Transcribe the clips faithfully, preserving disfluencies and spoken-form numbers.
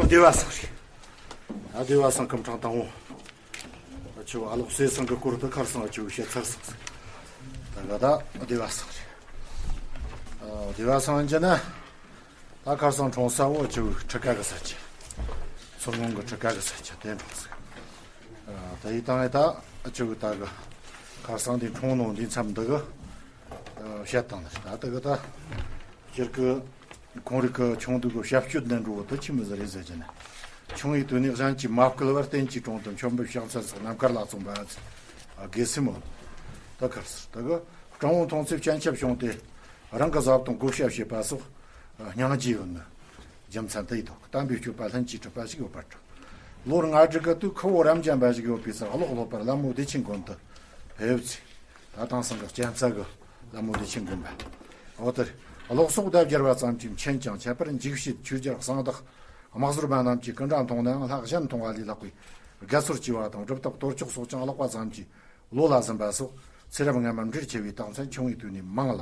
སྡེ་བ་སང་རེད། ཨ་སྡེ་བ་སང་སྐུ་ཕྲེང་དང་པོ། ཨ་ཆུ་ཨ་ལོག་སེ་སང་གི་སྐོར་དུ་ཁར་སང་ཨ་ཆུ་བཤད་ཚར་སོང་ཟིག་ད་ག་ད་སྡེ་བ་སང་རེད། ཨ་སྡེ་བ་སང་ཡིན་གྱི་ན། ད་ཁར་སང་འཁྲུངས་ས་བོ་ཨ་ཆུ་ཁྲི་ཀ་གི་ས་ཆ། མཚོ་སྔོན་གི་ཁྲི་ཀ་གི་ས་ཆ་དེ་འཁྲུངས་ཟིག་ཨ་ད་ཡི་དང་ཨེ་ད་ཨ་ཆུ་གི་ད་གི་ཁར་སང་འདི་འཁྲུངས་ནོ་འདི་མཚམས་འདི་གི་ཨ་བཤད་བཏང་ནི་རེད། ད་ད་གི་ད་སྤྱིར་གི་ཁོང་རིགས་ཀྱི་ཆུང་དུས་ཀྱི་ཞབས་སྤྱོད་ནས་འགྲོ་བ་དུ་ཆི་མི་ཟིག་རེད་ཟེར་གྱི་ན། ཆུང་བའི་དུས་ནས་གཞན་གྱིས་མ་བསྐུལ་བར་གཏན་གྱི་དྲུང་དུ་མཆོད་འབུལ་ཕྱག་འཚལ་སོགས་རྣམ་དཀར་ལ་བརྩོན་པ་ཨ་དགེ་སེམས་མོད། ད་གར་ཟེར་ད་གི་སྤྲང་བོ་མཐོང་ཚེ་སྤྱན་ཆབ་བྱུང་སྟེ། རང་གི་བཟའ་བཏུང་བགོ་བཤའ་བྱེད་པ་སོགས་སྙིང་རྗེ་ཡོད་ནི། རྒྱུ་མཚན་དེ་ཡིན་དོ། བསྟན་པའི་སྤྱོད་པ་ལྷུན་གྱིས་གྲུབ་པ་ཞིག་ཡོད་པར་གྲགས། ལོ་ལྔ་དྲུག་གི་དུས་ཁུ་བོ་རབ་འབྱམས་པ་ཞིག་ཡོད་པའི་སར་གློག་སློབ་པར་ལྷ་མོ་བདེ་ཆེན་དགོན་དུ་ཕེབས་ཚེ། ད་དེང་སང་གི་གཅན་ཚ་གི་ལྷ་མོ་བདེ་ཆེན་དགོན་པ། འོ་དེར་གློག་སོགས་བརྡ་སྦྱར་བ་ཙམ་གྱིས་མཁྱེན་ཀྱང་ཁྱད་པར་འཇིགས་བྱེད་ཆོས་རྒྱལ་གསང་བདག་དམག་ཟོར་མ་རྣམས་ཀྱིས་སྐུ་འདྲ་མཐོང་ནའང་ལྷ་གཞན་མཐོང་བ་ལས་ལྷག་པའི་དགའ་ཚོར་སྐྱེ་བ་དང་སྒྲུབ་ཐབས་གཏོར་ཆོག་སོགས་ཀྱང་ཀློག་པ་ཙམ་གྱིས་བློ་ལ་ཟིན་པ་སོགས་ཚེ་རབས་སྔ་མར་འབྲེལ་ཆེ་བའི་རྟགས་མཚན་ཆུང་བའི་དུས་ནས་མང་ལ།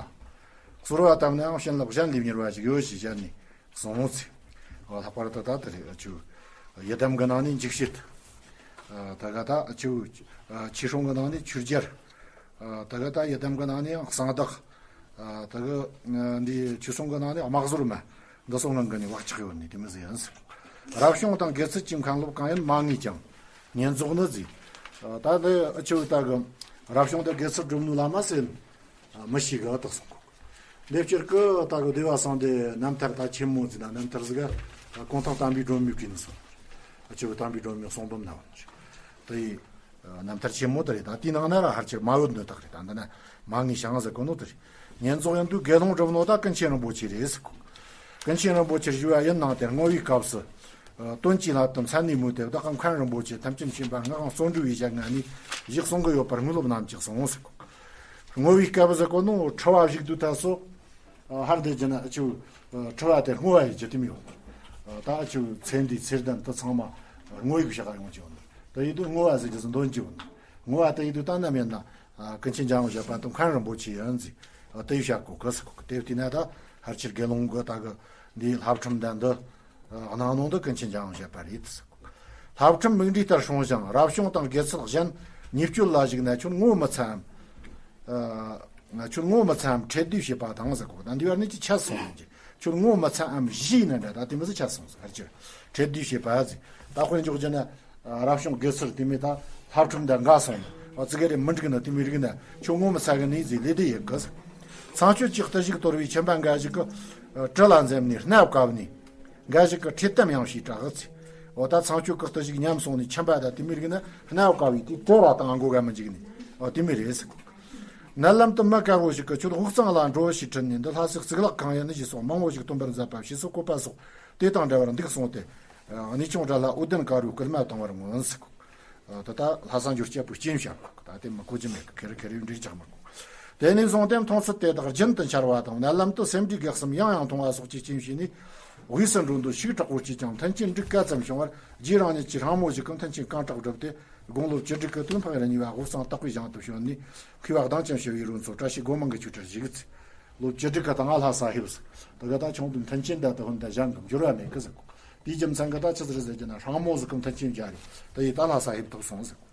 གསོལ་བ་བཏབ་ནའང་བྱིན་རླབས་གཞན་ལས་མྱུར་བ་ཞིག་ཡོད་ཞེས་བཤད་ནས་གསུངས་ཚེ། ལྷག་པར་དུ་ད་དེ་རེད་ཆུ། ཡི་དམ་གྱི་ནང་ནས་འཇིགས་བྱེད། ད་ག་ད་ཆུ། ཆོས་སྲུང་གི་ནང་ནས་ཆོས་རྒྱལ། ད་ག་ད་ཡི་དམ་གྱི་ནང་ནས་གསང་བདག་ད་གི་འདི་ཆོས་སྲུང་གི་ནང་ནས་དམག་ཟོར་མ། འདི་སོང་ངང་གི་ནས་བག་ཆགས་ཡོད་ནས་དེ་མི་ཟེར་ཡིན་ཟེར། རབ་བྱུང་དང་དགེ་ཚུལ་གྱི་མཁན་སློབ་གང་ཡིན་མ་ངེས་ཀྱང་། ཉེན་རྫོགས་ནི་ཟེར། ད་འདི་ཆུ་ད་གི་རབ་བྱུང་དང་དགེ་ཚུལ་སྒྲུབ་ནུས་ལ་མ་ཟེར། མི་ཞིག་གི་ཨ་དག་སོང་གོ། འདི་སྤྱིར་གི་ད་གི་སྡེ་བ་སང་འདི་རྣམ་ཐར་ད་ཆེན་མོ་ཟེར་ན་རྣམ་ཐར་ཟིག་ག་གུང་ཐང་བསྟན་པའི་སྒྲོན་མེ་བྲིས་ནས་སོང་། ཨ་ཆུ་བསྟན་པའི་སྒྲོན་མེ་གསུང་འབུམ་ན་བ་ནི་དེ་ཡི་རྣམ་ཐར་ཆེན་མོ་དེ་རེད། ད་དེའི་ནང་ན་ར་ཧར་ཆེར་མ་ཡོད་ནོ་དག་རེད། ད་འདི་ན་མ་ངེས་ཤང་ཟེར་གོ་ནོ་དེ་རེད། ཉེན་རྫོགས་ཡིན་དུས་དགེ་སློང་སྒྲུབ་ནོ་ད་ཀུན་མཁྱེན་རིན་པོ་ཆེ་རེད་ཟེར་གོ། ཀུན་མཁྱེན་རིན་པོ་ཆེར་ཞུ་བ་ཡིན་ནང་དེར་བསྔོ་བའི་སྐབས་སུ། ཨ་དོན་གྱི་སླད་དུ་མཚན་ནས་སྨོས་ཏེ་བདག་གམ་མཁན་རིན་པོ་ཆེ་ཐམས་ཅད་མཁྱེན་པ་ངག་དབང་བརྩོན་འགྲུས་ཡིས་བཞག་ངག་ནས་ཞིག་གསུང་གི་ཡོད་པར་དངོས་སློབ་རྣམས་ཀྱིས་གསུངས་ཟེར་གོ། བསྔོ་བའི་སྐབས་ཟེར་གོ་ནོ་ཁྲི་བ་བཞུགས་དུས་ད་སོ། ཨ་ཧར་དེ་ཇི་ན་ཨ་ཆུ། ཨ་ཁྲི་བ་དེ་བསྔོ་བ་ཡི་ཇི་ལྟར་ཡོད། ཨ་ད་ཨ་ཆུ་ཚེ་འདིའི་ཚེ་ལྡན་དུ་ཚང་མ་བསྔོ་ཡིག་བཞག་ཡོང་གི་ཡོད། ད་ཡིད་དུ་བསྔོ་བ་ཟེར་གྱི་ཟེར་འདོན་གྱི་ཡོད། བསྔོ་བ་དེ་ཡིད་དུ་བཏང་ན་མེད་ན། ཨ་ཀུན་མཁྱེན་འཇམ་དབྱངས་བཞད་པ་དང་མཁན་རིན་པོ་ཆེ་ཡིན་ཟེར། ཨ་དེ་ཡི་བཤད་གོ་གི་ཟེར་གོ་གི། དེ་བལྟས་ན་ད་ཧར་ཆེར་དགེ་སློང་གི་ད་གི་འདིའི་བསླབ་ཁྲིམས་དང་འདི། ཨ་གནང་ནོ་འདི་ཀུན་མཁྱེན་འཇམ་དབྱངས་བཞད་པ་རེད་ཟེར་གོ་གི། བསླབ་ཁྲིམས་མིག་འབྲས་ལྟར་སྲུང་ཞིང་རབ་བྱུང་དང་དགེ་ཚུལ་གཞན་ཉེས་སྤྱོད་ལ་ཞུགས་ན་ཁྱོད་ངོ་མི་ཚ་འམ། ཨ་ཁྱོད་ངོ་མི་ཚ་འམ་ཁྲེལ་བསྡུ་བྱེད་པ་དང་ཟེར་གོ་གི། ད་འདི་བར་ནི་ཅི་ཆད་སོང་ཡིན་གྱི། ཁྱོད་ངོ་མི་ཚ་འམ་བཞི་ཡིན་ན་འདྲ། ད་དེ་མི་ཟིག་ཆད་སོང་ཟེར། ཧར་ཆེར་ཁྲེལ་བསྡུ་བྱེད་པ་ཟེར། ད་དཔེ་འཇོག་རྒྱུ་ན། ཨ་རབ་བྱུང་དགེ་ཚུལ་དེ་མོ་ད་བསླབ་ཁྲིམས་དང་འགལ་སོང་ན། ཨ་ཙི་གེ་རེ་མི་འགྲིག་ན་དེ་མོ་རིག་ན་ཁྱོད་ངོ་མི་ཚ་གི་ནི་ཟེར་ལེ་དེ་ཡི་གི་ཟེར། ཚངས་སྤྱོད་ཀྱི་བརྟུལ་ཞུགས་དོར་བའི་ཁྱིམ་པ་འགའ་ཞིག་གི། ཨ་གྲི་ལ་འཛེམ་ནས་སྣ་བཀབ་ནས། འགའ་ཞིག་གི་ཁྲིད་གཏམ་ཡང་བྱས་དྲག་གི་ཟེར། འོ་ད་ཚངས་སྤྱོད་ཀྱི་བརྟུལ་ཞུགས་ཉམས་སོང་ནས་ཁྱིམ་པ་དང་དེ་མོ་རིག་ན་སྣ་བཀབ་བས་དེ་གྲི་ར་དང་མགོ་ག་མི་འཇིག་ནས། འོ་དེ་མོ་རེད་ཟེར་གོ། ནད་ལམ་དུ་མི་དཀར་བོ་ཞིག་གིས་ཁྱོད་དབུགས་གཙང་ལ་འགྲོ་ཞེས་ཁྲིད་ནས་འདི་ལྷ་སའི་གཙུག་ལག་ཁང་ཡིན་ཞེས་སོགས་མང་བོ་ཞིག་སྟོན་པར་མཛད་པ་ཞེས་སོགས་བཀོད་པ་སོགས་དེ་དང་འདྲ་བར་འདུག་གསུངས་ཏེ། གནས་ཆུང་བྲག་ལྷ་འོད་ལྡན་དཀར་པོའི་སྐུལ་མ་བཏང་བར་མངོན་ཟེར་གོ། ད་ལྟ་ལྷ་ས་འབྱོར་སྐྱབས་པའི་རྐྱེན་བྱ་གོ། ད་དེ་མི་གོ་རྒྱུ་མེད་གི། ཁེར་ཁེར་ཡོད་འདྲིས་ཆགས་མི་གོ། དེ་ནས་བཟུང་སྟེ་མཐོང་ཚུལ་དེ་དག་རྒྱུན་དུ་འཆར་བ་དང་ནད་ལམ་དུ་སེམས་འདྲིས་གེགས་སམ་ཡང་ཡང་མཐོང་བ་སོགས་ཀྱི་རྐྱེན་བྱས་ནས་དབུས་སུ་འགྲོ་འདོད་ཤུགས་དྲག་པོ་སྐྱེས་ཀྱང་མཐུན་རྐྱེན་འགྲིག་ག་ཙམ་བྱུང་བར་རྗེས་རང་ཉིད་ཀྱི་སྲིང་མོ་ཞིག་གིས་མཐུན་རྐྱེན་གང་དྲག་བསྒྲུབས་ཏེ། དགུང་ལོ་བཅུ་དྲུག་གི་དུས་འཕགས་རི་གཉིས་པ་དབུས་གཙང་སྟག་པའི་ཞིང་དུ་བྱོན་ནས་མཁས་པ་གདངས་ཅན་ཞི་བའི་རོལ་མཚོ་བཀྲ་ཤིས་སྒོ་མང་གི་ཆོས་གྲྭར་བཞུགས། ལོ་བཅུ་དྲུག་གི་ད་ང་ལྷ་ས་ཕེབས་ཟེར། དེ་ག་ད་ཆུང་དུས་མཐུན་རྐྱེན་དང་དུ་ཧོན་དང་གཞན་གྱི་འགྱུར་བ་མེད་གི་ཟེར་གོ། དེའི་རྒྱུ་མཚན་གི་ད་ཆི་ཟེར་ཟེར་གྱི་ན་སྲིང་མོ་ཟིག་གིས་མཐུན་རྐྱེན་སྦྱར་རེ། དེ་ཡིས་ད་ལྷ་ས་ཕེབས་ཐུབ་སོང་ཟེར་གོ།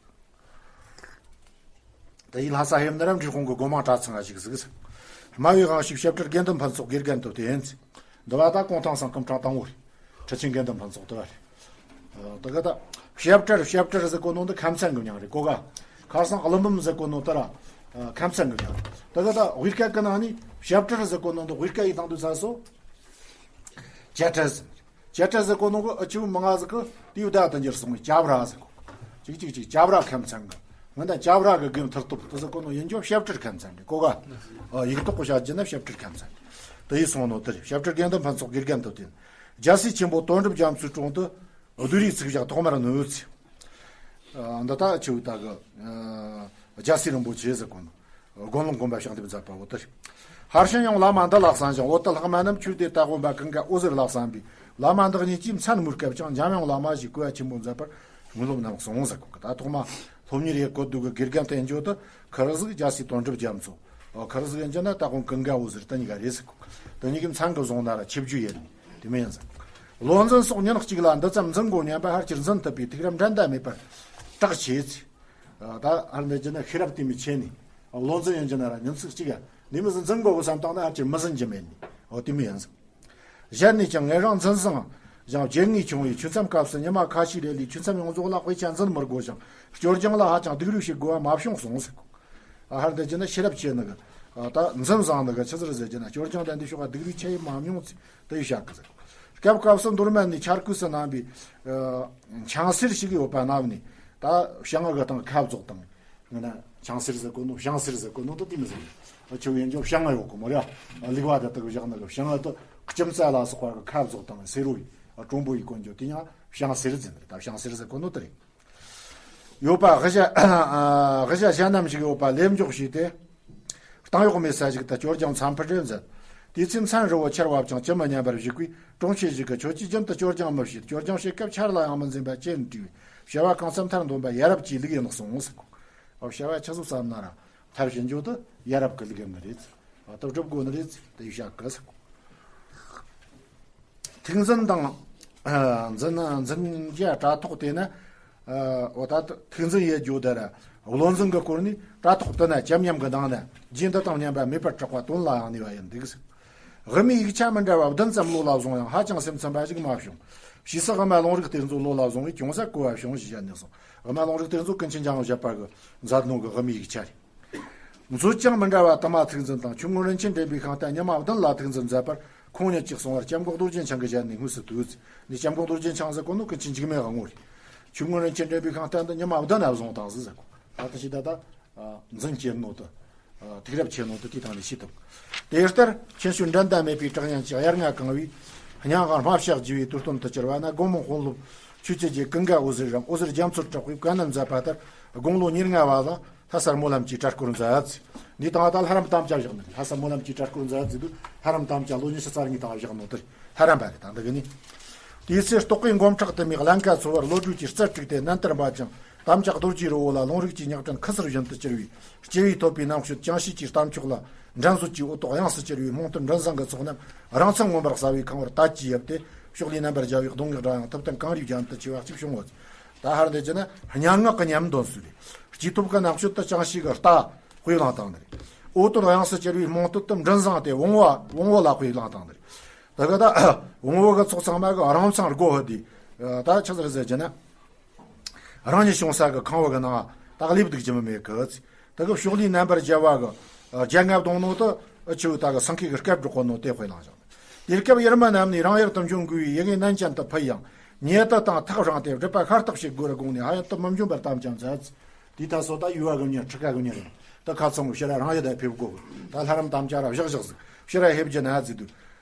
དེ་ཡིས་ལྷ་ས་ཕེབས་ནི་ར་འབྲས་སྤུངས་གི་སྒོ་མང་གྲྭ་ཚང་ང་བཞུགས་ཟིག་ཟེར། སྨྲ་བའི་དབང་ཕྱུག་ཞབས་དྲུང་དགེ་འདུན་ཕུན་ཚོགས་དགེ་རྒན་དུ་བསྟེན་ཟེར། འདི་བ་ད་གུང་ཐང་སང་སྐུ་ཕྲེང་དང་པོ་རེད། ཁྲི་ཆེན་དགེ་འདུན་ཕུན་ཚོགས་དེ་བ་རེད། ཨ་དེ་ག་ད་ཞབས་གྲྭར་ཞབས་གྲྭར་ཟེར་གོ་ནོ་འདི་ཁ་མཚན་གི་མྱིང་རེད་གོ་ག། ཁར་སང་ཀླུ་འབུམ་ཟེར་གོ་ནོ་དེ་ར་ཨ་ཁ་མཚན་གི་མྱིང་རེད། དེ་ག་ད་དབུས་སྐད་གི་ནང་ནས་ཞབས་གྲྭར་ཟེར་གོ་ནོ་འདི་དབུས་སྐད་ཡིན་དང་དུ་ས་སོ། ཇ་གྲལ་ཟེར། ཇ་གྲལ་ཟེར་གོ་ནོ་གི་ཨ་ཆུ་མི་ང་ཟིག་གི་དེའུ་ད་དུ་འགྱུར་སོང་བའི་ཇ་བྲ་ཟེར་གོ། ཅིག་ཅིག་ཅིག་ཇ་བྲ་ཁ་མཚན་གི། ང་ད་ཇ་བྲ་གི་དགེ་མཐུ་སྟོབས་དེ་ཟེར་གོ་ནོ་ཡིན་རྒྱུ་ཞབས་གྲྭར་ཁ་མཚན་རེད་གོ་ག། ཨ་ཡིག་ཐོག་གི་བཤད་རྒྱུ་ན་ཞབས་གྲྭར་ཁ་མཚན་རེད། དེ་ཡིས་སོང་ནོ་དེ་རེད། ཞབས་གྲྭར་དགེ་འདུན་ཕུན་ཚོགས་དགེ་རྒན་དུ་བསྟེན། རྒྱལ་སྲས་ཆེན་པོ་དོན་གྲུབ་རྒྱ་མཚོའི་དྲུང་དུ་བདུད་རིགས་ཚིག་བཞག་ཐོག་མར་ནོས་ཚེ། ཨ་འདི་ད་ཆུ་ད་གི་ཨ་རྒྱལ་སྲས་རིན་པོ་ཆེ་ཟེར་གོ་ནོ། དགོན་ལུང་དགོན་པ་ཕྱག་འདེབས་མཛད་པ་བོ་དེ་རེད། ཧར་ཕྱིན་ཡང་བླ་མ་འདི་ལ་གསན་ཞིང་འོད་དུ་ལྷག་མ་རྣམས་ཆོས་སྡེ་སྟ་གོན་པ་ཀུན་དགའ་འོད་ཟེར་ལ་གསན་པས་བླ་མ་འདི་གཉིས་ཀྱིས་མཚན་སྨོས་སྐབས་ཀྱང་འཇམ་དབྱངས་བླ་མ་ཞེས་གོ་བ་ཆེན་པོ་མཛད་པར་དངོས་སློབ་རྣམས་གསུངས་ཟེར་གོ་གི། ད་ཐོག་མ་སློབ་གཉེར་ཡེ་གོ་དུས་ཀྱི་དགེ་རྒན་བསྟེན་རྒྱུ་དེ་ཁར་ཟིག་རྒྱལ་སྲས་དོན་གྲུབ་རྒྱ་མཚོ། ཁར་ཟིག་ཡིན་གྱི་ན་སྟ་གོན་ཀུན་དགའ་འོད་ཟེར་དེ་གཉིས་ཀ་རེད་ཟེར་གོ། དེ་གཉིས་ཀྱི་མཚན་གི་བཟུང་ན་ར་ཆིབས་བརྒྱུད་ཡེ་ནི་དེ་མིན་ཡིན་ཟེར། བློ་འཛིན་སོགས་ཉིན་གཅིག་ལ་འདི་ཙམ་འཛིན་དགོས་སྙམ་པ་ཕལ་ཆེར་འཛིན་ཐུབ་པའི་ཐུགས་རབ་འགྲན་ཟླ་མེད་པར་གྲགས་ཆེ་ཚེ། ད་ཨར་འདི་ཅི་ན་ཤེས་རབ་དེ་མི་ཆེ་ནི། བློ་འཛིན་ཡིན་གྱི་ན་ར་ཉིན་ཚིགས་གཅིག་ཡ། འདི་མི་འཛིན་འཛིན་དགོས་བསམ་བཏང་ན་ཕལ་ཆེར་མི་འཛིན་གྱི་མེད་ནི། འོ་དེ་མི་ཡིན་ཟིན། གཞན་ནས་ཀྱང་ངེད་རང་འཛིན་བཟང་ཞིང་བརྗེད་ངས་ཆུང་བས་ཆོས་མཚམས་སྐབས་སུ་ཉི་མ་ཁ་ཤས་རེ་ལས་ཆོས་མཚམས་ཡོངས་རྫོགས་ལ་དཔེ་ཆ་འཛིན་མི་དགོས་ཤིང་སྐྱོར་སྦྱང་ལ་ཧ་ཅང་སྡུག་རུས་བྱེད་དགོས་པ་མ་བྱུང་གསུངས་ཟེར། ཨ་ཧར་འདི་ཅི་ན་ཤེས་རབ་ཆེ་ནི་གི། ད་འཛིན་བཟང་ནི་གི་ཆི་ཟེར་ཟེར་གྱི་ན་སྐྱོར་སྦྱང་དང་འདི་ཕྱོགས་ཀ་སྡུག་རུས་ཆེ་ཡི་མ་མྱོང་ཚེ་དེ་ཡི་བཤད་གི་ཟེར། སྐབས་སྐབས་སུ་མདོ་སྨད་ནས་འཆར་སྐུད་སུ་གནང་བའི་ཆང་སེར་ཞིག་ཡོད་པ་རྣམས་ནས་ད་བྱང་ཨ་གི་སྟེང་ཁ་བཙོག་དང་། ང་ན་ཆང་སེར་ཟེར་གོ་ནོ་བྱང་སེར་ཟེར་གོ་ནོ་ད་དེ་མི་ཟེར། ཆུ་ཡན་ཇོ་བྱང་ང་ཡོད་གོ་མོ་ར། ལུག་བ་དེ་དག་བཞག་ནི་གི་བྱང་ང་ད་ཁྱིམ་ས་ལ་སོགས་པ་གི་ཁ་བཙོག་དང་སེར་རོ་ཡི་གྲོང་པོ་ཡི་གོན་རྒྱུ་དེ་ཡང་བྱང་སེར་ཟེར་ནི་རེད། ད་བྱང་སེར་ཟེར་གོ་ནོ་དེ་རེད། ཡོད་པ་དབུ་ཞྭ་དབུ་ཞྭ་ཞྭ་རྣམས་ཤིག་ཡོད་པ་ལེབ་འཇོག་བྱས་ཏེ། གཏིང་གཡོགས་མེད་ས་ཞིག་ཏུ་སྐྱོར་སྦྱང་མཚམས་ཕུད་རེ་མཛད། དེའི་ཚེ་མཚན་རི་བོ་ཆར་བབ་ཀྱང་ཅི་མི་སྙམ་པར་བཞུགས་པས་གྲོང་ཁྱེར་ཞིག་གི་ཁྱོད་ཀྱིས་རྒྱུན་དུ་སྐྱོར་སྦྱང་མི་བྱེད། སྐྱོར་སྦྱང་བྱེད་སྐབས་ཆར་ལ་ཡང་མི་འཛེམ་པ་ཅི་ཡིན་དྲིས་པས་བྱ་བ་གང་འཚམ་མཐར་འདོན་པ་ཡ་རབས་ཀྱི་ལུགས་ཡིན་གསུངས་ཟེར། ཨོ་བྱ་བ་ཆ་སོགས་བསམ་ན་ར་མཐར་ཕྱིན་རྒྱུ་དུ་ཡ་རབས་ཀྱི་ལུགས་ཡིན་ནི་རེད། ཨ་ད་སྒྲུབ་དགོས་ནི་རེད་དེ་བྱ་གི་ཟེར། ཐུགས་འཛིན་དང་། ཨ་འཛིན་འཛིན་རྒྱ་དྲ་ཐོག་དེ་ནི། ཨ་འོ་ད་ཐུགས་འཛིན་ཡེ་རྒྱུ་དེ་ར་བློ་འཛིན་གྱི་སྐོར་ནི་དྲ་ཐོག་དེ་ན་ཅམ་ཉམས་ཀྱི་ནང་ན་རྗེས་འདི་དང་མཉམ་པ་མེད་པར་གྲགས་པ་དོན་ལ་ཡང་ནུས་པ་ཡིན་འདུག་ཟེར། དབུ་མའི་ཡིག་ཆ་མི་འདྲ་བ་བདུན་ཙམ་བློ་ལ་བཟུང་ཡང་ཧ་ཅང་སེམས་ཚིམ་པ་ཞིག་མ་བྱུང་། ཕྱིས་སུ་དབུ་མ་ལུང་རིགས་གཏེར་མཛོད་བློ་ལ་བཟུང་བས་ཅུང་ཟད་གོ་བ་བྱུང་ཞེས་བཤད་ནས་སོང་། དབུ་མ་ལུང་རིགས་གཏེར་མཛོད་ཀུན་མཁྱེན་འཇམ་དབྱངས་བཞད་པ་གི་མཛད་ནོ་གི་དབུ་མའི་ཡིག་ཆ་རེད། མཛོད་ཀྱང་མི་འདྲ་བ་དུ་མ་ཐུགས་འཛིན་དང་ཆོས་མགོན་རིན་ཆེན་འདྲེན་པའི་ཤིང་རྟ་ཉི་མ་བདུན་ལ་ཐུགས་འཛིན་མཛད་པར་ཁོང་ཉིད་ཀྱིས་གསུང་བར་སྐྱབས་མགོན་རྡོ་རྗེ་འཆང་གི་ཞལ་ནས་དངོས་སུ་ཐོས། འདི་སྐྱབས་མགོན་རྡོ་རྗེ་འཆང་ཟེར་གོ་ནོ་ཀུན་མཁྱེན་འཇིགས་མེད་དབང་པོ་རེད། ཆོས་མགོན་རིན་ཆེན་འདྲེན་པའི་ཤིང་རྟ་འདི་ཉི་མ་བདུན་ལ་བཟུང་བཏང་ཟིག་ཟེར་གོ། ད་ལྟ་ཞིག་ད་ལྟ་འཛིན་སྐྱེལ་ནོ་དུ། ཐུགས་རབ་ཆེ་ནོ་དུ་དེའི་སྟེང་ནས་ཤེས་ཐུབ། དེ་ལྟར་ཁྱེད་ཚོའི་འགྲན་ཟླ་མེད་པའི་གྲགས་སྙན་གྱི་དབྱར་རྔ་གང་བའི་སྙན་ངག་སྨྲ་ཤག་རྒྱུ་བའི་དུས་སྟོན་དུ་གྱུར་བ་ན་དགོན་མོ་དཔོན་སློབ་ཆོས་ཀྱི་རྗེ་ཀུན་དགའ་འོད་ཟེར་རམ་འོད་ཟེར་རྒྱ་མཚོར་གྲགས་པའི་བཀའ་གནང་མཛད་པ་ལྟར་དགུང་ལོ་ཉེར་ལྔ་བ་ལ། ལྷ་ས་སྨོན་ལམ་གྱི་གྲྭ་སྐོར་མཛད། འདི་དང་ད་ལྷ་རམས་དམ་བཅའ་བཞག་ནི་རེད། ལྷ་ས་སྨོན་ལམ་གྱི་གྲྭ་སྐོར་མཛད་ཟེར་དུས་ལྷ་རམས་དམ་བཅའ་ལོ་ཉི་ཤུ་རྩ་གཉིས་དང་བཞག་ནོ་དེར་ལྷ་རམས་པ་རེད། ད་འདི་གི་ནི། དེའི་ཚེ་རྟོག་གེའི་མགོ་ཁྲག་དུ་མའི་ཀླན་ཀ་ཚོ་བར་བློ་གྲོས་ཀྱི་རྩལ་དཀྲུགས་ཏེ་ནན་ཏན་འབད་ཅིང་དམ་བཅའ་རྡོ་རྗེའི་རི་བོ་ལ་ལུང་རིགས་ཀྱི་ཉག་ཕྲན་ཁུ་སིར་བཞིན་དུ་གྱུར་བའི་སྐྱེ་བོས་ཐོབ་པའི་རྣམ་དཔྱོད་ཅང་ཤེས་ཀྱི་གཏམ་མཆོག་ལ་འགྲན་བཟོད་ཀྱི་འོད་ཏོག་དབྱངས་སུ་གྱུར་བའི་རྨོངས་དད་མགྲིན་བཟང་གི་ཚོགས་རྣམས་རང་མཚན་མངོན་པར་གསལ་བའི་ཁང་བར་དལ་གྱིས་ཡིབ་སྟེ་ཕྱོགས་ལས་རྣམ་པར་རྒྱལ་བའི་གདོང་ངེས་སྒྲ་དབྱངས་ཐུབ་བསྟན་གངས་རིའི་རྒྱན་དུ་ཆེ་བ་གཅིག་བྱུང་ངོ་། ད་ཧར་འདི་ཅི་ན་སྙན་ངག་གི་ཉམས་འདོན་སྲོལ་རེད། སྐྱེས་ཐོབ་ཀྱི་རྣམ་དཔྱོད་དུ་ཅང་ཤེས་ཀྱི་རྟ་དཔེ་བླངས་བཏང་ནི་རེད། འོད་ཏོག་དབྱངས་སུ་གྱུར་བའི་རྨོངས་དད་དུ་མགྲིན་བཟང་སྟེ་བོང་བུ་བོང་བུ་ལ་དཔེ་བླངས་བཏང་ནི་རེད། ད་ག་ད་བོང་བུ་གི་ཚོགས་ཚང་མ་གི་རང་མཚང་སྒོ་ཕུད་དེ། ད་ཆི་ཟིག་ཟེར་གྱི་ན། རང་ཉིད་བྱུང་ས་གི་ཁང་བུ་གི་ནང་ད་གླེབ་སྡུག་ཅི་མི་མེད་གི། ད་གི་ཕྱོགས་ལས་རྣམ་པར་རྒྱལ་བ་གི་རྒྱལ་རྔ་བརྡུང་ནོ་དུ་ཆུ་བོ་ད་གི་སེང་གེ་གི་སྐད་སྒྲོག་གོ་ནོ་དེ་དཔེ་བླངས་བཞག་དེ་སྐབས་ཡུལ་མི་རྣམས་ནས་རང་ཡུལ་དུ་འབྱོན་དགོས་པའི་ཡི་གེ་ནན་ཅན་དུ་ཕུལ་ཡང་ཉེ་དུ་དང་ཐག་རིང་སྟེ་སྒྲུབ་པ་ཤ་སྟག་བྱེད་དགོས་ར་དགོངས་ནས་ཕ་ཡུལ་དུ་མི་འབྱོན་པར་དམ་བཅའ་མཛད། དེ་ད་སོ་ད་ཡུལ་བ་གི་མྱི་ཁྲི་ཀ་གི་མྱི་རེད། ད་ཁ་ཚང་གི་ཕྱིར་རང་ཡུལ་ད་ཕེབས་དགོས་གི། ད་ལྷ་རམས་དམ་བཅའ་ར་བཞག་བཞག་ཟིག་ཕྱིར་ར་ཕེབས་རྒྱུ་ན་ཟིག་དུ།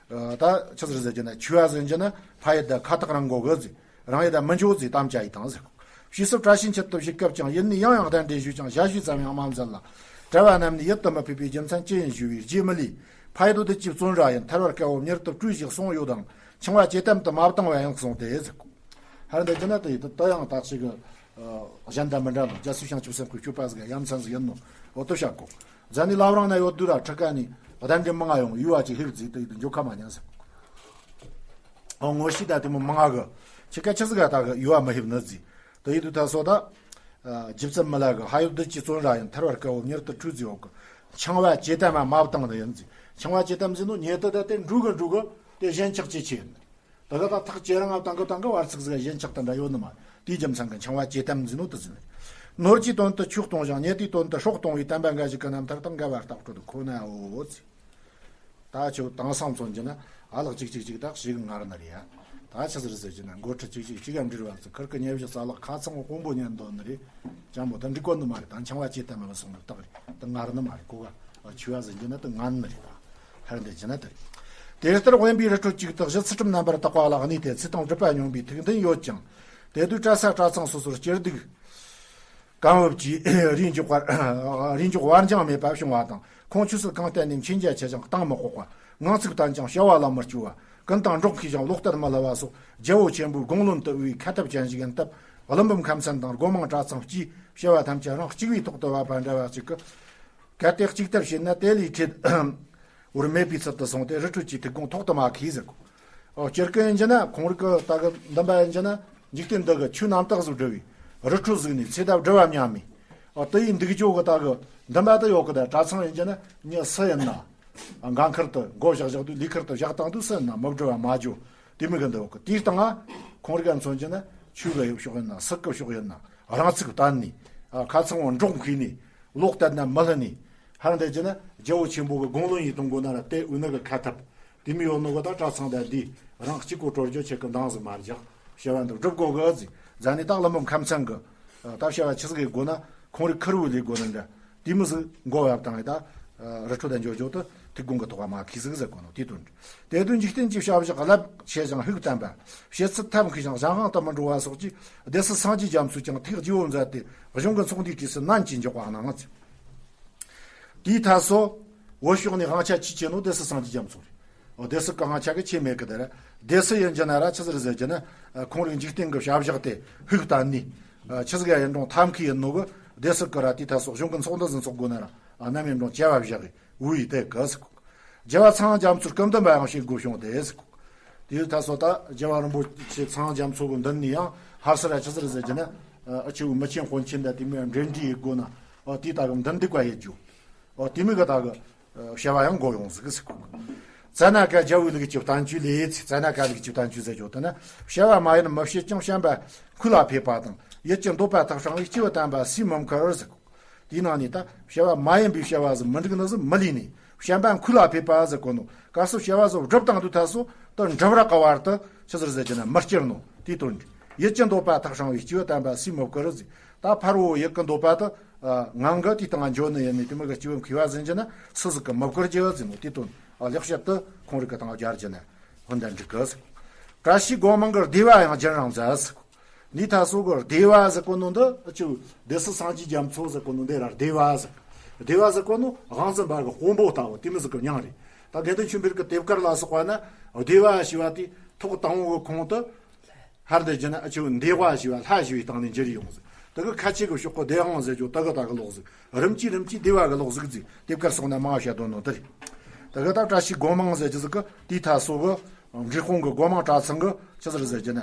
ད་ཆི་ཟིག་ཟེར་རྒྱུ་ན་ཆུ་བ་ཟིག་ཡིན་རྒྱུ་ན་ཕ་ཡུལ་ད་ཁ་ཐག་རིང་དགོས་གི་ཟིག་རང་ཡུལ་ད་མི་འགྱོ་ཟིག་དམ་བཅའ་ཡི་དང་ཟིག་ཕྱིས་སུ་བཀྲ་ཤིས་འཁྱིལ་དུ་བཞུགས་སྐབས་ཀྱང་ཡུལ་ནས་ཡང་ཡང་གདན་འདྲེན་ཞུས་ཀྱང་ཞལ་བཞེས་ཙམ་ཡང་མ་མཛད་ལ། གྲྭ་བ་རྣམས་ནས་ཡུལ་དུ་མི་ཕེབས་པའི་རྒྱུ་མཚན་ཅི་ཡིན་ཞུས་པས་རྗེ་མི་ལས། ཕ་ཡུལ་དུ་བདུད་ཀྱི་བཙོན་ར་ཡིན། ཐར་བར་དཀའ་བོ་མྱུར་དུ་བྲོས་ཞེས་གསུངས་ཡོད་དང་འཆིང་བ་ཇེ་དམ་དུ་མ་བཏང་བ་ཡང་གསུངས་ཏེ་ཟེར། ཧར་འདི་ཅི་ན་དེ་ཡིན་དུ་ད་ཡང་དག་ཅིག་གི་གཞན་དང་མི་འདྲ་ནོ་རྒྱ་སུ་ཤང་ཆུབ་སེམས་ཁོའི་སྤྱོད་པ་ཟིག་ཡ་མཚན་ཟིག་ཡིན་ནོ། འོ་དུ་བཤད་གོ། རྫ་ནི་ལབ་རང་ན་ཡོད་དུས་ར་ཁྲི་ཀ་ནི་གདན་འདྲེན་མང་ང་ཡོང་ཡུལ་བ་ཅིག་ལྷིབ་ཟིག་དེ་ཡིན་དུ་འཇོག་ཁ་མ་ཉན་ཟེར། ཨོ་ངོ་ཤེས་ད་དེ་མོ་མང་ང་གི་ཁྱི་ཀ་ཆི་ཟིག་ག་ད་གི་ཡུལ་བ་མི་ལྷིབ་ནི་ཟིག་དེ་ཡིན་དུ་ད་སོ་ད། རྗེ་བཙུན་མི་ལ་གི་ཕ་ཡུལ་བདུད་ཀྱི་བཙོན་ར་ཡིན། ཐར་བར་དཀའ་བོ་མྱུར་དུ་བྲོས་ཟེར་འོག་གི་འཆིང་བ་ཇེ་དམ་མ་བཏང་ནི་ཡིན་ཟིག་འཆིང་བ་ཇེ་དམ་ཟེར་ནོ་ཉེ་དུ་ད་དེ་འགྲོ་གི་འགྲོ་གི་དེ་གཞན་ཆགས་ཇེ་ཆེ་ཡིན། ད་ག་ད་ཐག་ཇེ་རིང་ང་བཏང་གི་བཏང་གི་བར་ཚིགས་ཟིག་གཞན་ཆགས་དེ་འདྲ་ཡོད་ནི་མ། དེའི་རྒྱུ་མཚན་གི་འཆིང་བ་ཇེ་དམ་ཟེར་ནོ་དེ་ཟིག་ནི། ནོར་གྱི་དོན་དུ་ཆོས་གཏོང་ཞིང་ཉེ་དུའི་དོན་དུ་སྲོག་གཏོང་བའི་བསྟན་པ་འགའ་ཞིག་གི་རྣམ་ཐར་དང་འགལ་བ་རྟགས་སྤྲོད་ཁོ་ནའོ་ཟེར། ད་ཁྱོད་དེང་སང་མཚོན་གྱི་ན་ཨ་ལགས་གཅིག་གཅིག་གཅིག་དག་ཞིག་ངར་ནི་རེད་ཡ། ད་ཆི་ཟིག་ཟེར་གྱི་ན་འགོ་ཁྲིད་གཅིག་གཅིག་གཅིག་ག་འབྲེལ་བ་ཚོ་ཁིར་ཀི་ཉེ་བཞི་རྩ་ལག་ཁ་ཚང་དཔོན་པོ་ཉན་འདོད་ནི་རེད། ཅང་མོ་ད་འགྲིག་གོ་ནི་མ་རེད། ད་འཆིང་བ་ཇེ་དམ་མ་སོང་ནི་རྟགས་རེད། ད་ངར་ནི་མ་རེད་གོ་ག་ཆུ་བ་ཟིན་གྱི་ན་ད་ངན་ནི་རེད། ད་ཧར་འདི་གྱི་ན་ད་རེད། དེ་ལྟར་དབེན་པའི་རི་ཁྲོད་ཅིག་ཏུ་གཞི་ཚུལ་ཁྲིམས་རྣམ་པར་དག་པ་ལ་གནས་ཏེ་ཚེ་དང་སྒྲུབ་པ་སྙོམས་པའི་ཐུགས་འདུན་ཡོད་ཅིང་། དེ་དུས་གྲྭ་ས་གྲྭ་ཚང་སོ་སོར་སྐྱིད་སྡུག་གང་འོབ་ཀྱིས་རིགས་འཇོག་པར་རིགས་འཇོག་བར་འགྱངས་མེད་པ་བྱུང་བ་དང་། ཁོང་ཆོས་སུ་གང་བསྟན་ནས་མཁྱེན་རྒྱ་ཆེ་ཞིང་གཏམ་མི་དཔོག་པ། ངང་ཚིག་བསྟན་ཀྱང་བྱ་བ་ལ་མི་སྐྱོ་བ། ཀུན་དང་འགྲོགས་མཁས་ཤིང་ལོག་ལྟར་མི་སླུ་བ་སོགས་རྒྱལ་པོ་ཆེན་པོའི་དགུང་བློན་དུ་དབུས་ཁ་ཐབས་ཅན་ཞིག་ཡིན་སྟབས། ཀླུ་འབུམ་ཁམས་ཚན་དང་སྒོ་མང་གྲྭ་ཚང་སྤྱིའི་བྱ་བ་ཐམས་ཅད་རང་གཅིག་པུའི་ཐོག་ཏུ་བབས་པ་འདྲ་བ་ཞིག་གི། གལ་ཏེ་གཅིག་ལྟར་བྱས་ན་དེ་ལས་ཁྲེལ་བོར་མེད་པའི་ཚུལ་དུ་སོང་སྟེ་རི་ཁྲོད་ཀྱི་ཐུགས་དགོངས་ཐོག་ཏུ་མ་ཁེལ་ཟེར་གོ། ཨོ། སྤྱིར་གི་ཡིན་གྱི་ན་ཁོང་རིག་གི་ད་གི་འདུན་པ་ཡིན་གྱི་ན། འཇིག་རྟེན་འདི་གི་ཆོས་རྣམ་དག་ཟིག་བསྒྲུབས་པའི་རི་ཁྲོད་ཟིག་ནས་ཚེ་འདབ་བསྒྲུབ་པ་མཉམ་མེད། ཨོ། དེ་ཡི་འདུག་ཅོག་གི་ད་གི་འདུན་པ་དེ་ཡོད་གི། ད་གྲྭ་ཚང་ཡིན་གྱི་ན་མྱི་སུ་ཡིན་ན། འགན་ཁུར་དུ་མགོ་བཞག་བཞག་དུས་ལས་ཁུར་དུ་བཞག་བཏང་དུས་སུ་ཡིན་ན་མི་བསྒྲུབ་པ་མ་འཇོག་དེ་མོ་གི་འདུག་གི། དེའི་སྟེང་ང་ཁོང་རིག་ག་མཚོན་གྱི་ན་ཆོས་གི་ཕྱོགས་ཡིན་ན། སྲིད་གི་ཕྱོགས་ཡིན་ན། རང་ཚུགས་བརྟན་ནས། ཨ། ཁ་ཚང་བ་འགྲོགས་མཁས་ནས། ལོག་བསྡད་ན་མི་ལྷན་ནས། ཧར་འདི་ཀྱི་ན་རྒྱལ་པོ་ཆེན་པོ་གི་དགུང་ལོ་ཡིན་གཏོང་དགོས་ན་ར་དེ་འུ་ནི་གི་ཁ་ཐབས་དེ་མི་ཡོད་ནོ་གི། ད་གྲྭ་ཚང་དང་འདི་རང་གཅིག་པོ་གྲོལ་རྒྱུ་ཆེད་གི་འདང་ཟིག་མ་རྒྱག་བྱ་བ་འདི་སྒྲུབ་དགོས་གི་ཟིག། རྫ་ནི་སྟག་ལ་མོ་ཁམས་ཚན་གི། ད་བྱ་བ་ཆི་ཟིག་གི་དགོས་ན་ཁོང་རིག་ཁུར་བོ་ལས་དགོས་ན་འདྲ། དེ་མི་ཟིག་མགོ་བབ་བཏང་ད་རི་ཁྲོད་དུ་འཇོག་འཇོག་ཏུ་ཐུགས་དགོངས་གི་ཐོག་མ་ཁུས་ཟིག་ཟེར་གོ་ནོ་དེ་དོན། དེ་དོན་འཇིག་རྟེན་གྱི་བྱ་བཞག་རླབས་ཆེ་ཞིང་ཕུགས་བརྟན་པ། བྱེད་ཚུལ་ཐབས་མཁས་ཤིང་གཞན་དབང་དུ་མི་འགྲོ་བ་སོགས་ཀྱི་སྡེ་སྲིད་སངས་རྒྱས་རྒྱ་མཚོས་ཀྱང་ཐུགས་དགྱེས་པོ་མཛད་དེ། གཞུང་གི་ཚོགས་འདུའི་གྲས་སུ་ནན་གྱིས་འཇོག་པ་གནང་ངོ་། དེའི་ཐད་སོ། བོད་ཕྱོགས་ནས་དབང་ཆ་ཆེས་ཆེ་ནོ་སྡེ་སྲིད་སངས་རྒྱས་རྒྱ་མཚོ་རེད། འོ། སྡེ་སྲིད་ཀྱི་དབང་ཆ་གི་ཆེས་མེད་གི། དེ་ར་སྡེ་སྲིད་ཡིན་གྱི་ན་ར་ཆི་ཟིག་རེད་ཟེར་གྱི་ན། ཁོང་རིག་འཇིག་རྟེན་གྱི་བྱ་བཞག་དེ་ཕུགས་བརྟན་ནས། ཆི་ཟིག་ཡིན་རུང་ཐབས་མཁས་ཡིན་ནོ་གི། སྡེ་སྲིད་ཀྱི་ར་དེའི་ཐད་སོ་གཞུང་གི་ཚོགས་འདུ་ཟིག་འཚོགས་དགོས་ན་ར་ནམ་ཡིན་རུང་བྱ་བ་བཞག་གི་འོས་ཡི་དེ་གི་ཟེར་གོ། རྒྱལ་བ་ཚངས་དབྱངས་རྒྱ་མཚོའི་སྐུ་མདུན་པ་ཡང་བྱེད་དགོས་བྱུང་སྟེ་ཟེར་གོ། དེའི་ཐད་སོ་ད་རྒྱལ་བ་རིན་པོ་ཆེ་ཚངས་དབྱངས་རྒྱ་མཚོ་གི་མདུན་ནས་ཡང་ཧར་སར་ཆི་ཟིག་རེད་ཟེར་གྱི་ན། ཨ། ཆེ་བོ་མི་ཆེན་དཔོན་ཆེན་དང་དེ་མོ་ཡང་འབྲེལ་འདྲིས་ཡེད་དགོས་ན། ཨ། དེའི་ད་གི་མདུན་འདུག་པ་ཡེད་རྒྱུ། ཨ། དེ་མོ་གི་ད་གི་བྱ་བ་ཡང་འགོ་ཡོང་ཟིག་ཟེར་གོ། ཙ་ན་ཀ་རྒྱལ་བོའི་ལུགས་ཀྱི་བསྟན་བཅོས་ལས། ཙ་ན་ཀ་ལུགས་ཀྱི་བསྟན་བཅོས་ཟེར་རྒྱུ་དེ་ན། བྱ་བ་མ་ཡིན་མི་བྱེད་ཅིང་། བྱམས་པ་མཁོ་ལ་ཕེབས་པ་དང་། ཡིད་ཀྱི་འདོད་པ་ཐག་བསྲིང་བའི། སྐྱེས་བུ་དམ་པ་སུས་མི་མཁར་ཟེར་གོ། དེའི་ནང་ནས་ད་བྱ་བ་མ་ཡིན་པའི་བྱ་བ་ཟིག་མི་འགྲིག་ནི་ཟིག་མི་ལུས་ནས། བྱམས་པ་མཁོ་ལ་ཕེབས་པ་ཟེར་གོ་ནོ། གལ་སྲིད་བྱ་བ་ཟིག་སྒྲུབ་བཏང་དུས་ཐ་སོ་དེ་འགྲུབ་རག་གི་བར་དུ་ཆི་ཟིག་རེད་ཟེར་གྱི་ན་མི་སྐྱུར་ནོ་དེའི་དོན་རེད། ཡིད་ཀྱི་འདོད་པ་ཐག་བསྲིང་བའི། སྐྱེས་བུ་དམ་པ་སུས་མི་བཀུར་ཟེར། ད་ཕར་བོ་ཡིད་ཀྱི་འདོད་པ་དེ་ངང་གི་དེའི་སྟེང་འཇོག་ནི་ཡིན་ནི་དེ་མོ་གི་སྐྱེས་བུ་མཁས་པ་ཟིག་ཡིན་གྱི་ན་སུ་ཟིག་གིས་མི་བཀུར་རྒྱུ་ཟེར་ནོ་དེའི་དོན། ཨ། ལེགས་བཤད་དེ་ཁོང་རིག་གི་སྟེང་སྦྱར་གྱི་ན་འོ་འདི་འགྲིག་གི་ཟེར། བཀྲ་ཤིས་སྒོ་མང་གི་སྡེ་བ་ཡང་རྒྱུན་རིང་མཛད་ཟེར། འདིའི་ཐད་སོ་གི་སྡེ་བ་ཟེར་གོ་ནོ་འདི་ཨ་ཆུ་སྡེ་སྲིད་སངས་རྒྱས་རྒྱ་མཚོ་ཟེར་གོ་ནོ་འདི་ར་སྡེ་བ་ཟེར། སྡེ་བ་ཟེར་གོ་ནོ་དབང་འཛིན་པ་གི་དཔོན་པོ་ལྟ་བུ་དེ་མོ་ཟིག་གི་མྱིང་རེད། ད་དགེ་འདུན་ཆོས་འཕེལ་གི་དེབ་དཀར་ལ་སོགས་པ་ན་སྡེ་བ་ཞེས་པ་དེ་ཐོག་དང་པོ་གི་ཁོངས་དུ་ཧར་འདི་བགྱི་ན་ཨ་ཆུ་འདེ་བ་ཞེས་པ་ལྷ་ཞེས་པའི་སྟེང་ནས་འགྱུར་ཡོང་ཟིག། དེ་གི་ཁ་ཆེ་གི་ཕྱོགས་གི་སྡེ་དབང་ཟེར་རྒྱུ་དེ་གི་ད་གི་ལོག་ཟིག། རིམ་གྱིས་རིམ་གྱིས་སྡེ་བ་གི་ལོག་ཟིག་ཟེར། དེབ་དཀར་སོགས་ན་མང་བ་བཤད་དོན་ནོ་དེ་རེད། དེ་གི་ད་བཀྲ་ཤིས་སྒོ་མང་ཟེར་རྒྱུ་ཟིག་གི་དེའི་ཐད་སོ་གི་འབྲས་སྤུངས་གི་སྒོ་མང་གྲྭ་ཚང་གི་ཆི་ཟིག་རེད་ཟེར་གྱི་ན།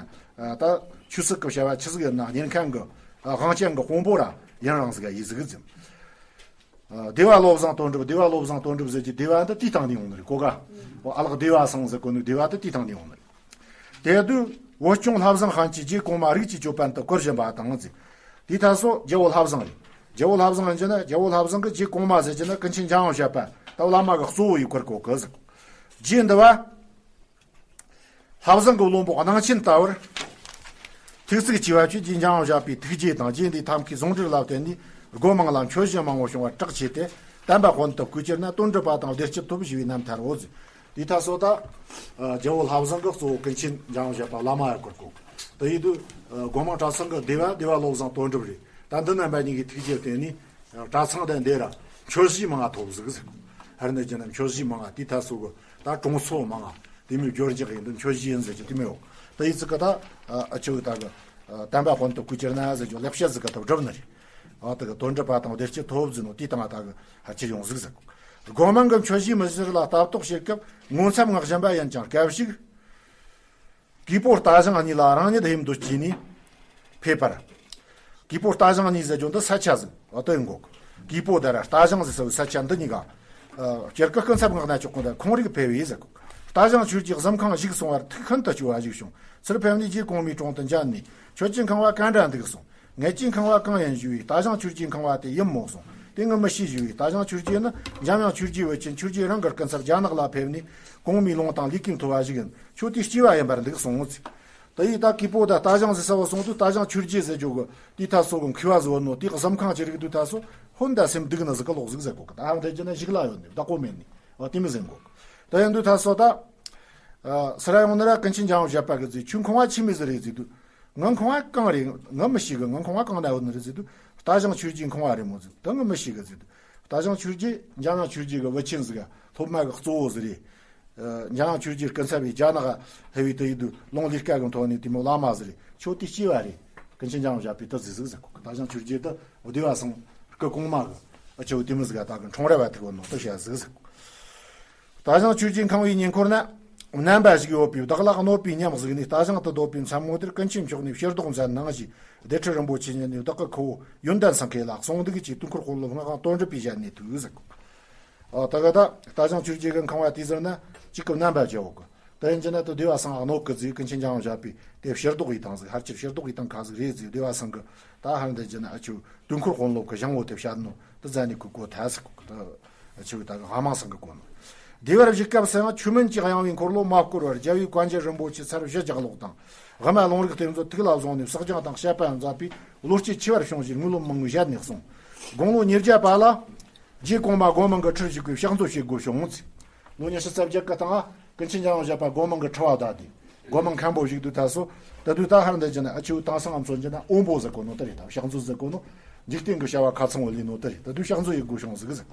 ད་ཆོས་སྲིད་གི་བྱ་བ་ཆི་ཟིག་ཡིན་ན་གཉེར་མཁན་གི་དབང་ཅན་གི་དཔོན་པོ་ར་ཡུན་རིང་ཟིག་ཡིན་ཟིག་ཟེར། སྡེ་བ་བློ་བཟང་དོན་གྲུབ། སྡེ་བ་བློ་བཟང་དོན་གྲུབ་ཟེར་གྱི་སྡེ་བ་འདི་དེའི་སྟེང་ནས་ཡོང་ནི་རེད་གོ་ག། ཨ་ལགས་སྡེ་བ་སངས་ཟེར་གོ་ནི་སྡེ་བ་འདི་དེའི་སྟེང་ནས་ཡོང་ནི་རེད། དེ་དུས་བོད་སྐྱོང་ལྷ་བཟང་ཧན་གྱིས་རྗེ་གོང་མ་རིགས་ཀྱི་ཅོད་པན་དུ་བཀུར་བཞིན་པ་དང་ཟེར། དེའི་ཐད་སོ་རྒྱལ་བོ་ལྷ་བཟང་རེད། རྒྱལ་བོ་ལྷ་བཟང་ཡིན་གྱི་ན་རྒྱལ་བོ་ལྷ་བཟང་གི་རྗེ་གོང་མ་ཟེར་གྱི་ན་ཀུན་མཁྱེན་འཇམ་དབྱངས་བཞད་པ་ད་བླ་མ་གི་གཙོ་བོ་ཡི་བཀུར་གོ་གི་ཟེར། རྗེ་འདི་བ། ལྷ་བཟང་གི་བློན་པོ་སྣང་ཆེན་ལྟ་བུར། ཐུགས་བརྩེ་ཆེ་བ་ཆོས་རྗེ་འཇམ་དབྱངས་བཞད་པའི་ཐུགས་རྗེ་དང་རྗེ་འདིའི་ཐབས་མཁས་ཟུང་འབྲེལ་ལ་བརྟེན་ནས་སྒོ་མང་ལ་མཆོད་གཞི་མང་བོ་བྱུང་བར་གྲགས་ཆེ་སྟེ་དམ་པ་དཔོན་དུ་བསྐོས་གྱུར་ན་དོན་གྲུབ་པ་དང་བདེ་སྐྱིད་ཐོབ་ཞེས་པའི་རྣམ་ཐར་འོ་ཟེར། དེའི་ཐད་སོ་ད། རྒྱལ་བོ་ལྷ་བཟང་གི་གཙོ་བོ་ཀུན་མཁྱེན་འཇམ་དབྱངས་བཞད་པ་བླ་མ་ཡི་བཀུར་གོ། དེ་ཡིན་དུས་སྒོ་མང་གྲྭ་ཚང་གི་སྡེ་བ་སྡེ་བ་བློ་བཟང་དོན་གྲུབ་རེད། ད་འདི་རྣམ་པ་གཉིས་ཀྱི་ཐུགས་རྗེ་བརྟེན་ནས་གྲྭ་ཚང་དེ་འདི་ར་མཆོད་གཞི་མང་ང་ཐོབ་ཟིག་ཟེར། ཧར་ནས་བྱས་ན་མཆོད་གཞི་མང་ང་དེའི་ཐད་སོ་གི་ད་གྲོང་ཚོ་མང་ང་དེ་མོའི་སྒྲིག་གཞི་ཡིན་དུས་མཆོད་གཞི་ཡིན་ཟེར་རྒྱུ་དེ་མོ་ཡོད། དེ་ཡི་ཚིག་གི་ད་ཨ་ཆུ་ད་གི་དམ་པ་དཔོན་དུ་བསྐོས་གྱུར་ན་ཟེར་རྒྱུ་ལེགས་བཤད་ཟིག་གི་ཐོག་སྒྲུབ་ནི་རེད། ཨ་ད་གི་དོན་གྲུབ་པ་དང་བདེ་སྐྱིད་ཐོབ་ཟེར་ནོ་དེའི་སྟེང་ང་ད་གི་ཧར་ཁྱེར་ཡོང་ཟིག་ཟེར། སྒོ་མང་གི་མཆོད་གཞིའི་མི་ཟེར་ལ་ལྟ་རྟོག་བྱེད་སྐབས་ངོ་མཚར་ངག་བཞིན་པ་ཡིན་ཀྱང་སྐབས་ཤིག་གུས་པོ་རྟ་ཞང་གཉིས་ལ་རང་ཉིད་ཧེམ་དུ་བྱས་ནས་ཕེབས་པར། གུས་པོ་རྟ་ཞང་གཉིས་ཟེར་རྒྱུ་འདི་ས་ཆ་ཟིག་འོ་དོན་གོ། གུས་པོ་དེ་ར་རྟ་ཞང་ཟེར་ས་བོའི་ས་ཆ་འདི་གཉིས་ཀ། སྤྱིར་གི་སྐུ་ཚབ་ངག་ན་ཆོག་གོ་ད་ཁོང་རིག་ཕེབས་པས་ཟེར་གོ། རྟ་ཞང་ཆོས་རྗེ་གཟིམ་ཁང་བཞུགས་སོང་བར་ཐུགས་ཤིན་ཏུ་སྐྱོ་བ་བཞུགས་བྱུང་། ཚུར་ཕེབས་ནས་རྗེ་གོང་མའི་དྲུང་དུ་མཇལ་ནས་ཆོས་ཀྱི་ཁང་བ་གང་འདྲ་འདུག་གསུངས། ངེད་ཀྱི་ཁང་བ་གང་ཡིན་ཞུས་པས་རྟ་ཞང་ཆོས་རྗེའི་ཁང་བ་དེ་ཡིན་མོ་གསུངས། དེ་ངས་མི་ཤེས་ཞུས་པས་རྟ་ཞང་ཆོས་རྗེ་ནི་འཇམ་དབྱངས་ཆོས་རྗེའི་བུ་ཆེན་ཆོས་རྗེ་རང་གི་སྐུ་ཚབ་རྒྱ་ནག་ལ་ཕེབས་ནས་གོང་མའི་ལུང་དང་ལུས་ཀྱི་མཐུ་བ་ཞིག་ཡིན། ཁྱོད་དེའི་སྐྱེས་པ་ཡིན་པར་འདུག་གསུངས། དེ་ཡིས་ད་གུས་པོ་ད་རྟ་ཞང་ཟེར་ས་བ་སོང་དུས་རྟ་ཞང་ཆོས་རྗེ་ཟེར་རྒྱུ་གི་དེའི་ཐད་སོ་གི་མཁས་པ་ཟིག་བོ་ནོ་དེ་གི་གཟིམ་ཁང་ཅི་རིགས་དུས་ཐད་སོ་ཧོན་ད་སེམས་སྡུག་ནི་ཟིག་གི་ལོག་ཟིག་ཟེར་གོ་གི། ད་ཧང་དེ་རྒྱུ་ན་ཞིག་ལ་ཡོད་ནི་བདག་པོ་མེད་ནི་བ་དེ་མི་ཟེར་གོ་གི། དེ་ཡིན་དུས་ཐད་སོ་ད་ཨ་སེར་ཡོང་ནི་ར་ཀུན་མཁྱེན་འཇམ་དབྱངས་བཞད་པ་གི་ཟེར། ཁྱོད་ཁང་བ་ཆི་མོ་ཟིག་རེད་ཟེར་དུས། ང་ཁང་བ་གང་རེད། ང་མི་ཤེས་གི། ང་ཁང་བ་གང་ན་ཡོད་ནི་རེད་ཟེར་དུས། རྟ་ཞང་ཆོས་རྗེའི་ཁང་བ་རེད་མོ་ཟེར། ད་ང་མི་ཤེས་གི་ཟེར་དུས། རྟ་ཞང་ཆོས་རྗེ་འཇམ་དབྱངས་ཆོས་རྗེ་གི་བུ་ཆེན་ཟིག་ག་སློབ་མ་གི་གཙོ་བོ་ཟིག་རེད། ཨ་འཇམ་དབྱངས་ཆོས་རྗེ་སྐུ་ཚབ་བྱས་རྒྱ་ནག་ཕེབས་པའི་དུས་ཡིན་དུས་ལུང་ལས་ཀ་གི་ཐོག་ནས་དེ་མོ་བླ་མ་ཟིག་རེད། ཁྱོད་དེའི་སྐྱེས་པ་རེད། ཀུན་མཁྱེན་འཇམ་དབྱངས་བཞད་པས་དེ་ཟིག་ཟེར་གོ། རྟ་ཞང་ཆོས་རྗེ་དེ་སྡེ་བ་སངས་སྐུ་གོང་མ་གི་ཨ་ཆེ་བོ་དེ་མོ་ཟིག་ག་ད་གི་འཁྲུངས་རབས་བ་ཐུག་བ་ནོ་དེ་བཤད་ཟིག་ཟེར་གོ། རྟ་ཞང་ཆོས་རྗེའི་ཁང་བའི་ཉེ་འཁོར་ན། རྣམ་པ་ཞིག་ཡོད་པས། བདག་ལ་གནོད་པའི་ཉམས་གཟིགས་ནས། ལྟ་ཞིང་དུ་སྡོད་པའི་མཚན་མོ་དེར། ཀུན་མཁྱེན་མཆོག་ནས་ཕྱིར་ལྡོག་མཛད་གནང་ཞེས། བདེ་ཁྲི་རིན་པོ་ཆེ་ཉིད་ནས་བདག་གི་ཁུ་བོ་ཡོན་ཏན་སེང་གེ་ལ་གསུངས་འདུག་ཅེས། དུས་འཁོར་དཔོན་སློབ་སྔགས་དང་དོན་གྲུབ་པའི་ཞལ་ནས་ཐོས་ཟེར། ཨ་ད་ག་ད་ལྟ་ཞིང་ཆོས་རྗེ་གི་ཁང་བ་དེ་ཟེར་ན་གཅིག་གི་རྣམ་པ་བརྗེ་བོ་གི། དེ་ཡིན་གྱི་ན་དུ་སྡེ་བ་སང་གནོད་གི་ཟིག། ཀུན་མཁྱེན་འཇམ་དབྱངས་བཞད་པས་དེ་ཕྱིར་ལྡོག་ཡིས་དང་ཟིག། ཧར་ཆེར་ཕྱིར་ལྡོག་ཡིས་དང་ག་ཟིག་རེད་ཟིག། སྡེ་བ་སང་གི་ད་ཧར་འདི་གྱི་ན་ཨ་ཆུ་དུས་འཁོར་དཔོན་སློབ་གི་ཞང་བོ་དེ་བཤད་ནོ་དུ་ཟ་ནི་གི་གོ་ཐལ་ཟིག་གོ་གི། ད་ཨ་ཆུ་ད་གི་ཧ་མང་སང་གི་གོ་ནོ། བདེ་བར་བཞུགས་སྐབས་སུ་ཡང་ཆོས་མིན་གྱི་གཡེང་བའི་འཁོར་ལོ་མ་བསྐོར་བར། རྒྱལ་བའི་བཀའ་འགྱུར་རིན་པོ་ཆེ་ཚར་བཞི་ལྗགས་ཀློག་དང་། དབུ་མ་ལུང་རིགས་དེ་ཚོ་ཐུགས་ལ་བཟུང་ནས་བསགས་སྦྱང་དང་བཤད་པ་མཛད་པས་བློ་སྐྱེད་ཆེ་བར་བྱུང་ཞེས་དངོས་སློབ་མང་བོས་བཞེད་ནས་གསུངས། དགུང་ལོ་ཉེར་བརྒྱད་པ་ལ། རྗེ་གོང་མ་སྒོ་མང་གི་ཁྲིར་བཞུགས་པའི་ཕྱག་མཛོད་བྱེད་དགོས་བྱུང་ངོ་། ལོ་ཉི་ཤུ་རྩ་བརྒྱད་ཀྱི་སྟེང་ཀུན་མཁྱེན་འཇམ་དབྱངས་བཞད་པ་སྒོ་མང་གི་ཁྲི་བ་བདའ་སྟེ། སྒོ་མང་མཁན་པོ་བཞུགས་དུས་ད་སོ། ད་དུས་ད་ཧར་འདི་ཀྱི་ན་ཨ་ཆུ་དེང་སང་ང་ཚོ་ཀྱི་ན་དབོན་པོ་ཟེར་གོ་ནོ་དེ་རེད། ད་ཕྱག་མཛོད་ཟེར་གོ་ནོ། འཇིག་རྟེན་གྱི་བྱ་བ་ཁ་ཚང་བོ་ལས་ནོ་དེ་རེད། ད་དུས་ཕྱག་མཛོད་ཡེ་དགོས་བྱུང་ཟིག་ཟེར།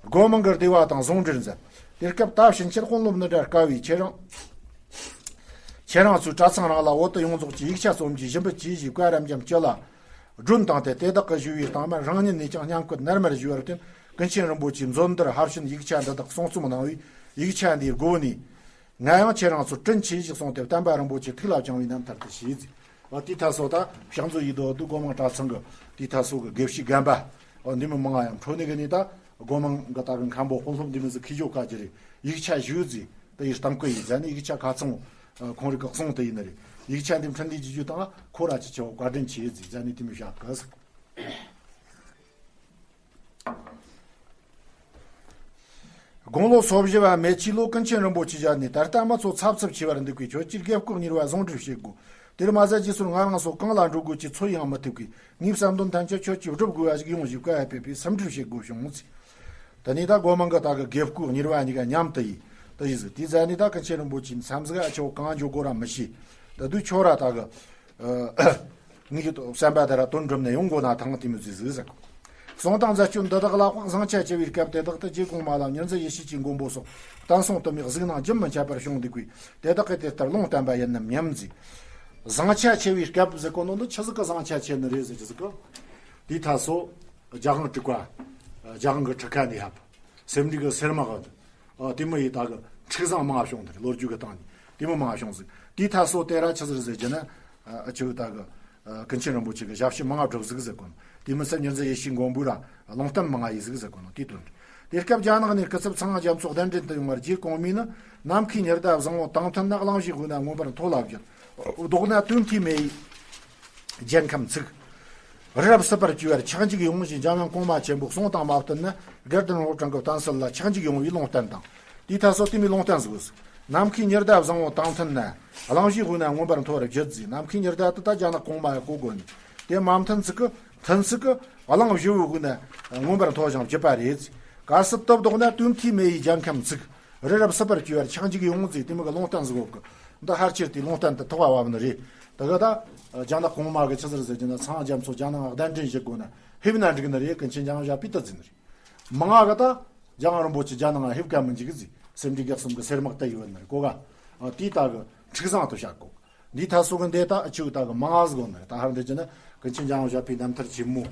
སྒོ་མང་གི་སྡེ་བ་དང་ཟུང་འབྲེལ་མཛད། དེ་སྐབས་ད་ཕྱིན་ཆད་དཔོན་སློབ་ནི་འདྲ་དཀའ་བས་ཁྱེད་རང་། ཁྱེད་རང་ཚོས་གྲྭ་ཚང་རང་ལ་བོད་དུ་ཡོངས་རྫོགས་ཀྱི་ཡིག་ཆ་རྩོམ་རྒྱུའི་ཞུ་འབོད་བྱས་ཞེས་བཀའ་རབ་འབྱམས་སྤྱི་ལ་སྒྲོན་བཏང་སྟེ། དེ་དག་གི་ཞུ་བའི་སྟེང་མར་རང་ཉིད་ནས་ཀྱང་བསྙེན་བཀུར་ནར་མར་ཞུས་པར་བརྟེན། ཀུན་མཁྱེན་རིན་པོ་ཆེས་མཛོད་འདིར་ཧར་ཕྱིན་ཡིག་ཆ་འདི་དག་གསུང་རྩོམ་གནང་བས། ཡིག་ཆ་འདིའི་སྒོ་ནས་ང་ཡང་ཁྱེད་རང་ཚོར་དྲིན་ཆེ་ཞེས་གསུངས་ཏེ། བསྟན་པ་རིན་པོ་ཆེ་ཐུགས་ལ་བཅངས་པའི་རྣམ་ཐར་དུ་བྱས་ཟིག། ཨ་དེའི་ཐད་སོ་ད་ཕྱག་མཛོད་ཡེ་དོ་དུ་སྒོ་མང་གྲྭ་ཚང་གི་དེའི་ཐད་སོ་གི་དགེ་བཤེས་རྒན་པ་འདི་མི་མང་ང་ཡང་འཕྲོ་ནས་གི་ནས་ད་སྒོ་མང་གི་ད་གི་མཁན་པོ་དཔོན་སློབ་འདི་མི་ཟིག་ཁི་ཞོ་ཀ་ཅི་རེད། ཡིག་ཆ་ཞུས་ཟིག། དེ་ཡི་སྟེང་གི་ཡིག་ཟ་ནི་ཡིག་ཆ་ཁ་ཚང་ཁོང་རིག་གི་གསུང་དེ་ཡིན་ནི་རེད། ཡིག་ཆ་འདི་འཕྲིན་ལས་ཀྱི་རྒྱུ་དང་ཁོ་ར་ཅི་ཆེ་བ་བཀའ་དྲིན་ཆེ་ཟིག་ཟ་ནི་དེ་མི་བཞག་གི་ཟིག། དགུང་ལོ་སོ་བཞི་བ་མེ་ཆི་ལོ་ཀུན་མཁྱེན་རིན་པོ་ཆེ་ཞལ་ནས། ད་ལྟ་མི་ཚོ་འཚབ་འཚུབ་ཆེ་བར་འདུག་པས། ཁྱོད་ཀྱིས་དགེ་སྐོས་གཉེར་བ་ཟུང་འབྲེལ་བྱེད་དགོས། དེར་མ་ཟད་རྗེས་སོར་ང་རང་སོགས་གང་ལ་འགྲོ་དགོས་ཀྱི་ཚོད་ཡང་མི་ཐུབ་གི། ངའི་བསམ་དོན་ཐམས་ཅད་ཁྱོད་ཀྱིས་སྒྲུབ་དགོས་པ་ཞིག་ཡོང་ཞེས་བཀའ་ཡང་ཕེབས་པས་སེམས་ཁྲལ་བྱེད་དགོས་བྱུང་ཟེར། དེ་ནས་ད་སྒོ་མང་གི་ད་གི་དགེ་སྐོས་གཉེར་བ་གཉིས་ཀ་མཉམ་དུ་ཡིས་དུ་ཡིས་ཟིག། དེའི་ཟ་ནས་ད་ཀུན་མཁྱེན་རིན་པོ་ཆེའི་མཚམས་ཟིག་ཨ་ཆོ་གང་འཇོག་དགོས་ར་མི་ཤེས། ད་དུས་ཁྱོད་ར་ད་གི་ངའི་བསམ་པ་དེ་ར་དོན་འགྲུབ་ནས་ཡོང་དགོས་ན་ཐང་དེ་མི་ཟིག་ཟིག་ཟེར། གསུང་དང་མཛད་སྤྱོད་འདི་དག་ལ་དཔག་བཟང་ཆ་ཆེ་བའི་སྐབས་དེ་དག་ཏུ་རྗེ་གོང་མ་ལ་ཉེར་འཛིན་ཡེ་ཤེས་ཀྱི་མགོན་པོ་སོགས་བསྟན་སྲུང་དུ་མས་གཟིགས་སྣང་རྒྱུན་མི་འཆད་པར་བྱུང་འདུག་པས། དེ་དག་གིས་དེ་ལྟར་ལུང་བསྟན་པ་ཡིན་ནམ་སྙམ་མཛོད། བཟང་ཆ་ཆེ་བའི་སྐབས་ཟེར་གོ་ནོ་འདི་ཆི་ཟིག་གི་བཟང་ཆ་ཆེ་ནི་རེད་ཟེར་གི་ཟིག་གི། དེའི་ཐད་སོ། རྒྱལ་དབང་དྲུག་པ། རྒྱལ་དབང་གི་ཁྲི་ཁ་ནས་ཧབ། སེམས་འགྲིག་གི་སེར་མག་གི། ཨ་དེ་མི་ཡི་ད་གི་འཁྲུག་བཟང་མང་བྱུང་དེ་རེད། ལོ་རྒྱུས་གི་སྟེང་ནས་དེ་མི་མང་བྱུང་ཟིག། དེའི་ཐད་སོ་དེ་ར་ཆི་ཟིག་ཟེར་གྱི་ན། ཨ་ཆི་ད་གི་ཨ་ཀུན་མཁྱེན་རིན་པོ་ཆེ་གི་ཞབས་ཕྱི་མང་བསྒྲུབས་ཟིག་ཟེར་གོ་ནོ། དེ་མི་ཚད་ཉེར་འཛིན་ཡེ་ཤེས་མགོན་པོ་ར་ལུང་བསྟན་མང་ཡིས་ཟིག་ཟེར་གོ་ནོ་དེའི་དོན་རེད། དེ་སྐབས་རྒྱ་ནག་ནས་སྐུ་ཚབ་ཚངས་དབྱངས་རྒྱ་མཚོ་གདན་འདྲེན་དུ་ཡོང་བར་རྗེ་གོང་མས་ནི། ནམ་མཁའི་ཉི་ཟླ་བཟང་བོ་དང་མཐུན་ན། གླིང་བཞིའི་དབུས་ན་མངོན་པར་མཐོ་ལ་བཞུད། ལྡོག་ན་དུས་མཐའི་མེ་ཡིས་རྒྱལ་ཁམས་ཚིག། རི་རབ་སྲིད་པར་བཅོས་པར་ཆགས་འཇིག་ཡོང་ཞེས་འཇམ་དབྱངས་གོང་མ་ཆེན་པོའི་གསུང་དང་མ་བསྟུན་ན། དགེ་ལྡན་ཕོ་བྲང་གི་བསྟན་སྲིད་ལ་ཆགས་འཇིག་ཡོང་བའི་ལུང་བསྟན་དང་། དེའི་ཐད་སོ་དེ་མོའི་ལུང་བསྟན་ཟིག་ཟེར། ནམ་མཁའི་ཉི་ཟླ་བཟང་བོ་དང་མཐུན་ན། གླིང་བཞིའི་དབུས་ན་མངོན་པར་མཐོ་བར་བརྗོད་ཟེར། ནམ་མཁའི་ཉི་ཟླ་དེ་ད་རྒྱ་ནག་གོང་མ་ཡང་གོ་དགོས་ནི། དེ་མ་མཐུན་ཚིག་གི་མཐུན་ཚིག་གི་གླིང་བཞི་བོའི་དབུས་ན་མངོན་པར་མཐོ་ཞིང་བརྗིད་པ་རེད། གལ་སྲིད་དེ་ལྡོག་ན་དུས་མཐའི་མེ་ཡིས་རྒྱལ་ཁམས་ཚིག། རི་རབ་སྲིད་པར་བཅོས་པར་ཆགས་འཇིག་ཡོང་ཟེར། དེ་མོ་གི་ལུང་བསྟན་ཟིག་གོ་གི། འདི་ཧར་ཆེར་དེའི་ལུང་བསྟན་དེ་ཐོག་བ་བབ་ནི་རེད། དེ་གི་ད་རྒྱ་ནག་གོང་མ་གི་ཆི་ཟེར་ཟེར་གྱི་ན། ཚངས་དབྱངས་རྒྱ་མཚོ་རྒྱ་ནག་གདན་འདྲེན་བྱེད་དགོས་ན་ཕེབས་ན་འགྲིག་ནི་རེད། ཀུན་མཁྱེན་འཇམ་དབྱངས་བཞད་པས་དེ་ཟེར་ནི་རེད། མང་ང་གི་ད་རྒྱལ་དབང་རིན་པོ་ཆེ་རྒྱ་ནག་ཕེབས་ཀ་མི་འཇིག་གི་ཟེར། སེམས་འགྲིག་གེགས་གསུམ་གི་སེར་མག་བཏབ་ཡོད་ནི་རེད་གོ་ག། ཨ་དེའི་ད་གི་འཁྲུག་བཟང་དུ་བཤད་གོ། འདིའི་ཐད་སོ་གི་འདི་ད་ཨ་ཆུ་ད་གི་མང་ང་ཟིག་གོ་ནི་རེད། ད་ཧར་འདི་ཅི་ན་ཀུན་མཁྱེན་འཇམ་དབྱངས་བཞད་པའི་རྣམ་ཐར་ཆེན་མོ།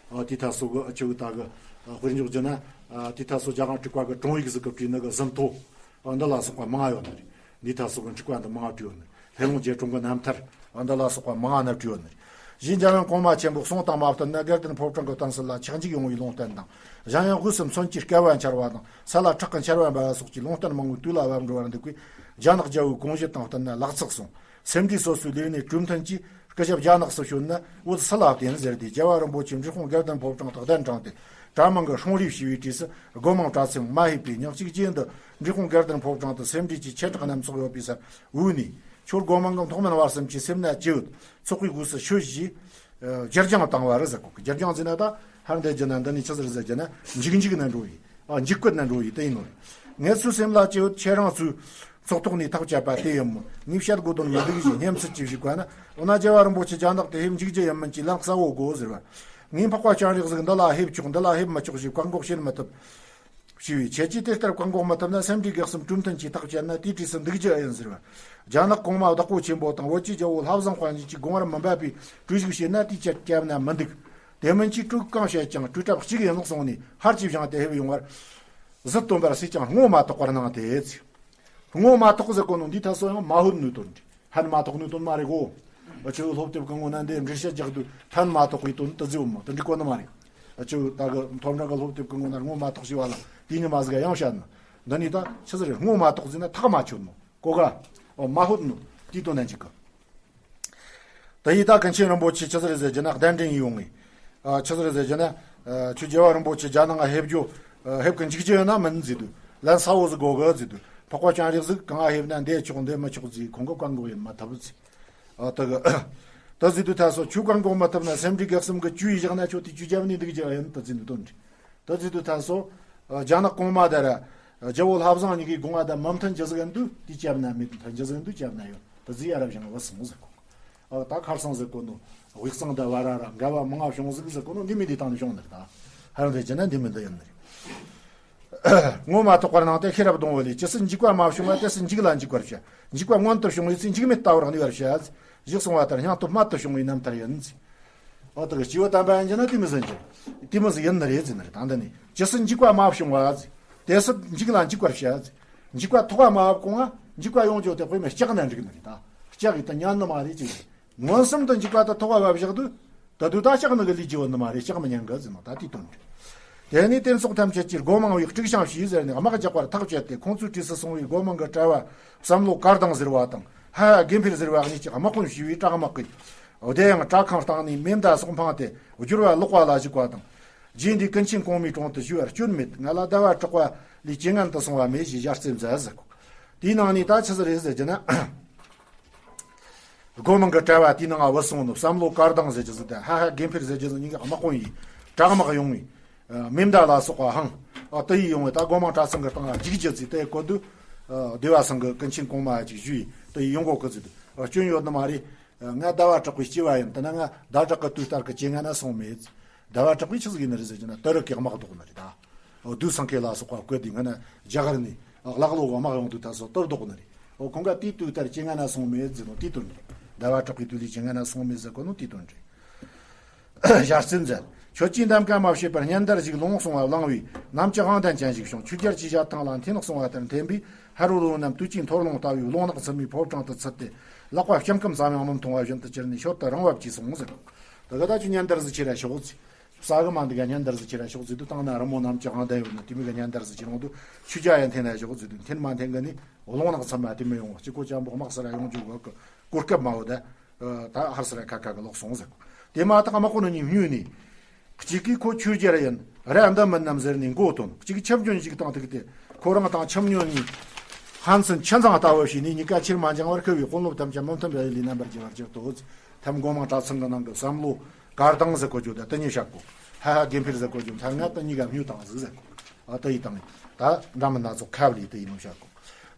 ཨ་དེའི་ཐད་སོ་གི་ཨ་ཆུ་ད་གི་དཔེར་འཇོག་རྒྱུ་ན། ཨ་དེའི་ཐད་སོ་རྒྱལ་དབང་དྲུག་པ་གི་དྲུང་ཡིག་ཟིག་གི་བྲིས་ནི་གི་ཟིན་ཐོ། ཨ་འདི་ལ་སོགས་པ་མང་ང་ཡོད་ནི་རེད། འདིའི་ཐད་སོ་གི་འཁྲུག་པ་འདི་མང་ང་བྲིས་ཡོད་ནི་རེད། ལྷ་ལུང་རྗེ་དྲུང་གི་རྣམ་ཐར། ཨ་འདི་ལ་སོགས་པ་མང་ང་ན་བྲིས་ཡོད་ནི་རེད། གཞན་འཇམ་དབྱངས་གོང་མ་ཆེན་པོའི་གསུང་དང་མ་བསྟུན་ན། དགེ་ལྡན་ཕོ་བྲང་གི་བསྟན་སྲིད་ལ་ཆགས་འཇིག་ཡོང་བའི་ལུང་བསྟན་དང་། གཞན་ཡང་དབུས་སུ་མཚོན་གྱི་བསྐལ་པ་འཆར་བ་དང་། ས་ལ་ཁྲག་གི་འཆར་བ་འབར་བ་སོགས་ཀྱི་ལུང་བསྟན་མང་བོས་དུས་ལ་བབ་འགྲོ་བར་འདུག་པས། རྒྱ་ནག་རྒྱལ་པོའི་དགོངས་གཞི་དང་བསྟུན་ན་ལག་ཚགས་སོང་། སེམས་འགྲོས་སོ་སོའི་ལས་གནས་གྲོས་མཐུན་གྱིས་སྐུ་ཞབས་རྒྱ་ནག་སུ་བྱོན་ན་འོད་སུ་ལ་བརྟེན་ཟེར་ཏེ། རྒྱལ་བ་རིན་པོ་ཆེས་འབྲི་གུང་དགེ་ལྡན་ཕོ་བྲང་དུ་གདན་དྲངས་ཏེ། གྲྭ་མང་གི་སྲུང་རེས་ཞུས་པའི་དུས་སུ། སྒོ་མང་གྲྭ་ཚང་མ་ཕེབས་པས། ཉག་གཅིག་རྗེས་འདི་འབྲི་གུང་དགེ་ལྡན་ཕོ་བྲང་དུ་སེམས་འགྲོས་ཀྱི་ཆེ་དྲག་རྣམས་ཚོགས་ཡོད་པའི་སར་འོས་ནས། ཁྱོད་སྒོ་མང་གི་མཐོང་མིན་བར་གསུམ་གྱི་སེམས་ན་ཅི་ཡོད། ཚོགས་པའི་སྒོས་སུ་ཤོད་ཞེས། ཨ་རྒྱུ་སྦྱང་བཏང་བ་རེད་ཟེར་གོ། རྒྱུ་སྦྱང་ཟེར་ན་ད་ཧར་འདི་རྒྱུ་ན་འདི་ནས་ཆི་ཟེར་ཟེར་རྒྱུ་ན་འཇིགས་འཇིགས་ན་འགྲོ་ཡི། ཨ་འཇིགས་སྐུལ་ན་འགྲོ་ཡི་དེ་ཡིན་ནོ། ངེད་ཚོའི་སེམས་ལ་ཅི་ཡོད། ཁྱེད་རང་ཚོའི་ཚོགས་ཐོག་ནས་ཐག་བཅད་པ་དེ་ཡིན་མོད། ངས་བཤད་དགོས་དོན་མི་འདུག་ཞེས་སྙེམས་སུ་ཅི་ཞིག་བཀའ་ན། འོ་ན་རྒྱལ་བ་རིན་པོ་ཆེ་རྒྱ་ནག་ཏུ་ཕེབས་འཇིགས་རྒྱུ་ཡིན་མིན་གྱི་ལན་གསལ་བོ་དགོས་ཟེར་བ། ངས་འཕགས་པ་སྤྱན་རས་གཟིགས་འདི་ལ་ཕེབས་ཆོག་འདི་ལ་ཕེབས་མི་ཆོག་ཞེས་བཀག་འགོག་བྱེད་མི་ཐུབ། ཞུས་པས། ཁྱེད་ཀྱིས་དེ་ལྟར་བཀག་འགོག་མི་ཐུབ་ན། སེམས་འགྲོས་གེགས་གསུམ་གྲོས་མཐུན་གྱིས་ཐག་བཅད་ན་དེའི་གྲས་སུ་འདུག་རྒྱུ་ཨེ་ཡིན་ཟེར་བ། རྒྱ་ནག་གོང་མ་བདག་པོ་ཆེན་པོ་དང་བོད་ཀྱི་རྒྱལ་པོ་ལྷ་བཟང་དཔལ་འབྱོར་གྱིས་དགོངས་པར་མི་འབབ་པའི་གྲོས་ཤིག་བྱས་ན་དེའི་ཆེད་བསྐྱབས་ན་མི་འདུག། དེ་མིན་གྱི་གྲོས་གང་བྱས་ཀྱང་གྲོས་གྲབས་གཅིག་ཡིན་ལུགས་སོང་ནས་ཧར་གྱིས་བཞེངས་ཏེ་ཕེབས་ཡོང་བར་གཟི་སྟོན་པར་སུས་ཀྱང་བསྔོ་མ་དག་པར་གནང་སྟེ། ངོ་མ་ཐོག་ཟེར་གོ་ནོ་འདི་ད་སོ་ཡང་མ་ཧུད་ནུས་དོན་འདི། ཕན་མ་ཐོགས་ནུས་དོན་མ་རེད་གོ། ཨ་ཆུ་སློབ་དེབ་གང་ངོ་ན་འདི་འགྲེལ་བཤད་རྒྱག་དུས་ཕན་མ་ཐོགས་པའི་དོན་དུ་ཟིའུ་མོ་དུ་འགྲིག་གོ་ནི་མ་རེད། ཨ་ཆུ་ད་གི་མཐོ་འབྲིང་གི་སློབ་དེབ་གང་ངོ་ན་ངོ་མ་ཐོགས་ཞེས་པ་ལ་དེ་ཉི་མ་ཟིག་ཡང་བཤད་ནི། འདི་ནི་ད་ཆི་ཟིག་རེད། ངོ་མ་ཐོགས་ཟིན་ན་ཐག་མ་ཆོད་ནོ་གོ་ག། ཨོ་མ་ཧུད་ནུ་དེའི་དོན་ན་འཇིག་གི། ད་ཡིན་ད་ཀུན་མཁྱེན་རིན་པོ་ཆེ་ཆི་ཟིག་རེད་ཟེར་རྒྱུ་ན་གདན་འདྲེན་ཡོང་ངེ། ཨ་ཆི་ཟིག་རེད་ཟེར་རྒྱུ་ན། ཨ་ཆུ་རྒྱལ་བ་རིན་པོ་ཆེ་རྒྱ་ནང་ང་ཕེབས་རྒྱུ། ཨ་ཕེབས་གི་འཇུག་རྒྱུ་ཡོད་ན་མིན་ཟེར་དུས་ལན་ས་བོ་ཟིག་གོ་གི་ཟེར་དུས་འཕགས་པ་སྤྱན་རས་གཟིགས་གང་ང་ཕེབས་ན་འདི་ཆོག་འདི་མི་ཆོག་ཟེར་ཁོང་གི་བཀའ་འགོག་ཡིན་མ་ཐུབ་ཟེར། ཨ་ད་གི་ད་ཟེར་དུས་ད་སོ་ཆུ་བཀའ་འགོག་མ་ཐུབ་ན་སེམས་འདྲི་གེགས་སེམས་གི་ཆུ་ཡི་བཞག་ན་ཆོག་དེ་ཆུ་རྒྱལ་བ་ནི་འདུག་རྒྱུ་ཡིན་ད་ཟེར་ནི་དོན་འདྲི། ད་ཟེར་དུས་ད་སོ། རྒྱ་ནག་གོང་མ་དེ་ར། རྒྱལ་བོ་ལྷ་བཟང་གཉིས་ཀྱི་དགོངས་པ་དང་མི་མཐུན་རྒྱུ་ཟིག་འདུག་དེ་བཅབ་ན་མེད་མཐུན་རྒྱུ་ཟིག་འདུག་བཅབ་ན་ཡོད་ད་ཟིག་ཡ་རབ་བཞེངས་བུད་སོང་ཟེར་གོ། ཨ་ད་ཁར་སང་ཟེར་གོ་ནོ། དབུས་གཙང་དང་བར་ར་འགལ་བ་མང་ང་བྱུང་ཟིག་ཟེར་གོ་ནོ་འདི་མི་འདི་དང་ནི་བྱུང་ནི་རེད་ད། ཧ་ར་འདི་བྱས་ན་འདི་མི་འདི་ཡིན་ནི་རེད། ངོ་མ་ཐོགས་པར་སྣང་སྟེ་ཤེས་རབ་སྡོང་བོ་ལས་ཇི་སྲིད་འཇིགས་པ་མ་བྱུང་བ་དེ་སྲིད་འཇིག་ལ་འཇིག་པར་བྱ། འཇིགས་པ་མངོན་དུ་བྱུང་བའི་ཚེ་འཇིགས་མེད་ལྟ་བུར་གནས་པར་བྱ། ཞེས་གསུངས་པ་ལྟར་སྙིང་སྟོབས་རྨད་དུ་བྱུང་བའི་རྣམ་ཐར་ཡིན། ཨོ་ད་གི་སྐྱེ་བོ་དམ་པ་ཡིན་གྱི་ན་དེ་མི་ཟིན་གྱི། དེ་མི་ཟིན་ཡིན་ནི་རེད་ཟེར་ནི་རེད་ད་འདི་ནི། ཇི་སྲིད་འཇིགས་པ་མ་བྱུང་བ་ཟེར། དེ་སྲིད་འཇིག་ལ་འཇིག་པར་བྱ་ཟེར། འཇིགས་པ་ཐོགས་པ་མ་བབ་གོང་ང་འཇིགས་པ་ཡོང་རྒྱུ་དེ་དཔེ་མི་སྐྲག་ན་འགྲིག་ནི་རེད་ད། སྐྲག་གི་ད་ཉན་ནི་མ་རེད་ཅིག་རེད། མངོན་སུམ་དུ་འཇིགས་པ་དེ་ཐོགས་པ་བབ་བཞག་དུས། ད་དུས་ད་སྐྲག་ནི་གི་ལས་ཀྱི་བོ་ནི་མ་རེད་སྐྲག་མི་ཉན་གི་ཟེར་ནོ་ད་དེའི་དོན་རེད། དེ་ནས་རྟེན་ཚོགས་ཐམས་ཅད་ཀྱིས་སྒོ་མང་བའི་དཀྲུག་ཤིང་བྱས་ཟེར་ནས་དམག་རྒྱག་པར་ཐག་བཅད་དེ་ཁོང་ཚོའི་གྲས་སུ་སོང་བའི་སྒོ་མང་གི་གྲྭ་བ་བསམ་བློ་དཀར་ལྡང་ཟེར་བ་དང་ཧ་ཧ་དགེ་འཕེལ་ཟེར་བ་གཉིས་ཀྱིས་དམག་དཔོན་བྱས་པའི་བྲག་དམག་གིས། བདེ་ཡང་བྲག་ཁང་སྟེང་ནས་མེ་མདའ་སོགས་འཕངས་ཏེ་སྦྱོར་བ་ལོག་པ་ལ་བཞུགས་པ་དང་། རྗེ་འདིས་ཀུན་མཁྱེན་གོང་མའི་དྲུང་དུ་ཞུ་བར་སྐྱོན་མེད། ང་ལ་ཟླ་བ་གྲགས་པ་ལས་ཇེ་ངན་དུ་སོང་བ་མེད་ཞེས་ཞལ་རྩེད་མཛད་ཟེར་གོ། དེའི་ནང་ནས་ད་ཆི་ཟིག་རེད་ཟེར་རྒྱུ་ན། སྒོ་མང་གི་གྲྭ་བ་དེའི་ནང་ང་བུད་སོང་ནོ་བསམ་བློ་དཀར་ལྡང་ཟེར་རྒྱུ་ཟིག་དང་ཧ་ཧ་དགེ་འཕེལ་ཟེར་རྒྱུ་ཟིག་གཉིས་ཀ་དམག་དཔོན་ཡིན། བྲག་དམག་ཡོང་བས། མེ་མདའ་ལ་སོགས་པ་འཕངས། ཨ་དེ་ཡིས་ཡོང་བས་ད་སྒོ་མང་གྲྭ་ཚང་གི་སྟེང་ལ་འཇིགས་རྒྱུ་ཟིག་དེ་བཀོད་དུས། ཨ་སྡེ་བ་ཚང་གི་ཀུན་མཁྱེན་གོང་མ་ཅིག་ཞུས་ཡིན་དེ་ཡིས་ཡོང་གོ་གི་ཟིག་དུས། ཨ་སྐྱོན་ཡོད་ནི་མ་རེད། ང་ཟླ་བ་གྲགས་པའི་སྐྱེ་བ་ཡིན་དེ་ན་ང་ཟླ་གྲགས་ཀྱི་དུས་ལྟར་གྱི་སྐྱེ་ངན་ན་སོང་མེད། ཟླ་བ་གྲགས་པའི་ཆི་ཟིག་ཡིན་ནི་རེད་ཟེར་རྒྱུ་ན་དུ་རུ་ཀྱི་དམག་བཟློག་ནི་རེད་ད། འོ་དུས་སང་ཁེ་ལ་སོགས་པ་བཀོད་དེ་ང་ན་རྒྱ་གར་ནས་ལག་ལོག་གི་དམག་ཡོང་དུས་ད་སོ་དུ་བཟློག་ནི་རེད། འོ་ཁོང་ག་དེའི་དུས་ལྟར་སྐྱེ་ངན་ན་སོང་མེད་ཟེར་ནོ་དེའི་དོན་རེད། ཟླ་བ་གྲགས་པའི་དུས་ལས་སྐྱེ་ངན་ན་སོང་མེད་ཟེར་གོ་ནོ་དེའི་དོན་རེད། ཞལ་རྩེད་མཛད། ཁྱོད་ཀྱིས་འདམ་ཀ་མ་བྱས་པར་སྙན་དར་ཞིག་ལོང་སོང་བ་བླངས་བས་ནམ་ཅི་དབང་ལྡན་ཅན་ཞིག་བྱུང་། ཆོས་རྒྱལ་གྱི་ཞལ་ཐང་ལ་འཐེན་ནག་སོང་བ་ལྟར་འཐེན་པས་ཧ་རུ་རུ་རྣམས་དུས་ཀྱི་འཐོར་རླུང་ལྟ་བུའི་རླུང་ནག་འཚུབ་མའི་ཕོ་བྲང་དུ་ཚུད་དེ་ལག་པ་སྐྱེམས་སྐམ་ཙམ་ཡང་མི་མཐོང་བ་བཞིན་དུ་གྱུར་ནས་ཤོར་དུ་རིང་བབ་ཀྱིས་སོང་ཟེར། ད་ག་ད་ཁྱོད་སྙན་དར་ཟིག་ཁྱེར་ར་ཤོག་ཟེར། ས་གི་མ་འདི་ག་སྙན་དར་ཟིག་ཁྱེར་ར་ཤོག་ཟེར་དུས་དང་ན་རི་མོ་ནམ་ཅི་དབང་ལྡན་ཡོད་ན་དེ་མི་ག་སྙན་དར་ཟིག་ཁྱེར་འོང་དུས་ཆོས་རྒྱལ་ཡང་འཐེན་ན་ཤོག་ཟེར་དུས་འཐེན་མ་འཐེན་གི་ནི་རླུང་ནག་འཚུབ་མ་དེ་མི་ཡོང་གཅིག་གོ་ཅམ་པོ་དམག་ས་ར་ཡོང་རྒྱུ་གི་གོ་སྐབས་མ་འོ་ད། ད་ཧར་སི་ར་ཁ་ཁ་གི་ལོག་སོང་ཟེར། དེ་མ་ཐག་དམག་དཔོན་གཉིས་སྨྱོས་ནས། གཅིག་གིས་ཁོ་ཆོས་རྒྱལ་ཡིན་ར་འདི་མིན་ནམ་ཟེར་ནས་མགོ་བཏོན། གཅིག་གིས་ཁྱབ་འཇོན་ཞིག་བཏང་ཐུག་སྟེ་ཁོ་རང་དང་ཁྱབ་འཇོན་གཉིས་ཧན་སེན་ཆ་ཚང་ལྟ་བུ་བྱས་ནས་གཉིས་ཀ་ཕྱིར་མ་འགྱངས་པར་ཁུ་བའི་དཔོན་སློབ་ཐམས་ཅད་མུ་མཐུན་པའི་ལས་རྣམ་པར་རྒྱལ་བར་གྱུར་ཏོ། ཐམ་སྒོ་མང་གྲྭ་ཚང་གི་ནང་གི་བསམ་བློ་གར་དང་ཟེར་གོ་རྒྱུ་དང་དེ་གཉིས་བཤད་གོ། ཧ་ཧ་དགེ་འཕེལ་ཟེར་གོ་རྒྱུ་མཐའ་ང་དང་གཉིས་ཀ་སྨྱོས་དང་ཟིག་ཟེར་གོ། ཨ་ད་ཡི་དང་ད་འདྲ་མི་སྣ་ཚོགས་ཁ་བ་ལས་དེ་ཡིན་ནོ་བཤད་གོ།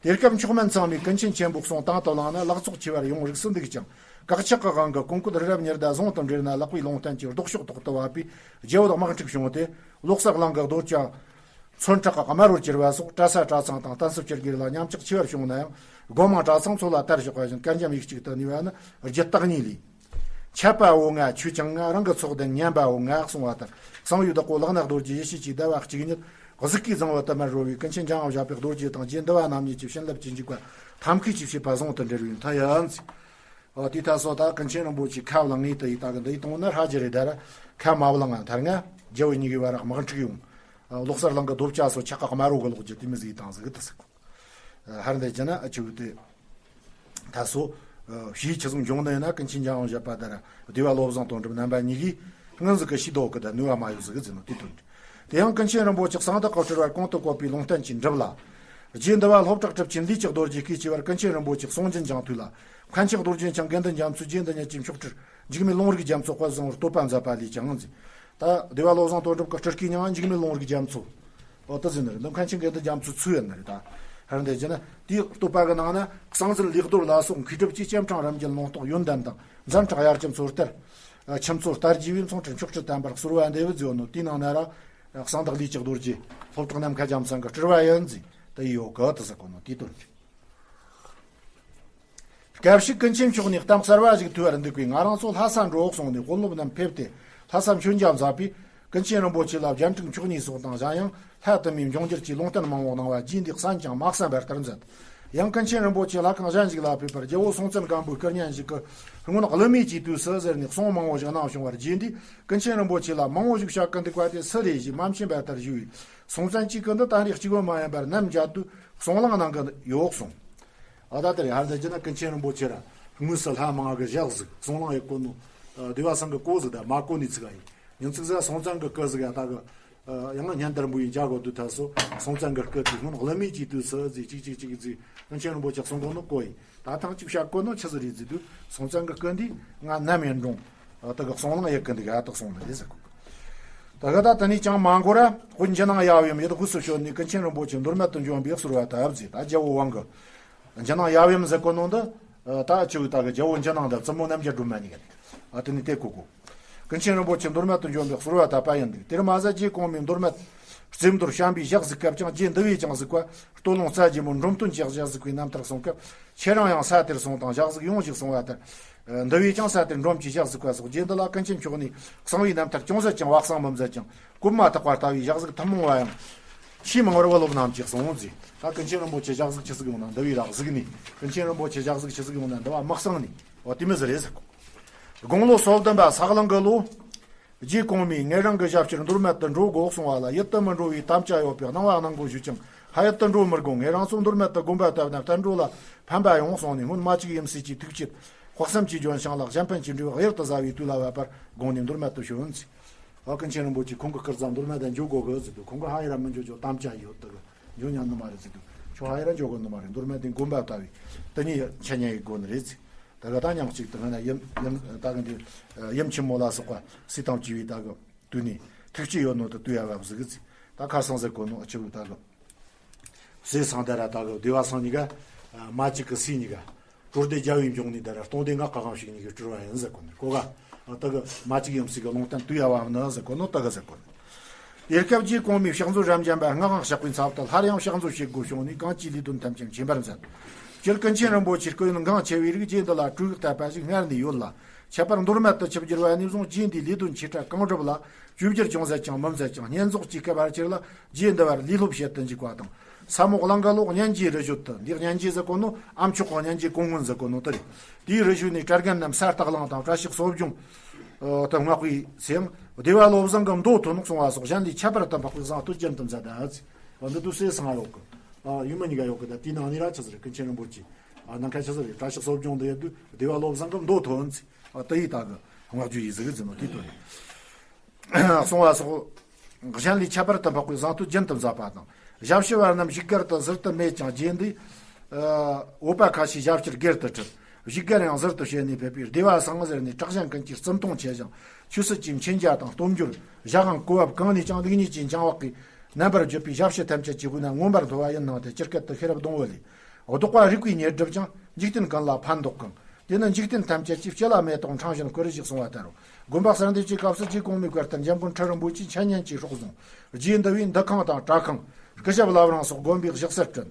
དེ་སྐབས་མཆོག་དམན་ཚང་མས་ཀུན་མཁྱེན་ཆེན་པོའི་གསུང་དང་དུ་བླངས་ན་ལག་ཚོགས་ཆེ་བར་ཡོང་རིགས་སུ་འདུག་ཅིང་བཀག་ཆག་གི་དབང་གིས་གོང་བཀོད་རི་རབ་ཉི་ཟླ་ཟུང་དང་འབྲེལ་ན་ལག་པའི་ལུང་བསྟན་གྱི་ལྡོག་ཕྱོགས་ཐོག་ཏུ་བབས་པས་རྒྱལ་བོ་དམག་འཁྲུག་བྱུང་སྟེ་ལོ་གསར་གླིང་གི་རྡོ་རྐྱང་ཚོན་ཁྲག་གི་དམར་བོར་གྱུར་བ་སོགས་གྲྭ་ས་གྲྭ་ཚང་དང་གཏན་སྲིད་སྤྱི་སྒེར་ལ་ཉམས་ཆག་ཆེ་བར་བྱུང་ནའང་སྒོ་མང་གྲྭ་ཚང་ཚོ་ལ་དར་ཞོག་པ་བཞིན་སྐལ་འཇམ་ཡིག་གཅིག་ཏུ་གནས་པ་ནི་རྒྱུད་བརྟག་གཉིས་ལས། འཆད་པའོ་ང་ཆོས་ཀྱང་ང་རང་གི་ཚོགས་ལྡན་ཉན་པའོ་ང་གསུང་བ་ལྟར་གསང་བའི་བདག་པོ་ལག་ན་རྡོ་རྗེ་ཡེ་ཤེས་ཀྱི་ཟླ་བ་གཅིག་ཉིད་གཟུགས་ཀྱི་གཟིངས་བུ་དུ་མར་རོལ་བའི་ཀུན་མཁྱེན་འཇམ་དབྱངས་བཞད་པའི་རྡོ་རྗེ་དང་རྗེ་འདི་བ་རྣམ་གཉིས་ཀྱི་བྱིན་རླབས་ཀྱི་འཇུག་པ་ཐབས་མཁས་ཀྱིས་བྱས་པ་ཟུང་དུ་འབྲེལ་བའི་མཐའ་ཡན། ཨོ་དེ་ད་སོ་ད་ཀུན་མཁྱེན་རིན་པོ་ཆེ་ཁ་བླངས་ངེས་དུ་ཡི་ད་གི་འདི་ཡི་དང་ན་ཧྲ་ཇི་རེད་ད་ར་ཁ་མ་བླངས་ང་མཐར་ང་རྒྱལ་བོ་གཉིས་ཀྱི་བར་དམག་འཁྲུག་ཡོང་། ལོ་གསར་གླིང་གི་རྡོ་བཅའ་སོ་ཆག་ག་དམར་རོ་གི་ལོག་རྒྱུ་དེ་མི་ཟིག་དང་ཟིག་ཏུ་ཟིག་ཧར་འདི་ཅི་ན་ཨ་ཆུ་དེ། ད་སོ། ཞེས་ཆི་ཟིག་འབྱུང་ནི་ཡིན་ན་ཀུན་མཁྱེན་འཇམ་དབྱངས་བཞད་པ་དར་བདེ་བ་བློ་བཟང་དོན་གྲུབ་རྣམ་པ་གཉིས་ཀྱིས་སྔོན་ཟིག་གི་ཤི་དོག་གི་ད་ནུས་པ་མ་ཡོད་ཟིག་གི་ཟིན་ནོ་དེ་དོན་དེ་ཡང་ཀུན་མཁྱེན་རིན་པོ་ཆེ་གསང་བདག་གི་སྤྲུལ་པར་གོང་དུ་བཀོད་པའི་ལུང་བསྟན་གྱིས་འགྲུབ་ལ། རྗེ་འདི་བ་སློབ་གྲོགས་གྲུབ་ཆེན་ལུས་ཀྱི་རྡོ་རྗེ་སྐུའི་སྐྱེ་བར་ཀུན་མཁྱེན་རིན་པོ་ཆེ་གསུང་སྦྱིན་སྦྱང་ཐུགས་ལ། མཁན་ཆེན་རྡོ་རྗེ་འཆང་དགེ་འདུན་རྒྱ་མཚོས་རྗེ་འདི་ཉིད་ཀྱི་མཆོག་སྤྲུལ་འཇིགས་མེད་ལུང་རིགས་རྒྱ་མཚོ་དཔལ་བཟང་བོར་བསྟོད་པ་མཛད་པ་ལས་ཀྱང་མཛད། ད་བདེ་བ་བློ་བཟང་དོན་གྲུབ་ཀྱི་སྤྲུལ་སྐུའི་མྱིང་ང་འཇིགས་མེད་ལུང་རིགས་རྒྱ་མཚོ། ཨོ་ད་ཟིན་ནི་རེད་འདི་མཁན་ཆེན་དགེ་འདུན་རྒྱ་མཚོའི་ཚུལ་ཡིན་ནི་རེད་ད། ཧར་འདི་བྱས་ན་དེའི་བསྟོད་པ་གི་ནང་ན་གསང་འཛིན་ལེགས་རྡོར་ལ་སོགས་མཁས་གྲུབ་ཀྱི་སྤྱན་དྲངས་རབ་འབྱམས་ལུང་རྟོགས་ཡོན་ཏན་དང་འཛིན་གྲྭ་དབྱར་ཁྱིམ་མཚོ་ལྟར། ཁྱིམ་མཚོ་ལྟར་རྒྱས་པའི་མཚུངས་བྲལ་མཆོག་སྤྲུལ་དམ་པར་གསོལ་བ་འདེབས་བར་མཛད་ནོ་དེའི་ནང་ན་ར། གསང་བདག་ལུས་ཀྱི་རྡོ་རྗེ་སློབ་གྲོགས་ནམ་མཁའ་རྒྱ་མཚོ་གི་སྤྲུལ་བ་ཡིན་ཟིག་ད་ཡོད་གི་ད་ཟེར་གོ་ནོ་དེའི་དོན་རེད། སྐབས་ཤིག་ཀུན་མཁྱེན་མཆོག་ནས་གཏམ་གསར་བ་ཞིག་ཐོས་པར་འདུག་པས་ང་རང་ཚོ་ལྷ་ས་འགྲོ་གསུངས་ནས་དཔོན་སློབ་རྣམས་ཕེབས་ཏེ་ལྷ་ས་མཆོད་མཇལ་མཛད་པས་ཀུན་མཁྱེན་རིན་པོ་ཆེ་ལ་རྒྱན་དྲུག་མཆོག་གཉིས་སོགས་དང་གཞན་ཡང་ལྷ་དུ་མའི་འབྱུང་འགྱུར་གྱི་ལུང་བསྟན་མང་བོ་གནང་བ་རྗེ་འདིས་གསན་ཅིང་མ་གསན་པར་ལྟར་མཛད། ཡང་ཀུན་མཁྱེན་རིན་པོ་ཆེ་ལྷ་ཁང་གཞན་ཞིག་ལ་ཕེབས་པར་རྒྱལ་བོ་སྲོང་བཙན་སྒམ་པོའི་སྐུ་བརྙན་ཞིག་གི་སྔོན་ཀླུ་མེ་བཅུའི་དུས་སུ་ཟེར་ནས་གསུང་མང་བོ་ཞིག་གནང་བྱུང་བར་རྗེས་འདིས་ཀུན་མཁྱེན་རིན་པོ་ཆེ་ལ་མང་བོ་ཞིག་བཤད་ཀི་འདུག་པ་དེ་སུ་རེད་ཞེས་མ་མཁྱེན་པ་ལྟར་ཞུས་པས། སྲོང་བཙན་གྱིས་ཀི་འདི་ད་རེས་གཅིག་པུ་མ་ཡིན་པར་ནམ་མཇལ་དུས་གསུང་གླེང་གནང་གི་ཡོད་གསུངས། ཨ་ད་དེ་རེད། ཧར་ད་ཅི་ན་ཀུན་མཁྱེན་རིན་པོ་ཆེ་ར་དངོས་སུ་ལྷ་མང་གི་ཞག་ཟིག་གསུང་གླེང་ཡེད་གོ་ནོ། སྡེ་བ་ཚང་གི་གོ་ཟིག་ད་མ་གོ་ནི་ཚིག་ཨ་ཡིན། ཡང་ཚིག་ཟ་སྲོང་བཙན་གི་སྐུ་ཟིག་ཡ་ད་གི། ཡང་སྙན་དར་འབུ་ཡིན་ཅག་གོ་དུ་ཐ་སོ་སྲོང་བཙན་གི་སྐུ་དེ་སྔོན་ཀླུ་མེ་བཅུའི་དུས་སུ་ཟིག་ཅིག་ཅིག་ཅིག་ཟིག་ཀུན་མཁྱེན་རིན་པོ་ཆེ་གསུང་གོ་ནོ་གོ་ཡིན། ད་ཐང་ཅིག་བཤད་གོ་ནོ་ཆི་ཟིག་རེད་ཟིག་དུས་སྲོང་བཙན་གི་སྐུ་འདི་ང་ནམ་ཡིན་རུང་ད་གི་གསུང་གླེང་ཡེད་གི་འདུག་ཡ་ད་གསུང་ལ་རེད་ཟེར་གོ། ད་གི་ད་དེ་ནས་ཅང་མ་འགོར་ར་དབུས་འཇིགས་སྣང་ཡབ་ཡུམ་ཡུལ་དབུས་སུ་བྱོན་ནས་ཀུན་མཁྱེན་རིན་པོ་ཆེ་མདོ་སྨད་དུ་འབྱོན་པའི་གསོལ་བ་བཏབ་ཟིག་ད་རྒྱལ་བོ་དབང་གི་འཇིགས་སྣང་ཡབ་ཡུམ་ཟེར་གོ་ནོ་འདི། ད་ཆུ་བོའི་ད་གི་རྒྱལ་བོ་འཇིགས་སྣང་འདི་བཙུན་མོ་རྣམ་རྒྱལ་སྒྲོལ་མ་གཉིས་ཀ་འདུག་ཨ་དེ་ནི་དེ་གོ་གོ། ཀུན་མཁྱེན་རིན་པོ་ཆེ་མདོ་སྨད་དུ་འབྱོན་པའི་གསོལ་བ་བཏབ་པ་ཡིན་འདུག་དེར་མ་ཟད་རྗེ་གོང་མའི་མདོ་སྨད་རྩེ་མདོར་བྱམས་པའི་ཞག་ཟིག་སྐབས་ཀྱང་རྗེ་འདི་བས་ཀྱང་གཟིགས་པ་སྟོད་ལུང་རྩ་རྒྱལ་མོ་འབྲོམ་སྟོན་གྱི་ཞག་གཟིགས་པའི་རྣམ་ཐར་གསུང་སྐབས་ཁྱེད་རང་ཡང་ས་དེར་སོང་དང་ཞག་གཟིགས་ཡོང་ཞིག་གསུང་བ་ལྟར། འདི་བས་ཀྱང་ས་དེར་འབྲོམ་གྱི་ཞག་གཟིགས་པ་སོགས་རྗེ་འདི་ལ་ཀུན་མཁྱེན་མཆོག་ནས་གསང་བའི་རྣམ་ཐར་ཅུང་ཟད་ཀྱང་བག་གསང་མི་མཛད་ཀྱང་། སྐུ་མ་ཐག་པ་ལྟ་བུའི་ཞག་གཟིགས་ཐུན་མོང་བ་ཡང་ཆེས་མང་བར་བ་སློབ་རྣམས་ཀྱིས་གསུངས་ཟིན། ད་ཀུན་མཁྱེན་རིན་པོ་ཆེ་ཞག་གཟིགས་ཆི་ཟིག་ཡོང་ན་འདི་བས་རག་གཟིགས་ནས། ཀུན་མཁྱེན་རིན་པོ་ཆེ་ཞག་གཟིགས་ཆི་ཟིག་ཡོང་ན་འདི་བ་མི་གསང་ནས། འོ་དེ་མི་ཟེར་རེད་ཟེར་གོ། དགུང་ལོ་སོ་བདུན་པ་ས་གླང་གི་ལོ། རྗེ་གོང་མས་ངེད་རང་གི་ཞབས་ཕྱིར་མདོ་སྨད་དུ་འགྲོ་དགོས་གསུང་བ་ལ་ཡིད་དུ་མི་འགྲོ་བའི་དམ་བཅའ་ཡོད་པས་གནང་བ་གནང་དགོས་ཞུས་ཀྱང་ཧ་ཡིད་དུ་འགྲོ་མི་དགོས། ངེད་རང་ཚོ་མདོ་སྨད་དུ་དགོན་པ་བཏབ་ན་བསྟན་འགྲོ་ལ་ཕན་པ་ཡོང་གསུངས་ནས་སྔོན་མ་གཅིག་ཡུམ་སྲས་ཀྱི་ཐུགས་བསྐྱེད། དཔག་བསམ་གྱི་ལྗོན་ཤིང་ལ་གཞན་ཕན་གྱི་འབྲས་བུ་གཡུར་དུ་ཟ་བའི་དུས་ལ་བབ་པར་དགོངས་ནས་མདོ་སྨད་དུ་བྱོན་ཟིན། ཨ་ཀུན་མཁྱེན་རིན་པོ་ཆེ་ཁོང་གི་སྐུ་རྩ་མདོ་སྨད་དུ་འཇུག་དགོས་གི་ཟེར་དུས་ཁོང་གི་ཧ་ཡ་ར་མི་འཇུག་ཆོག་དམ་བཅའ་ཡོད་དུ་གི་འཇུག་ཉན་ནི་མ་རེད་ཟེར་དུས་ཁྱོད་ཧ་ཡ་ར་འཇུག་དགོས་ནི་མ་རེད། མདོ་སྨད་དེ་དགོན་པ་ལྟ་བུའི་དེ་ཉིད་འཆད་ཉན་ཡེད་དགོས་ནི་རེད་ཟེར། ད་ག་ད་ཉག་གཅིག་དུ་ང་ན་ཡིན་ཡིན་ད་གི་འདི་ཡིམ་ཆེན་མོ་ལ་སོགས་པ་སྲིད་དང་བཅས་པའི་ད་གི་དུས་ནས་ཐུགས་ཀྱི་ཡོད་ནོ་དུ་དུས་ཡ་བབ་ཟིག་གི་ཟེར། ད་ཁ་སང་ཟེར་གོ་ནོ་ཨ་ཆེ་བུ་ད་གི་སྲས་སང་ད་ར་ད་གི་སྡེ་བ་སང་གཉིས་ཀ་མ་གཅིག་གི་སྲས་གཉིས་ཀ་གྲོལ་སྡེ་རྒྱལ་བའི་འབྱུང་གནས་ད་ར་སྟོང་སྡེ་ང་ཁ་གང་ཞིག་གཉིས་ཀྱི་སྤྲུལ་བ་ཡིན་ཟེར་གོ་ནི་གོ་ག་ད་གི་མ་གཅིག་ཡིམ་སྲས་གི་ལུང་བསྟན་དུས་ཡ་བབ་ནི་ཟེར་གོ་ནོ་ད་གི་ཟེར་གོ་ནི། དེ་སྐབས་རྗེ་གོང་མའི་ཕྱག་མཛོད་རབ་འབྱམས་པ་སྔགས་དབང་ཕྱག་དཔེའི་ཚབ་ཏུ་སླར་ཡང་ཕྱག་མཛོད་བྱེད་དགོས་བྱུང་ནས་གང་ཅིའི་ལས་དོན་ཐམས་ཅད་མཁྱེན་པར་མཛད། སྤྱིར་ཀུན་མཁྱེན་རིན་པོ་ཆེའི་སྐུ་ཡོན་འགངས་ཆེ་བའི་རིགས་རྗེ་འདི་ལ་སྤྲུལ་སྐུ་བསྟན་པ་ཞིག་སྔར་ནས་ཡོད་ལ། ཁྱད་པར་མདོ་སྨད་དུ་ཆིབས་བསྒྱུར་བ་ནས་བཟུང་རྗེ་འདིའི་ལས་དོན་ཆེ་ཕྲ་གང་སྒྲུབ་ལ་བཅོས་བསྒྱུར་ཅུང་ཟད་ཀྱང་མི་མཛད་ཅིང་བསྙེན་རྫོགས་ཀྱི་སྐབས་བར་ཆེར་ལ་རྗེ་འདི་བར་ལུས་སློབ་བྱེད་དུ་འཇུག་པ་དང་། ས་མོག་གླིང་གི་ལོག་སྙན་རྗེའི་རི་ཞོལ་དུ་འདི་སྙན་རྗེ་ཟེར་གོ་ནོ་ཨ་མཆོག་གི་སྙན་རྗེ་གོང་སྔོན་ཟེར་གོ་ནོ་དེ་རེད། དེའི་རི་ཞོལ་ནས་གྲྭ་རྒན་རྣམས་ས་སྟག་གླང་དང་བཀྲ་ཤིས་གསོ་སྦྱོང་དུ་བསྔགས་པའི་ཚེ་ཡང་སྡེ་བ་བློ་བཟང་གི་མདོ་ཐོན་གསུང་བ་སོགས་གཞན་ལས་ཁྱད་པར་དུ་འཕགས་པའི་གསང་སྟོད་རྒྱན་དུ་མཛད་ད་ཟེར། འདི་དུ་སྲས་སང་ཡོད་གི། ཡུམ་གཉིས་ཀ་ཡོད་གི། ད་དེའི་ནང་ནས་ར་ཆི་ཟེར་ཀུན་མཁྱེན་རིན་པོ་ཆེ། ནམ་མཁའ་ཆི་ཟེར་བཀྲ་ཤིས་གསོ་སྦྱོང་འདི་ཡོད་དུས་སྡེ་བ་བློ་བཟང་གི་མདོ་ཐོན་ཚེ་དེ་ཡི་ད་གི་བསྔགས་བརྗོད་ཡིག་ཟིག་གི་ཟེར་ནོ་དེ་དོན་རེད། གསུང་བ་སོགས་གཞན་ལས་ཁྱད་པར་དུ་འཕགས་པའི་གསང་སྟོད་རྒྱན་དུ་མཛད་པ་དང་། ཞབས་ཕྱི་བ་རྣམས་བཞུགས་སྒར་དུ་ཟུར་དུ་མེད་ཀྱང་རྗེ་འདི་བོད་པ་ཁ་ཤས་ཞབས་ཕྱིར་སྒེར་དུ་ཁྲིད། བཞུགས་སྒར་ཡང་ཟུར་དུ་བྱས་ནས་ཕེབས་པས་སྡེ་བ་སང་ཟེར་ནས་གྲགས་ཅན་ཀུན་གྱི་བརྩི་མཐོང་ཆེ་ཞིང་ཆོས་སྲིད་ཀྱི་མཁྱེན་རྒྱ་དང་སྟོབས་འབྱོར་ཞག་དབང་གོ་བབ་གང་ནས་ཀྱང་ལེགས་ཉེས་ཀྱི་འཆིང་བག་གིས་རྣམ་པར་བརྗོད་པའི་ཞབས་ཕྱི་ཐམས་ཅད་ཀྱི་དབུས་ན་མངོན་པར་མཐོ་བ་ཡིན་གནང་སྟེ་སྤྱིར་སྐད་དུ་ཤེས་རབ་སྡོང་བོ་ལས། བཟློག་པ་རིག་པའི་ཉེར་སྒྲིབ་ཀྱང་འཇིག་རྟེན་ཀུན་ལ་ཕན་འདོགས་ཀྱང་། དེ་ནི་འཇིག་རྟེན་ཐམས་ཅད་ཀྱི་སྤྱི་ལ་མེ་ཏོག་ཕྲེང་བཞིན་བཀོད་ཞིག་གསུང་བ་ལྟར་རོ། དགོན་པ་གསར་འདེབས་ཀྱི་སྐབས་སུ་རྗེ་གོང་མའི་བཀའ་ལྟར་འཇམ་མགོན་ཁྲི་རིན་པོ་ཆེས་འཆད་ཉན་གྱི་སྲོག་བཟུང་། རྗེ་འདི་བས་འདུ་ཁང་དང་གྲྭ་ཁང་། སྐུ་ཞབས་བླ་བྲང་སོགས་དགོན་པའི་གཞི་རྩར་བསྐྲུན།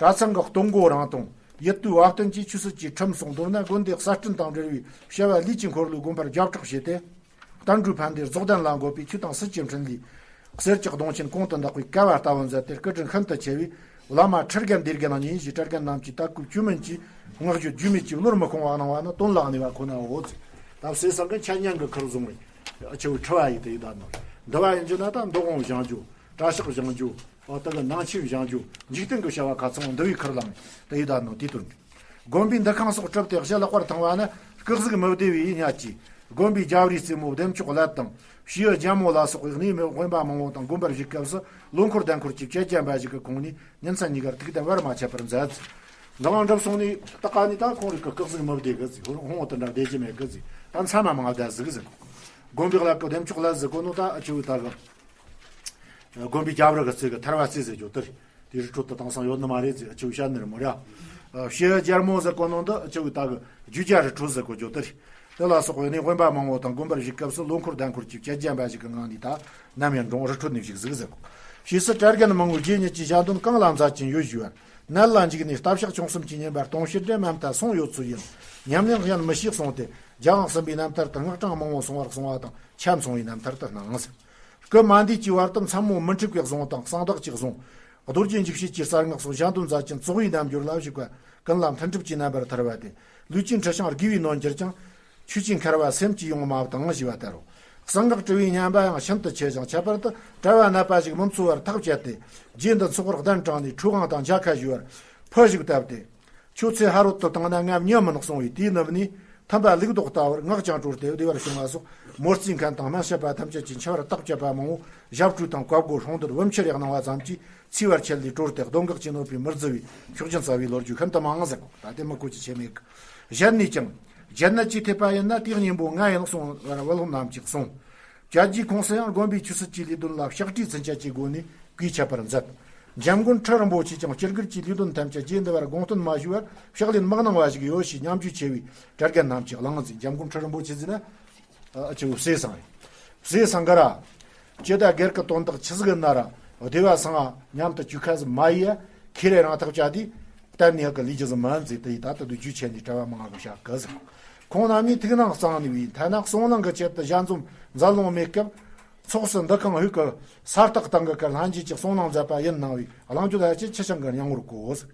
གྲྭ་ཚང་གི་སྟོན་འགོ་རིང་ཐུང་། ཡིད་དུ་བ་བསྟན་གྱི་ཆོས་སྲིད་ཀྱི་ཁྲིམས་སོགས་མདོར་ན་དགོན་སྡེ་གསར་སྐྲུན་དང་འབྲེལ་བའི་བྱ་བ་ལས་ཀྱི་འཁོར་ལོའི་དགོན་པར་རྒྱབ་སྐྱོར་བྱས་ཏེ། བསྟན་འགྲོའི་ཕན་བདེ་རྫོགས་ལྡན་ལ་འགོད་པའི་ཆོས་དང་སྲིད་ཀྱི་འཕྲིན་ལས། གསེར་གྱི་གདུང་ཆེན་གོང་དུ་འདེགས་པའི་ཀ་བ་ལྟ་བུ་མཛད་དེ་སྐུ་དྲིན་ཤིན་ཏུ་ཆེ་བས། བླ་མ་ཁྲི་རྒན་སྡེ་རྒན་གཉིས་ཀྱིས་གྲྭ་རྒན་རྣམས་ཀྱི་ལྟ་སྐུལ་བཅོས་མིན་གྱིས་བསྔགས་བརྗོད་རྒྱུས་མེད་ཀྱིས་བློར་མི་ཁོང་བ་གནང་བ་ནི་དོན་ལ་གནས་པ་ཁོ་ན་འོ་ཟེར། ད་སྲས་སང་གི་འཆད་ཉན་གྱི་ཁུར་བཟུང་བས་ཨ་ཆེ་བའི་ཁྲི་བ་ཡིས་དེ་ཡི་ད་ནོར་འདི་བ་ཡིན་རྒྱུ་ན་ད་མདོ་དབང་བཞེངས་རྒྱུ། གྲྭ་ཤག་བཞེངས་རྒྱུ། འོ་ད་གི་ནང་ཆོས་བཞེངས་རྒྱུ། འཇིག་རྟེན་གྱི་བྱ་བ་ཁ་ཚང་འདི་བའི་ཁུར་ལངས་དེ་ཡི་ད་ནོ་དེ་དོན་རེད། དགོན་པའི་འདུ་ཁང་སོགས་གྲུབ་སྟེ་གཞི་ལེགས་པར་ཐང་བ་ན་སྐུ་གཟུགས་མི་བདེ་བའི་ཡིན་ཡ་གྱིས། དགོན་པའི་རྒྱབ་རིའི་རྩེ་མོ་བདེ་མཆོག་བླ་དང་བྱིའུ་རྒྱལ་མོ་ལ་སོགས་པའི་གནས་མི་དབེན་པ་མང་བོ་དང་དགོན་པར་བཞུགས་སྐབས་སུ་ལོ་འཁོར་ལྡན་འཁོར་གྱི་བཅད་རྒྱ་འབའ་ཞིག་གི་ཁོང་ནས་ཉིན་མཚན་གཉིས་ཀར་ཐུགས་དམ་བར་མ་ཆད་པར་མཛད། འདི་ལང་འགྲུབ་སོང་ནས་ད་ཀ་ནས་ད་ཁོང་རིགས་ཀྱི་སྐུ་གཟུགས་མི་བདེ་གི་ཟིག་ཧོང་དུ་འདྲ་བདེ་རྒྱུ་མེད་གི་ཟིག་ད་མཚམས་མ་མང་བ་བསྡད་ཟིག་ཟིག་དགོན་པའི་ལ་ཀ་བདེ་མཆོག་བླ་ཟིག་གོ་ནོ་ད་ཨ་ཆུ་ད་གི་དགོན་པའི་རྒྱབ་རི་གི་རྩེ་གི་ཐར་བ་རྩེ་ཟེར་རྒྱུ་དེ་རེད། དེ་རི་ཁྲོད་དུ་དེང་སང་ཡོད་ནི་མ་རེད་ཟེར་ཨ་ཆུ་བཤད་ནི་རེད་མོ་ར། བྱིའུ་རྒྱལ་མོ་ཟེར་གོ་ནོ་འདི་ཨ་ཆུ་ད་གི་རྒྱུ་རྒྱ་རི་ཁྲོད་ཟེར་གོ་རྒྱུ་དེ་རེད། དེ་ལ་སོགས་པའི་གནས་དབེན་པ་མང་བོ་དང་དགོན་པར་བཞུགས་སྐབས་སུ་ལོ་འཁོར་ཟླ་འཁོར་གྱི་བཅད་རྒྱ་འབའ་ཞིག་གི་ངང་ནས་ད་ནམ་ཡང་འགྲོ་རི་ཁྲོད་ནས་བཞུགས་ཟིག་ཟེར་གོ། ཕྱིས་སུ་གྲྭ་རྒན་མང་བོས་རྗེ་ཉིད་ཀྱི་ཞལ་འདོན་གང་ལ་མཛད་ཀྱིན་ཡོད་ཞུས་པར། ནད་ལ་འཇིགས་ནས་རྟ་ཕྱག་བཅུ་གསུམ་གྱི་བསྙེན་པ་སྟོང་ཕྱིར་དྲན་མ་མཐའ་སོང་ཡོད་ཚུལ་ཡིན། ཉམས་ལེན་ཡང་མི་ཤེས་གསུངས་ཏེ་རྒྱ་དབང་གསུམ་པའི་རྣམ་ཐར་དུ་སྔགས་གྲངས་མང་བོ་གསུང་བར་གསུང་བ་དང་འཆམ་སོང་བའི་རྣམ་ཐར་དུ་སྣང་ཟེར། སྐུ་མ་འདས་ཀྱི་བར་དུ་མཚན་མོ་མི་འཁྲུགས་པའི་གཟུངས་དང་གསང་བདག་གི་གཟུངས། རྡོ་རྗེ་འཇིགས་བྱེད་ཀྱི་གསང་སྔགས་སོགས་གཞན་དོན་མཛད་ཅིང་བཙོག་པའི་རྣལ་འབྱོར་ལ་ཞུགས་པ། ཀུན་ལ་མཐུན་གྲུབ་ཀྱི་རྣམ་པར་ཐར་བ་སྟེ། ལུས་ཀྱི་འཁྲུ་ཞིང་རྒས་པའི་ནོར་འགྱུར་ཀྱང་། ཆོས་ཀྱི་འཁར་བ་སེམས་ཀྱི་ཡོངས་མ་བཏང་ཞེས་པ་ལྟར་རོ། གསང་སྔགས་བྲི་བའི་སྙན་པ་ཡང་ཤིན་ཏུ་ཆེ་ཞིང་ཁྱད་པར་དུ་བྲལ་བ་ནད་པ་ཞིག་མི་འཚོ་བར་ཐག་བཅད་དེ། རྗེ་འདི་ཚོགས་གདན་དྲངས་ནས་ཁྲོས་དབང་དང་འཇའ་ཁ་ཞུ་བར་ཕུལ་ཞིག་བཏབ་སྟེ། ཁྱོད་ཚེ་ཕ་རོལ་ཏུ་བཏང་ན་ངམ་ཉམས་མིན་གསུང་བས། དེའི་ནུབ་ནས་ཐིམ་པ་ལུག་མདོག་ལྟ་བུར་སྔགས་ཀྱང་གྲོལ་ཏེ་བདེ་བར་བྱུང་བ་སོགས། མོར་རྩིས་མཁན་དང་སྨན་དཔྱད་པ་ཐམས་ཅད་ཀྱིས་འཆི་བར་རྟགས་བཅད་པ་མང་པོ་ཞབས་བྲོས་དང་བཀའ་བསྒོ་སྲུང་འདོར་བུམ་ཆུ་རེག་གནང་བ་ཙམ་གྱིས་ཚེ་བར་ཆད་ལས་གྲོལ་ཏེ་གདོན་བགེགས་ཀྱིས་གནོད་པའི་མི་བརྫི་བའི་ཤུགས་རྐྱེན་སྩལ་བའི་ལོ་རྒྱུས་ཤིན་ཏུ་མང་ཟེར་གོ། ད་དེ་མི་གོ་ཅི་ཆེ་མེད་གི། གཞན་ནས་ཀྱང་རྒྱལ་ནད་ཀྱིས་ཐེབས་པ་ཡིན་ན་དེའི་གཉེན་པོ་ང་ཡིན་གསུང་བར་བུ་སློབ་རྣམས་ཀྱིས་གསུངས། བཅད་རྒྱའི་ཁོངས་སུ་ཡང་དགོན་པའི་ཆོས་སྲིད་ཀྱི་ལས་དོན་ལ་ཕྱག་བྲིས་ཚུན་ཆད་ཀྱི་སྒོ་ནས་གུས་འཆད་པར་མཛད། འཇམ་མགོན་ཁྲི་རིན་པོ་ཆེས་ཀྱང་སྤྱི་སྒེར་གྱི་ལས་དོན་ཐམས་ཅད་རྗེ་འདི་བར་དགོངས་སྟོན་མ་ཞུས་པར་ཕྱག་ལེན་མི་གནང་བ་ཞིག་ཡོད་ཞེས་སྙན་བརྒྱུད་ཆེ་བའི་གྲྭ་རྒན་རྣམས་ཀྱིས་གླེང་ཟིན། འཇམ་མགོན་ཁྲི་རིན་པོ་ཆེ་ཟེར་ན། ཨ་ཅེ་བོ་བསེ་ཚང་རེད། བསེ་ཚང་ག་ར། སྤྱི་དང་སྒེར་གྱི་དོན་དག་ཆི་ཟིག་ཡིན་ན་ར་བདེ་བ་སང་ང་མཉམ་དུ་བཅུག་ཁ་ཟིག་མ་ཡིན་ཡ། ཁེ་རེ་རང་ཐག་བཅད་དེ་གཏན་ནས་གི་ལས་རྒྱུ་ཟིག་མིན་ཟེར། དེ་ཡི་ད་ལྟ་དུ་རྒྱུས་ཆེ་ནས་གྲྭ་བ་མང་ང་གི་བཤད་གི་ཟིག། ཁོང་རྣམ་གཉིས་ཐུགས་སྣང་གཙང་ནུས་པའི་ཐ་ན་གསུང་གླེང་གི་ཆེད་དུ་ཞལ་འཛོམས་མཛད་ལོང་མེད་སྐབས། ཚོགས་སུ་འདུ་ཁང་ཧུད་ཀྱི་ས་སྟག་སྟེང་གི་ཁར་ལྷན་རྒྱས་ཀྱིས་གསུང་གླེང་མཛད་པ་ཡིན་གནང་བའི་གླེང་བརྗོད་ཧ་ཅང་ཆེ་ཞིང་གི་སྙིང་བོར་གོ་ཟིག།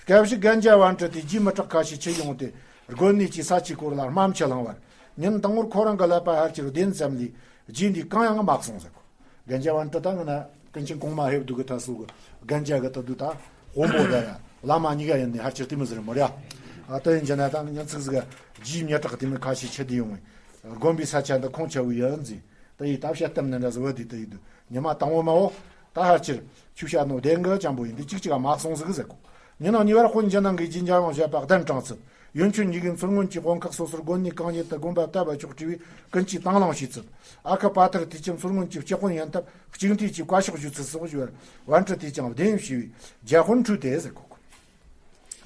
སྐབས་ཤིག་རྒན་རྒྱ་བན་ཁྲི་དེ་རྗེས་མི་དྲག་ཁ་ཤས་ཁྱེར་ཡོང་སྟེ་དགོན་གནས་ཀྱི་ས་ཆའི་སྐོར་ལ་དམའ་འབེབས་གླེང་བར། ཉིན་དང་པོར་ཁོ་རང་གི་ཀླད་པ་ཕལ་ཆེར་བདེན་ཙམ་ལས་རྗེས་འདི་གང་ཡང་མ་གསུངས་ཟེར་གོ། རྒན་རྒྱ་བན་ཁྲི་ད་ང་ན་ཀུན་མཁྱེན་གོང་མ་ཕེབས་འདུག་གི་ཐ་སུ་གི་རྒན་རྒྱ་གི་ད་དུ་ད་དཔོན་པོ་ད་ཡ་བླ་མ་གཉིས་ཀ་ཡིན་ནི་ཕལ་ཆེར་དེ་མི་ཟེར་མོ་ར། ཨ་ད་ཡིན་རྒྱ་ན་ད་ཉིན་ཚིག་ཟིག་རྗེས་མི་དྲག་དེ་མི་ཁ་ཤས་ཁྱེར་དེ་ཡོང་བས། དགོན་པའི་ས་ཆ་འདི་ཁོང་ཆ་བུ་ཡིན་ཟིག། ད་ཡི་ད་བཤད་གཏམ་ནི་འདྲ་ཟིག་བ་དེ་ད་ཡི་དུ་ཉི་མ་དང་བོ་མ་བོ། ད་ཕལ་ཆེར་ཆུ་བཤད་ནོ་བདེན་གི་ཅང་པོ་ཡིན་འདི་གཅིག་གཅིག་མ་གསུངས་ཟིག་ཟེར་གོ། ཉི་ནང་ཉི་བར་དཔོན་རྒྱ་ནང་གི་རྗེ་འཇམ་དབྱངས་བཞད་པ་གདན་དྲངས་ཚུལ། ཡོན་ཆོད་གཉིས་ཀྱིས་མཚོ་སྔོན་གྱི་དཔོན་ཁག་སོ་སོར་དགོན་གནས་གང་ཡིན་དུ་དགོན་པ་བཏབ་པ་ཆོག་བྲིས་པའི་ཀུན་གྱིས་དང་བླངས་བྱས་ཚུལ། ཨ་ཁུ་པ་ཐར་དེ་ཀྱང་མཚོ་སྔོན་གྱི་སྤྱི་དཔོན་ཡིན་སྟབས་གཅིག་མཐུན་གྱིས་བཀའ་ཤོག་ཞུ་ཚུལ་སོགས་ཞུ་བར་བན་ཁྲི་དེ་ཀྱང་བདེན་ཞུས་པས་རྒྱ་དཔོན་འཁྲུགས་ཏེ་ཟེར་གོ།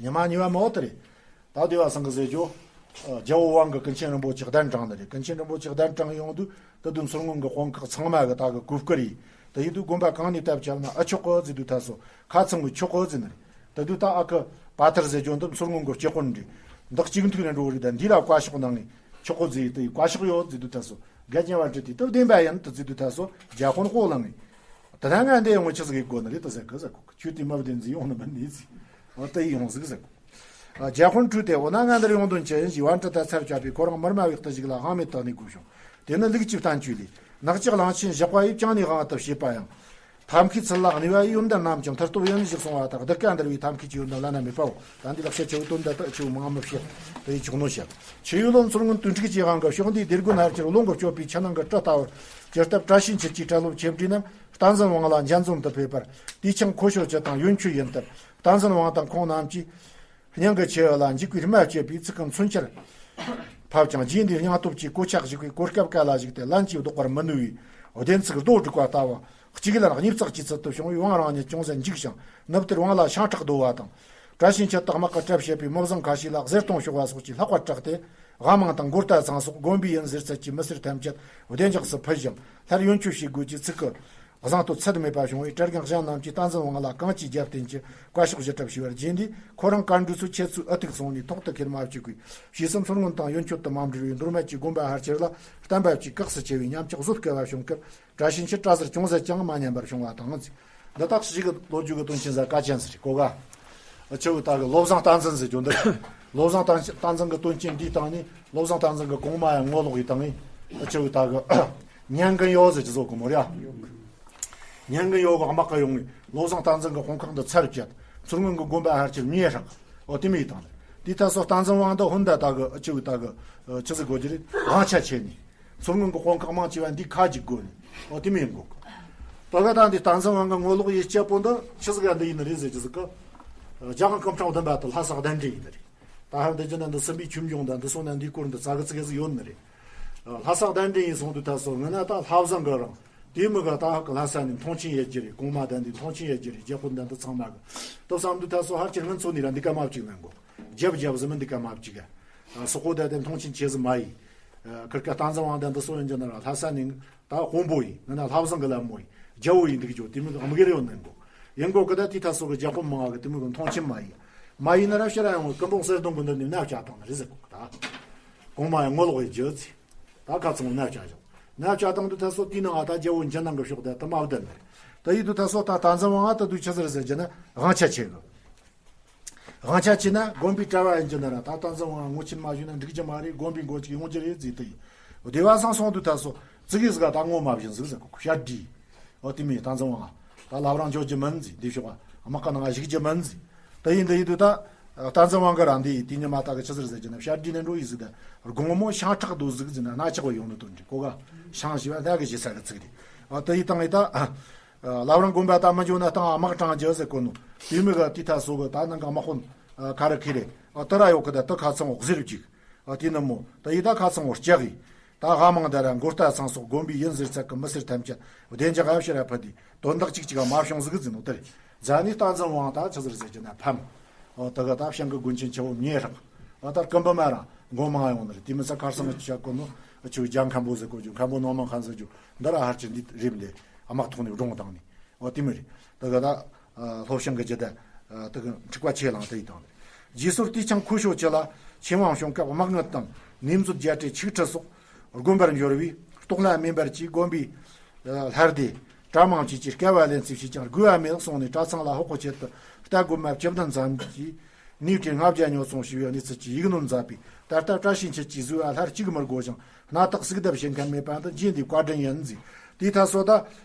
ཉི་མ་གཉིས་པ་མོ་དེ་རེད། ད་བདེ་བ་སང་གི་ཟེར་རྒྱུ། རྒྱལ་པོ་དབང་གི་ཀུན་མཁྱེན་རིན་པོ་ཆེ་གདན་དྲངས་ནི་རེད། ཀུན་མཁྱེན་རིན་པོ་ཆེ་གདན་དྲངས་ཡོང་དུས་ད་དུང་མཚོ་སྔོན་གྱི་དཔོན་ཁག་ཚང་མ་གི་ད་གི་གོ་བསྐུར་ཡིས། ད་ཡིན་དུས་དགོན་པ་གང་ནས་བཏབ་ཆོག་ན་ཨ་ཆོག་གི་ཟེར་དུས་ད་སོ་ཁ་ཚང་གི་ཆོག་གི་ཟེར་ནི་རེད། ད་དུས་ད་ཨ་ཁུ་པ་ཐར་ཟེར་རྒྱུ་འདི་མཚོ་སྔོན་གྱི་སྤྱི་དཔོན་རེད། འདི་གཅིག་མཐུན་ནས་འགྲོ་རེད། ད་འདི་ལ་བཀའ་ཤོག་གནང་ངས་ཆོག་གི་ཟེར་ཡིས་ད་ཡིས་བཀའ་ཤོག་ཡོད་ཟེར་དུས་ད་སོ་རྒྱལ་རྒྱ་བན་ཁྲི་དེ་ད་བདེན་པ་ཡིན་ད་ཟེར་དུས་ད་སོ་རྒྱ་དཔོན་ཧོ་ལངས་ངས། ད་ད་ང་འདི་ཡོང་ངས་ཆི་ཟིག་གི་དགོས་ནི་རེད་ད་ཟེར་གི་ཟེར་གོ། ཁྱོད་དེ་མ་བདེན་ཟིག་ཡོང་ནི་མིན་ནི་ཟིག། འོ་ད་ཡིས་ཡོང་ཟིག་ཟེར་གོ། རྒྱ་དཔོན་འཁྲུགས་ཏེ་འོ་ན་ང་འདིར་ཡོང་དོན་ཅི་ཡིན་ཞེས་བན་ཁྲི་ད་ཚར་བཅད་པས་ཁོ་རང་མི་རྨ་བའི་རྟ་ཞིག་ལ་དབང་མེད་དུ་གནས་དགོས་བྱུང་། དེ་ནི་ལུག་གཅིག་བསྟན་བཅོས་ལས། ནག་ཅག་གླང་ཆེན་ཞགས་པ་ཡིས་བཅིངས་ནས་དབང་དུ་བྱས་པ་ཡང་། ཐབས་མཁས་ཚུལ་ལ་གནས་པ་ཡི་ཡོན་ཏན་རྣམས་ཀྱང་མཐར་ཐུག་ཡིན་ཞེས་གསུངས་པ་ལྟར་གདུལ་དཀའ་འདུལ་བའི་ཐབས་མཁས་ཀྱི་ཡོན་ཏན་བླ་ན་མེད་པའོ། ད་འདི་ལ་བཤད་ཆེ་བོ་དོན་དག་ད་ཆེ་བོ་མང་མི་བཤད། དེ་ཡི་ཆོག་ནོ་བཤད། ཆུ་ཡུལ་ལོ་མཚོ་སྔོན་དུས་འཁྲུག་ཅེས་དབང་གི་ཕྱོགས་འདིའི་སྡེ་དགོན་ཕལ་ཆེར་རླུང་གིས་གཅོད་པའི་ཆུ་ནང་གི་སྤྲི་ལྟ་བུར་གྱུར་སྟབས་བཀྲ་ཤིས་འཁྱིལ་གྱིས་གྲྭ་སློབ་ཆེ་འབྲིང་རྣམས་བསྟན་འཛིན་དབང་ལ་འཇལ་འཛོམས་དུ་ཕེབས་པར། དུས་ཆེན་ཁོ་ཤོར་སྤྱི་དང་ཡོན་ཆོད་ཡིན་སྟབས་བསྟན་འཛིན་དབང་དང་ཁོང་རྣམས་ཀྱིས། སྙིང་གི་ཆེ་བ་ལ་འཇིགས་པའི་རྨ་བཅད་པའི་ཚིག་གི་མཚོན་ཆར་ཕབ་ཀྱང་རྗེ་འདིའི་སྙིང་སྟོབས་ཀྱིས་གོ་ཆ་གཞུག་པའི་གོ་སྐབས་ག་ལ་གཞུག་སྟེ་ལན་གྱིས་བཟློག་པར་མི་ནུས་པའི་བདེན་ཚིག་རྡོ་སྒྲིག་པ་ལྟ་བུ་གཅིག་ལན་གཉིས་བརྩེགས་ཀྱི་ཚུལ་དུ་བྱུང་བས་དབང་རང་ཉིད་ཅུང་ཟད་འཇིགས་ཤིང་ནུབ་དེར་དབང་ལ་ཤིང་ཁྲག་བརྡོལ་བ་དང་། བཀྲ་ཤིས་འཁྱིལ་དག་དམག་གི་གྲབས་བྱེད་པའི་མི་བཟང་ཁ་ཤས་ལ་གཟེར་གཏོང་ཤོར་བ་སོགས་ཀྱི་ལྷག་པར་དྲག་སྟེ། དབང་མང་དང་མགོ་རྟ་ཚང་སོགས་དགོན་པའི་ཡིན་ཟེར་ཚད་ཀྱི་མི་སེར་ཐམས་ཅད་བདེ་འཇགས་སུ་ཕུད་ཞིང་སླར་ཡོན་ཆོད་བྱེད་དགོས་ཀྱི་ཚིག་གི་བཟང་དོ་ཚད་མེད་པ་བྱུང་བས་གྲྭ་རྒན་གཞན་རྣམས་ཀྱིས་བསྟན་འཛིན་དབང་ལ་གང་ཅིའི་རྒྱབ་རྟེན་གྱི་བཀའ་ཤོག་ཞུ་གྲབས་ཞུས་པར་རྗེ་འདིས་ཁོ་རང་བཀའ་འགྲོས་སུ་ཁྱེད་ཚོའི་ཨུ་ཐུག་སོང་ནས་ཐོག་ཏུ་ཁེལ་མ་བཅུག་པའི་ཕྱིས་སུ་མཚོ་སྔོན་དང་ཡོན་ཆོད་དུ་མ་འབྲེལ་བའི་མདོ་སྨད་ཀྱི་དགོན་པ་ཕལ་ཆེར་ལ་བསྟན་པ་བཅས་གེགས་སུ་ཆེ་བའི་ཉམས་ཆག་བཟོད་དཀའ་བ་བྱུང་སྐབས་བཀྲ་ཤིས་འཁྱིལ་གྲྭ་ཟུར་ཅུང་ཟད་ཀྱང་མ་ཉམས་པར་བྱུང་བ་དང་། འདི་དག་ཞིག་གི་ལོ་རྒྱུས་ཀྱི་དོན་ཆེན་ཟེར་བཀའ་ཆེན་ཟེར་གོ་ག་ཨ་ཆེ་བོ་ད་གི་བློ་བཟང་བསྟན་འཛིན་ཟེར་རྒྱུ་འདི། བློ་བཟང་བསྟན་བསྟན་འཛིན་གྱི་དོན་རྐྱེན་འདིའི་སྟེང་ནས་བློ་བཟང་བསྟན་འཛིན་གྱི་གོང་མ་ཡང་ངོ་ལོག་ཡི་སྟེང་ནས་ཨ་ཆེ་བོ་ད་གི་ཉན་གི་ཡོད་ཟེར་གྱི་བཟོ་གི་མོ་ར། ཉན་གི་ཡོད་གི་དམག་གི་ཡོང་ངས་བློ་བཟང་བསྟན་འཛིན་གྱི་དཔུང་ཁག་འདི་ཚར་བཅད་མཚོ་སྔོན་གྱི་དགོན་པ་ཕལ་ཆེར་མེ་ཧྲག་འོ་དེ་མོ་ཡི་སྟེང་ནས་དེ་ད་སོ་བསྟན་འཛིན་དབང་འདི་ཧུན་ད་ད་གི་ཨ་ཆེ་བོ་ད་གི་ཆི་ཟིག་གོ་རྒྱུ་རེད་དབང་ཆ་ཆེ་ནས། མཚོ་སྔོན་གྱི་དཔུང་ཁག་མང་ཆེ་བ་འདི་ཁ་ཅིག་དགོས་ནས་འོ་དེ་མིན་གོ། ད་ག་ད་འདི་བསྟན་འཛིན་དབང་གི་ངོ་ལོག་ཡིད་སྐྱོ་པོ་འདི་ཆི་ཟིག་ག་འདི་ཡིན་ནི་རེད་ཟེར་གྱི་ཟིག་གི། རྒྱལ་དབང་སྐུ་ཕྲེང་བདུན་པ་དེ་ལྷ་ས་གདན་འདྲེན་ཡིན་ནི་རེད། ད་ཧར་འདི་ཅི་ན་འདི་སྲིན་པོའི་ཆོས་འབྱུང་དང་འདི་སོང་ན་འདིའི་སྐོར་འདི་ཙག་གི་ཙིག་གེ་ཟིག་ཡོད་ནི་རེད། ལྷ་ས་གདན་འདྲེན་ཡིན་སོང་དུས་ད་སོ་ངི་ན་ད་ལྷ་བཟང་གི་རང་དེའི་མི་ག་ད་ཧ་གི་ལྷ་ས་ནས་མཐོང་ཆེན་ཡེད་རྒྱུ་རེད། གོང་མ་གདན་འདྲེན་མཐོང་ཆེན་ཡེད་རྒྱུ་རེད། རྒྱལ་པོ་གདན་འདི་ཚང་མ་གི་ད་བསམ་དུས་ད་སོ་ཧར་ཁྱེར་ངི་མཚོ་ནས་ར་འདི་ག་མ་བཅུག་ན་འགོ་རྒྱབ་རྒྱབ་ཟི་མི་འདི་ག་མ་བཅུག་ག་སོག་པོ་ད་དེ་མཐོང་ཆེན་ཆེ་ཟི་མ་ཡིན། ཁིར་ཀ་བསྟན་འཛིན་དབང་ལྡན་འདི་སོ་ཡིན་རྒྱུ་ན་ར་ལྷ་ས་ནས་ད་དཔོན་པོ་ཡིན། ང་ན་ལྷ་བཟང་གི་ལ་མོ་ཡིན། རྒྱལ་པོ་ཡིན་འདུག་ཅོ་དེ་མི་གི་དམིགས་རེ་ཡོད་ནི་འགོ་ཡིན་གོ་གི་ད་དེ་ད་སོ་གི་རྒྱལ་པོ་མང་བ་གི་དེ་མི་གི་མཐོང་ཆེན་མ་ཡིན། མ་ཡིན་ན་ར་ཕྱིར་ར་ཡོང་གི་སྐུ་འབུམ་གསེར་གདུང་གི་འདི་ནས་མནའ་བཅག་བཏང་ནི་རེད་ཟེར་གོ་གི་ད། གོང་མ་ཡང་ངོ་ལོག་ཡི་རྒྱུ་ཚེ། ད་ཁ་ཚང་མནའ་བཅག་བཞག་ང་བྱ་བཏང་དུས་ད་སོ་དེའི་ནང་ང་ད་རྒྱལ་པོ་འཇིགས་སྣང་གི་ཕྱོགས་དེ་དུ་མ་བསྡད་ནས། ད་ཡིན་དུས་ད་སོ་ད་སྟག་འཛིན་དབང་ང་ད་དུས་ཆི་ཟིག་རེད་ཟེར་རྒྱུ་ན་དབང་ཆ་ཆེ་གི། དབང་ཆ་ཆེ་ན་དགོན་པའི་གྲྭ་བ་ཡིན་རྒྱུ་ན་ར་ད་སྟག་འཛིན་དབང་ང་ངོ་ཆེན་མ་ཞུས་ན་འགྲིག་རྒྱུ་མ་རེད། དགོན་པའི་མགོ་གཅིག་ཡོང་རྒྱུ་རེད་ཟེར་དུས་ཡིན། སྡེ་བ་ཚང་སོང་དུས་ད་སོ་ཙི་གེ་ཟིག་ག་ད་ངོ་མ་བཞིན་ཟིག་ཟེར་གོ་ཤར་བྲིས། ཨོ་དེ་མིན་སྟག་འཛིན་དབང་ང་ད་བླ་བྲང་འཇོག་རྒྱུ་མིན་ཟེར། འདི་ཕྱོགས་དམག་གི་ནང་ང་ཞུགས་རྒྱུ་མིན་ཟེར། ད་ཡིན་འདི་ཡིན་དུས་ད་སྟག་འཛིན་དབང་ང་ར་འདི་དེ་ཉི་མ་ད་གི་ཆི་ཟིག་རེད་ཟེར་རྒྱུ་ན་བཤད་འདི་ནས་འགྲོ་ཡི་ཟིག་ད་དགོང་མོ་ཤིང་ཁྲག་རྡོ་ཟིག་ཟེར་ན་སྣ་ཆགས་པ་ཡོང་ནི་དོན་འདྲ་གོ་ག་ཤིང་ཞི་བ་ད་གི་ཞི་ས་གི་ཚིག་རེད། ཨ་ད་ཡི་དང་ཡི་ད་ལབ་རང་དགོན་པ་ད་མི་འཇོག་ན་དང་དམག་དྲངས་རྒྱུ་ཟེར་གོ་ནོ་དེ་མི་ག་དེ་ད་སོ་གི་ད་ནང་གི་དམག་དཔོན་ཁ་རི་ཁི་རེད། ཨ་ད་ར་ཡོད་གི་ད་ད་ཁ་ཚང་འོག་ཟེར་བཅུག་ཨ་དེ་ནི་མོ་ད་ཡི་ད་ཁ་ཚང་འོག་ལྕགས་ཡི། ད་ཧ་མང་ད་ར་མགོ་རྟ་ཚང་སོགས་དགོན་པའི་ཡིན་ཟེར་ཚད་ཀྱི་མི་སེར་ཐམས་ཅད་བདེ་འཇགས་ཨ་ཕྱིར་ར་ཕུད་དེ་དོན་དག་ཅིག་ཅིག་མ་བྱུང་ཟིག་ཟིན་ནོ་དེ་རེད། རྫ་ནས་སྟག་འཛིན་དབང་ད་ཆི་ཟིག་ཟེར་རྒྱུ་ན་ཕམ། ཨོ་ད་ག་ད་ཤང་གི་དགོན་ཆེན་ཆེ་བོ་ཉེ་རག་ཨ་ད་རྐུན་པ་མ་ར་མགོ་མང་ཡོང་ནི་རེད། དེ་མི་ཚ་ཁར་སང་ཆ་གོ་ནོ་ཆུ་རྒྱ་མཁན་པོ་ཟེར་གོ་རྒྱུ་མཁན་པོ་ནོ་མ་མཁན་ཟེར་རྒྱུ་འདི་ར་ཧར་ཆེ་འདི་རེབ་ལས་དམག་ཐོག་ནས་བགྲོང་བཏང་ནི། ཨོ་དེ་མི་རེད། ད་ག་ད་ལྷོ་ཤང་གི་རྒྱུད་ད་ད་ག་འཁྲུག་པ་ཆེ་ལང་དེ་ཡི་དང་རེད། རྗེས་སོར་དུས་ཆེན་ཁོ་ཤོ་ཆེ་ལ་ཆེན་དབང་བྱུང་སྐབས་དམག་ངན་དང་ནེམ་ཚོད་རྒྱལ་ཁྲི་ཆིག་ཁྲི་སོགས་དགོན་པར་འབྱོར་བས་རྟོགས་ལྷ་མེ་འབར་གྱིས་དགོན་པའི་ལྷ་སྡེ་གྲྭ་མང་བཅས་ཀྱི་བསྐལ་བ་ལེན་ཚུལ་བྱས་ཀྱང་དགོས་པ་མེད་གསུངས་ནས་གྲྭ་ཚང་ལ་ཕོག་པའི་ཆེད་དུ་རྟ་དགོན་པ་བཅུ་བདུན་ཙམ་གྱིས་ནས་ཁྲི་ལྔ་བརྒྱ་ཉོ་ཚོང་བྱས་པའི་གནས་ཚུལ་གྱི་ཡིག་སྣོད་མཛད་པས། ད་ལྟ་བཀྲ་ཤིས་འཁྱིལ་གྱིས་བཟོས་པ་ལྷ་གཅིག་མི་དགོས་ཀྱང་སྣ་ཐག་གཟུགས་ལྡབ་བྱེད་མཁན་མེད་པ་འདི་རྗེ་འདིའི་བཀའ་དྲིན་ཡིན་ཟེར། དེའི་ཐད་སོ་ད་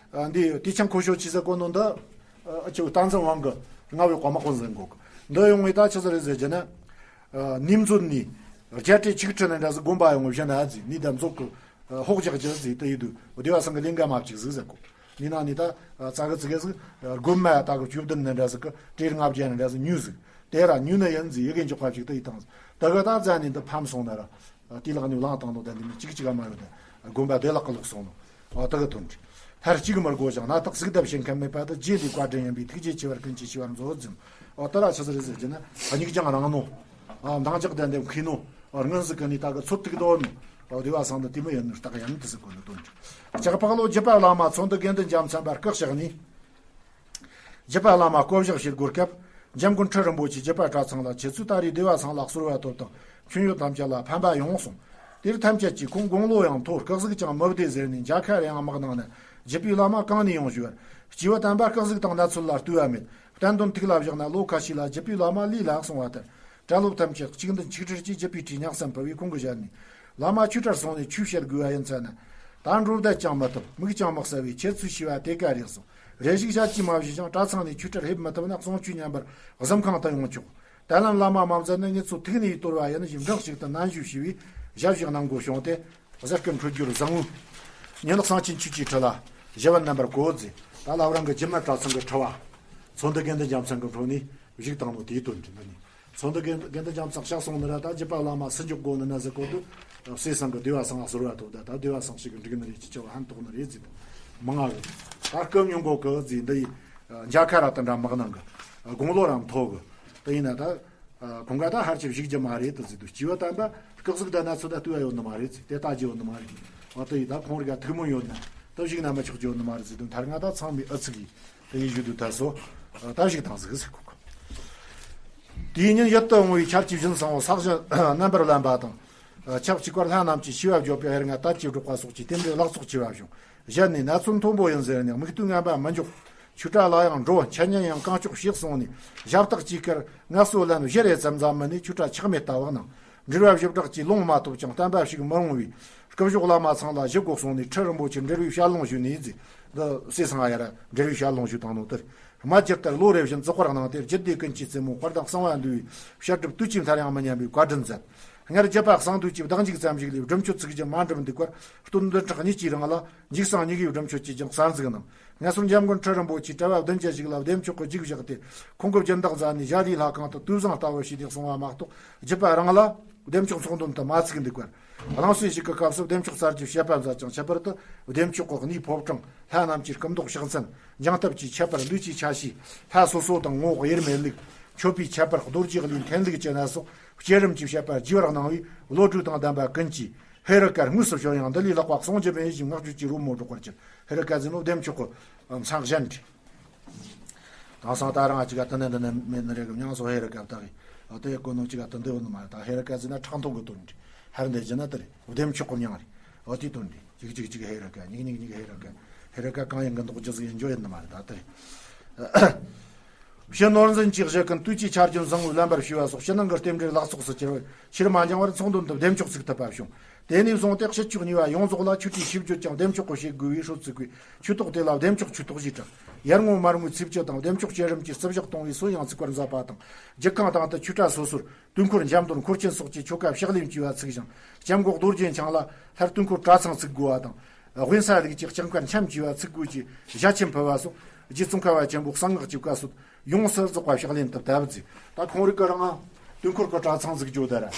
འདི་དུས་ཆེན་ཁོ་ཤོ་ཆེ་ཟེར་གོ་ནོ་འདི་ཨ་ཅོ་སྟག་འཛིན་དབང་གི་རྔ་བའི་དམག་དཔོན་ཟེར་གོ་གི། འདི་ཡོང་བའི་ད་ཆི་ཟིག་རེད་ཟེར་རྒྱུ་ན། ནེམ་ཚོད་ནས་རྒྱལ་ཁྲི་ཆིག་ཁྲི་ནས་འདྲ་ཟིག་དགོན་པ་ཡོང་བཞིན་ན་ཟིག་ནི་ད་མཛོད་ཀྱི་ཕོག་རྒྱག་རྒྱུ་ཟིག་དེ་ཡིན་དུས་སྡེ་བ་ཚང་གི་ལས་འགན་མ་གཅིག་ཟིག་ཟེར་གོ། ནི་ན་ནི་ད་ཙ་གི་ཙི་གི་ཟིག་དགོན་མ་ད་གི་བཅུ་བདུན་ནས་འདྲ་ཟིག་གི་ཁྲི་ལྔ་བརྒྱ་ནས་འདྲ་ཟིག་ཉོས་ཟིག་དེ་ར་ཉོས་ནི་ཡིན་ཟིག་ཡི་གེ་འཇོག་པ་ཞིག་དེ་ཡི་དང་ཟིག་ད་གི་ད་རྫ་ནས་འདི་ཕམ་སོང་ན་ར་དེ་ལག་ནས་བླངས་བཏང་ནོ་ད་འདི་ནི་གཅིག་གཅིག་ག་མ་ཡོད་ད་དགོན་པ་བདེ་བླག་གི་ལོག་སོང་ནོ། ཨོ་ད་གི་དོན་འདི། ལྷར་གཅིག་མར་གོ་ཞིང་སྣ་ཐག་གཟུགས་ལྡབ་བྱེད་མཁན་མེད་པ་དེ་རྗེ་འདིའི་བཀའ་དྲིན་ཡིན་པས་ཐུགས་རྗེ་ཆེ་བར་ཀུན་གྱིས་ཤེས་པར་མཛོད་ཟིན། ཨོ་ད་ར་ཆི་ཟིག་རེད་ཟེར་གྱི་ན་སྙིགས་ཀྱང་རང་ནོ། ཨ་འདང་རྒྱག་ལྡན་ལྡན་མཁས་ནོ། ཨ་སྔོན་ཟིག་གི་ནི་ད་གི་ཚོད་ཐིག་དོ་ནོ། ཨོ་དེ་བ་སང་དུ་དེ་མི་ཡིན་ནོ་རྟགས་ཡང་དེ་ཟིག་གོ་ནི་དོན་འདི། ལྕགས་ཕག་ལོ་རྒྱུད་པ་བླ་མ་ཚོན་འདི་དགེ་འདུན་རྒྱལ་མཚན་པར་བཀག་བཞག་ནས། རྒྱུད་པ་བླ་མ་བསྐོ་བཞག་བྱེད་སྒོའི་སྐབས་འཇམ་མགོན་ཁྲི་རིན་པོ་ཆེས་རྒྱུད་པ་གྲྭ་ཚང་ལ་ཁྱེད་ཚོས་ད་རེས་སྡེ་བ་ཚང་ལ་གསོལ་བ་ཐོབ་དང་མཆོད་ཡོན་ཐམས་ཅད་ལ་ཕན་པ་ཡོང་གསུངས། དེར་ཐམས་ཅད་ཀྱིས་ཁོང་དགུང་ལོ་ཡང་མཐོ་སྐུ་གཟུགས་ཀྱང་མི་བདེ་ཟེར་ནས་མཇལ་ཁ་རེའང་མ་གནང་ན་རྒྱུད་པའི་བླ་མ་གང་ནས་ཡོང་ཞུ་བར། སྐྱེས་བུ་དམ་པ་སྐུ་གཟུགས་དང་གནས་ཚུལ་ལ་ལྟོས་པ་མེད། བསྟན་དོན་ཐུགས་ལ་བཞག་ན་ལོ་ཁ་ཤས་ལ་རྒྱུད་པའི་བླ་མ་ལུས་ལ་གསུངས་པ་ལྟར། གྲྭ་སློབ་ཐམས་ཅད་གཅིག་མཐུན་ཆིག་སྒྲིལ་གྱིས་རྒྱུད་པའི་ཁྲིད་གཉགས་སམ་ཕུལ་བས་ཁོང་གི་ཞལ་ནས། བླ་མ་ཆོས་གྲྭར་སོང་ནས་ཆོས་བཤད་དགོས་པ་ཡིན་ཚད་ན། ད་འགྲོ་བསྡད་ཀྱང་མི་ཐུབ་མིག་ཀྱང་མི་གསལ་བས་ཁྱེད་ཚོས་ཤེས་པ་དེ་ག་རེད་གསུངས། རེ་ཞིག་བཤད་ཀྱིས་མ་བཞེས་ཀྱང་གྲྭ་ཚང་ནས་ཆོས་གྲྭར་ཕེབས་མི་ཐུབ་ན་གསུང་ཆོས་ཉན་པར་གཟིམ་ཁང་དུ་ཡོང་ཆོག་ད་ལམ་བླ་མ་མ་མཛད་ན་ངེད་ཚོ་ཐུགས་ནས་དོར་བ་ཡིན་ཞེས་འགྲངས་ཤིག་ཏུ་ནན་ཞུ་ཞུས་པས་ཞབས་ཞུ་གནང་དགོས་བྱུང་སྟེ། གཟའ་སྐར་འཕྲོད་སྦྱོར་བཟང་བོ། ཉིན་ལག་གསང་ཆེན་ཆོས་ཀྱི་ཁྲི་ལ་ཞི་བ་རྣམ་པར་བཀོད་ཟེར། ད་ལ་བ་རང་གི་རྒྱུད་མ་གྲྭ་ཚང་གི་ཁྲི་བ། ཚོན་འདི་དགེ་འདུན་རྒྱལ་མཚན་གྱི་འཕྲོ་ནས་བཞུགས་བཏང་ནོ་དེའི་དོན་འདི་འདི་ནི། ཚོན་འདི་དགེ་དགེ་འདུན་རྒྱལ་མཚན་གཤེགས་སོང་ནི་ར་ད་རྒྱུད་པ་བླ་མ་སུ་འཇོག་དགོས་ནི་ན་ཟེར་གོ་དུས། བསེ་ཚང་གི་སྡེ་བ་ཚང་ལ་གསོལ་བ་ཐོབ་ད་ད་སྡེ་བ་ཚང་ཞིག་གི་འགྲིག་ནི་རེད་ཅི་ཆེ་བ་ཧན་ཐོག་ནི་རེད་ཟེར་དུ། མང་ང་གི་ད་སྐབས་ཉུང་གོ་གི་ཟེར་འདི་ཡི་མཇལ་ཁ་ར་དེ་འདྲ་མ་གནང་གི། དགུང་ལོ་ར་མཐོ་གི། དེ་ཡིན་ན་ད། ཁོང་ག་ད་ཧར་ཆེ་བཞུགས་རྒྱུ་མ་རེད་དུ་ཟེར་དུས་སྐྱེས་བུ་དམ་པ་སྐུ་གཟུགས་ད་ན་ཚོད་ད་ལྟོས་ཡ་ཡོད་ནི་མ་རེད་ཟེར་དེ་ལྟ་རྒྱུ་ཡོད་ནི་མ་རེད། འོ་དེ་ཡིས་ད་ཁོང་རིག་ག་ཐུགས་སྨོན་ཡོད་ན་ད་བཞུགས་ན་མི་ཆོག་རྒྱུ་ཡོད་ནི་མ་རེད་ཟེར་དུས་མཐར་ང་ད་ཚང་མའི་ཨུ་ཚུགས་ཀྱིས་དེ་ཡིས་བཞུགས་དུས་ད་སོ་ད་བཞུགས་དང་ཟིག་ཟེར་གོ་གི། དེའི་ཉིན་ཡུལ་དུ་འོང་བའི་ཆར་གྱི་བཞིན་བཟང་བོ་ས་གཞི་རྣམ་པར་ལམ་པ་དང་། ཆབས་ཅིག་པར་ལྷ་རྣམས་ཀྱིས་མཆོད་པ་བརྗོད་པའི་དབྱར་རྔ་དར་གྱིས་སྒྲོག་པ་སོགས་ཀྱི་རྟེན་འབྲེལ་ལག་ཚོགས་ཆེ་བ་བྱུང་། གཞན་ནས་ན་ཚོད་མཐོན་པོ་ཡིན་ཟེར་ནས་མིག་ལྟོས་ངན་པ་མི་འཇོག་ཆོས་གྲྭ་ལ་ཡང་འགྲོ་འཆད་ཉན་ཡང་གང་ལྕོགས་བྱེད་གསུངས་ནས་ཞབས་སྟེགས་ཀྱི་ཁར་ངལ་གསོ་ལེན་བཞི་རེ་ཙམ་ཙམ་མིན་ནས་ཆོས་གྲྭ་ཆག་མེད་ལྟ་བུ་གནང་། འབྲེལ་བ་ཞིབ་དྲག་གིས་ལོང་མ་ཐུབ་ཀྱང་བསྟན་པ་ཞིག་མི་རུང་བས་སྐུ་ཞབས་བླ་མ་ཚང་ལ་ཞུ་དགོས་གསུངས་ནས་ཁྲི་རིན་པོ་ཆེར་འབྲེལ་བའི་ཞལ་ལུང་ཞུས་ནས་ཟེར། འདི་སེ་ཚང་ཡ་ར་འབྲེལ་བའི་ཞལ་ལུང་ཞུས་བཏང་ནོ་དེར། རྨ་རྒྱུད་ལྟར་ལོ་རེ་བཞིན་བརྩི་བཀུར་གནང་སྟེ་རྒྱུད་སྡེ་ཀུན་གྱི་རྩེ་མོ་དཔལ་དང་གསང་བ་འདུས་པའི་བཤད་སྒྲུབ་དུས་ཀྱི་མཐར་ཡང་མི་ཉམས་པའི་བཀའ་དྲིན་མཛད། སྔར་རྒྱུད་པ་གསང་འདུས་ཀྱི་བདག་འཇུག་ཙམ་ཞིག་ལས་སྒྲུབ་མཆོད་ཚིག་བརྒྱད་མ་འགྲུབ་འདུག་པར་སྟོད་འདོན་ཕྲག་གཉིས་ཀྱི་རིང་ལ་འཇིགས་གསང་གཉིས་ཀྱི་སྒྲུབ་མཆོད་ཀྱིས་ཀྱང་གསར་འཛུགས་གནང་། ངལ་གསོ་འཇམ་མགོན་ཁྲི་རིན་པོ་ཆེས་གྲྭ་བ་བདུན་བརྒྱ་ཞིག་ལ་བདེ་མཆོག་གི་རྒྱུགས་བཞག་སྟེ་ཁོང་གི་སྦྱིན་བདག་མཛད་ནས་ཞྭ་རིའི་ལྷ་ཁང་དུ་དུས་བཟང་ལྟ་བུ་བྱས་ཏེ་གསུང་བ་མ་གཏོགས་རྒྱུད་པ་རང་ལ་བདེ་མཆོག་ཚོགས་འདོན་དུ་མ་ཚུགས་འདུག་པར། གླང་སོས་ཤིག་གི་སྐབས་སུ་བདེ་མཆོག་གསར་གྱི་བཤད་པ་མཛད་ཅིང་ཁྱད་པར་དུ་བདེ་མཆོག་གི་གནས་ཕོ་བྲང་ལྷ་རྣམས་ཀྱི་སྐུ་མདོག་ཕྱག་མཚན་སྦྱང་ཐབས་ཀྱི་ཁྱད་པར་ལུས་ཀྱི་ཆ་ཤས་ལྷ་སོ་སོ་དང་ངོ་བོ་དབྱེར་མེད་ལུགས་མཆོད་པའི་ཁྱད་པར་རྡོ་རྗེ་གླུའི་འཐེན་ལུགས་ཀྱི་གནད་སོགས་བསྐྱེད་རིམ་གྱི་བཤད་པ་རྒྱས་པར་གནང་བས་བློ་གྲོས་དང་ལྡན་པ་ཀུན་གྱིས་ཧེ་རུ་ཀར་དངོས་སུ་བྱོན་ཡང་འདི་ལས་ལྷག་པ་གསུང་རྒྱུ་མེད་ཞེས་བསྔགས་བརྗོད་ཀྱི་རོལ་མོ་སྒྲོག་པར་གྱུར། ཧེ་རུ་ཀ་ཟེར་ནོ་བདེ་མཆོག་གི་མཚན་གཞན་རེད། དེང་སང་ད་རང་ཅིག་ག་དེ་ནས་འདི་ནས་མེད་ནི་རེད་གི། མྱང་སོ་ཧེ་རུ་ཀ་བཏགས་གི། ཨ་དེ་གོ་ནོ་ཅིག་ག་དེ་འདི་ཡོད་ནི་མ་རེད། ད་ཧེ་རུ་ཀ་ཟེར་ན་ཁྲག་འཐུང་གི་དོན་རེད། ཧར་འདི་བྱས་ན་དེ་རེད། བདེ་མཆོག་གི་མྱིང་རེད། འོ་དེའི་དོན་དེ་གཅིག་གཅིག་གཅིག་ཧེ་ར་ཀ་གཉིས་གཉིས་གཉིས་ཧེ་ར་ཀ་ཧེ་ར་ཀ་གང་ཡིན་གི་འདོགས་རྒྱུ་ཟིག་ཡིན་རྒྱུ་ཡིན་ནི་མ་རེད་ད་ལྟ། ཕྱི་ནོར་འཛིན་གྱི་གཞི་ཀུན་དུས་ཀྱི་ཆར་རྒྱུན་བཟང་བོའི་ལམ་པར་ཞུ་བ་སོགས་ཕྱི་ནང་གི་རྟེན་འབྲེལ་ལག་ཚོགས་སུ་གྱུར་བས་ཕྱིར་མ་འགྱངས་པར་ཚོགས་འདུ་འདི་བདེ་མཆོག་ཚུགས་ཐུབ་པ་བྱུང་། དེ་ནས་བཟུང་སྟེ་ཕྱི་ཕྱོགས་གཉིས་པ་ཡོངས་རྫོགས་ལ་ཆོས་ཁྲིའི་ཞིབ་བརྗོད་ཀྱང་བདེ་མཆོག་གི་ཞེས་དགོས་པའི་ཧྲོལ་བརྩིགས་པས་ཆོས་ཐོག་དེ་ལ་བདེ་མཆོག་ཆོས་ཐོག་ཞེས་གྲགས། ཡར་ངོའི་མར་ངོའི་ཚེས་བཅུ་དང་བདེ་མཆོག་བསྐྱེད་རིམ་གྱི་རྩིབ་ཞག་གཏོང་བའི་སྲོལ་ཡང་ཚུགས་པར་མཛད་པ་དང་རྒྱུད་ཁང་དང་དུ་ཆོས་གྲྭ་སོ་སོར། དུས་འཁོར་འཇམ་དོན་འཁོར་ཆེན་སོགས་ཀྱི་ཆོ་ག་ཕྱག་ལེན་བགྱིས་པ་ཚུགས་ཤིང་། སྐྱབས་མགོན་རྡོ་རྗེ་འཆང་ལ་སླར་དུས་འཁོར་གྲྭ་ཚང་བཙུགས་དགོས་པ་དང་། དབེན་ས་ལུགས་ཀྱི་ལྕགས་མཁར་འཆམ་བགྱིས་པ་ཚུགས་དགོས་ཀྱི་ཞལ་ཆེམས་ཕུལ་བ་སོགས་རྗེ་ཙོང་ཁ་པ་ཆེན་པོ་གསང་སྔགས་ཀྱི་བཀའ་སྲོལ་ཡོངས་སུ་རྫོགས་པ་ཕྱག་ལེན་དུ་བསྟར་བ་མཛད། ད་ཁོང་རིགས་ཀྱི་རང་དུས་འཁོར་གྱི་གྲྭ་ཚང་བཙུགས་རྒྱུ་དེ་ར།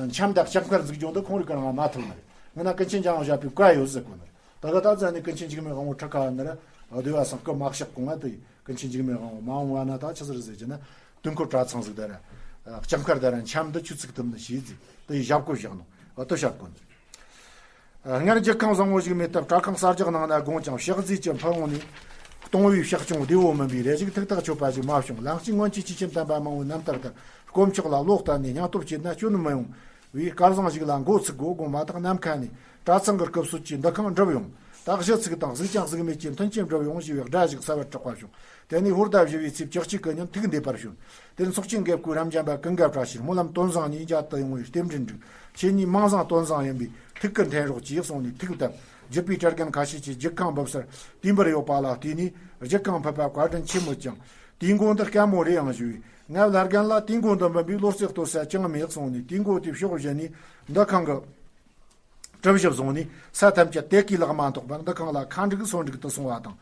འཆམ་དང་ལྕགས་མཁར་བཙུགས་རྒྱུ་འདི་ཁོང་རིགས་ཀྱི་རང་མ་ཐུབ་ནི་རེད། ངས་ན་ཀུན་མཁྱེན་འཇམ་དབྱངས་བཞད་པའི་བཀའ་ཡོད་ཟེར་གོ་ནི་རེད། ད་ག་ད་ཙ་ནི་ཀུན་མཁྱེན་འཇིགས་མེད་དབང་པོ་ཁྲི་ཁ་ནི་ར་སྡེ་བ་སང་སྐུ་མ་གཤེགས་གོང་ང་དེ་ཀུན་མཁྱེན་འཇིགས་མེད་དབང་པོ་མ་འོང་བ་ན་ད་ཆི་ཟིག་རེད་ཟེར་གྱི་ན། དུས་འཁོར་གྲྭ་ཚང་ཟིག་དེ་ར། ལྕགས་མཁར་དེ་ར་འཆམ་དུ་ཆུ་ཚིགས་ཐུབ་ནི་ཞེས་ཟིག་དེ་ཡི་ཞབས་བཀོད་བཞག་ནོ་དུ་ཞབས་བཀོད་ནི། སྔར་རྒྱུད་ཁང་བཟང་བོ་ཞིག་མེད་སྟབས་གྲྭ་ཁང་གསར་རྒྱག་གནང་ན་དགོངས་ཀྱང་ཕྱག་རྫས་ཀྱི་ཕུལ་འོང་ནས། སྟོང་བའི་ཕྱག་ཆུང་བདེ་བོ་མིན་པས་རེ་ཞིག་ཐུགས་ཐག་ཆོད་པ་ཞིག་མ་བྱུང་། ལམ་གཅིག་སྔོན་གྱི་ཆོས་ཁྱིམ་དམ་པ་མང་བོའི་རྣམ་ཐར་ལྟར་དཀོན་མཆོག་ལ་བློ་གཏད་ནས་སྙིང་སྟོབས་བསྐྱེད་ན་སྐྱོན་མི་ཡོང་བའི་སྐལ་བཟང་ཞིག་ལ་འགོ་ཚུགས་དགོས་དགོངས་པ་དང་ནམ་མཁའ་ནས་གྲྭ་ཚང་གི་སྐུ་སྲོད་ཀྱིས་འདུ་ཁང་འགྲུབ་ཡོང་། ད་གཞི་ཚུགས་དང་གཟུགས་ཅན་གཟུགས་མེད་ཀྱི་མཐུན་རྐྱེན་འགྲུབ་ཡོང་ཞེས་པའི་སྒྲ་ཞིག་གསལ་བར་གྲགས་པ་བྱུང་། དེ་ནས་ཧོར་ཟླ་བཞི་བའི་ཚེས་བཅུ་གཅིག་གི་ཉིན་ཐུགས་འདས་པར་བྱོན། དེར་ཚོགས་ཆེན་དགེ་བསྐོས་རབ་འབྱམས་པ་ཀུན་དགའ་བཀྲ་ཤིས་སྨོན་ལམ་དོན་བཟང་གཉིས་མཇལ་དུ་ཡོང་བའི་རྟེན་འབྲེལ་འགྲིག་ཁྱེད་གཉིས་མིང་བཟང་དོན་བཟང་ཡིན་པས་ཐུགས་ཀུན་འཕྲད་རོགས་ཅེས་གསུངས་ནས་ཐུགས་བཏབ། རྒྱུད་པའི་གྲྭ་རྒན་ཁ་ཤས་ཀྱིས་རྒྱུད་ཁང་འབབ་སར་དུས་འབུར་ཡོད་པ་ལ་བལྟས་ནས་རྒྱུད་ཁང་ཕུད་པ་བཀའ་དྲིན་ཆེན་མོད་ཀྱང་དུས་འགོ་འདི་དཀའ་མོ་རེད་ཡང་ཞུས། ངའི་བླ་རྒན་ལ་དུས་འགོ་འདི་འབུམ་པའི་བློ་རྩེ་གཏོད་ས་ཅང་མེད་གསུངས་ནས་དུས་འགོ་དེ་ཕྱོགས་བཞི་ནས་འདུ་ཁང་གི་གྲུ་བཞི་བཟུང་ནས་ས་ཐམས་ཅད་དད་གུས་ལག་མ་ཐོགས་པར་འདུ་ཁང་ལ་ཁ་འགྲིག་སོ་འགྲིག་ཏུ་སོང་བ་དང་།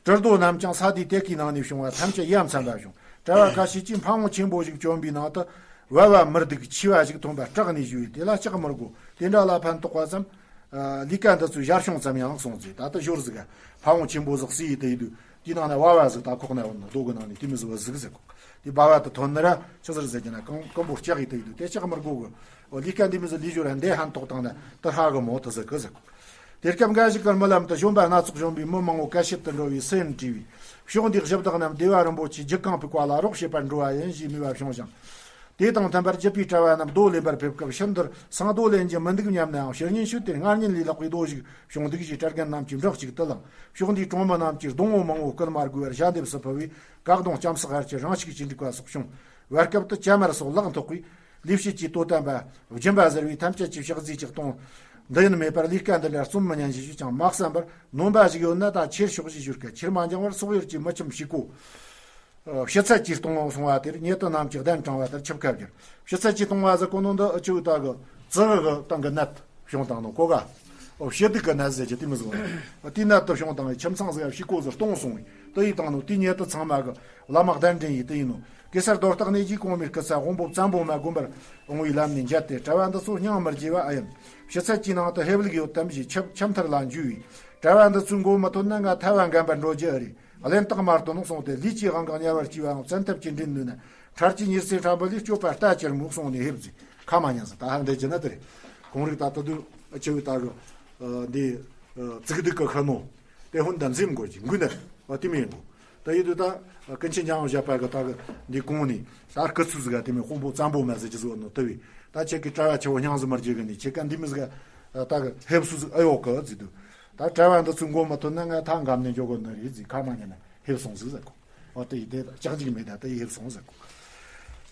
གྲུ་རྡོ་རྣམས་ཀྱང་ས་དེའི་དད་གུས་ནང་ནས་བྱུང་བ་ཐམས་ཅད་ཡ་མཚན་པ་བྱུང་། གྲྭ་བ་ཁ་ཤས་ཀྱིས་འཕར་འོང་ཆེན་པོ་ཞིག་གྱོན་པའི་ནང་དུ་བལ་བ་མི་སྡུག་མཆེ་བ་ཞིག་ཐོན་པ་སྐྲག་ནས་ཞུས། དེ་ལ་ལྕགས་མི་དགོས། དེ་འདྲ་ལ་ཕན་ཐོགས་པ་ཙམ། ལས་ཀ་འདི་ཚོའི་ཞར་བྱུང་ཙམ་ཡང་གསུངས་ཚེ་ད་ལྟ་ཞོར་ཟིག་འཕར་འོང་ཆེན་པོ་ཟིག་སི་ཡི་དེ་ཡི་དུས་དེའི་ནང་ནས་བ་བ་ཟིག་ད་ཁོག་ནས་འོང་ན་རྡོ་གི་ནང་ནས་དེ་མི་ཟིག་བ་ཟིག་ཟེར་གོ། དེ་བ་བ་དུ་ཐོན་ནི་ར་ཆི་ཟིག་ཟེར་གྱི་ན་རྐང་རྐང་པོ་ལྕགས་ཡི་དེ་ཡི་དུས་དེ་ལྕགས་མི་དགོས་གི། ལས་ཀ་འདི་མི་ཟིག་ལས་ཞོར་འདས་ཧན་ཐོག་བཏང་ན་དུ་ཧྲ་གི་མོ་དུ་ཟིག་གི་ཟེར་གོ། དེ་སྐབས་འགའ་ཞིག་གིས་རྨི་ལམ་དུ་བྱོན་པ་སྣ་ཚོགས་བྱོན་པའི་མི་མང་བོ་གད་བྱེད་དུ་འགྲོ་བའི་སུ་ཡིན་དྲིས་པས། ཕྱོགས་འདིའི་གཞི་བདག་རྣམས་སྡེ་བ་རིན་པོ་ཆེའི་རྒྱུད་ཁང་ཕུག་པ་ལ་རོགས་བྱེད་པར་འགྲོ་བ་ཡིན་ཞེས་སྨྲས་པ་བྱུང་ཞིང་། དེ་དང་མཐུན་པར་རྒྱུད་པའི་གྲྭ་བ་རྣམས་རྡོ་ལེན་པར་ཕེབས་སྐབས་ཕྱིར་འདིར་སང་རྡོ་ལེན་རྒྱུ་མི་འདུག་སྙམ་ནའང་ཕྱིར་ཉིན་ཤོད་དེར་སྔར་ཉིན་ལས་ལྷག་པའི་རྡོ་ཞིག་བྱུང་འདུག་ཅེས་གྲྭ་རྒན་རྣམས་ཀྱིས་འབྲོག་གཅིག་ཏུ་བླངས། ཕྱོགས་འདིའི་གྲོང་མི་རྣམས་ཀྱིས་སྡོང་བོ་མང་བོ་བསྐུལ་མ་དགོས་པར་ཞལ་འདེབས་སུ་ཕུལ་བས་གག་སྡོང་ལྕམ་སྲེག་ཧར་གྱི་རང་ཤུགས་ཀྱིས་འགྲིག་པ་སོགས་བྱུང་། བར་སྐབས་དུ་ཅ་དམར་སོགས་ལག་འཐོགས་པས། ལས་བྱེད་ཀྱི་དོ་དམ་པ་སྦྱིན་པ་ཟེར་བའི་ཐམས་ཅད་ཀྱིས་ཕྱག་རྫས་ཀྱི་གཏོང་འདི་ཡིན་མེད་པར་ལས་ཀ་འདི་འདྲ་རྩོམ་མི་ཉན་ཞེས་ཞུས་ཀྱང་མ་བསམ་པར་ནོམ་པ་ཞིག་ཡོད་ན་ད་ཁྱེར་ཤོག་ཅེས་ཞུས་ཀ་ཁྱེར་མ་འགྱངས་པར་སོག་ཡུལ་གྱི་མི་ཁྱིམ་ཞིག་གོ། ཕྱི་ཚད་ཀྱིས་གཏོང་སོང་བ་དེར་ཉེ་དུ་རྣམས་ཀྱིས་གདན་དྲངས་པ་ལྟར་ཆིབས་ཁ་བསྒྱུར། ཕྱི་ཚད་ཀྱིས་གཏོང་བ་ཟེར་གོ་ནོ་འདི་ཨུ་ཆུ་ད་གི་ཙི་གི་སྟེང་གི་ནད་བྱུང་དང་ནོ་གོ་ག་ཕྱི་སྡུག་གི་ནད་ཟེར་གྱི་དེ་མི་བཟོ་ན་དེའི་ནད་དུ་བྱུང་དང་ཁྱིམ་ཚང་ཟིག་ཕྱི་གོ་ཟིག་གཏོང་སོང་བས་དེ་ཡིས་དང་ནོ་དེའི་ཉེ་དུ་ཚང་མ་གི་བླ་མ་གདན་འདྲེན་ཡིས་དེ་ཡིན་ནོ། གེ་སར་རྡོར་བརྟག་གནས་ཀྱིས་གོང་མའི་སྐུ་ཚ་དབང་པོ་བཙན་པོ་མ་དགོན་པར་འོང་བའི་ལམ་ནས་མཇལ་ཏེ་གྲྭ་བ་འདི་ཚོ་སྙིང་མི་རྗེ་བ་ཨེ་ཡིན། ཕྱི་ཚད་ཀྱི་ནང་དུ་ཧེབ་ལུགས་ཡོད་དམ་ཞེས་ཆབ་ཆབ་མཐར་ལ་འཇུས་པས། གྲྭ་བ་འདི་ཚོའི་མགོ་མི་ཐོན་ན་ང་ཐལ་བ་འགམ་པར་འགྲོ་རྒྱུ་ཨེ་རེད། གླེན་རྟགས་མ་སྟོན་ནོ་གསུངས་ཏེ་ལུས་ཀྱི་དབང་གིས་དམྱལ་བར་སྐྱེ་བའང་བཙན་ཐབས་ཀྱིས་འདྲེན་ནུས་ན་འཕྲལ་གྱི་མྱུར་ཚེ་ཕྲ་བུ་ལས་སྐྱོབ་པར་ལྟ་ཅི་སྨོས་གསུངས་ནས་ཧེབ་ཟིག་ཁ་མ་ཉན་ཟིག་ད་ཧ་འདྲེ་ཅི་ན་དེ་རེད། གོང་རིག་ད་ལྟ་དུས་ཨ་ཆེ་བའི་ད་གི་འདི་ཙིག་སྡུག་གི་ཁ་ནོ་དེ་ཧུན་ད་འཛིན་དགོས་ཀྱི་འགུལ་ནས་ཨ་དེ་མིན་འགྲོ། ད་ཡིད་དུ་ད་ཀུན་མཁྱེན་འཇམ་དབྱངས་བཞད་པ་གི་ད་གི་འདི་གོང་ནས་ད་སྐུ་ཚུལ་ཟིག་ག་དེ་མིན་དཔོན་པོ་བཙན་པོ་མ་ཟེར་གྱི་ཟིག་ནོ་དུ་བས་ད་ཁྱེད་ཀྱི་གྲྭ་བ་ཆེ་བོ་སྙིང་ཟིག་མར་རྒྱུ་གི་ནས་ཁྱེད་ཀ་འདི་མི་ཟིག་ག་ད་གི་ཧེབ་སུ་ཟིག་ཨ་ཡོག་གི་ཟིག་དུ་ད་གྲྭ་བ་འདི་ཚོའི་མགོ་མ་ཐོན་ན་ང་ཐང་འགམ་ནས་འཇོག་གི་ནི་རེད་ཟིག་ཁ་མ་ཉན་ན་ཧེབ་སོང་ཟིག་ཟེར་གོ། འོ་དེ་ཡི་དེ་ལྕགས་འཇིགས་མེད་ད་དེ་ཡི་ཧེབ་སོང་ཟེར་གོ།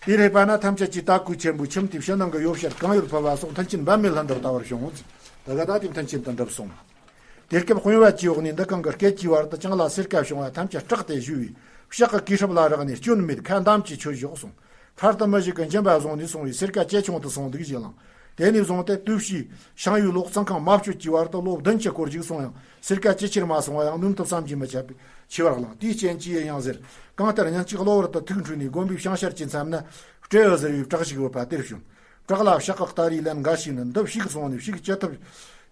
དེ་རེད་པ་ན་ཐམས་ཅད་ཀྱི་ལྟ་སྐུལ་ཆེན་པོའི་ཁྱིམ་དེའི་ཕྱི་ནང་གི་ཡོ་བྱད་གང་ཡོད་ཕུལ་བ་སོགས་མཐུན་རྐྱེན་འབད་མེད་ལྷ་འདྲ་ལྟ་བར་བྱུང་ངོ་ཟིག་ད་ག་ད་དེ་མཐུན་རྐྱེན་དུ་འགྲུབ་སོང་། དེ་སྐབས་དཔོན་བ་ཀྱི་འོག་ནས་འདི་གང་གི་སྐད་ཀྱི་བར་དུ་ཅང་ལ་སེར་ཀ་བྱུང་བ་ཐམས་ཅད་སྐྲག་སྟེ་ཞུས་པས་ཕྱག་གི་གུས་ཧྲབ་ལ་རག་ནས་སྐྱོན་མེད་ཁ་འདམ་གྱིས་ཆོད་ཞོག་གསུངས། ཕར་དུ་མི་ཞིག་གིས་འཇིམ་པ་བཟུང་ནས་སོང་བས་སེར་ཀ་ཇེ་ཆུང་དུ་སོང་འདུག་ཅེས་བླངས། དེ་ནས་བཟུང་སྟེ་དུས་ཕྱིས་ཤང་ཡུལ་ལོག་གཙང་ཁང་མ་བཅོས་ཀྱི་བར་དུ་ལོ་བདུན་གྱི་སྐོར་ཞིག་སོང་ཡང་སེར་ཀ་ཇེ་ཆེར་མ་སོང་བ་ཡང་ནུས་མཐུ་བསམ་གྱིས་མི་ཁྱབ་པས་ཆེ་བར་བླངས། དེའི་རྐྱེན་གྱིས་ཡང་ཟེར། གང་ལྟར་ཉིན་གཅིག་གློ་བུར་དུ་ཐུགས་འཁྲུལ་ནས་དགོན་པའི་བྱང་ཤར་གྱི་མཚམས་ན་སྤྲེའུ་ཟེར་བའི་བྲག་ཞིག་ཡོད་པ་དེར་བྱོན། བྲག་ལ་ཕྱག་གི་སྟ་རེ་ལན་འགའ་ཞིག་ནི་འདི་བཤིག་སོང་ནས་བཤིག་ཅི་ཐུབ་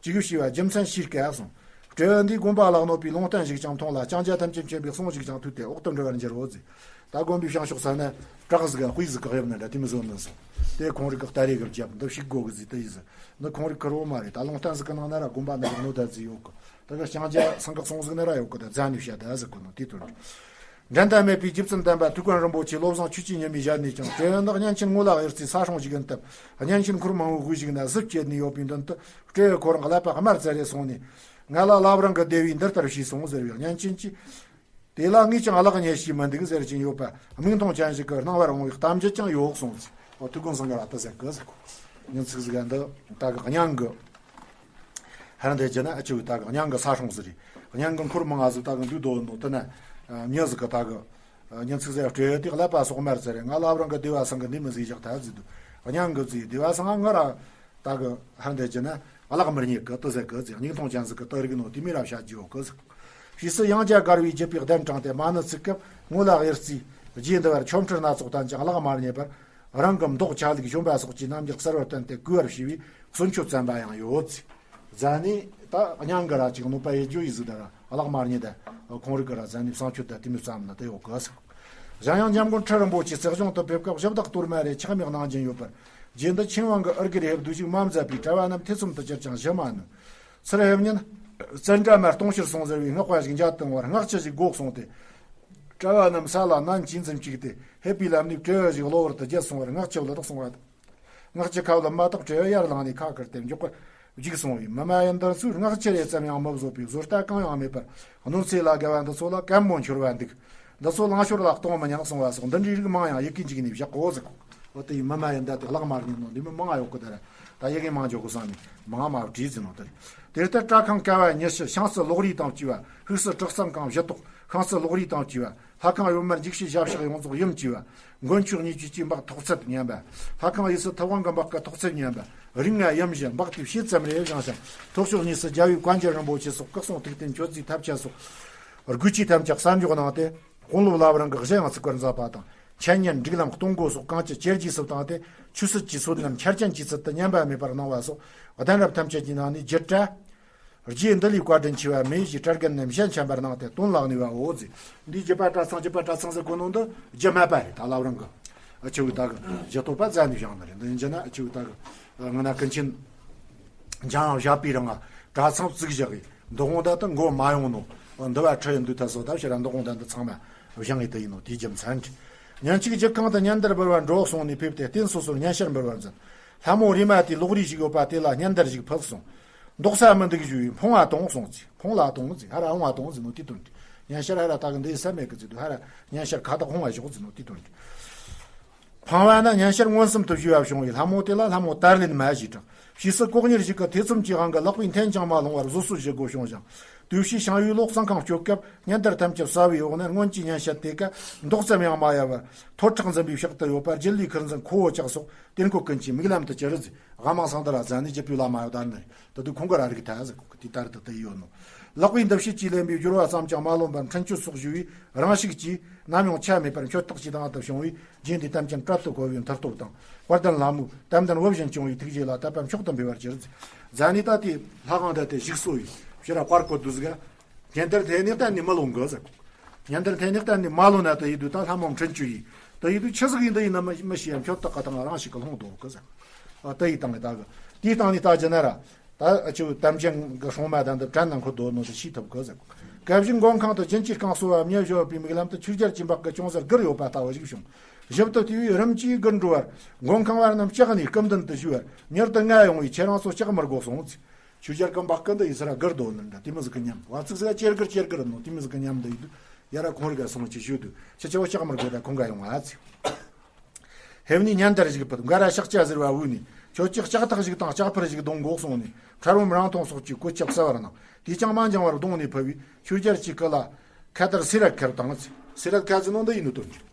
ཅི་དགོས་ཞེས་པ་རྒྱུ་མཚན་ཤེས་དཀའ་གསུངས། སྤྲེའུ་འདིས་དགོན་པ་ལ་གནོད་པའི་ལུང་བསྟན་ཞིག་ཀྱང་མཐོང་ལ་ལྕང་སྐྱ་ཐམས་ཅད་མཁྱེན་པའི་གསུང་ཞིག་ཀྱང་ཐོས་ཏེ་འོག་ཏུ་འགྲོ་བར་འགྱུར་རོ་ཟེར། ད་དགོན་པའི་བྱང་ཕྱོགས་ས་ན་བྲག་ཟིག་དཔེ་ཟིག་བཀག་ཡོད་ན་འདྲ་དེ་མི་བཟོད་ནི་སོང་། དེ་ཁོང་རིགས་ཀྱི་སྟ་རེ་གི་རྒྱབ་འདི་བཤིག་དགོས་གི་ཟིག་དེ་ཡིན་ཟེར། འདི་ཁོང་རིགས་ཁུར་བོ་མ་རེད། ད་ལུང་བསྟན་ཟིག་གི་ནང་ན་ར་དགོན་པ་ནང་གི་གནོད་ད་ཟིག་ཡོད་གི། ད་གི་ལྕང་སྐྱ་སེང་གེ་གསུང་ཟིག་ན་ར་ཡོད་གི། ད་རྫ་ནས་བཤད་ད་ཟེར་གོ་ནོ་དེ་དོན་རེད། འགྲན་ཟླ་མེད་པའི་རྗེ་བཙུན་དམ་པ་ཐུའུ་བཀྭན་རིན་པོ་ཆེ་བློ་བཟང་ཆོས་ཀྱི་ཉི་མའི་ཞལ་ནས་ཀྱང་སྤྲེའུ་ནག་གཉན་ཆེན་ངོ་ལ་གཡུར་རྩིས་ས་སྲུང་ཞིག་ཡིན་སྟབས། གཉན་ཆེན་འཁོར་མང་བོའི་དབུས་ཞིག་ན་གཟི་བསྐྱེད་ནས་ཡོད་པའི་མདུན་དུ་སྤྲེའུ་ཁོ་རང་གི་ཀླད་པ་དམར་བཙལ་རེ་སོང་ནས། ང་ལ་བླ་བྲང་གི་སྡེ་བས་འདི་ལྟར་ཞུས་སོང་ཟེར་བའི། གཉན་ཆེན་གྱིས། དེ་ལ་ངས་ཀྱང་གླགས་རྙེད་ཤེས་མི་འདུག་ཟེར་གྱིན་ཡོད་པ། མིག་མཐོང་ཅན་ཞིག་གིས་སྣང་བར་འོང་བའི་གཏམ་རྒྱུད་ཀྱང་ཡོད་གསུངས་ཚེ། འོ་ཐུགས་དགོངས་སེང་གེ་ལ་ཏི་ཟེར་གི་ཟེར་གོ། ཉིན་ཚིག་ཟིག་འདི་ད་གི་གཉན་གི། ཧར་འདི་རྒྱུ་ན་ཨ་ཆུ་ད་གི་གཉན་གི་ས་སྲུང་ཟིག་རེད། གཉན་གི་འཁོར་མང་ང་ཟིག་ད་གི་འདུས་དོ་ནོ་དེ་ན། མྱི་ཟིག་གི་ད་གི། ཉིན་ཚིག་ཟེར་སྤྲེའུ་དེ་ཀླད་པ་སོག་དམར་ཟེར་རེད། ང་བླ་བྲང་གི་སྡེ་བ་ཚང་གི་འདི་མི་ཟིག་བཞག་ཐལ་ཟིག་འདུག། གཉན་གི་ཟིག་སྡེ་བ་ཚང་ང་ང་ར། ད་གི་ཧར་འདི་རྒྱུ་ན་གླགས་མི་རྙེད་གི་ཏི་ཟེར་གི་ཟིག། མིག་མཐོང་ཅན་ཟིག་གི་ཏི་རིག་ནོ་དེ་མི་ར་བཤད་རྒྱུ་ཡོད་གི་ཟིག། ཕྱིས་སུ་ཡང་བསྐྱར་མགར་བའི་རྒྱུད་པའི་གདན་དྲངས་ཏེ། མ་ཎི་ཚིག་སྐབས་ངོ་ལ་གཡུར་རྩིས། རྗེ་འདི་བར་ཆོ་འཕྲུལ་སྣ་ཚོགས་བསྟན་ཀྱང་གླགས་མ་རྙེད་པར། རང་གི་མདོག་ཆ་ལུགས་གཞོན་པ་སོགས་ཀྱི་རྣམ་འགྱུར་གསར་བར་བསྟན་ཏེ་གུས་པར་བྱས་པའི་གསུང་ཆོས་བརྩམས་པ་ཡང་ཡོད། ཟེར་ནས་ད་གཉན་གི་ར་ཅིག་གནོད་པ་ཡེ་རྒྱུ་ཡི་ཟིག་ད་ར་གླགས་མ་རྙེད་ད་ཁོང་རིག་གི་ར་ཟེར་ནས་བསང་མཆོད་ད་དེ་མི་བརྩམས་ན་དེ་ཡོད་གི་ཟེར། གཞན་ཡང་འཇམ་མགོན་ཁྲི་རིན་པོ་ཆེ་རྩེ་གཞུང་དུ་ཕེབས་སྐབས་གཞི་བདག་གཏོར་མ་རེ་ཆག་མེད་གནང་བཞིན་ཡོད་པར། རྗེ་འདི་ཆོས་དབང་གི་ཨུར་གི་རེ་ཧེབ་བསྡུས་ཤིག་མ་མཛད་པས་གྲྭ་བ་རྣམས་ཐེ་ཚོམ་དུ་གྱུར་ཀྱང་ཞུ་མ་ནུས། ཚུར་ཕེབས་ཉིན། ཙནྡྲ་མ་སྟོང་ཕྱིར་སོང་ཟེར་བའི་སྔགས་པ་ཞིག་མཇལ་བཏང་བར་སྔགས་ཆུ་ཞིག་དགོས་གསུངས་ཏེ། གྲྭ་བ་རྣམས་ས་ལ་ནན་གྱིས་འཛིན་བཅུག་སྟེ་ཕེབས་པའི་ལམ་ནས་སྤྲེའུ་ཞིག་གློ་བུར་དུ་བརྒྱལ་སོང་བར་སྔགས་ཆུ་བླུད་དག་གསུངས་པ་དང་། སྔགས་ཆུ་ཁ་བླུད་མ་ཐག་སྤྲེའུ་ཡར་ལངས་ནས་ཁ་བཀར་ཏེ་མགྱོགས་པར་བརྒྱུགས་སོང་བས། མི་མ་ཡིན་འདི་ཚོས་སྔགས་ཆུ་རེ་ཙམ་ཡང་མི་བཟོད་པའི་བཟོ་ལྟ་གང་ཡང་མེད་པར། གནོད་འཚེ་ལ་དགའ་བ་འདི་ཚོ་ལ་གད་མོ་འཁྱོར་བ་འདུག། འདི་ཚོ་ལང་ཤོར་ལ་གཏོང་མི་ཉན་གསུངས་པ་སོགས་འདི་འདྲའི་རིགས་མང་ཡང་ཡི་གེ་འཇིག་ནས་བཞག་གོ་ཟེར། འོ་དེ་ཡི་མི་མ་ཡིན་འདི་དེ་གླགས་མ་རྙེད་ནོ་འདི་མི་མང་ང་ཡོད་གི། ད་ར་ད་ཡི་གེ་མང་འཇོག་གི་བསམ་ནས་མང་མ་བྲིས་ཟིན་ནོ་དེ་རེད། དེ་ལྟར་སྐྲ་ཁང་ཀ་བ་ཉི་ཤུ། ཤིང་རྩི་གློག་རིས་དང་བཅས་པ། ཕུག་རྩི་བྲག་རྩམ་གང་བཞི་ཏོག། ཤིང་རྩི་གློག་རིས་དང་བཅས་པ། ལྷ་ཁང་གཡོན་མར་འཇིགས་བྱེད་ཞབས་ཕྱག་ཡོངས་རྫོགས་ཡུམ་བཅས་པ། མགོན་ཆོས་གཉིས་ཆོས་ཀྱི་འབག་ཐོག་ཚད་མཉམ་པ། ལྷ་ཁང་གཡས་སུ་ཐུབ་དབང་གི་འབག་གི་ཐོག་ཚད་མཉམ་པ། རིགས་ལྔ་ཡུམ་བཞི་འབག་དེ་ཕྱེད་ཙམ་རེ་བཞེངས་ཤིང་། ཐོག་ཕྱོགས་གཉིས་སུ་རྒྱལ་བའི་བཀའ་འགྱུར་རིན་པོ་ཆེ་སོགས་སྐུ་གསུང་ཐུགས་རྟེན་མཆོད་རྫས་ཐབས་ཆེན་སོགས་སྒོ་ཆས་ཐམས་ཅད་གསར་འཇོག་གནང་སྟེ། དཔོན་སློབ་བླ་བྲང་གི་གཞི་ཡང་བརྩིགས་པར་མཛད་པ་དང་། འཆད་ཉན་སྒྲིག་ལམ་གཏོང་སྒོ་སོགས་གང་ཅི་ཇེ་རྒྱས་སུ་བཏང་སྟེ། ཆོས་སྲིད་ཀྱི་སྲོལ་རྣམས་འཆར་ཅན་གྱི་ཚུལ་དུ་ཉམས་པ་མེད་པར་གནང་བ་སོགས་གདན་རབས་ཐམས་ཅད་ཀྱི་ནང་ནས་བརྒྱུད་གྲྭ། རྗེ་འདི་ལས་བཀའ་དྲིན་ཆེ་བ་མེད་ཅེས་གྲྭ་རྒན་རྣམས་ཞལ་མཆན་པར་གནང་སྟེ་དོན་ལ་གནས་པའོ་ཟེར། འདིའི་རྒྱུད་པ་གྲྭ་ཚང་རྒྱུད་པ་གྲྭ་ཚང་ཟེར་གོ་ནོ་འདི་རྒྱུད་སྨད་པ་རེད། ད་བླ་བྲང་གི་ཨ་ཆུ་བོའི་ད་གི་རྒྱུད་སྟོད་པ་བཙལ་ནས་བཞེངས་ནི་རེད། འདི་ཡིན་རྒྱུ་ན་ཨ་ཆུ་བོའི་ད་གི་ང་ན་ཀུན་མཁྱེན་འཇམ་དབྱངས་བཞད་པའི་རིང་ང་གྲྭ་ཚང་བཙུགས་བཞག་གི་འདུ་ཁང་ད་དུ་མགོ་མ་ཡོང་ནོ། འདི་བ་ཁྲི་ཡི་འདུག་ཐལ་སོ་ད་ཕྱིར་ར་འདུ་ཁང་ད་འདི་ཚང་མ་བཞེངས་ཡི་དེ་ཡིན་ནོ། དེའི་རྒྱུ་མཚན་རེད། ཉིན་གཅིག་རྒྱུད་ཁང་དུ་སྙན་དར་འབུལ་བར་འགྲོ་གསུངས་ནས་ཕེབས་ཏེ་རྟེན་སོ་སོར་སྙན་ཞུར་འབུལ་བར་འཛིན། ལྷ་མོ་རེ་མ་དེས་གློག་རིས་ཤིག་ཡོད་པ་དེ་ལ་སྙན་དར་ཞིག་ཕུལ་གསུངས། འདོགས་ས་མི་འདུག་ཞུས་པས་འཕོངས་པ་གཏོང་གསུངས་ཚེ། འཕོངས་ལ་གཏོང་ཟེར། ཧ་ར་འཕོངས་པ་གཏོང་ཟེར་ནོ་དེའི་དོན་ཏེ། སྙན་ཞུར་ཧ་ར་ད་གི་འདི་ས་མེད་གི་ཟེར་དུས་ཧ་ར་སྙན་ཞུར་ཁ་བཏགས་འཕོངས་པ་ཞོག་ཟེར་ནོ་དེའི་དོན་ཏེ། འཕངས་པ་ན་སྙན་ཞུར་མངོན་སུམ་དུ་ཞུས་པ་བྱུང་བས་ལྷ་མོ་དེ་ལ་ལྷ་མོ་དར་ལེན་མ་ཞེས་གྲགས། ཕྱིས་སུ་ལྐོག་གཉེར་ཞིག་གིས་ཐེ་ཚོམ་གྱི་དབང་གིས་ལག་པའི་འཐེན་ཀྱང་མ་ལོང་བར་བཟོད་གསོལ་ཞུ་དགོས་བྱུང་ཞིང་། དུས་ཕྱིས་ཞང་ཡུལ་ལོག་གཙང་ཁང་སྐྱོབ་སྐབས་སྙན་དར་ཐམས་ཅད་ཟ་བའི་འོག་ན་སྔོན་གྱི་སྙན་ཞུ་དེ་ཀ་མདོག་ཙམ་ཡང་མ་ཡལ་བར་ཐོར་ཁྲག་འཛིན་པའི་ཕྱག་ཏུ་ཡོད་པ་རྒྱུད་ལུས་ཁུར་འཛིན་ཁོ་བོ་ཅག་སོགས་དེར་འཁོད་ཀུན་གྱིས་མིག་ལམ་དུ་གྱུར་ཟིག། དབང་མང་སང་དར་ལ་ཟ་ནི་རྒྱུད་པའི་བླ་མ་ཡོད་ད་ནི་རེད། ད་དུས་ཁོང་གི་ར་རིག་ཐལ་ཟིག། ཁོ་གི་དེ་ལྟར་དུ་དེ་ཡོད་ནོ། ལག་པའི་འདུ་བྱེད་ཀྱིས་ལེན་པའི་སྦྱོར་བ་ཙམ་ཀྱང་མ་ལོན་པར་འཕྲིན་བཅོལ་སོགས་ཞུ་བས་རང་ཤུགས་ཀྱིས་ནམ་ཡང་ཆ་མེད་པར་མཆོད་སྟེགས་ཀྱི་སྟེང་དུ་བྱུང་བས། རྗེ་འདིས་དམ་ཅན་བྲལ་དུ་བཀོལ་བའི་མཐུ་སྟོབས་དང་། དཔལ་ལྡན་ལྷ་མོའི་དམ་ལྡན་བུ་བཞིན་སྐྱོང་བའི་ཐུགས་རྗེ་ལ་དད་པ་མཆོག་ཏུ་འབུལ་བར་གྱུར། ཟེར་ནས་ད་དེ་ལྷ་ཁང་འདི་དེ་བཞུགས་སོ་ཡིས་ཕྱིར་ར་བཀར་བཀོད་དུ་ཟིག། སྙན་དར་འཐེན་ནས་གཏན་ནས་མི་ལོན་གི་ཟེར། སྙན་དར་འཐེན་ནས་གཏན་ནས་མ་ལོན་ན་དེ་ཡིན་དུས་ད་ལྷ་མོ་འཕྲིན་བཅོལ་ཡིས་དེ་ཡིན་དུས་ཆི་ཟིག་ཡིན་འདི་ཡིན་ན་མི་མི་ཤེས་ཡ། མཆོད་སྟེགས་ཀྱི་སྟེང་རང་ཞིག་གི་ལྷུང་བཟློག་གི་ཟེར། ཨ་དེ་ཡི་སྟེང་ནས་ད་གི་དེའི་སྟེང་ནས་ད་རྒྱུ་ན་ར། ད་ཨ་ཆུ་དམ་ཅན་གྱི་སྲུང་མ་དང་འདི་བྲན་ན་འཁོད་དོ་ནོ་དེ་ཤེས་ཐུབ་གི་ཟེར། སྐབས་ཤིག་མགོན་ཁང་དུ་སྦྱིན་གྱི་རྐང་གསོ་བ་མྱི་བཞོ་བའི་མིག་ལམ་དུ་ཆོས་རྒྱལ་གྱི་འབག་གི་ཅུང་ཟད་སྒུར་ཡོད་པ་ལྟ་བུ་ཞིག་བྱུང་། ཞིབ་ཏུ་བལྟས་པས་རིམ་གྱིས་སྒུར་འགྲོ་བར་མགོན་ཁང་བ་རྣམས་ལྕགས་ནས་སྐུམ་འདུན་དུ་ཞུ་བར་མྱུར་དུ་ང་ཡོང་བས་ཁྱེད་རང་ཚོ་ལྕགས་མི་དགོས་གསུངས་ཚེ། ཆོས་རྒྱལ་གྱི་འབག་གི་འདི་ཡི་སར་སྒུར་དོ་ནི་འདྲ་དེ་མི་ཟིག་གི་ཉམས་བ་ཚིག་ཟིག་ཅེར་སྒུར་ཅེར་སྒུར་ནོ་དེ་མི་ཟིག་གི་ཉམས་འདི་ཡི་དུ་ཡ་ར་ཁོང་རིག་ག་སོང་ཅི་ཞུ་དུ་ཁྱེད་ཆ་བོ་ལྕགས་མི་དགོས་ད་ཁོང་ག་ཡོང་ང་ཚེ། ཧེབ་ནི་སྙན་དར་ཞིག་ཕུལ། འགའ་ར་ཕྱག་རྒྱ་ཟེར་བ་འུ་ནི་ཁྱོད་ཀྱིས་ལྕགས་ཐག་ཞིག་དང་ལྕགས་ཕུར་ཞིག་རྡུང་དགོས་གསུངས་ནས་ཁྲ་རོམ་རང་མཐོང་སོགས་ཀྱི་གོད་ཆག་གསལ་བར་སྣང་། དེས་ཀྱང་མ་འགྱངས་བར་རྡུང་ནས་ཕུལ་བས་ཆོས་རྒྱལ་གྱི་སྐུ་ལ་ཁ་དར་སེ་རལ་ཁ་དང་། སེ་རལ་ཁ་ཟེར་ནོ་འདི་ཡིན་ནོ་དོན་གྱི།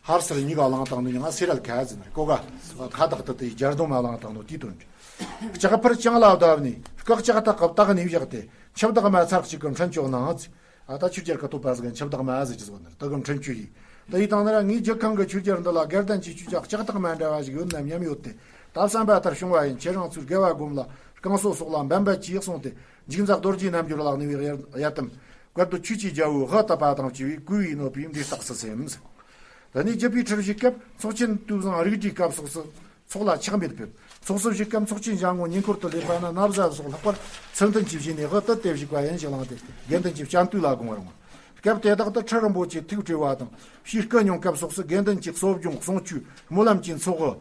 ཧར་སར་གཉིས་ཀ་བླངས་བཏང་ནས་ཡང་སེ་རལ་ཁ་ཟེར་ནས་ཀོ་ག་ཁ་བཏགས་ཏི་ཏི་རྒྱ་རྡུང་མ་བླངས་བཏང་ནོ་དེའི་དོན་གྱི། ལྕགས་ཕུར་བཅིངས་ལ་བརྡབས་ནས་སྐེ་ལྕགས་ཐག་གིས་བཏགས་ནས་བཞག་སྟེ་འཆི་བདག་མ་ཚར་གཅིག་གི་འཕྲིན་བཅོལ་གནང་། ཨ་ད་ཆོས་རྒྱལ་གྱི་བསྟོད་པ་ཟིག་འཆི་བདག་མ་ཟེར་གྱི་ཟིག་ནི་དེ་གི་འཕྲིན་བཅོལ་ཡིན། དེ་ཡི་སྟེང་ན་ར་ངའི་རྒྱུད་ཁང་གི་ཆོས་རྒྱལ་འདི་ལ་དགའ་ལྡན་གྱི་ཆོས་ཀྱི་ལྕགས་ཐག་མ་འདྲ་བ་ཞིག་ཡོད་ན་སྙམ་ཡོད་དེ། ད་བསམ་པ་ལྟར་བྱུང་བ་ཡིན། ཁྱེད་རང་ཚོས་དགེ་བ་སྒོམ་ལ་བསྐང་གསོ་སོགས་ལ་འབད་འབད་གྱིས་གསུངས་ཏེ། འཇིགས་མཛད་རྡོ་རྗེ་རྣལ་འབྱོར་ལ་གནས་པའི་གཡར་དམ་བཀའ་བསྡུ་ཆོས་ཀྱི་རྒྱལ་པོའི་དབུ་བཏབ་པ་དང་བཅས་པའི་བསྐུལ་བའི་གནོད་པས་འདི་རྟགས་སུ་སེམས། དེ་ནས་རྒྱུད་པའི་ཁྲིད་ཞུགས་སྐབས་ཚོགས་ཆེན་དུས་བཟང་རིགས་བསྒྲེས་སྐབས་སོགས་སུ། ཚོགས་ལ་ཆག་མེད་ཕེབས། ཚོགས་སུ་བཞུགས་སྐབས་ཚོགས་ཆེན་བཞག་ངོ་ཉེ་འཁོར་དུ་སླེབས་པ་ན་ན་བཟའ་སོགས་ལྷག་པར་ཚུལ་མཐུན་གྱིས་བཞེས་ནས་དབུ་དུད་དེ་བཞུགས་པ་ཡིན་ཞེས་བླངས་ཏེ་དགེ་འདུན་གྱི་སྤྱན་བཏུད་ལ་དགོངས་པར་འོང་། སྐབས་དེ་དག་ཏུ་ཁྲི་རིན་པོ་ཆེ་ཐུགས་བྲེལ་བ་དང་ཕྱིའི་སྐུ་མྱོང་སྐབས་སོགས་སུ་དགེ་འདུན་གྱི་གསོ་སྦྱོང་གསུང་ཆོས་སྨོན་ལམ་གྱི་ཚོགས།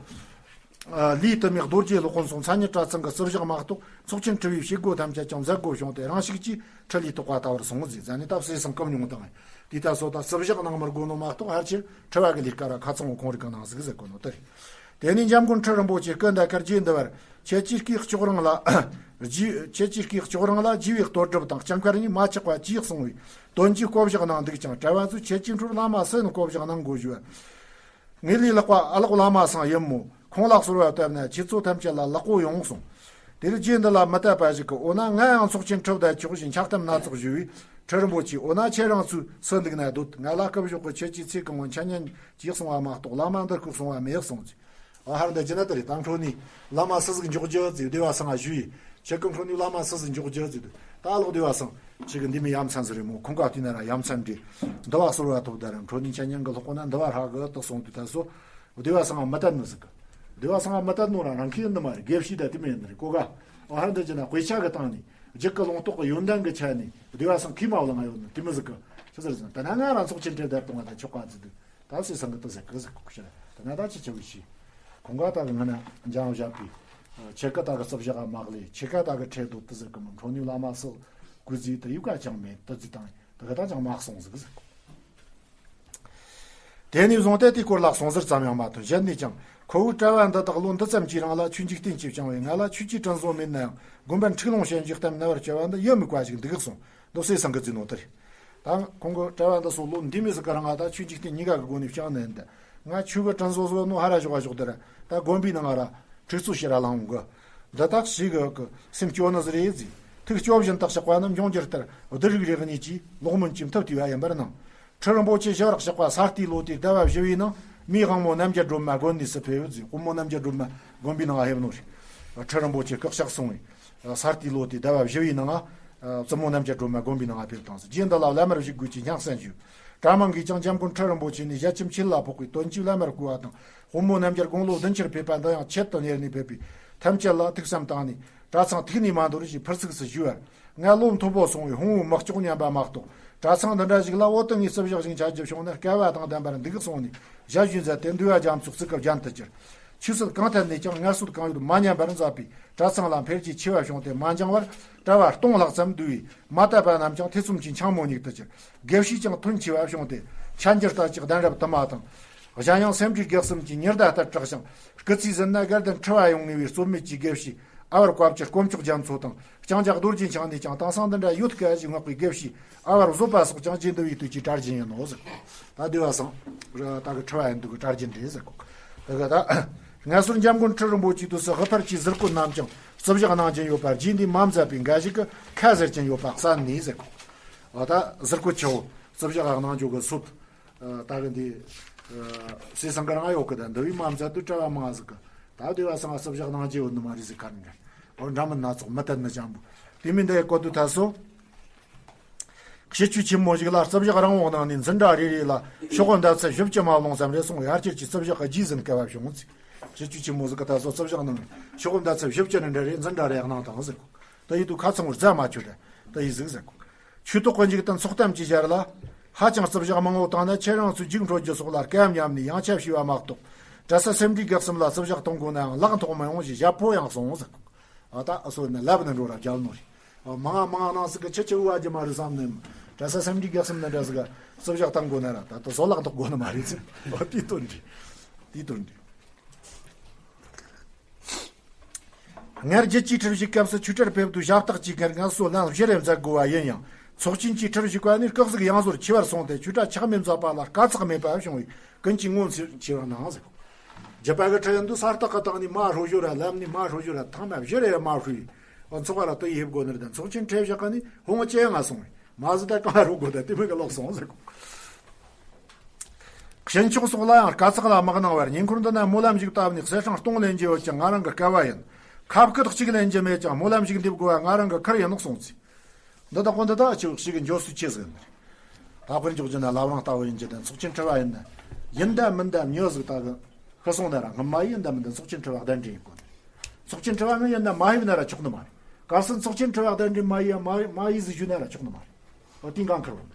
ལས་དུ་མའི་རྡོ་རྗེ་སློབ་དཔོན་སོགས་མཚན་ཉིད་གྲྭ་ཚང་གི་བསུ་བཞག་མ་གཏོགས་ཚོགས་ཆེན་ཁྲི་པའི་བྱེད་སྒོ་ཐམས་ཅད་ཀྱང་མཛད་སྒོ་བྱུང་སྟེ་རང་ཤུགས་ཀྱིས་ཁྲི་ལས་ཐོག་པ་ལྟ་བུར་སོང་ཟིག་ཟེར་ནས་ད་བསུ་སང་སྐུ་མྱོང་དང་དེ་ལྟ་སོགས་ད་བསུ་བཞག་གནང་མི་དགོས་ནོ་མ་གཏོགས་ཕལ་ཆེར་ཁྲི་པ་གི་ལས་ཀ་ར་ཁ་ཚང་བོ་ཁོང་རིག་གི་ནང་ཟིག་ཟེར་གོ་ནོ་དེ་རེད། དེ་ནས་འཇམ་མགོན་ཁྲི་རིན་པོ་ཆེ་སྐུ་འདའ་ཁར་རྗེ་འདི་བར་ཁྱེད་ཀྱིས་སྐུའི་ལྕོག་རིང་ལ་རྗེ་ཁྱེད་ཀྱིས་སྐུའི་ལྕོག་རིང་ལ་རྗེ་བའི་བསྟོད་སྒྲུབ་དང་སྐྱབས་འཁར་གཉིས་མ་ཆག་པ་ཅིས་གསུང་བའི་དོན་གྱིས་བསྐོ་བཞག་གནང་འདུག་ཅིང་། གྲྭ་བ་ཚོས་ཁྱེད་ཀྱི་འཕྲོར་བླ་མ་སུ་ཡིན་བསྐོ་བཞག་གནང་དགོས་ཞུ་བར། ངེད་ལས་ལྷག་པ་ཨ་ལགས་བླ་མ་སང་ཡིན་མོད། ཁོང་ལ་གསོལ་བ་བཏབ་ན་ཁྱེད་ཚོ་ཐམས་ཅད་ལ་ལེགས་པོ་ཡོང་གསུངས། དེར་རྗེ་འདི་ལ་མི་དད་པ་ཞིག་གིས། འོ་ན་ང་ཡང་ཚོགས་ཆེན་ཁྲི་བར་བསྡད་ཆོག་ཞེས་འཁྱག་གཏམ་སྣ་ཚོགས་ཞུས་པས། ཁྲི་རིན་པོ་ཆེས། འོ་ན་ཁྱེད་རང་ཚོས་སུ་འདུག་ན་སྡོད། ང་ལ་སྐུ་ཞོགས་ཀྱི་ཁྱེད་ཀྱིས་ཚེ་གང་བོ་འཆད་ཉན་ཅིག་གསུང་བ་མ་གཏོགས་བླ་མ་འདི་སྐུ་གསུང་བ་མེད་གསུངས་ཚེ། ཨ་ཧར་འདི་ཅི་ན་ད་རེད། ད་འཕྲོ་ནས་བླ་མ་སུ་ཟིག་འཇོག་རྒྱུ་ཟེར་སྡེ་བ་སང་ང་ཞུས་ཡིན། ཁྱེད་ཀྱི་འཕྲོ་ནས་བླ་མ་སུ་ཟིག་འཇོག་རྒྱུ་ཟེར་དུས། ད་ལོག་སྡེ་བ་སང་ཁྱེད་ཀྱི་འདི་མི་ཡ་མཚན་ཟིག་རེད་མོ། ཁོང་ག་དུས་ན་ར་ཡ་མཚན་འདྲི། འདི་བ་གསོལ་བ་ཐོབ་ད་ར་འཕྲོ་ནས་འཆད་ཉན་གི་ལྷག་པོ་ན་འདི་བ་ཧྲ་གི་དུ་སོང་དུས་ད་སོ། སྡེ་བ་སང་ང་མི་དད་ནི་ཟིག་གི། སྡེ་བ་སང་ང་མི་དད་ནོ་ར་རང་ཁྱེད་འདི་མ་རེད། དགེ་བཤེས་ད་དེ་མི་ཡིན་ནི་རེད་གོ་ག། ཨ་ཧར་འདི་ཅི་ན་དཔེ་ཆ་གི་སྟེང་ནས་རྒྱུད་ཀྱི་ལུང་རྟོགས་ཀྱི་ཡོན་ཏན་གི་ཆ་ནས་སྡེ་བ་སང་ཁས་མ་བླངས་ཡོད་ནི་དེ་མི་ཟིག་གི། ཆི་ཟེར་ཟིན་ད་ན་ང་རང་ཚོགས་ཆེན་གྲལ་བསྡད་གཏོང་བ་ད་ཆོག་ག་ཟིག་དུས། ད་སེ་སང་གི་ཏི་ཟེར་གི་ཟེར་གོ་ཤ། ད་ང་ད་ཅི་ཆེ་བོ་ཤི། ཁོང་ག་ད་གི་ང་ན་འཇང་བཞག་པའི་ཆེ་ཀ་ད་གི་རྩི་བཞག་མ་གླེ། ཆེ་ཀ་ད་གི་ཁྲེ་དོ་ཏི་ཟེར་གི་མི་འཕྲོ་ནུས་བླ་མ་སི་ཀུ་ཟི་ཏི་ཡུ་ཀ་ཅང་མེད་ཏི་ཟི་དང་ད་གི་ད་ཅང་མ་གསུང་ཟིག་ཟེར་གོ། དེ་ནས་བཟུང་སྟེ་དེའི་སྐོར་ལ་གསུང་ཟུར་ཙམ་ཡང་མ་ཐོན། གཞན་ནས་ཀྱང་ཁོ་བོའི་གྲྭ་བ་འདི་དག་ལོ་འདི་ཙམ་གྱི་རིང་ལ་ཆོས་འཇིག་རྟེན་གྱི་བྱུང་བས། ང་ལ་ཆོས་ཀྱི་དྲིན་གཟོ་མེད་ན་ཡང་དགོན་པར་འཁྲུག་ལོང་བྱེད་འཇུག་གཏམ་རྣ་བར་སྐྱེ་བ་འདི་ཡིད་མུག་པ་ཞིག་འདུག་གསུང་། འདུག་སེ་སང་གི་རྫུན་ནོ་དེ་རེད། ད་ཁོང་གི་གྲྭ་བ་འདི་སོགས་ལོ་འདི་མི་ཟིག་གི་རིང་ང་ད་ཆོས་འཇིག་རྟེན་གཉིས་ཀ་གི་སྒོ་ནས་བྱུང་ནས་འདི་ང་ཆོས་གི་དྲིན་གཟོ་གཟོ་ནོ་ཧ་ར་ཞོག་ག་ཞོག་དེ་ར་ད་དགོན་པའི་ནང་ང་ར་ཁྲིག་ཚོ་ཤི་ར་ལང་གི། འདི་དག་ཞིག་གི་སེམས་སྐྱོ་ནི་ཟིག་རེད་ཟིག་ཐུགས་སྐྱོ་བཞིན་དག་བཤགས་པ་རྣམས་འབྱུང་འགྱུར་ལྟར་བདུད་རིགས་རེ་གཉིས་ཀྱིས་ལོག་སྨོན་གྱི་མཐུ་བཏུས་པ་ཡིན་པར་སྣང་། ཁྲི་རིན་པོ་ཆེ་ཞི་བར་གཤེགས་པ་ས་སྟེང་ལོ་དེའི་ཟླ་བ་བཞི་བའི་ནང་མི་དབང་མོ་རྣམ་རྒྱལ་སྒྲོལ་མ་དགོན་ནས་སུ་ཕེབས་ཟིག་དབང་མོ་རྣམ་རྒྱལ་སྒྲོལ་མ་དགོན་པའི་ནང་ང་ཕེབས་ནོ་རེད། ཁྲི་རིན་པོ་ཆེ་སྐུ་གཤེགས་སོང་བས་ས་སྟེང་ལོ་དེའི་ཟླ་བ་བཞི་བའི་ནང་ང་བཙུན་མོ་རྣམ་རྒྱལ་སྒྲོལ་མ་དགོན་པའི་ནང་ང་ཕེབས་བཏང་ཟིག་རྗེ་འདི་ལ་བླ་མར་བཞུགས་དགོས་ཀྱི་སྙན་གསན་ཞུས། གྲྭ་མང་གིས་ཀྱང་འཇམ་མགོན་ཁྲི་རིན་པོ་ཆེ་ནས་ཞལ་ཆེམས་ཆེད་ལ་ཕོག་པའི་དོན་གྱིས་བླ་མར་བསྐོས་པ་དང་། དབང་མོ་རྣམ་རྒྱལ་དགུང་ལོ་བདུན་ཅུར་ཕེབས་པ་འདི་ཡང་ཆེད་དུ་གཉེར་ནས་ཕེབས་པས་ཐམས་ཅད་ལ་ཐུགས་བསམ་བཏང་ནས་གྲྭ་ཚང་ཐུགས་ནས་མ་འདོར་ཞེས་ཕུར་ཚུགས་སུ་ཞུས་པར། ང་ལོ་མཐོ་པོ་སོང་བས་ཕུང་བོ་མི་ལྕོགས་སྙམ་པ་མ་གཏོགས། གྲྭ་ཚང་འདི་འདྲ་ཞིག་ལ་འོ་ཏི་ངའི་རྩི་བཞག་ཞིག་འཆད་རྒྱུ་བྱུང་ན་སྐལ་བ་དང་ལྡན་པར་འདུག་གསུངས་ནས་ཞལ་བཞུགས་མཛད་དེ་འདུལ་བ་རྒྱ་མཚོའི་གཙུག་གི་རྒྱན་དུ་གྱུར། ཆོས་སྲིད་གང་ཐད་ནས་ཀྱང་ངལ་གསོ་གང་ཡོད་མ་ཉམས་པར་མཛད་པས་གྲྭ་ཚང་ལ་འཕེལ་རྒྱས་ཆེ་བ་བྱུང་སྟེ་མ་འགྱངས་བར་གྲྭ་བ་སྟོང་ལྷག་ཙམ་འདུས་པས་མ་དད་པ་རྣམས་ཀྱང་ཐེ་ཚོམ་གྱི་འཕྱང་མོ་སྙེག་ཏུ་གྱུར། དགེ་བཤེས་ཀྱང་ཐོན་ཆེ་བ་བྱུང་སྟེ་འཆད་འགྱུར་ལྟ་ཅི་གདན་རབས་དུ་མ་དང་། གཞན་ཡང་སེ་འབྲས་དགེ་གསུམ་གྱི་ཉི་ཟླ་ལྟར་གྲགས་ཤིང་། སྐུ་ཚེ་ཟིན་ན་དགའ་ལྡན་ཁྲི་བ་ཡང་ངེས་པའི་རྩོད་མེད་ཀྱི་དགེ་བཤེས་ཨ་བར་བཀའ་བཅུ་དཀོན་མཆོག་རྒྱ་མཚོ་དང་ལྕང་སྐྱ་རྡོ་རྗེ་འཆང་ནས་ཀྱང་དེང་སང་འདི་འདྲ་ཡོད་དཀའ་ཞེས་བསྔགས་པའི་དགེ་བཤེས་ཨ་བར་བཟོད་པ་སོགས་ཀྱང་རྗེ་འདི་བའི་དུས་ཀྱི་གྲྭ་རྒྱུན་ཡིན་ནོ་ཟེར། ད་འདུལ་བ་སང་ད་གི་ཁྲི་བ་ཡིན་འདུག་གི་གྲྭ་རྒྱུན་རེད་ཟེར་གོ། ད་གི་ད་ངལ་གསོར་འཇམ་མགོན་ཁྲི་རིན་པོ་ཆེའི་དུས་སུ་ཧི་ཕར་གྱི་ཟུར་བཀོད་རྣམས་ཀྱང་རྩི་བཞག་གནང་ཀྱིན་ཡོད་པར་རྗེ་འདིས་མ་མཛད་པའི་འགའ་ཞིག་གི་ཁ་ཟེར་ཀྱིན་ཡོད་པ་གསན་ནས་ཟེར་གོ། འོ་ད་ཟུར་བཀོད་ཆེ་བོ་རྩི་བཞག་གནང་རྒྱུ་གི་སྲོལ། ད་གི་འདི་སྲས་སང་གི་རང་ཡོད་གི། ད་འདི་བས་མ་མཛད་དུས་གྲྭ་བ་མང་ཟིག་གི། ད་འདི་བ་སང་རྩི་བཞག་གནང་རྒྱུ་ཡོད་ནི་མ་རེད་ཟིག་ག་རེ་འདྲ། འོ་འདྲ་མིན་སྣ་ཚོགས་མི་དད་ནི་ཅང་པོ། དེ་མིན་འདི་ཡི་བཀོད་དུ་ཐལ་སོ། ཕྱི་ཆོས་ཆེན་མོ་ཞིག་ལ་རྩི་བཞག་རིང་བོ་གནང་ནས་འཛིན་གྲྭ་རེ་རེ་ལ་ཤོག་བུ་མདའ་ཚད་བཞི་བཅུ་མ་ལོངས་ཙམ་རེ་སོང་བས་ཕལ་ཆེར་གྱི་རྩི་བཞག་གི་རྗེས་ཟིན་སྐལ་བ་བྱུང་ཚེ། ཕྱི་ཆོས་ཆེན་མོ་ཟིག་གི་ཐལ་སོ་རྩི་བཞག་གནང་ཤོག་བུ་མདའ་ཚད་བཞི་བཅུ་ནི་འདྲ་རེ་འཛིན་གྲྭ་རེ་གནང་དང་ཟེར་གོ། ད་ཡིད་དུ་ཁ་ཚང་བར་རྫ་མ་ཆོད་ར་ད་ཡིད་ཟིག་ཟེར་གོ། ཆོས་ཐོག་གི་འཇིག་རྟེན་ཚོགས་གཏམ་གྱི་ཞར་ལ། ཧ་ཅང་རྩི་བཞག་མང་བོ་བཏང་ན་ཁྱེད་རང་ཚོའི་རྒྱུགས་འཕྲོད་རྒྱུ་སོགས་ལ་སྐལ་བ་ཉམས་ནས་ཡང་ཆབ་ཤེས་པ་མ་གཏོགས། གྲྭ་ས་སེ་འབྲས་དགེ་གསུམ་ལ་རྩི་བཞག་གཏོང་དགོས་ནའང་ལག་མཐོག་མི་ཡོང་ཞེས་ཞབས་ཕོ་ཡང་གསུངས་ཟེར། ཨ་ད་ཨ་སོ་ནི་ལབ་ནི་འགྲོ་ར་རྒྱལ་ནོ་རེད། མང་ང་མང་ང་ནང་ཟིག་གི་ཁྱི་ཁྱི་བ་རྒྱུ་མ་རེད་བསམ་ནས། གྲྭ་ས་སེ་འབྲས་དགེ་གསུམ་ནི་འདྲ་ཟིག་ག་རྩི་བཞག་བཏང་དགོས་ན་ར་ད་ད་བཟོ་ལག་མཐོག་དགོས་ནི་མ་རེད་ཟེར། ཨ་དེའི་དོན་རེད། དེའི་དོན་རེད། སྔར་རྒྱལ་སྤྱིའི་ཁྲིར་བཞུགས་སྐབས་སུ་ཆོས་གྲྭར་ཕེབས་དུས་ཞབས་སྟེགས་ཀྱི་སྒེར་ངལ་གསོ་ལན་བཞི་རེ་མཛད་དགོས་པ་ཡིན་ཡང་། ཚོགས་ཆེན་གྱི་ཁྲིར་བཞུགས་པ་ནི་སྐུ་གཟུགས་ཡང་ཟོར་ཆེ་བར་སོང་སྟེ་ཆོས་གྲྭ་ཆག་མེད་མཛད་པ་ལ་དཀའ་ཚེགས་མེད་པ་བྱུང་བས་ཀུན་གྱིས་ངོ་མཚར་ཆེ་བར་སྣང་ཟེར། རྒྱུད་པ་གི་ཁྲིར་ཡིན་དུས་ས་སྟེགས་ཀྱི་སྟེང་ནས་མ་ཧྲོ་ཞོ་ར་ལམ་ནས་མ་ཧྲོ་ཞོ་ར་ཐང་མ་བཞི་རེ་མ་ཧྲོས། འོ་ཚོགས་པ་ར་དུ་ཡིབ་དགོས་ནི་རེད། ཚོགས་ཆེན་ཁྲིར་བཞག་ག་ནི་ཧོང་ཅེ་ང་སོང་བས་མ་ཟི་ད་གང་རུ་དགོས་ད་དེ་མོ་གི་ལོག་སོང་ཟེར། ཕྱིན་ཕྱོགས་སོགས་ལ་ཡང་དཀའ་ཚེགས་ལ་མ་གནང་བར་ཉེ་འཁོར་འདི་ན་སྨོན་ལམ་ཞིག་བཏབ་ནས་གསེར་སྲང་སྟོང་ལེན་རྒྱུ་ཡོད་ཀྱང་ང་རང་གི་སྐལ་བ་ཡིན། ཁ་བཀོད་གཅིག་ལེན་རྒྱུ་མེད་ཀྱང་སྨོན་ལམ་ཞིག་འདེབས་དགོས་པ་ང་རང་གི་ཁུར་ཡིན་ནོ་གསུངས་ཚེ། འདི་དག་པོ་འདི་དག་ཅིག་ཞིག་གི་འགྱོ་སུ་ཆེ་ཟིག་ཡིན། ད་དཔེར་འཇོག་རྒྱུ་ན་བླ་བྲང་ལྟ་བུ་ཡིན་རྒྱུ་དང་ཚོགས་ཆེན་ཁྲི་བ་ཡིན་ན་ཡིན་ད་མིན་ད་མྱི་ཟིག་ད་གི་ཤི་སོང་ན་ར་སྔ་མ་ཡིན་ད་མིན་ད་ཚོགས་ཆེན་ཁྲི་བ་གདན་འདྲེན་ཡིན་དགོས་ནི། ཚོགས་ཆེན་ཁྲི་བ་ངི་ཡིན་ན་མ་ཡིན་ན་ར་ཆོག་ནི་མ་རེད། གལ་སྲིད་ཚོགས་ཆེན་ཁྲི་བ་གདན་འདྲེན་མ་ཡིན་ཡ་མ་མ་ཡིན་ཟིག་ཞུས་ན་ར་ཆོག་ནི་མ་རེད། འོ་དེ་འགན་འཁུར་བ་མེད།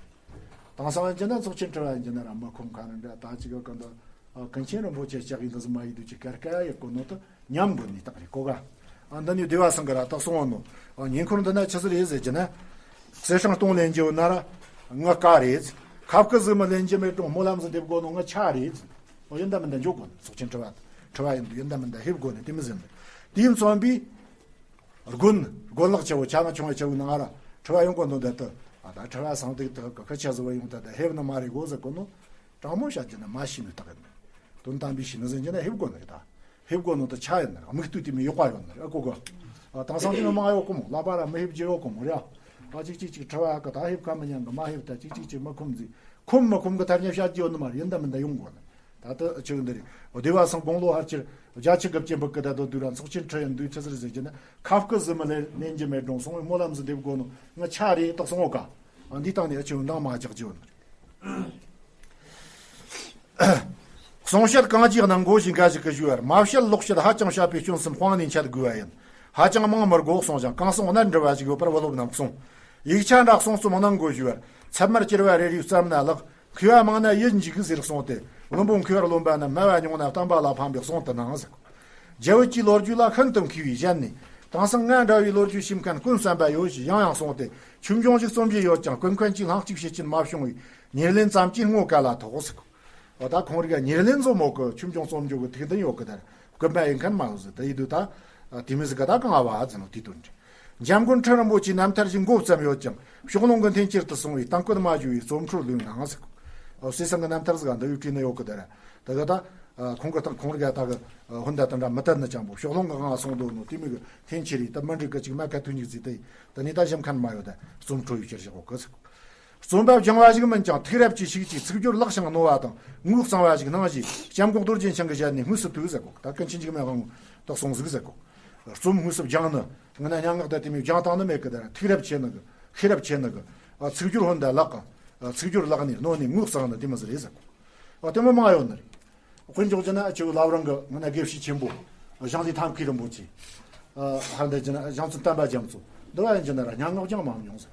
དེང་སང་ཡིན་གྱི་ན་ཚོགས་ཆེན་ཁྲི་བ་ཡིན་གྱི་ན་ར་མི་ཁོམ་ཁ་ར་འདྲ་ད་ཅིག་གི་གང་དུ་ཀུན་མཁྱེན་རིན་པོ་ཆེ་ལྕགས་ཡིན་འདི་ཟི་མ་ཡིན་དུ་ཅིག་ཀར་ཀ་ཡི་གོ་ནོ་དུ་ཉམས་དགོས་ནི་རྟགས་རེད་གོ་ག་ཨ་འདི་ནི་བདེ་བ་སང་གི་ར་རྟགས་སོང་བ་ནོ། ཉིན་འཁོར་འདི་ན་ཆི་ཟིག་རེད་ཟེར་གྱི་ན། གསེར་སྲང་སྟོང་ལེན་རྒྱུ་ན་ར་ང་ཀ་རེད། ཁབ་ཀི་ཟིག་མི་ལེན་རྒྱུ་མེད་རུང་སྨོན་ལམ་ཟིག་འདེབས་དགོས་ནོ་ང་ཆ་རེད། ཨོ་ཡིན་ད་མིན་ད་འཇོག་དགོས་ནི་ཚོགས་ཆེན་ཁྲི་བ་ཁྲི་བ་ཡིན་དུ་ཡིན་ད་མིན་ད་ཧེབ་དགོས་ནི་དེ་མི་ཟིན་ནི། དེ་ཡིན་ཚོམ་པའི། དགོན། དགོན་ལག་ཆེ་བོ་ཆ་ང་ཆུང་བའི་ཆེ་བོའི་ནང་ང་ར་ཁྲི་བ་ཡོང་གོ་འདུག་འདི་ལྟ། ཨ་ད་ཁྲི་བ་སང་ཏིག་ཏག་གི་ཁ་ཆ་ཟི་བ་ཡོང་ད་ད་ཧེབ་ན་མ་རེད་གོ་ཟེར་གོ་ནོ། དྲང་མོ་བཤད་རྒྱུ་ན་མ་ཤི་ནི་རྟགས་ཡིན། དོན་དམ་པའི་ཤི་ནི་ཟེར་རྒྱུ་ན་ཧེབ་དགོས་ནི་རེད་ད། ཧེབ་དགོས་ནོ་ད་ཆ་ཡིན་ནི་རེད། དམིགས་གཏུག་དེ་མི་གཡོག་པ་ཡོད་ནི་རེད་ཨ་གོ་གོ། ཨ་དེང་སང་དེ་མི་མང་ཡོད་གོ་མོ་ལག་པ་ར་མི་ཧེབ་རྒྱུ་ཡོད་གོ་མོ་རེད་ཨ། ཨ་ཅིག་ཅིག་ཅིག་ཁྲི་བ་ཨ་གི་ད་ཧེབ་ཁ་མི་ཉན་གི་མ་ཧེབ་ད་ཅིག་ཅིག་ཅིག་མི་ཁོམ་ཟིག་ཁོམ་མི་ཁོམ་གི་ཐ་སྙད་བཤད་རྒྱུ་ཡོད་ནི་མ་རེད། ཡིན་ད་མིན་ད་ཡོང་དགོས་ནི། ད་ལྟ་ཆི་འདི་རེད། བདེ་བ་སང་དགུང་ལོ་ཕལ་ཆེར་བརྒྱད་ཅུ་དགུ་བཅུ་འབུད་གི་ད་དོ་དུས་ར་ཚོགས་ཆེན་ཁྲི་ཡིན་དུས་ཆི་ཟེར་ཟེར་གྱི་ན་ཁབ་ཀི་ཟི་མི་ལེན་ལེན་རྒྱུ་མེད་རུང་སོང་བའི་སྨོན་ལམ་ཟིག་འདེབས་དགོས་ནོ་ང་ཆ་རེད་རྟགས་སོང་བ་ག་ཨ་འདི་སྟེང་ནས་ཨ་ཆི་འདང་མ་རྒྱག་རྒྱུ་ཡོད་ནི་རེད། གསུང་བཤད་གང་ཅིའི་གནང་དགོས་ཞེས་འགའ་ཞིག་གིས་ཞུས་པར་མ་བཤད་ལོག་བཤད་ཧ་ཅང་བཤད་པའི་སྐྱོན་སམ་སྤང་ནས་འཆད་དགོས་པ་ཡིན། ཧ་ཅང་མང་མི་དགོས་གསུངས་ཤིང་གང་གསུང་གནད་འདྲི་བ་ཞིག་ཡོད་པར་བུ་སློབ་རྣམས་གསུངས། ཡིག་ཆ་འདྲ་གསུང་རྩོམ་གནང་དགོས་ཞུས་པར་ཚད་མར་གྱུར་པ་རེ་རེའི་བརྩམས་ན་ལགས། མཁས་པ་མང་ན་ཡིད་འཇིགས་ཟེར་གསུངས་ཏེ། བླུན་པོ་མཁས་པར་རློམ་པ་ན་སྨྲ་བ་ཉུང་ན་བསྟན་པ་ལ་ཕན་པའི་གསུང་དུ་སྣང་ཟེར། རྒྱ་བོད་ཀྱི་ལོ་རྒྱུས་ལ་ཤིན་ཏུ་མཁས་པའི་གཞན་ནས། དེང་སང་ང་འདྲ་བའི་ལོ་རྒྱུས་ཤེས་མཁན་ཀུན་བསམ་པ་ཡོད་ཞེས་ཡང་ཡང་གསུངས་ཏེ། ཆོས་འབྱུང་ཞིག་རྩོམ་རྒྱུ་ཡོད་ཀྱང་ཀུན་མཁྱེན་གྱིས་ལྷན་ཅིག་བྱེད་ཀྱིན་མ་བྱུང་བའི་ཉེར་ལེན་ཙམ་གྱིས་བསྔོ་དཀའ་ལ་ཐོགས་ཟེར། འོ་ད་ཁོང་རིགས་ཉེར་ལེན་བཟོ་མོ་གི་ཆོས་འབྱུང་རྩོམ་རྒྱུ་གི་ཐུགས་འདུན་ཡོད་གི་དར་ཀུན་པ་ཡིན་མཁན་མ་ཡོད་ཟེར་ད་ཡིད་དུ་ད། དེ་མི་ཟིག་ག་ད་གང་བ་ཟེར་ནོ་དེ་དོན་འདྲི། འཇམ་མགོན་ཁྲི་རིན་པོ་ཆེའི་རྣམ་ཐར་ཞིག་མགོ་བརྩམས་ཡོད་ཀྱང་ཕྱོགས་ལྷུང་གི་འཐེན་འཁྱེར་དུ་སོང་བའི་གཏམ་བཀོད་མ་བྱུང་བའི་རྩོམ་འཕྲོ་ལུས་ནའང་ཟེར། ཨོ་སྲས་སང་གི་རྣམ་ཐར་ཟིག་ག་འདི་ཡུལ་བྲིས་ནི་ཡོད་གི་དར། ད་ག་ད། ཁོང་གི་ད་ཁོང་རིགས་ད་གི་ཧུན་ད་དང་འདྲ་མི་དད་ནི་ཅང་པོ་ཕྱོགས་ལྷུང་གི་དབང་སོང་དོ་ནོ་དེ་མི་གི་འཐེན་འཁྱེར་ཡིན་ད་མི་འགྲིག་གི་ཅིག་མ་ཁ་ཐུག་ཉིག་ཟིག་དེ་ད་ནི་ད་ཞིམ་མཁན་མ་ཡོད་ད་རྩོམ་འཕྲོ་ཡུལ་ཕྱིར་བཞག་གི་ཟེར། རྩོམ་པ་སྦྱང་བ་ཞིག་མིན་ཀྱང་ཐུགས་རབ་ཀྱིས་ཤིག་ཅིག་ཚིག་སྦྱོར་ལེགས་ཤིང་རྣོ་བ་དང་ངོས་གཙང་བ་ཞིག་གནང་ཞེས་སྐྱབས་མགོན་རྡོ་རྗེ་འཆང་གི་ཞལ་ནས་དངོས་སུ་ཐོས་ཟེར་གོ་ད་ཀུན་མཁྱེན་འཇིགས་མེད་དབང་མོ་དག་སོང་ཟིག་ཟེར་གོ་རྩོམ་དངོས་སུ་སྦྱང་ནི་ང་ན་སྙན་ངག་དང་དེ་མོའི་སྦྱང་སྟངས་ནི་མེད་གི་ད་ཐུགས་རབ་ཆེ་ནི་གི་ཤེས་རབ་ཆེ་ནི་གི་ཚིག་སྦྱོར་ཧོན་ད་ལགས་གི་ཚིག་སྦྱོར་ལེགས་ནས་རྣོ་ནས་ངོས་གཙང་ནི་དེ་མོ་ཟིག་རེད་ཟེར་གོ་ཨ་དེ་མོ་མང་ཡོད་ནི་རེད། དཔེ་འཇོག་རྒྱུ་ན་ཨ་ཅོ་ལབ་རང་གི་ང་ན་དགེ་བཤེས་ཆེན་པོ་ཞང་ལི་ཐང་མཁས་རིན་པོ་ཆེ། ཧར་འདི་རྒྱུ་ན་ཞང་ཚུལ་བསྟན་པ་རྒྱ་མཚོ་འདི་བ་ཡིན་རྒྱུ་ན་ར་སྙན་ངག་ཀྱང་མང་མྱོང་ཟེར།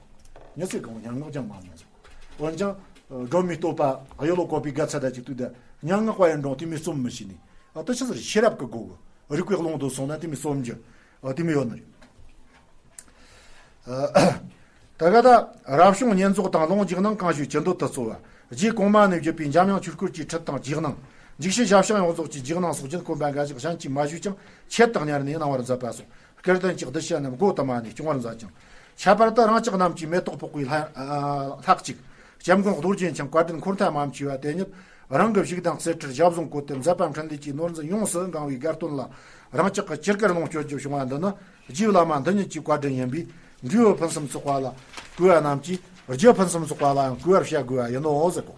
མྱི་ཚེ་གང་བོ་སྙན་ངག་ཀྱང་མང་མྱོང་ཟེར། འོན་ཀྱང་སྒྲོན་མེའི་བསྟོད་པ་གཡོ་ལོ་བཀོད་པའི་དགའ་ཚལ་ད་ཅིག་ཏུ་ད་སྙན་ངག་པ་ཡིན་རུང་དེ་མི་རྩོམ་མི་ཤེས་ནི། ཨ་དེ་ཆི་ཟེར་ཤེས་རབ་ཀྱི་སྒོ་གི་རིག་པའི་ཀློང་དུ་སོང་ན་དེ་མི་རྩོམ་རྒྱུ་ཨ་དེ་མི་ཡོད་ནི་རེད། ད་ག་ད་རབ་བྱུང་བསྙེན་རྫོགས་དང་ལུང་རྒྱུགས་གནང་གང་ཞུས་ཅི་འདོད་དུ་སྩོལ་བ། རྗེ་གོང་མ་ནས་བརྒྱུད་པའི་འཇམ་དབྱངས་ཆོས་སྐོར་གྱི་ཁྲིད་དང་རྗེས་གནང་། འཇིགས་བྱེད་ཞབས་བྱང་ཡོངས་རྫོགས་ཀྱི་རྗེས་གནང་སོགས་རྒྱུན་དཀོན་པ་འགའ་ཞིག་གཞན་གྱིས་མ་ཞུས་ཀྱང་ཆེད་དུ་གཉེར་ནས་གནང་བར་མཛད་པ་སོགས་སྐལ་ལྡན་གྱི་གདུལ་བྱ་རྣམས་སྒོ་དུ་མ་ནས་སྐྱོང་བར་མཛད་ཅིང་། ཁྱད་པར་དུ་རང་ཅག་རྣམས་ཀྱི་མེ་ཏོག་ཕོག་པའི་ལྷ་ལྷ་གཅིག་སྐྱབས་མགོན་རྡོ་རྗེ་འཆང་བཀའ་དྲིན་འཁོར་མཐའ་མ་མཆིས་པ་དེ་ཉིད་རང་གི་བཞུགས་གདན་གསེར་ཁྲིར་ཞབས་ཟུང་བཀོད་དེ་མཛད་པ་འཕྲིན་ལས་ཀྱི་ནོར་འཛིན་ཡོངས་སུ་གང་བའི་དགའ་སྟོན་ལ་རང་ཅག་གི་སྤྱིར་དཀར་ལུང་སྤྱོད་རྒྱུ་བྱུང་བ་འདི་ནི། རྗེ་བླ་མ་འདི་ཉིད་ཀྱི་བཀའ་དྲིན་ཡིན་པས་འབྲས་བུ་ཕུན་སུམ་ཚོགས་པ་ལ་བསྐུལ་བ་རྣམས་ཀྱིས་རྒྱུ་ཕུན་སུམ་ཚོགས་པ་ལའང་བསྐུལ་བར་བྱ་དགོས་པ་ཡིན་ནོ་ཟེར་གོ།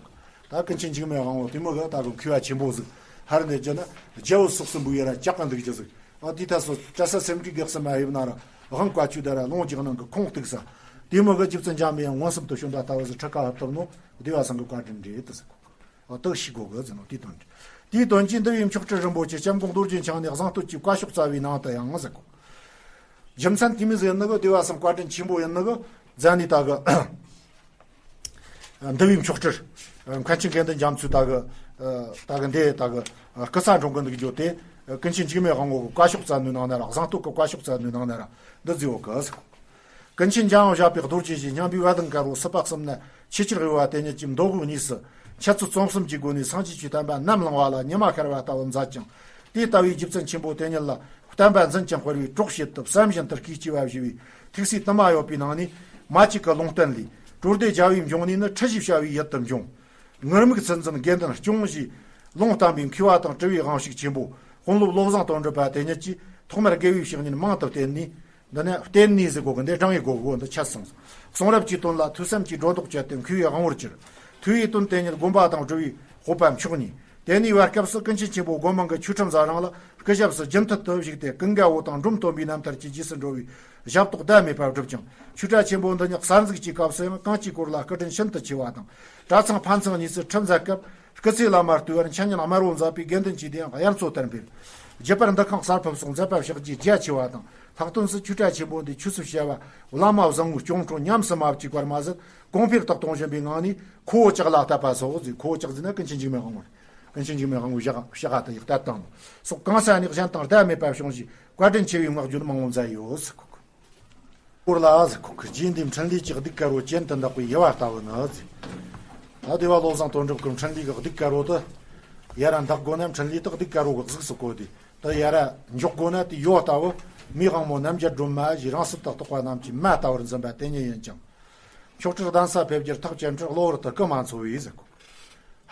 ད་ཀུན་མཁྱེན་འཇིགས་མེད་དབང་པོ་དེ་མོ་གི་ད་གི་མཁས་པ་ཆེན་པོ་ཟིག་ཧར་ནས་བརྗོད་ན་རྒྱལ་པོ་སོགས་སུ་འབུལ་ཡ་ར་ལྕགས་ཀ་འདུག་རྒྱུ་ཟིག་ཨ་དེ་ད་སོ་གྲྭ་ས་སེམས་ཀྱི་གེགས་སུ་མ་ཡིབ་ན་ར་དབང་བཀའ་ཆོས་ད་ར་ལུང་རྒྱག་ནང་གི་ཁོང་གཏུགས་ས། དེ་མོ་གི་རྗེ་བཙུན་འཇམ་པའི་དབྱངས་མངོན་སུམ་དུ་བྱོན་པ་ལྟ་བུ་ཟིག་ཁྲི་ཀ་ཧབ་ཐོབ་ནོ་བདེ་བ་སང་གི་བཀའ་དྲིན་རེད་དུ་ཟེར་གོ། དག་ཤེས་དགོས་གི་ཟེར་ནོ་དེའི་དོན་རེད། དེའི་དོན་གྱིས་འདི་བའི་མཆོག་སྤྲུལ་རིན་པོ་ཆེ་སྐྱབས་མགོན་རྡོ་རྗེ་འཆང་ནས་གཟེངས་བསྟོད་ཀྱི་བཀའ་ཤོག་བསྩལ་བའི་ནང་དུ་ཡང་ཟེར་གོ། རྒྱུ་མཚན་དེ་མོ་ཟེར་ནི་གི་བདེ་བ་སང་བཀའ་དྲིན་ཆེན་པོ་ཡིན་ནི་གི་ཛ་ནི་ད་གི་འདི་བའི་མཆོག་སྤྲུལ་མཁན་ཆེན་དགེ་འདུན་རྒྱ་མཚོས་ད་གི་ད་གི་འདི་ད་གི་སྐུ་ཚ་འགྲོ་གི་འདུག་རྒྱུ་དེ་ཀུན་མཁྱེན་འཇིགས་མེད་དབང་པོ་གི་བཀའ་ཤོག་བསྩལ་ནི་ནང་ན་ར་གཟེངས་བསྟོད་ཀྱི་བཀའ་ཤོག་བསྩལ་ནི་ནང་ན་ར་འདི་ཟེར་བ་གི་ཟེར་གོ། ཀུན་མཁྱེན་འཇམ་དབྱངས་བཞད་པའི་རྡོ་རྗེ་བཞིན་སྙན་པའི་བ་དན་དཀར་པོ་སྲིད་པ་གསུམ་ན་ཆེས་ཆེར་དབུལ་བ་དེ་ཉིད་ཀྱི་མདོ་དབུས་གཉིས་སུ་འཆད་རྩོད་རྩོམ་གསུམ་གྱི་སྒོ་ནས་སངས་རྒྱས་ཀྱི་བསྟན་པ་ནམ་བླངས་པ་ལ་ཉི་མ་ཤར་བ་ལྟ་བུ་མཛད་ཅིང་། དེ་ལྟ་བུའི་རྗེ་བཙུན་ཆེན་པོ་དེ་ཉིད་ལ་བསྟན་པ་འཛིན་ཅིང་སྤེལ་བའི་གྲོགས་བྱེད་དུ་བསམ་བཞིན་དུ་སྐུའི་སྐྱེ་བ་བཞེས་པའི་ཐུགས་སྲས་དུ་མ་ཡོད་པའི་ནང་ནས་མ་གཅིག་གི་ལུང་བསྟན་ལས། གྲོལ་སྡེ་རྒྱལ་བའི་འབྱུང་གནས་ནི་ཁྲི་ཞེས་བྱ་བའི་ཡུལ་དུ་འབྱུང་། ངུར་སྨྲིག་ཚུལ་འཛིན་དགེ་འདུན་སྐྱོང་ཞེས་ལུང་བསྟན་པའི་མཁས་པ་དང་གྲུབ་པའི་དབང་ཕྱུག་ཆེན་པོ་དཔོན་སློབ་བློ་བཟང་དོན་གྲུབ་པ་དེ་ཉིད་ཀྱིས་ཐོག་མར་དགེ་བའི་བཤེས་གཉེན་མང་དུ་བསྟེན་ནས། འདི་ནི་བསྟེན་ནས་ཟེར་གོ་གི་འདི་བགྲང་ཡི་གོ་གི་འདི་ཆད་སོང་། གསུང་རབ་ཀྱི་དོན་ལ་ཐོས་བསམ་གྱིས་སྒྲོ་འདོགས་བཅད་དེ་མཁས་པའི་དབང་པོར་གྱུར། ཐོས་པའི་དོན་དེ་ཉིད་སྒོམ་པ་དང་སྒྲུབ་པའི་སྤོབས་པ་མཆོག་གཉིས། དེ་ནས་བར་སྐབས་སུ་ཀུན་མཁྱེན་ཆེན་པོ་སྒོམ་མང་གི་ཆོས་ཁྲིམས་ཟ་རང་ལ་སྐུ་ཞབས་སུ་རྒྱུན་མཐུད་དུ་བཞུགས་ཏེ་ཀུན་དགའ་བོ་དང་འབྲོམ་སྟོན་པའི་རྣམ་ཐར་གྱི་རྗེས་སུ་འགྲོ་བའི་ཞབས་ཏོག་ཟླ་མེད་པར་བསྒྲུབས་ཀྱང་ཆོས་གྲྭ་ཆེན་པོ་འདི་ཉིད་གསར་འཛུགས་ཀྱི་སྐབས་སུ་ཡང་གང་ཅིའི་སྐོར་ལ་སྐུ་དྲིན་ཤིན་ཏུ་ཆེ་བ་དང་། གྲྭ་ཚང་ཕན་ཚུན་གཉིས་སུ་ཁྲིམས་མཛད་སྐབས། སྐུ་ཚེ་བླ་མར་བསྟོད་པར་འཆད་ཉན་དམར་པོ་མཛད་པའི་དགེ་འདུན་གྱི་སྡེ་ཡང་དབྱར་མཚོ་ལྟར་འཕེལ། རྒྱུད་པར་འདུ་ཁང་གསར་ཕུབ་སོགས་མཛད་པ་ཕྱག་རྗེས་རྒྱ་ཆེ་བ་དང་ ལྷག་དོན་སུ་ཆོས་གྲྭ་ཆེན་པོ་འདི་ཆོས་སུ་བྱ་བ་བླ་མ་བཟང་བོའི་སྐྱོང་འཕྲོ་ཉམས་སུ་མ་བཅུག་པར་མ་ཟད། གོང་འཕེལ་དུ་གཏོང་བཞིན་པའི་ངང་ནས་ཁོ་བོ་ལྕགས་ལ་བཏབ་པ་སོགས་ཟེར། ཁོ་བོ་ལྕགས་ཟེར་ན་ཀུན་མཁྱེན་འཇིགས་མེད་དབང་པོ་རེད། ཀུན་མཁྱེན་འཇིགས་མེད་དབང་པོའི་ཕྱག་ཕྱག་ཏུ་ཡིག་བཏབ་བཏང་ནོ་སོགས། གང་ས་ནས་གཞན་དང་ཟླ་མེད་པ་བྱུང་ཞེས་བཀའ་དྲིན་ཆེ་བའི་བསྔགས་བརྗོད་མང་བོ་མཛད་ཡོད་ཟེར། ཁོ་ཁོ་སྐོར་ལ་ཟེར། ཁོ་ཁོ་རྗེ་འདིའི་འཕྲིན་ལས་ཀྱི་གདུགས་དཀར་བོ་གྱེན་དུ་འདེགས་པའི་དབྱེ་བ་ལྟ་བུ་ནི་ཟེར། ད་སྡེ་པ་བློ་བཟང་དོན་གྲུབ་ཀྱི་འཕྲིན་ལས་ཀྱི་གདུགས་དཀར་བོ་དེ་ཡར་ར་འདེགས་དགོས་ན། འཕྲིན་ལས་དེ་གདུགས་དཀར་བོ་གི་གཟུགས་སུ་བཀོད་དེ། ད་ཡར་ར་འཇོག་དགོས་ན་དེ་ཡོ་ལྟ་བུ། མི་དབང་མོ་རྣམ་རྒྱལ་སྒྲོལ་མ་ཞེས་རང་སྲིད་དུ་རྟོགས་པ་རྣམས་ཀྱི་མ་ལྟ་བུར་འཛིན་པ་དེ་ཉིད་ཡིན་ཀྱང་། མཆོག་སྤྲུལ་གདན་ས་ཕེབས་རྒྱུར་ཐག་བཅད་འཕྲོས་གློ་བུར་དུ་སྐུ་མ་འཚོ་བས་ཟེར། ཁོ་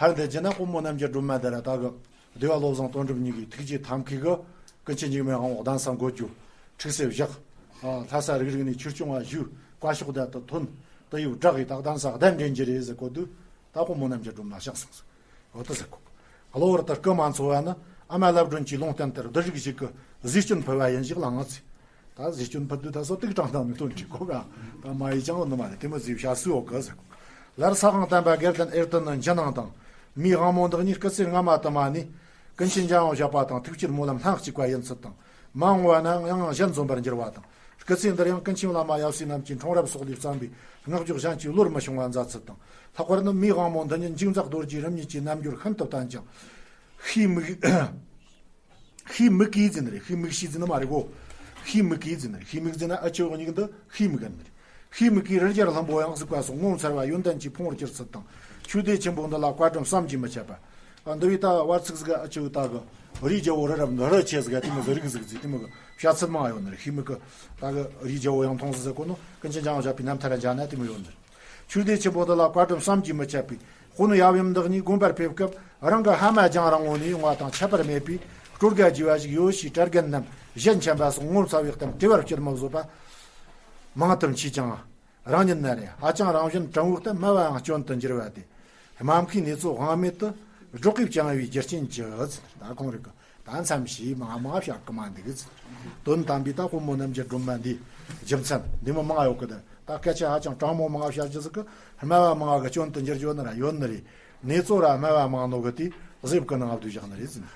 ཧར་འདི་བྱས་ན་དཔོན་མོ་རྣམ་རྒྱལ་སྒྲོལ་མ་འདི་ར་ད་གི་སྡེ་པ་བློ་བཟང་དོན་གྲུབ་གཉིས་ཀྱི་ཐུགས་རྗེ་ཐབས་མཁས་ཀྱིས་ཀུན་མཁྱེན་འཇིགས་མེད་དབང་པོ་གདན་ས་འགོ་རྒྱུ། ཁྲུས་གསོལ་བཞག་ལྷ་ས་རིག་རིག་ནས་ཆོས་སྐྱོང་བ་བཞུགས། བཀའ་ཤོག་བརྡ་དུ་ཐོན། དུ་ཡོད་བསྒྲགས་ཡིས་ད་གདན་ས་གདན་འདྲེན་གྱི་རེད་ཟེར་གོ་དུས། ད་དཔོན་མོ་རྣམ་རྒྱལ་སྒྲོལ་མ་གཤེགས་སོང་ཟེར། འོ་ད་ཟེར་གོ། གློ་བུར་དུ་སྐུ་མ་འཚོ་བ་ནི་ཨ་མ་ལབ་སྒྲོན་གྱི་ལུང་བསྟན་ལྟར་བདུད་རིགས་ཤིག་གི་ཟས་སྐྱོན་ཕུལ་བ་ཡིན་ཞིག་ལ་ངང་ཚེ། ད་ཟས་སྐྱོན་ཕུལ་དུས་ད་སོ་ཏིག་གྲངས་དང་མི་དོན་གྱི་གོ་ག་ད་མ་ཡི་ཅང་འོ་ནི་མ་རེད། དེ་མི་ཟིག་བྱ་སུའོ་གི་ཟེར་གོ། ལར་ས་ཁང་བསྟན་པ་དགེ་ལྡན་ཨེར་ཏི་ནི་འཇིགས་སྣང་དང་། མིའི་དབང་མོ་འདི་གཉིས་སྐུ་ཚེ་སྔ་མ་དུ་མ་ནས་ཀུན་མཁྱེན་འཇམ་དབྱངས་བཞད་པ་དང་ཐུགས་བསྐྱེད་སྨོན་ལམ་སྣང་གཅིག་པ་ཡིན་ཚུལ་དང་། མ་འོངས་པ་ན་ཡང་གཞན་འཛོམས་པར་འགྱུར་བ་དང་། སྐུ་ཚེ་འདིར་ཡང་ཀུན་མཁྱེན་བླ་མ་ཡབ་སྲས་རྣམས་ཀྱི་འཁྲུངས་རབས་སོགས་ལས་བརྩམས་པའི་བསྔགས་བརྗོད་གཞན་གྱིས་བློར་མི་ཤོང་བ་མཛད་ཚུལ་དང་། ལྷག་པར་ནི་མིའི་དབང་མོ་འདི་ཉིད་འཇིགས་མཛད་རྡོ་རྗེའི་རིམ་གཉིས་ཀྱི་རྣམ་འགྱུར་ཤིན་ཏུ་བསྟན་ཅིང་། ཤེས་མིག་ཤེས་མིག་གིས་ཟེར་ནི་རེད། ཤེས་མིག་ཤེས་ཟེར་ནི་མ་རེད་གོ། ཤེས་མིག་གིས་ཟེར་ནི་རེད། ཤེས་མིག་ཟེར་ན་ཨ་ཆོས་མིག་འདི་ཤེས་མིག་ཡིན་ནི་རེད། ཤེས་མིག་གིས་རི་རྒྱལ་ལྷུན་པོ་ཡང་གཟིགས་པ་སོགས་ངོ་མཚར་བ་ཡོན་ཏན་གྱི་ཕུང་བོར་གྱུར་ཚུལ་དང་། ཆོས་སྡེ་ཆེན་པོ་འདི་ལ་བཀའ་དྲིན་བསམ་གྱིས་མི་ཁྱབ་པ། འདི་བས་ད་བར་ཚིགས་ཟིག་ཨ་ཆོས་ད་གི་རི་རྒྱལ་པོ་རི་རབ་འདི་རི་ཆེ་ཟིག་དེ་མོ་ཟིག་རིག་ཟིག་ཟིག་དེ་མོ་གི་བཤད་ཚུལ་མང་ཡོད་ནི་རེད། ཤེས་མིག་གི་ད་གི་རི་རྒྱལ་པོ་ཡང་མཐོང་ཟིག་ཟེར་གོ་ནོ། ཀུན་མཁྱེན་འཇམ་དབྱངས་བཞད་པའི་རྣམ་ཐར་མཇལ་ན་དེ་མོ་ཡོད་ནི་རེད། ཆོས་སྡེ་ཆེན་པོ་འདི་ལ་བཀའ་དྲིན་བསམ་གྱིས་མི་ཁྱབ་པའི་དཔོན་ཡབ་ཡུམ་འདི་གཉིས་དགོན་པར་ཕེབས་སྐབས་རང་གི་ཕ་མ་རྒྱང་རིང་བོ་ནས་ཡོང་བ་དང་ཁྱད་པར་མེད་པའི་སྤྲོ་དགའ་རྒྱས་པ་ཞིག་ཡོད་ཞེས་གྲྭ་རྒན་རྣམས་གཞན་ཁྱིམ་པ་སོགས་ངོ་མཚར་བའི་གཏམ་བྲི་བར་བཅུད་མི་བཟོད་པ་མང་དུ་མཆིས་ཀྱང་། རང་ཉིད་ན་རེ་ཧ་ཅང་རང་བཞིན་དྲང་བོ་སྟེ་སྨྲ་བའང་སྐྱོན་དུ་འགྱུར་བ་སྟེ། སྨྲ་མཁས་ནུས་ཚོགས་དབང་མེད་དུ། སྒྲོག་གིས་བཅིངས་པའི་རྒྱུ་རྐྱེན་གྱིས་ཟེར། ད་ཁོང་རིག་གི་ད་མཚམས་ཤིག་མང་མང་བཤད་གི་མ་འདུག་གི་ཟེར། དོན་དམ་པའི་ད་དཔོན་མོ་རྣམ་རྒྱལ་སྒྲོལ་མ་འདིའི་རྒྱུ་མཚན་འདི་མོ་མང་ཡོད་གི། ད་ད་སྐད་ཆ་ཧ་ཅང་དྲང་མོ་མང་བཤད་རྒྱུ་ཟིག་གི་སྨྲ་བ་མང་གི་སྐྱོན་དུ་འགྱུར་རྒྱུ་ནི་ར་ཡོད་ནི་རེད། ནུས་ཚོགས་ར་སྨྲ་བ་མང་ནོ་གི་དེ་གཟེབ་གི་ནང་བསྡུས་བཞག་ནི་རེད་ཟེར།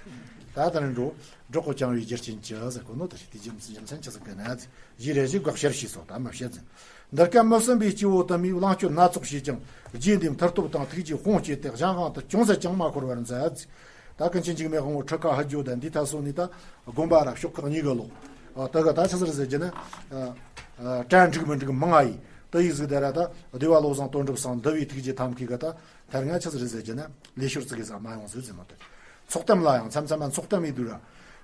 ད་ད་ནི་འགྲོ་སྒྲོག་གིས་བཅིངས་པའི་རྒྱུ་རྐྱེན་གྱིས་ཟེར་གོ་ནོ་དེ་རེད། དེ་རྒྱུ་རྒྱུ་མཚན་ཅི་ཟིག་གི་ན་ཟེར། ཞེས་རེ་ཞིག་དགག་བྱར་ཞུས་སོ། ད་མི་བཤད་ཟིན། འདིར་སྐབས་མི་ཟིན་པའི་སྐྱེ་བོ་དུ་མས་བླང་སྤྱོད་སྣ་ཚོགས་བྱས་ཀྱང་རྗེ་འདིའི་མཐུ་སྟོབས་དང་ཐུགས་རྗེའི་དཔུང་བསྐྱེད་དེ་གཞན་དབང་དུ་ཅུང་ཟད་ཀྱང་མ་འཁོར་བར་མཛད། ད་ཀུན་མཁྱེན་འཇིགས་མེད་དབང་པོ་ཁྲི་ཁ་ཧི་ཇོ་དང་འདི་ཐ་སོ་ནི་ད་དགོན་པ་ར་ཤོག་ཁག་གཉིས་ཀྱི་ལོག་ཨ་ད་ག་ད་ཆི་ཟིག་ཟེར་རྒྱུ་ན། ཨ་ཨ་གྲ་འགྲིག་མི་འགྲིག་མང་ང་ཡིས་ད་ཡིག་ཟིག་དེ་ར་ད་སྡེ་པ་བློ་བཟང་དོན་གྲུབ་སང་འདི་བའི་ཐུགས་རྗེ་ཐབས་མཁས་གི་ད་ཐར་ང་ཆི་ཟིག་ཟེར་རྒྱུ་ན་ལས་ཤོར་ཙི་གི་ཟ་མ་ཡོང་ཟིག་ཟེར་མ་ཐུབ། ཚོགས་གཏམ་ལ་ཡང་མཚམས་མཚམས་མ་ཚོགས་གཏམ་ཡིན་དུས་ར།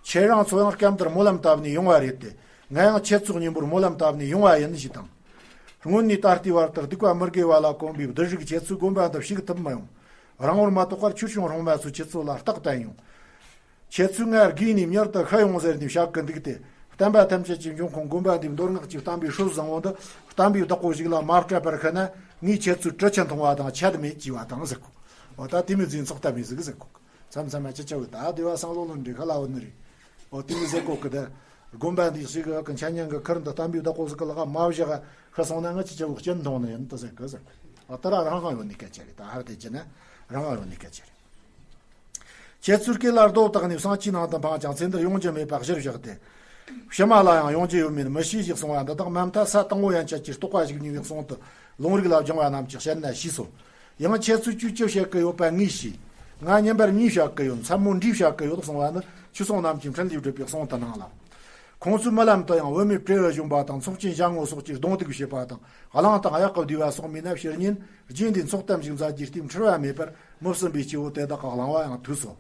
ཁྱེད་རང་ཚོ་ཡང་སྐབས་འདིར་སྨོན་ལམ་བཏབ་ནས་ཡོང་བ་རེད་དེ། ང་ཡང་ཁྱེད་ཚོའི་སྙིང་པོར་སྨོན་ལམ་བཏབ་ནས་ཡོང་བ་ཡིན་ཞེས་དང་། སྔོན་ནས་ད་ལྟའི་བར་དུ་སྡིག་པ་མི་དགེ་བ་ལ་གོམས་པའི་བདུད་རིགས་ཁྱེད་ཚོའི་དགོན་པ་འདིར་ཞུགས་ཐུབ་མི་ཡོང་། རང་བོར་མ་གཏོགས་པར་ཆོས་སྐྱོང་སྲུང་མ་ཚོས་ཁྱེད་ཚོ་ལ་རྟག་བརྟེན་ཡོང་། ཁྱེད་ཚོས་ང་དགོས་ནས་མྱུར་དུ་ཤི་ཡོང་ཟེར་ནས་བཤད་གི་འདུག་སྟེ། བསྟན་པ་ཐམས་ཅད་ཀྱི་འབྱུང་ཁུངས་དགོན་པ་འདིའི་མདོ་སྔགས་ཀྱི་བསྟན་པའི་སྲོལ་བཟང་བོ་འདི་གཏན་པའི་བདག་པོ་ཞིག་ལ་མ་སྤྲད་པར་ཤི་ན། ངས་ཁྱེད་ཚོའི་གྲི་ཆུ་འཐུང་བ་དང་ཆད་མེད་ཅེས་པ་དང་ཟེར་གོ། འོ་ད་དེ་མོ་ཟིག་ཚོགས་གཏམ་ཡིན་ཟིག་ཟེར་གོ། མཚམས་མཚམས་མ་ཅི་ཆ་བོ་ད་སྡེ་པ་སང་ལོ་ལོན་འདྲི་ཁ་ལ་འོ་ནི་རེད། འོ་དེ་མོ་ཟེར་གོ་གི་ད། དགོན་པ་འདི་ཞིག་གི་འཆད་ཉན་གི་ཁུར་འདི་བསྟན་པའི་བདག་པོ་ཟིག་གི་ལག་མ་བཞག་ཤི་སོང་ན་ང་ཅི་ཆ་བོ་གཅིན་འཐུང་ནི་ཡིན་ད་ཟེར་གི་ཟེར་གོ། འོ་ད་ར་རང་དབང་ཡོད་ནི་སྐད་ཆ་རེད། ད་ཧར་དེ་ཅི་ན་རང་དབང་ཡོད་ནི་སྐད་ཆ་རེད། ཁྱེད་ཚོའི་སྐེ་ལ་རྡོ་བཏགས་ནས་བསང་ཆུའི་ནང་དུ་འཕངས་ཀྱང་ཚེ་འདིར་ཡོང་རྒྱུ་མེད་པ་གཞིར་བཞག་སྟེ། ཕྱི་མ་ལ་ཡང་ཡོང་རྒྱུ་ཡོད་མེད་མི་ཤེས་ཞེས་གསུངས་པ་འདི་དག་མ་མཐའ་ས་དང་པོ་ཡན་ཆད་ཀྱི་རྟོགས་པ་ཞིག་ཉེ་བའི་གསུང་དུ་ལུང་རིགས་ལ་སྦྱང་བ་རྣམས་ཀྱིས་བཤད་ན་ཤེས་སོ། ཡང་ཁྱེད་ཚོས་ཅུས་ཅི་བཤད་ཀྱི་ཡོད་པ་ངས་ཤེས། ང་བསྙེན་པར་གཉིས་བཤད་ཀྱི་ཡོད། མཚན་མོ་འདྲིས་བཤད་ཀྱི་ཡོད་གསུངས་པ་ནི་ཆོས་སྲུང་རྣམས་ཀྱིས་འཕྲིན་ལས་བསྒྲུབས་པའི་གསུང་དུ་སྣང་ལ། ཁོང་ཚོས་རྨི་ལམ་དུ་ཡང་བུད་མེད་བྲེ་བ་གཞོན་པ་དང་ཚོགས་ཆེན་ཞལ་ངོ་སོགས་ཀྱིས་གདོང་གཏུག་བྱེད་པ་དང་གླང་དང་གཡག་གི་བསྡུས་པ་སོགས་མིན་ན་ཕྱིར་ཉིན་རྗེ་འདིའི་ཚོགས་གཏམ་ཞིག་མཛད་རྒྱུའི་རྟེན་འཁྲིལ་བ་མེད་པར་མི་བསྲུན་པའི་སྐྱེ་བོ་དེ་དག་གི་གླེང་བ་ཡང་ཐོས་སོ།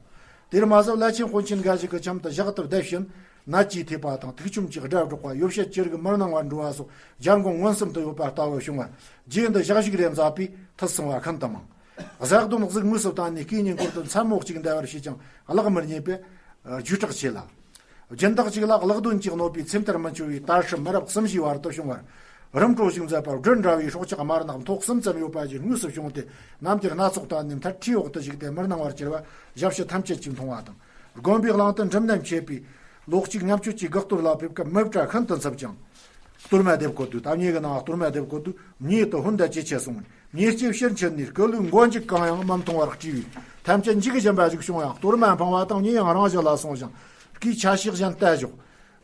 དེར་མ་ཟད་བླ་ཆེན་དཔོན་ཆེན་འགའ་ཞིག་གི་ཁྱིམ་དུ་ཞག་ཏུ་བསྡད་ཕྱིན་ནད་ཀྱིས་ཐེབས་པ་དང་ཐུག་ཆུམ་གྱི་དགྲ་སྒྲོག་པ་ཡོ་བྱད་ཅི་རིགས་མི་སྣང་བར་འགྲོ་བ་སོགས་རྒྱལ་འགོང་མངོན་སུམ་དུ་ཡོད་པ་ལྟ་བུ་བྱུང་བ། རྗེ་འདི་ཞག་ཞིག་རེ་མཛད་པས་ཐུགས་སྲུང་བ་ཤིན་ཏུ་མང་། གཟའ་གདོང་གཟུགས་དངོས་སུ་བཏང་ནས་སྐུའི་ཉེ་འཁོར་དུ་མཚན་མོ་གཅིག་འདའ་བར་བྱས་ཀྱང་གླགས་མི་རྙེད་པས་རྒྱུད་གྲགས་ཆེ་ལ། སྦྱིན་བདག་ཅིག་ལ་གླགས་དོན་གྱིས་གནོད་པའི་ཚེ་མཐར་མི་འཆོ་བའི་དར་ཧྲི་མི་རབས་གསུམ་བཞིའི་བར་དུ་བྱུང་བར། རིམ་གྲོ་ཞིག་མཛད་པར་སྦྲུལ་འདྲ་བའི་སྲོག་ཆགས་དམར་ནག་མཐོ་གསུམ་ཙམ་ཡོད་པ་ཞིག་དངོས་སུ་བྱུང་སྟེ་རྣམ་རྒྱལ་སྣ་ཚོགས་བཏང་ནས་མཐར་ཁྲིའི་འོག་ཏུ་བཞུགས་ཏེ་མི་སྣང་བར་གྱུར་པ་ཞབས་ཕྱི་ཐམས་ཅད་ཀྱིས་མཐོང་བ་དང་། དགོན་པའི་གླིང་དུ་འབྲུམ་ནད་མཆེད་པའི་ལོ་གཅིག་མཉམ་སྤྱོད་ཀྱི་དགག་གཏོར་ལ་ཕེབས་སྐབས་མི་བཀྲ་ཤིན་ཏུ་འཚུབ་ཅིང་། གཏོར་མ་འདེབས་དགོས་དུས་ད་ཉེ་གི་ནང་གཏོར་མ་འདེབས་དགོས་དུས་མྱེས་དུ་ཧོན་ད་ཅི་ཆེ་སོང་། མྱེས་སྐྱེ་ཕྱིར་འཆི་ནས་སྐུ་ལུས་མགོ་མཇུག་གང་ཡང་མི་མཐོང་བར་བཀྲུས་པས་ཐམས་ཅད་འཇིག་བཞིན་པ་ཞིག་བྱུང་ཡང་གཏོར་མ་འཕངས་པ་དང་མྱེས་ཡང་རང་ཞི་ལ་སོང་ཞིང་སྐུའི་ཆ་ཤས་གཞན་ལྟ་ཞོག་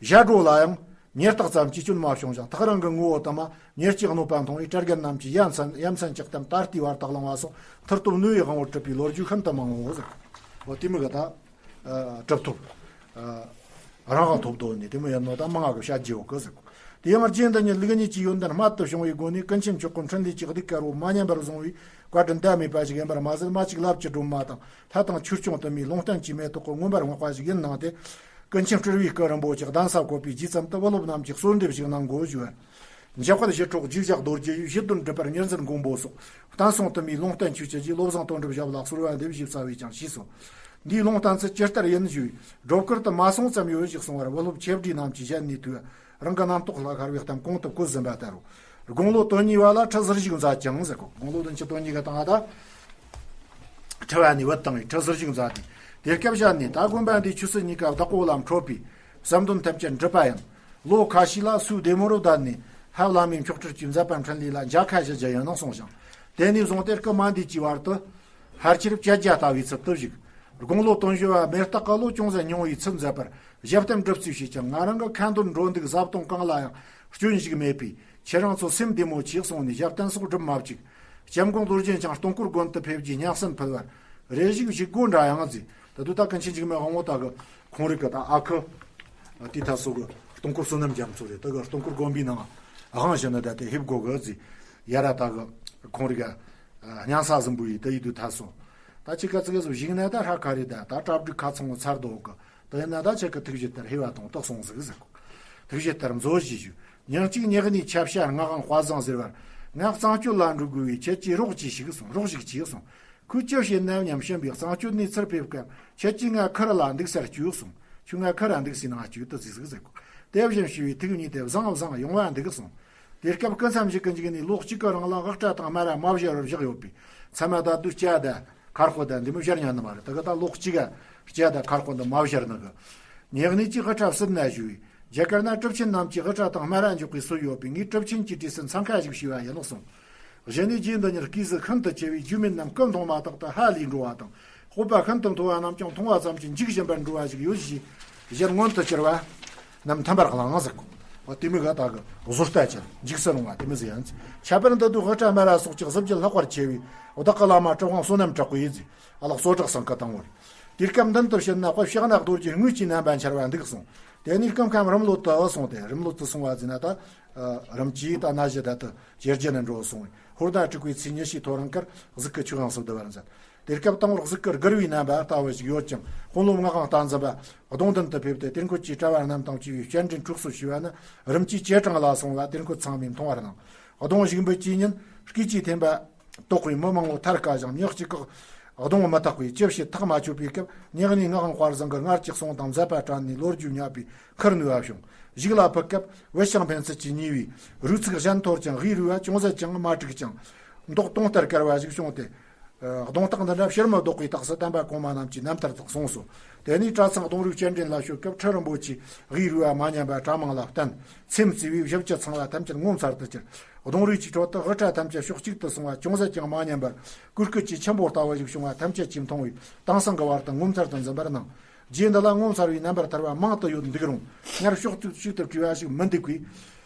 ཞྭ་སྒྲོ་ལ་ཡང་ ཉེར་བརྟག་ཙམ་གྱིས་སྐྱོན་མ་བྱུང་ཞིང་། ཐག་རིང་གི་ངོ་བོ་དུ་མ་ཉེར་གཅིག་གནོད་པ་མཐོང་བས། བྲལ་རྒན་རྣམས་ཀྱིས་ཡ་མཚན་ཡ་མཚན་གཅིག་ལྟར་ད་ལྟའི་བར་དུ་བླངས་པ་སོགས། མཐར་ཐུག་གནོད་པའི་དབང་པོར་གྲུབ་པའི་ལོ་རྒྱུས་ཤིན་ཏུ་མང་ངོ་ཟེར། འོ་དེ་མོ་གི་ད་གྲུབ་ཐོབ་རང་དབང་ཐོབ་དོ་ནི་དེ་མོ་ཡིན་ནོ། ད་མང་ང་གི་བཤད་རྒྱུ་ཡོད་གི་ཟེར་གོ། དེ་ཡང་རྗེ་འདི་ཉིད་ལུགས་གཉིས་ཀྱི་ཡོན་ཏན་རྨད་དུ་བྱུང་བའི་སྒོ་ནས། ཀུན་མཁྱེན་མཆོག་གི་འཕྲིན་ལས་ཀྱི་གདུགས་དཀར་པོ་མ་ཉམས་པར་བཟུང་བའི་བཀའ་དྲིན་ཟླ་མེད་པ་ཞིག་ཡིན་པར་མ་ཟད། མ་གཅིག་ལབ་ཀྱི་སྒྲོན་མ་དང་ལྷ་དང་ཆོས་སྐྱོང་དུ་མའི་ལུང་བསྟན་གྱིས་མེ་ཏོག་གི་མངོན་པར་བསྔགས་པ་ཞིག་ཡིན་གནང་སྟེ། ཀུན་མཁྱེན་སྤྲུལ་པའི་སྐུ་རིན་པོ་ཆེ་གདན་ས་བཀོད་པའི་རྗེས་ཙམ་དུ་བུ་སློབ་རྣམས་ཀྱིས་གསོལ་འདེབས་ཤིག་གནང་དགོས་ཞུ་བར། འཇམ་དཔལ་ཞི་ཁྲོ་རྗེས་བཞག་རྡོ་རྗེ་ཡི་ཞི་དོན་སྒྲུབ་པར་མྱུར་མཛད་མགོན་པོ་སོགས། བསྟན་སྲུང་དུ་མའི་ལུང་བསྟན་ཆོས་ཅན་གྱི་བློ་བཟང་དོན་གྲུབ་ཞབས་ལ་གསོལ་བ་འདེབས་ཞེས་རྩ་བའི་ཀྱང་ཞུས་སོ། འདིའི་ལུང་བསྟན་ཚུལ་ཇི་ལྟར་ཡིན་ཞུས། སྒྲོ་བསྐུར་དུ་མ་སོང་ཙམ་ཡོད་ཞིག་གསུང་བར། བུ་སློབ་ཆེ་བགྲེས་རྣམས་ཀྱིས་ཞལ་ནས་ཐོས། རང་གི་རྣམ་རྟོག་ལ་ཤར་བའི་གཏམ་གོང་དུ་བཀོད་ཟིན་པ་ལྟར་རོ། དགུང་ལོ་དོན་གཉིས་པ་ལ་ཁྲི་ཟུར་བཞུགས་མཛད་ཅིང་ཟེར་གོ། དགུང་ལོ་དོན་གཅིག་དོན་གཉིས་ཀྱི་སྟེང་ད་ཁྲི་པ་ནས་བུད་བཏང་བའི་ཁྲི་ཟུར་བཞུགས་མཛད་དེ། དེ་སྐབས་ཞལ་ནས། ད་དགོན་པ་འདིའི་ཆོས་སྲིད་གཉིས་ཀ་བདག་པོ་ལ་འཕྲོད་པའི་བསམ་དོན་ཐམས་ཅད་འགྲུབ་པ་ཡིན། ལོ་ཁ་ཤས་ལ་སུའི་བདེ་མོ་རུ་བསྡད་ནས་ཧ་བླ་མའི་མཆོག་སྤྲུལ་གྱི་མཛད་པ་འཕྲིན་ལས་ལ་མཇལ་ཁ་ཞུ་རྒྱུ་ཡིན་ནོ་གསུངས་ཤིང་། དེ་ནས་བཟུང་སྟེ་སྐུ་མ་འདས་ཀྱི་བར་དུ། ཕལ་ཆེར་བཅད་རྒྱ་ལྟ་བུའི་ཚུལ་དུ་བཞུགས། དགུང་ལོ་དོན་བཞི་པ་མེ་སྟག་གི་ལོ་ཅུང་ཟད་ཉུང་བའི་ཚུལ་མཛད་པར་ཞབས་བརྟན་སྒྲུབ་རྩིས་བྱས་ཀྱང་། ང་རང་གི་ཁ་འདོན་འགྲོ་འདུག་བཟའ་བཏུང་གང་ལ་ཡང་སྐྱོན་ཞིག་མེད་པས། ཁྱེད་རང་ཚོ་སེམས་བདེ་མོ་བྱས་གསུངས་ནས་ཞབས་བརྟན་སོགས་སྒྲུབ་མ་བཅུག། སྐྱབས་མགོན་རྡོ་རྗེ་འཆང་སྟོང་སྐོར་དགོན་དུ་ཕེབས་རྗེས་སྙན་གསན་ཕུལ་བར་རེ་ཞིག་བཞུགས་སྒོ་འདྲ་ཡང་མཛད། ད་དུང་ད་ཀུན་མཁྱེན་འཇིགས་མེད་དབང་པོ་དག་གི་ཁོང་རིགས་ཀྱི་ད་ཨ་ཁུ་དེ་ད་སོགས་ཀྱི་སྟོང་སྐོར་བསོད་ནམས་རྒྱ་མཚོ་རེད། ད་གི་སྟོང་སྐོར་དགོན་པའི་ནང་དབང་ཞུ་ནི་ད་དེ་ཕེབས་དགོས་གི་ཟེར། ཡ་ར་ད་གི་ཁོང་རིགས་ཀྱི་སྙན་ས་ཟིན་པོ་ཡིས་ད་ཡིད་དུ་ཐལ་སོང་། ད་ཅི་ག་ཙི་ག་ཟོ་བཞུགས་ན་ད་ཧྲ་ཁ་རེད། ད་ད་གྲ་སྒྲིག་ཁ་ཚང་བོ་ཚར་འདུག་གི། དེ་ཡིན་ན་ད་ཁྱེད་ཀྱི་ཐུགས་རྗེ་ལྟར་ཧེ་བ་དང་རྟགས་སོང་ཟིག་ཟེར་གོ། ཐུགས་རྗེ་ལྟར་མཛོད་ཞུས་ཞུ། ཉིན་གཅིག་ཉི་ནི་ཆབ་ཤ་ངག་དབང་དཔལ་བཟང་ཟེར་བར། ང་གཙང་སྐྱོད་ལ་འགྲོ་དགོས་པས་ཁྱེད་ཀྱིས་རོགས་ཅིག་ཞུགས་གསུངས། རོགས་ཤིག་ཅིག་གསུངས། ཁོས་ཅི་བྱེད་ནམ་སྙམ་ཕྱིན་པས། གཙང་སྐྱོད་ནས་ཚུར་ཕེབས་སྐབས་ཁྱེད་ཀྱིས་ང་ཁུར་ལ་འདུག་སར་བཅུག་གསུངས། ཁྱོད་ང་ཁུར་ལ་འདུག་སའི་ནང་བཅུག་ཏུ་ཟིག་ཟིག་ཟེར་གོ། དེ་བཞིན་ཞུས་པས་ཐུགས་མཉེས་ཏེ་བཟང་བཟང་ཡོང་བ་འདུག་གསུངས། དེ་སྐབས་སྐུ་མཚམས་བཞི་གི་མཇུག་ནས་ལོ་གཅིག་གི་རིང་ལ་དབུ་སྐྲ་དང་སྨ་ར་མ་བཞར་བར་བཞག་ཡོད་པས། ཚང་མ་ད་དུས་སྐྱ་ད། ཁར་ཁོ་དང་འདི་མོ་བཞར་ཉན་ནི་མ་རེད། ད་གི་ད་ལོ་གཅིག་ག་སྐྱ་དང་ཁར་ཁོ་འདི་མ་བཞར་ནི་གི། ཉེ་གནས་ཀྱིས་དབུ་སྐྲ་བསུབ་ན་ཞུས། རྒྱ་གར་ན་གྲུབ་ཆེན་རྣམས་ཀྱིས་དབུ་སྐྲ་དང་སྨ་ར་འཇོག་པའི་སྲོལ་ཡོད་པས། ངས་གྲུབ་ཆེན་གྱི་གྲས་སུ་འཚང་ཁ་ཞིག་ཞུས་པ་ཡིན་ལགས་གསུངས། གཞི་ནས་རྗེ་འདི་ཉིད་སྐུའི་གཟུགས་ཤིན་ཏུ་ཆེ་བས་རྒྱུས་མེད་རྣམས་སྐུ་མཐོང་མ་ཐག་ཏུ་ཧ་ལས་འགྲོ་བ་དང་། སྤོབས་པ་ཤིན་ཏུ་མཐོ་བ་རྣམས་ཀྱང་མཐོང་བ་ཙམ་གྱིས་འཇིགས་བཞིན་པར་འགྲོ་བ་ཞིག་ཡོད་ཞེས་གཞན་མངོན་དུ་གྱུར་པ་རྣམས་ཐིམ་པར་བླངས་ཟེར་གོ། འོ་དེ་མོ་ག་ད་གི་བཟོ་ལྟ་ཅན་འཇིགས་སུ་རུང་བ་དེ་མོ་ཟེར་ཡང་། ཁྱད་པར་འདི་དུས་དབུ་སྐྲ་སྨ་ར་སོགས་ཀྱི་གཟི་བརྗིད་ལྷག་པར་ཆེ་བས་བདག་གི་བླ་མ་གྲུབ་དབང་བསོད་ནམས་གྲགས་པས་ཟེར། ཨ་ལགས་སོ་གྲགས་སེང་གི་བཏང་བར། དེ་སྐབས་མདུན་དུ་ཕྱིན་ན་དཔལ་ཕྱག་ན་རྡོ་རྗེ་དངུལ་གྱི་རྣམ་པ་འཆར་བ་འདུག་གསུངས། དེ་ནས་སྐུ་ཁམས་རིམ་ལོ་དུ་སོང་སྟེ། རིམ་ལོ་དུ་སོང་བ་ཟེར་ན་ད་རིམ་གྱིས་ད་ན་གཞི་ད་དུ་ཇེ་རྒྱས་ནས་འགྲོ་སོང་བས། ཧོར་ཟླ་དྲུག་པའི་ཚེས་ཉི་ཤུའི་ཐོ་རངས་ཁར་གཟུགས་སྐུ་ཆོས་དབྱིངས་སུ་བསྡུ་བར་མཛད། དེ་སྐབས་དང་པོར་གཟུགས་སྐུ་སྒུར་བའི་རྣམ་པ་ལྟ་བུ་ཞིག་ཡོད་ཅིང་། དཔོན་སློབ་ངག་དབང་རྟ་འཛིན་པ་གདུང་མདུན་དུ་ཕེབས་ཏེ། གཏེར་མགོན་གྱིས་གྲྭ་བ་རྣམས་དང་བཅས་པའི་སྤྱན་འདྲེན་འཁྲུགས་སོ་ཞུས་པ་ནི་རིམ་གྱིས་ཇེ་དྲང་ལ་སོང་བ་དེར་འཁོད་ཚང་མས་མཐོང་བར་སྣང་། གདུང་བཞུགས་འབུལ་གྱི་ཉིན་སྐུ་ལྕེ་འཐེན་པ་དོགས་པའི་མི་མང་པོ་ཐར་དཀའ་ཞིང་། མྱི་གཅིག་ཁོག་གདུང་མི་ཐག་པས་ཅི་བྱེད་ཐག་མ་ཆོད་པའི་སྐབས། ཉེ་གནས་ངག་དབང་དཔལ་བཟང་གིས་སྔར་གྱི་གསུང་དང་མཛད་པ་དྲན་ནས་ལོ་རྒྱུས་ཉབ་པས་ཁུར་ནུས་པ་བྱུང་། གཞུག་ལ་ཕུལ་སྐབས་བུད་ཤིང་ཕན་ཚུན་གྱིས་ཉེ་བའི་རུས་ཚིགས་གཞན་འཐོར་ཅིང་། དབུས་རུས་པ་ཅུང་ཟད་ཀྱང་མ་དཀྲུགས་ཅིང་། མདོག་དུང་ལྟར་དཀར་བ་ཞིག་བྱུང་སྟེ། གདུང་རྟགས་འདི་འདྲ་ཕྱིར་མི་ལྡོག་པའི་རྟགས་སུ་བསྟན་པ་གོང་མ་རྣམས་ཀྱིས་རྣམ་ཐར་དུ་གསུངས་སོ། དེ་ནས་གྲྭ་ཚང་གདུང་རུས་སྤྱན་འདྲེན་ལ་བྱོན་སྐབས། ཁྲི་རིན་པོ་ཆེས་དབུས་རུས་པ་མ་ཉམས་པ་གྲྭ་མང་ལ་བསྟན། ཚེམས་བརྩིས་པས་བཞི་བཅུ་ཚང་བ་ཐམས་ཅད་ངོ་མཚར་དུ་གྱུར། གདུང་རུས་ཀྱི་ཁྲོད་དུ་དབུ་སྐྲ་ཐམས་ཅད་ཕྱོགས་གཅིག་ཏུ་སོང་བ་ཅུང་ཟད་ཀྱང་མ་ཉམས་པར། གོས་སྐུ་ཆེས་ཆེན་པོ་ལྟ་བུ་ཞིག་བྱུང་བ་ཐམས་ཅད་ཀྱིས་མཐོང་བས། དེང་སང་གི་བར་དུ་ངོ་མཚར་དུ་འཛིན་པར་སྣང་། རྗེ་འདི་ལ་ངོ་མཚར་བའི་རྣམ་པར་ཐར་པ་མང་དུ་ཡོད་འདུག་རུང་། སྔར་ཕྱོགས་གཅིག་ཏུ་བྲིས་པ་ཞིག་མི་འདུག་པས།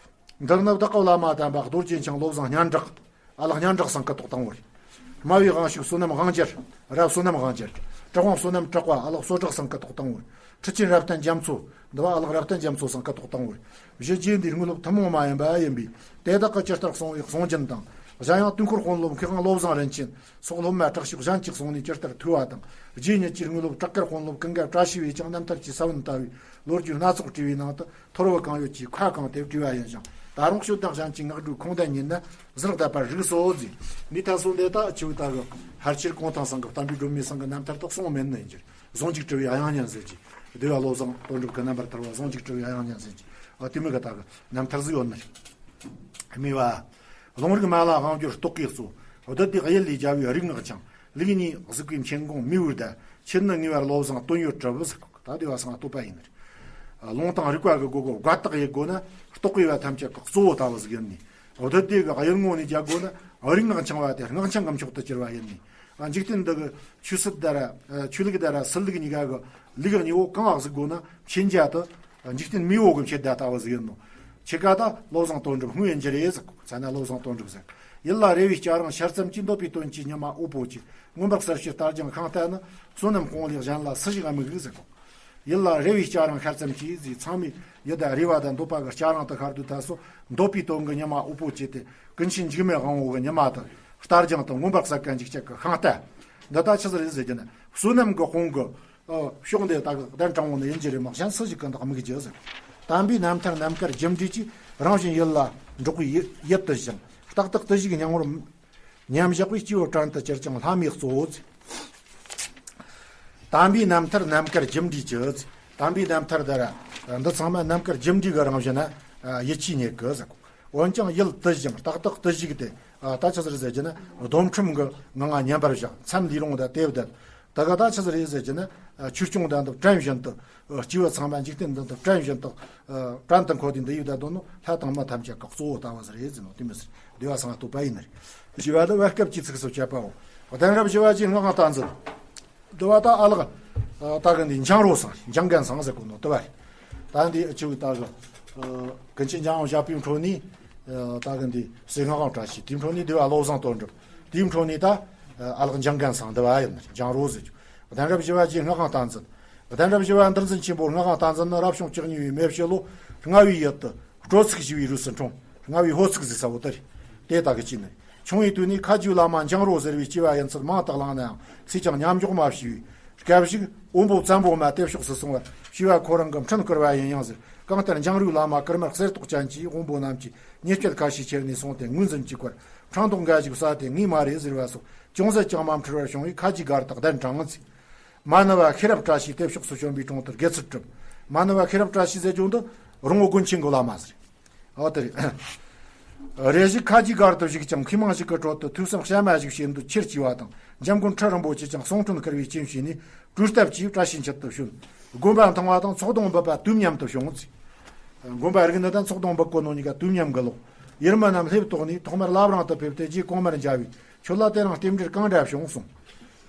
འདིར་ནི་བདག་གི་བླ་མ་དམ་པ་རྡོ་རྗེ་འཆང་བློ་བཟང་སྙན་གྲགས། ཨ་ལགས་སྙན་གྲགས་སེང་གེ་ཐོག་དང་པོར། སྨྲ་བའི་དབང་ཕྱུག་བསོད་ནམས་དབང་རྒྱལ། རབ་བསོད་ནམས་དབང་རྒྱལ། གྲུབ་དབང་བསོད་ནམས་གྲགས་པ། ཨ་ལགས་སོ་གྲགས་སེང་གེ་ཐོག་དང་པོར། ཁྲི་ཆེན་རབ་བརྟན་རྒྱ་མཚོ། འདི་བ་ཨ་ལགས་རབ་བརྟན་རྒྱ་མཚོ་སེང་གེ་ཐོག་དང་པོར། གཞི་རྗེ་འདིའི་དངོས་སློབ་ཐུན་མོང་མ་ཡིན་པ་ཡིན་པས། དེ་དག་གིས་ཇི་ལྟར་གསུངས་པའི་གསུང་རྒྱུན་དང་། གཞན་ཡང་དུས་འཁོར་དཔོན་སློབ་མཁས་དབང་བློ་བཟང་རིན་ཆེན་སོགས་སློབ་མ་དྲག་ཤོས་གཞན་གྱིས་གསུངས་ནས་ཇི་ལྟར་ཐོས་པ་དང་། རྗེ་ཉིད་ཀྱི་དངོས་སློབ་བྲག་དཀར་དཔོན་སློབ་ཀུན་དགའ་བཀྲ་ཤིས་པས་ཀྱང་རྣམ་ཐར་གྱི་ས་བོན་ལྟ་བུའི་ལོ་རྒྱུས་སྣ་ཚོགས་བྲིས་པའི་ནང་དུ། ཐོར་བུ་གང་ཡོད་ཀྱིས་ཁ་གང་དེ་བྲིས་པ་ཡིན་ཞིང་། ད་རུང་ཤོད་དང་གཞན་གྱི་ངག་སྒྲོས་ཁུངས་ལྡན་ཉིད་ནི་ཟུར་བསྡད་པར་རིགས་སོ་ཟེར། འདི་ལྟ་སོ་འདི་ལྟ་ཆུ་ད་གི་ཕལ་ཆེར་གུང་ཐང་སེང་གེ་བསྟན་པའི་སྒྲོན་མེ་སེང་གེ་རྣམ་ཐར་དག་སོང་མེད་ནི་ཡིན་གྱི། ཟུང་འཇུག་སྤྲུལ་པའི་དབྱངས་སྙན་ཟེར་གྱི། སྡེ་བ་བློ་བཟང་དོན་གྲུབ་ཀྱི་རྣམ་པར་ཐར་པ་ཟུང་འཇུག་སྤྲུལ་པའི་དབྱངས་སྙན་ཟེར་གྱི། ཨ་དེ་མོ་གི་ད་གི་རྣམ་ཐར་ཟིག་ཡོད་ནི་རེད། སྨྲས་པ། ལུང་རིགས་མ་ལ་དབང་བསྒྱུར་རྟོག་གེའི་གཙོ། བདུད་སྡེ་གཡུལ་ལས་རྒྱལ་བའི་རིག་སྔགས་འཆང་། ལུགས་གཉིས་གཟུགས་པའི་མཁྱེན་དགོངས་མི་བུར་ཟླ། ཁྱེད་ནི་ངེས་པར་བློ་བཟང་དོན་ཡོད་གྲུབ་ཟེར་གོ། ད་དེ་བ་སང་བསྟོད་པ་ཡིན་ནི་རེད། ལུང་དང་རིགས་པ་གི་སྒོ་གོ་བཀའ་རྟགས་ཡེད་དགོས་ན། རྟོག་གེ་བ་ཐམས་ཅད་ཀྱི་གཙོ་བོ་ལྟ་བུ་ཟིག་ཡིན་ནི། བདུད་སྡེ་གི་གཡུལ་ངོ་ནས་རྒྱལ་དགོས་ན། རིག་སྔགས་འཆང་བ་དེ་སྔགས་འཆང་གི་མཆོག་ཏུ་གྱུར་པ་ཡིན་ནི། འཇིག་རྟེན་འདི་གི་ཆོས་སྲིད་དང་། ཆོས་ལུགས་དང་སྲིད་ལུགས་གཉིས་ཀ་གི་ལུགས་གཉིས་པོ་གང་ཟིག་དགོས་ན། མཁྱེན་རྒྱ་དེ་འཇིག་རྟེན་མེས་པོ་གི་མཁྱེན་རྒྱ་ལྟ་བུ་ཟིག་ཡིན་ནོ། ཁྱེད་ཀ་ད་བློ་བཟང་དོན་གྲུབ་དངོས་ཡིན་རྒྱུ་རེད་ཟེར། ཚ་ན་བློ་བཟང་དོན་གྲུབ་ཟེར། ཡུལ་ལ་རེ་བའི་སྐྱ་རེངས་ཤར་ཙམ་གྱིས། འདོད་པའི་དོན་གྱི་ཉི་མ་འོད་པོ་ཆེ། མངོན་པར་གསལ་བྱེད་རྟ་རྒྱང་ཤིང་རྟ་ནི། བསོད་ནམས་གོང་ལས་གཞན་ལ་སུ་ཞིག་དམིགས་ཟེར་གོ། ཡུལ་ལ་རེ་བའི་སྐྱ་རེངས་ཤར་ཙམ་གྱིས་ཟེར། ཚང་མའི་ཡུལ་དང་རེ་བ་དང་འདོད་པ་གི་སྐྱ་རེངས་དུ་ཤར་དུས་ད་སོ། འདོད་པའི་དོན་གྱི་ཉི་མ་འོད་པོ་ཆེ་སྟེ། ཀུན་མཁྱེན་འཇིགས་མེད་དབང་པོ་གི་ཉི་མ་དང་། རྟ་རྒྱང་དང་མངོན་པར་གསལ་མཁན་འཇིགས་བྱེད་ཀྱི་ཤིང་རྟ། འདི་ད་ཆི་ཟིག་རེད་ཟེར་རྒྱུ་ན། བསོད་ནམས་ཀྱི་དཔུང་གི་ཕྱོགས་འདི་ད་གདན་དྲང་བོ་ནི་ཡིན་རྒྱུ་རེད་མ་གཞན་སུ་ཞིག་གི་འདག་དམིགས་རྒྱུ་ཟེར། དམ་པའི་རྣམ་ཐར་རྣམ་དཀར་རྒྱུ་འབྲས་ཀྱིས། རང་བཞིན་ཡུལ་ལ་འགྲོགས་པའི་ཡུལ་ཡུལ་དུ་བཞེངས། རྟག་ཏུ་བརྟུལ་ཞུགས་སྙིང་པོར་མཉམ་བཞག་པའི། སྐྱེ་བོ་བྲན་དུ་གྱུར་ཀྱང་ལྷ་མིའི་གཙོ་བོ་ཟེར། དམ་པའི་རྣམ་ཐར་རྣམ་དཀར་རྒྱུ་འབྲས་ཀྱིས། དམ་པའི་རྣམ་ཐར་འདི་ར་འདི་ཚང་མ་རྣམ་དཀར་རྒྱུ་འབྲས་ཀྱི་རང་བཞིན་ན་ཡིད་ཆེས་རྙེད་གི་ཟེར། འོན་ཀྱང་ཡུལ་དུ་བཞེངས། རྟག་ཏུ་བརྟུལ་ཞུགས་ཏེ། ད་ཆི་ཟིག་རེད་ཟེར་རྒྱུ་ན། སྡོམ་ཁྲིམས་ཀྱི་ངང་ང་ཉམས་པར་བཞག་མཚམས་འདིའི་རིང་ད་དེ་བསྡད། ད་ག་ད་ཆི་ཟིག་རེད་ཟེར་རྒྱུ་ན། ཆོས་སྐྱོང་དང་དུ་བྲན་བཞིན་དུ། སྐྱེ་བོ་ཚང་མ་འཇིག་རྟེན་འདི་དུ་བྲན་བཞིན་དུ། བྲན་དུ་འཁོད་དེ་འདི་ཡི་བསྡད་དོ་ནོ། ལྷ་དང་མི་ཐམས་ཅད་ཀྱི་གཙོ་བོ་ལྟ་བུ་ཟིག་རེད་ཟེར་ནོ། དེ་མི་ཟེར། བདེ་བ་སང་བསྟོད་པ་ཡིན་ནི་རེད། ཞི་བ་ལ་བར་སྐབས་ཀྱི་ཚིགས་སུ་བཅད་པའོ། གདན་རབས་བཞི་བ་རྗེ་ངག་དབང་བསྟན་འཛིན། འདི་བ་ད་ཨ་ལགས། ད་གི་འདི་འཇང་རོ་ཚང་། འཇང་རྒན་ཚང་ཟེར་གོ་ནོ་དུ་བ་རེད། ད་འདི་ཆུ་ད་གི་ཀུན་མཁྱེན་འཇང་དབང་ཞབས་པའི་འཕྲོ་ནས། ད་གི་འདི་སེ་ངག་དབང་བཀྲ་ཤིས། དེའི་འཕྲོ་ནས་འདི་བ་བློ་བཟང་དོན་གྲུབ། དེའི་འཕྲོ་ནས་ད་ཨ་ལགས་འཇང་རྒན་ཚང་འདི་བ་ཡིན། འཇང་རོ་ཟེར་གྱི། གདན་རབས་བཞི་བ་རྗེ་ངག་དབང་བསྟན་འཛིན། གདན་རབས་བཞི་བ་འདུལ་འཛིན་ཆེན་པོ་ངག་དབང་བསྟན་འཛིན་ནི་རབ་བྱུང་བཅུ་གཉིས་པའི་མེ་བྱི་ལོ་ལྔ་བའི་ཡུལ་དུ་སྤྲོ་ཚིགས་ཞི་བའི་རུས་སུ་འཁྲུངས། ལྔ་བའི་ཧོ་ཚིགས་ཟེར་ས་བོ་དེ་རེད། དེ་ད་གི་ཅི་ནི། ཆུང་བའི་དུས་ནས་ཁ་རྗེའི་བླ་མ་འཇང་རོ་ཟེར་བའི་སྐྱེས་པ་ཡིན་ཚུལ་མང་དག་བླངས་ནའང་སུས་ཀྱང་མཉམ་འཇོག་མ་བྱས་པའི་སྐབས་ཤིག་དབོན་པོ་བཙན་པོ་མ་དེ་ཕྱོགས་སུ་སོང་བར་སྐྱེས་པ་ཁོ་རང་གི་འཕྲིན་བསྐུར་བ་ཡིན་ཡང་ཟེར། གང་ལྟར་འཇང་རོའི་བླ་མ་ཀརྨ་གསེར་ཏོག་ཅན་གྱིས་དབོན་པོ་རྣམས་ཀྱི་ཉེས་སྤྱོད་ཁ་ཤས་ཁྱེར་ནས་སོང་སྟེ་ངོས་འཛིན་གྱིས་བསྐོར། ཁྲང་ཏོག་འགའ་ཞིག་ཟ་སྟེ་ངས་མ་རེད་ཟེར་བ་སོགས་ཅུང་ཟད་ཀྱང་མ་འཁྲུལ་བར་བྱུང་བས་ཁ་རྗེ་སྒར་དུ་གདན་དྲངས་ཚེ། མ་ཎི་བ་ཤེས་རབ་བཀྲ་ཤིས་དེ་ཕྱོགས་སུ་བྱོན་པའི་དྲུང་དུ་དགེ་ཚུལ་གྲུབ། མ་ཎི་བ་ཤེས་རབ་བཀྲ་ཤིས་ཟེར་རྒྱུ་འདི་རོང་བོ་དགོན་ཆེན་གི་བླ་མ་ཟེར། འོ་དེ་རེད། རེ་ཞིག་ཁ་རྗེ་སྒར་དུ་བཞུགས་ཀྱང་མཁས་མང་ཞིག་གི་ཁྲོད་དུ་ཐོས་བསམ་གཤའ་མ་ཞིག་བྱེད་འདོད་ཆེར་སྐྱེས་པ་དང་། འཇམ་མགོན་ཁྲི་རིན་པོ་ཆེ་ཀྱང་གསུང་འཕྲིན་བསྐུར་བའི་རྐྱེན་བྱས་ནས་གྲོས་བཏབ་ཀྱིས་བཀྲ་ཤིས་འཁྱིལ་དུ་བྱོན། དགོན་པ་མཐོང་བ་དང་ཚོགས་དང་འབུལ་བ་དུས་མཉམ་དུ་བྱུང་ཚེ། དགོན་པ་རིག་གནས་དང་ཚོགས་དང་འབུལ་གོ་ནོ་གཉིས་ཀ་དུས་མཉམ་གི་ལོག་ཡུལ་མི་རྣམས་སླེབས་དོགས་ནས་ཐོག་མར་བླ་བྲང་དུ་ཕེབས་ཏེ་རྗེ་གོང་མར་མཇལ་བས། ཁྱོད་ལ་དེ་རིང་རྟེན་འབྲེལ་གང་འདྲ་བྱུང་གསུངས།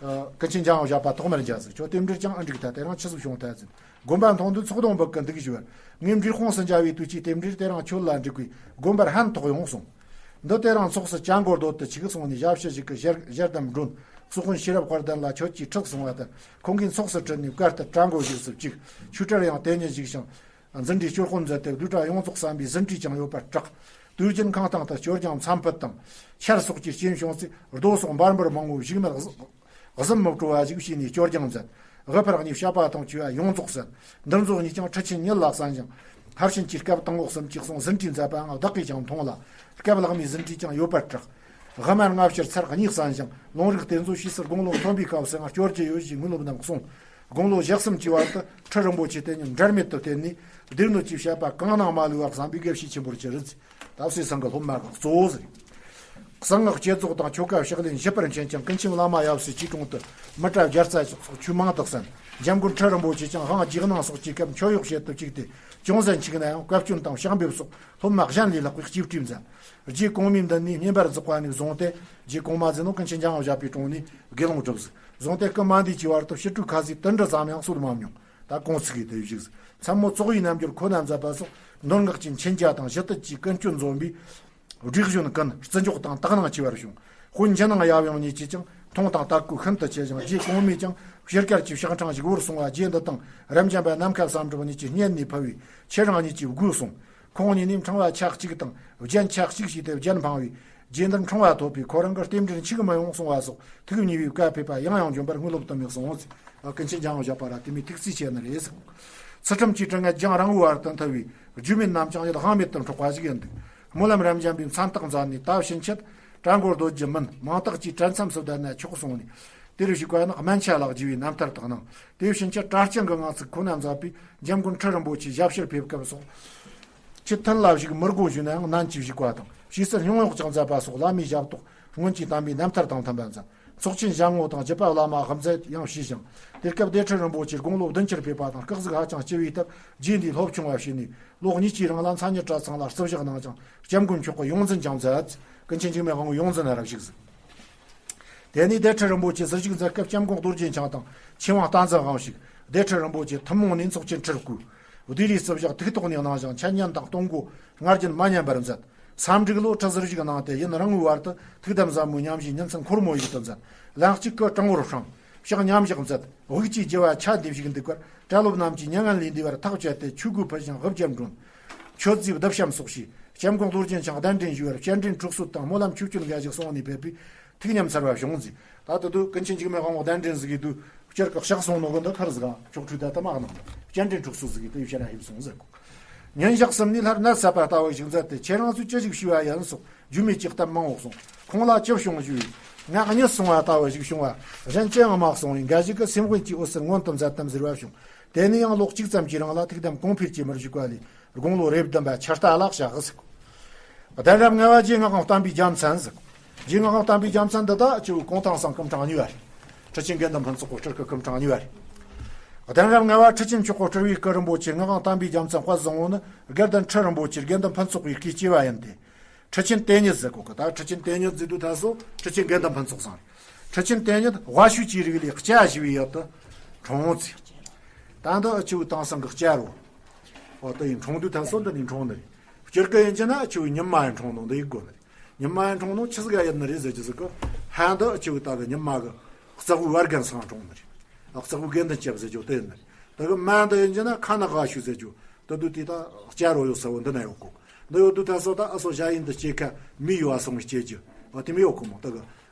ཀུན་མཁྱེན་འཇང་དབང་ཞབས་པ་ཐོག་མར་མཇལ་ཟིག་ཁྱོད་རྟེན་འབྲེལ་ཅང་ཨ་འགྲིག་ཐལ། དེ་རིང་ཆི་ཟིག་བྱུང་ཐལ་ཟེར། དགོན་པ་མཐོང་དུས་ཚོགས་དང་འབུལ་གི་འདུག་ཞུ་བར། ངས་འབྲས་སྤུངས་སུ་མཇལ་བའི་དུས་ཀྱི་རྟེན་འབྲེལ་དེ་རིང་ཁྱོད་ལ་འགྲིག་པས་དགོན་པར་ཕན་ཐོགས་ཡོང་གསུངས། འདི་དེ་རིང་ཚོགས་སུ་བཅར་འགོར་འདོད་དུ་ཆིག་གསུངས་ནས་ཞབས་ཕྱི་ཞིག་གིས་ཞལ་ཞལ་གདམས་མགྲོན་སོགས་ཀུན་ཤེས་རབ་དཔལ་ལྡན་ལ་ཁྱོད་ཀྱིས་ཁྲིད་གསུང་བ་ལྟར་ཁོང་གིས་ཚོགས་སུ་ཁྲིད་ནས་བཀའ་ལྟར་བཅར་འགོར་བཞུགས་སུ་བཅུག་ཆོས་གྲྭར་ཡང་དེ་ཉིད་བཞུགས་ཤིང་། འཛིན་གྲྭའི་སྤྱོད་དཔོན་མཛད་དེ་བསྡུས་གྲྭ་ཡོངས་རྫོགས་བསམ་པའི་ཟིན་བྲིས་ཀྱང་ཡོད་པར་གྲགས། དུས་རྒྱུན་ཁང་སྟེང་དུ་སྐྱོར་སྦྱང་མཚམས་ཕུད་དང་ཆར་སོགས་ཀྱི་རྐྱེན་བྱུང་ཚེ་རྡོ་སོགས་འབར་འབུར་མང་པོ་བཞུགས་མེད་གཟིམ་མི་སྤྲོ་བ་ཞིག་བྱས་ནས་སྐྱོར་སྦྱང་མཛད། དབུ་ཕར་གཉིས་བཤགས་པ་དང་བཅས་པ་ཡོངས་རྫོགས་གསན། འདིར་མཛོ་གཉིས་ཀྱང་ཁྲི་ཆེན་ཉིད་ལ་གསན་ཞིང་། ཕར་ཕྱིན་གྱི་སྐབས་དང་པོ་གསུམ་གྱི་གསུང་ཟིན་བྲིས་མཛད་པའང་བདག་གིས་ཀྱང་མཐོང་ལ། སྐབས་ལྷག་མའི་ཟིན་བྲིས་ཀྱང་ཡོད་པར་གྲགས། དབུ་མར་སྔ་ཕྱིར་ཚར་གཉིས་གསན་ཞིང་ལུང་རིགས་དེ་ཚོ་ཕྱིས་སུ་དགུང་ལོ་མཐོན་པོའི་སྐབས་སུ་ཡང་སྐྱོར་རྒྱུ་ཡོད་ཞེས་དངོས་སློབ་རྣམས་གསུངས། དགུང་ལོ་ཞེ་གསུམ་གྱི་བར་དུ་ཁྲི་རིན་པོ་ཆེ་དེ་ཉིད་འབྲལ་མེད་དུ་བསྟེན་ནས་སྡེ་སྣོད་ཀྱི་བཤད་པ་གང་གནང་མ་ལུས་པར་བསམ་པའི་དགེ་བཤེས་ཆེན་པོར་གྱུར། ད་གསེར་ཚང་གི་སློབ་མ་ཁག་གཙོ་བོ་ཟེར། གསང་སྔགས་བསྐྱེད་རྫོགས་དང་ཆོ་ག་ཕྱག་ལེན་ཞིབ་པར་མཁྱེན་ཅིང་ཀུན་མཁྱེན་བླ་མ་ཡབ་སྲས་ཀྱི་དྲུང་དུ་མི་ཏྲ་བརྒྱ་རྩ་སོགས་ཆོས་མང་དུ་གསན། འཇམ་མགོན་ཁྲི་རིན་པོ་ཆེ་ཀྱང་དབང་རྒྱས་གནང་སོགས་ཀྱི་སྐབས་མཆོད་གཡོག་བྱེད་དུ་བཅུག་སྟེ་ཅུང་ཟད་འཆུག་ནའང་བཀའ་བཀྱོན་དང་ཕྱག་འབེབས་སོགས་སློབ་མ་གཞན་ལས་ལྷག་པའི་གཅེས་སྤྲས་མཛད། རྗེ་གོང་མའི་མདུན་ནས་བསྙེན་པར་རྫོགས་པ་ནས་བཟུང་སྟེ་རྗེ་གོང་མ་ཟེར་ནོ་ཀུན་མཁྱེན་འཇམ་དབྱངས་བཞད་པའི་དྲུང་ནས་དགེ་སློང་བསྒྲུབས། བཟུང་སྟེ་སྐུ་མ་འདས་ཀྱི་བར་དུ་ཕྱི་དྲོའི་ཁ་ཟས་དུམ་གྲ་ཙམ་ཡང་གསོལ་མ་མྱོང་། ད་གུང་ཚིགས་ཀྱི་དེ་བཞུགས། མཚན་མོ་བཙོག་པའི་རྣལ་འབྱོར་ཁོ་ན་མཛད་པ་སོགས་མདོ་སྔགས་ཀྱི་མཁྱེན་རྒྱ་དང་ཞི་བདེ་ཀྱི་ཀུན་སྤྱོད་འཛོམས་པའི་སྒྲིག་གཞུང་ཀུན་བརྩི་འཇོག་དང་དག་སྣང་ཆེ་བར་བྱུང་། དཔོན་ཕྱི་ནང་ཡབ་ཡུམ་གཉིས་ཀྱིས་ཀྱང་མཐོང་དང་དད་གུས་ཤིན་ཏུ་ཆེ་ཞིང་རྗེ་གོང་མས་ཀྱང་ཕྱི་སྐད་ཀྱི་ཕྱག་ཕྲེང་ཞིག་བོར་སོང་བ་རྗེ་འདི་དང་རབ་འབྱམས་པ་ནམ་མཁའ་བསམ་གྲུབ་གཉིས་ཀྱི་སྙན་ནས་ཕུལ་བས་ཁྱེད་རང་གཉིས་ཀྱིས་དགོས་གསུངས། ཁོང་གཉིས་ནས་ཕྲེང་བ་ཆ་གཅིག་དང་རྒྱན་ཆ་གཅིག་བྱས་ཏེ་རྒྱན་འཕངས་པས་རྗེ་འདིར་འཁྲུངས་པ་ཐོབ་པས་ཁོ་རང་གི་རྟེན་འབྲེལ་འཆུག་མི་ཡོང་གསུང་བ་སོགས་ཐུགས་མཉེས་པའི་བཀའ་ཕེབས་པ་ཡང་ཡང་འབྱོན་པར་དངོས་སློབ་ཏུ་མི་གསུངས། ཀུན་མཁྱེན་འཇམ་དབྱངས་བཞད་པ་ར་དེ་མོའི་ཐུགས་རྩིས་ཆེ་ནི་རེད། ཚུལ་ཁྲིམས་ཀྱི་དྲི་ངད་རྒྱང་རིང་བོའི་བར་དུ་མཐུད་པའི་རྒྱུས་མེད་རྣམས་ཀྱང་ཡུལ་དབང་མེད་དུ་འཕྲོག་པ་ཞིག་ཡིན་འདུག་སྨོན་ལམ་རབ་འབྱམས་པའི་མཚན་རྟགས་མཛད་ནས་ད་ཕྱིན་ཆད་གྲལ་མགོར་སྡོད་རྒྱུ་མིན། མང་དག་གིས་གྲལ་མཚམས་སུ་བསྡད་ན་ཆོག་གསུངས་ནས་དེར་བཞུགས་པ་ནི་སྨན་ཆ་ལགས་བགྱི་བའི་རྣམ་ཐར་དག་སྣང་། དེ་ཕྱིན་ཆད་གྲྭ་རྐྱང་གི་ངང་ཚུལ་ཁོ་ན་མཛད་པས་འཇམ་མགོན་ཁྲི་རིན་པོ་ཆེའི་ཞབས་ཕྱིར་ཕེབས་སྐབས་སོགས། ཁྱེད་མཐུན་ལ་བཞུགས་མི་དགོས་ཞུས་ནའང་ནན་གྱིས་བཞུགས་པ་དང་ཕྱིས་སུ་སྙུང་གཡོག་ཀྱང་མཛད་པ་སོགས་བླ་མའི་ཞབས་ཏོག་སྔོན་གྱི་དམ་པའི་རྣམ་ཐར་དང་མཐུན་པ་མཛད། ཚོགས་ཆེན་ཞལ་ངོ་དང་བརྒྱུད་པ་བླ་མ་དབུ་མཛད་ཡང་ཞུས་ཤིང་། དེ་སྐབས་སྡེ་ཁྲི་རིན་པོ་ཆེ་དགུང་ལོ་བདུན་ཅུར་ཕེབས་པ་དང་སྐུ་གཟུགས་ཧ་ཅང་ལྕི་བའི་སྟབས་རྗེ་འདིས་སློབ་ཆུང་བ་བྱས་ནས་ལོ་གཉིས་ཀྱི་རིང་ལ་མཚན་ཉིད་གྲྭ་ཚང་ལ་བརྩི་བཞག་གནང་ཅིང་སྐྱབས་མགོན་མཆོག་གི་ཡོངས་འཛིན་ཀྱང་མཛད། ཀུན་མཁྱེན་འཇིགས་མེད་དབང་པོའི་ཡོངས་འཛིན་ན་རབ་བཞུགས་ཟིན། དེ་ནས་སྡེ་ཁྲི་རིན་པོ་ཆེ་ཟུར་བཞུགས་མཛད་སྐབས་སྐྱབས་མགོན་རྡོ་རྗེ་འཆང་དང་ཆོས་དབང་བསྟན་འཛིན་དབང་ཕྱུག་སྡེ་ཁྲི་རིན་པོ་ཆེ་ཐུན་མོང་ནས་ཚོགས་ཆེན་ཁྲིར་བསྐོས། བདུད་རིའི་རྩིབས་བཞག་ཐུགས་ཐོག་ནས་གནང་ཞིང་། འཆད་ཉན་དང་སྟོང་སྒོ་སྔར་བཞིན་མ་ཉམས་པར་མཛད། ས་འབྲུག་ལོ་ཁྲི་ཟུར་བཞུགས་གནང་སྟེ། ཡུན་རིང་བོའི་བར་དུ་ཐུགས་དམ་ཟབ་མོའི་ཉམས་བཞེས་ཉིན་མཚན་འཁོར་མོ་ཡིག་ཏུ་མཛད། གླེང་གཅིག་གི་དྲང་བོར་བསྲུང་། ཕྱག་མཉམ་བཞག་མཛད། དབུགས་ཀྱི་རྒྱུ་བ་ཆ་འདི་བཞུགས་འདུག་པར། གྲྭ་སློབ་རྣམས་ཀྱིས་མྱ་ངན་ལས་འདས་པར་ཐག་བཅད་དེ། ཆོས་གོས་ཕུད་ཅིང་དབུ་བརྒྱར་འགྲོ། མཆོད་རྫས་བསྡུ་བཤམས་སོགས་བྱས། སྐྱབས་མགོན་རྡོ་རྗེ་འཆང་གདན་འདྲེན་ཞུས་པར། སྤྱན་འདྲེན་འཁྲུག་སོད་དང་སྨོན་ལམ་ཆོས་སྤྱོད་འགའ་ཞིག་གསུངས་ནས་ཕེབས་པས། ཐུགས་ཉམས་ཚར་བ་བྱུང་ཟིག། ད་ལྟ་དུ་ཀུན་མཁྱེན་འཇིགས་མེད་དབང་པོ་གདན་འདྲེན་ཟིག་གིས་དུ་སྤྱིར་གི་ཕྱག་སོང་ནོ་གི་འདི་ཁར་ཟིག་ཆོག་ཁྲུས་ད་ལྟ་མ་གནང་། སྤྱན་འདྲེན་འཁྲུག་སོད་ཟིག་གིས་དུ་ཡུལ་ཕྱིར་ར་ཕེབས་སོང་ཟིག། ཉིན་ཞག་གསུམ་ནས་སླར་ནད་ཟད་པ་ལྟ་བུ་ཞིག་མཛད་དེ། ཁྱེད་རང་ཚོས་ཅི་ཞིག་ཞུས་པ་ཡིན་སོགས་རྒྱུས་མེད་ཀྱི་གཏམ་མང་བོ་གསུངས། ཁོང་ལ་ཅི་བྱུང་ཞུས། ངག་གཉིད་སོང་བ་ལྟ་བུ་ཞིག་བྱུང་བ། གཞན་ཅི་ཡང་མ་གསུངས་པས། འགའ་ཞིག་གིས་སེམས་དཔའི་ཆོས་འོད་ཟེར་མངོན་དུ་མཛད་དམ་ཟེར་བ་བྱུང་། དེ་ནས་ཡང་ལོ་གཅིག་ཙམ་གྱི་རིང་ལ་ཐུགས་དམ་གོང་འཕེལ་གྱིས་མི་བཞུགས་པ་ལས། དགུང་ལོ་རེ་བདུན་པ་ཕྱི་ཟླ་ལ་གཤེགས་ཟིག། གདན་རབས་ལྔ་པ་རྗེ་ངག་དབང་བསྟན་པའི་རྒྱལ་མཚན་ཟིག། རྗེ་ངག་དབང་བསྟན་པའི་རྒྱལ་མཚན་འདི་ད་ཆུ་བོ་གུང་ཐང་སང་སྐུ་ཕྲེང་གཉིས་པ་རེད། ཁྲི་ཆེན་དགེ་འདུན་ཕུན་ཚོགས་ཀྱི་སྤྲུལ་སྐུ་སྐུ་ཕྲེང་གཉིས་པ་རེད། གདན་རབས་ལྔ་པ་ཁྲི་ཆེན་མཆོག་གི་སྤྲུལ་བའི་སྐུ་རིན་པོ་ཆེ་ངག་དབང་བསྟན་པའི་རྒྱལ་མཚན་དཔལ་བཟང་པོ་ནི་དགེ་འདུན་ཁྲི་རིན་པོ་ཆེ་དགེ་འདུན་ཕུན་ཚོགས་པའི་སྐུའི་སྐྱེས་པ་ཡིན་ཏེ། ཁྲི་ཆེན་དེ་ཉིད་ཟེར་གོ་གི། ད་ཁྲི་ཆེན་དེ་ཉིད་ཟེར་དུས་ད་སོ་ཁྲི་ཆེན་དགེ་འདུན་ཕུན་ཚོགས་སང་རེད། ཁྲི་ཆེན་དེ་ཉིད་དབའ་ཤུལ་གྱི་རིགས་ལས་སྐྱ་ཞེས་པའི་ཡུལ་དུ་འཁྲུངས་ཟིག། ད་འདི་ཆུ་བོ་དེང་སང་གི་སྐྱ་རོ། འོ་དེ་ཡིན་འཁྲུངས་དུས་ད་སོ་འདི་ནས་འཁྲུངས་ནི་རེད། སྤྱིར་གི་ཡིན་གྱི་ན་ཆུ་བོ་ཉི་མ་ཡིན་འཁྲུངས་ནོ་འདི་ཡིན་དགོས་ནི་རེད། ཉི་མ་ཡིན་འཁྲུངས་ནོ་ཆི་ཟིག་ཡིན་ནི་རེད་ཟེར་གྱི་ཟིག་གི། ཧ་འདི་ཆུ་བོ་ད་གི་ཉི་མ་གི་རྩ་བོ་བར་རྒན་སང་འཁྲུངས་ནི་རེད། རྩ་བོ་དགེ་འདུན་སྐྱབས་ཟེར་རྒྱུ་དེ་ཡིན་ནི་རེད། ད་གི་མ་འདི་ཡིན་གྱི་ན་ཁ་ན་དབའ་ཤུལ་ཟེར་རྒྱུ། ད་དུས་དེ་ད་སྐྱ་རོ་ཡོད་ས་བོ་འདི་ན་ཡོད་གོ། འདི་ཡོད་དུས་ད་སོ་ད་ཨ་སོ་ཞ་ཡིན་འདི་སྐྱེ་ཁ་མི་ཡོད་ཨ་སོང་སྐྱེ་རྒྱུ། འོ་དེ་མི་ཡོད་གོ་མོ་ད་གི།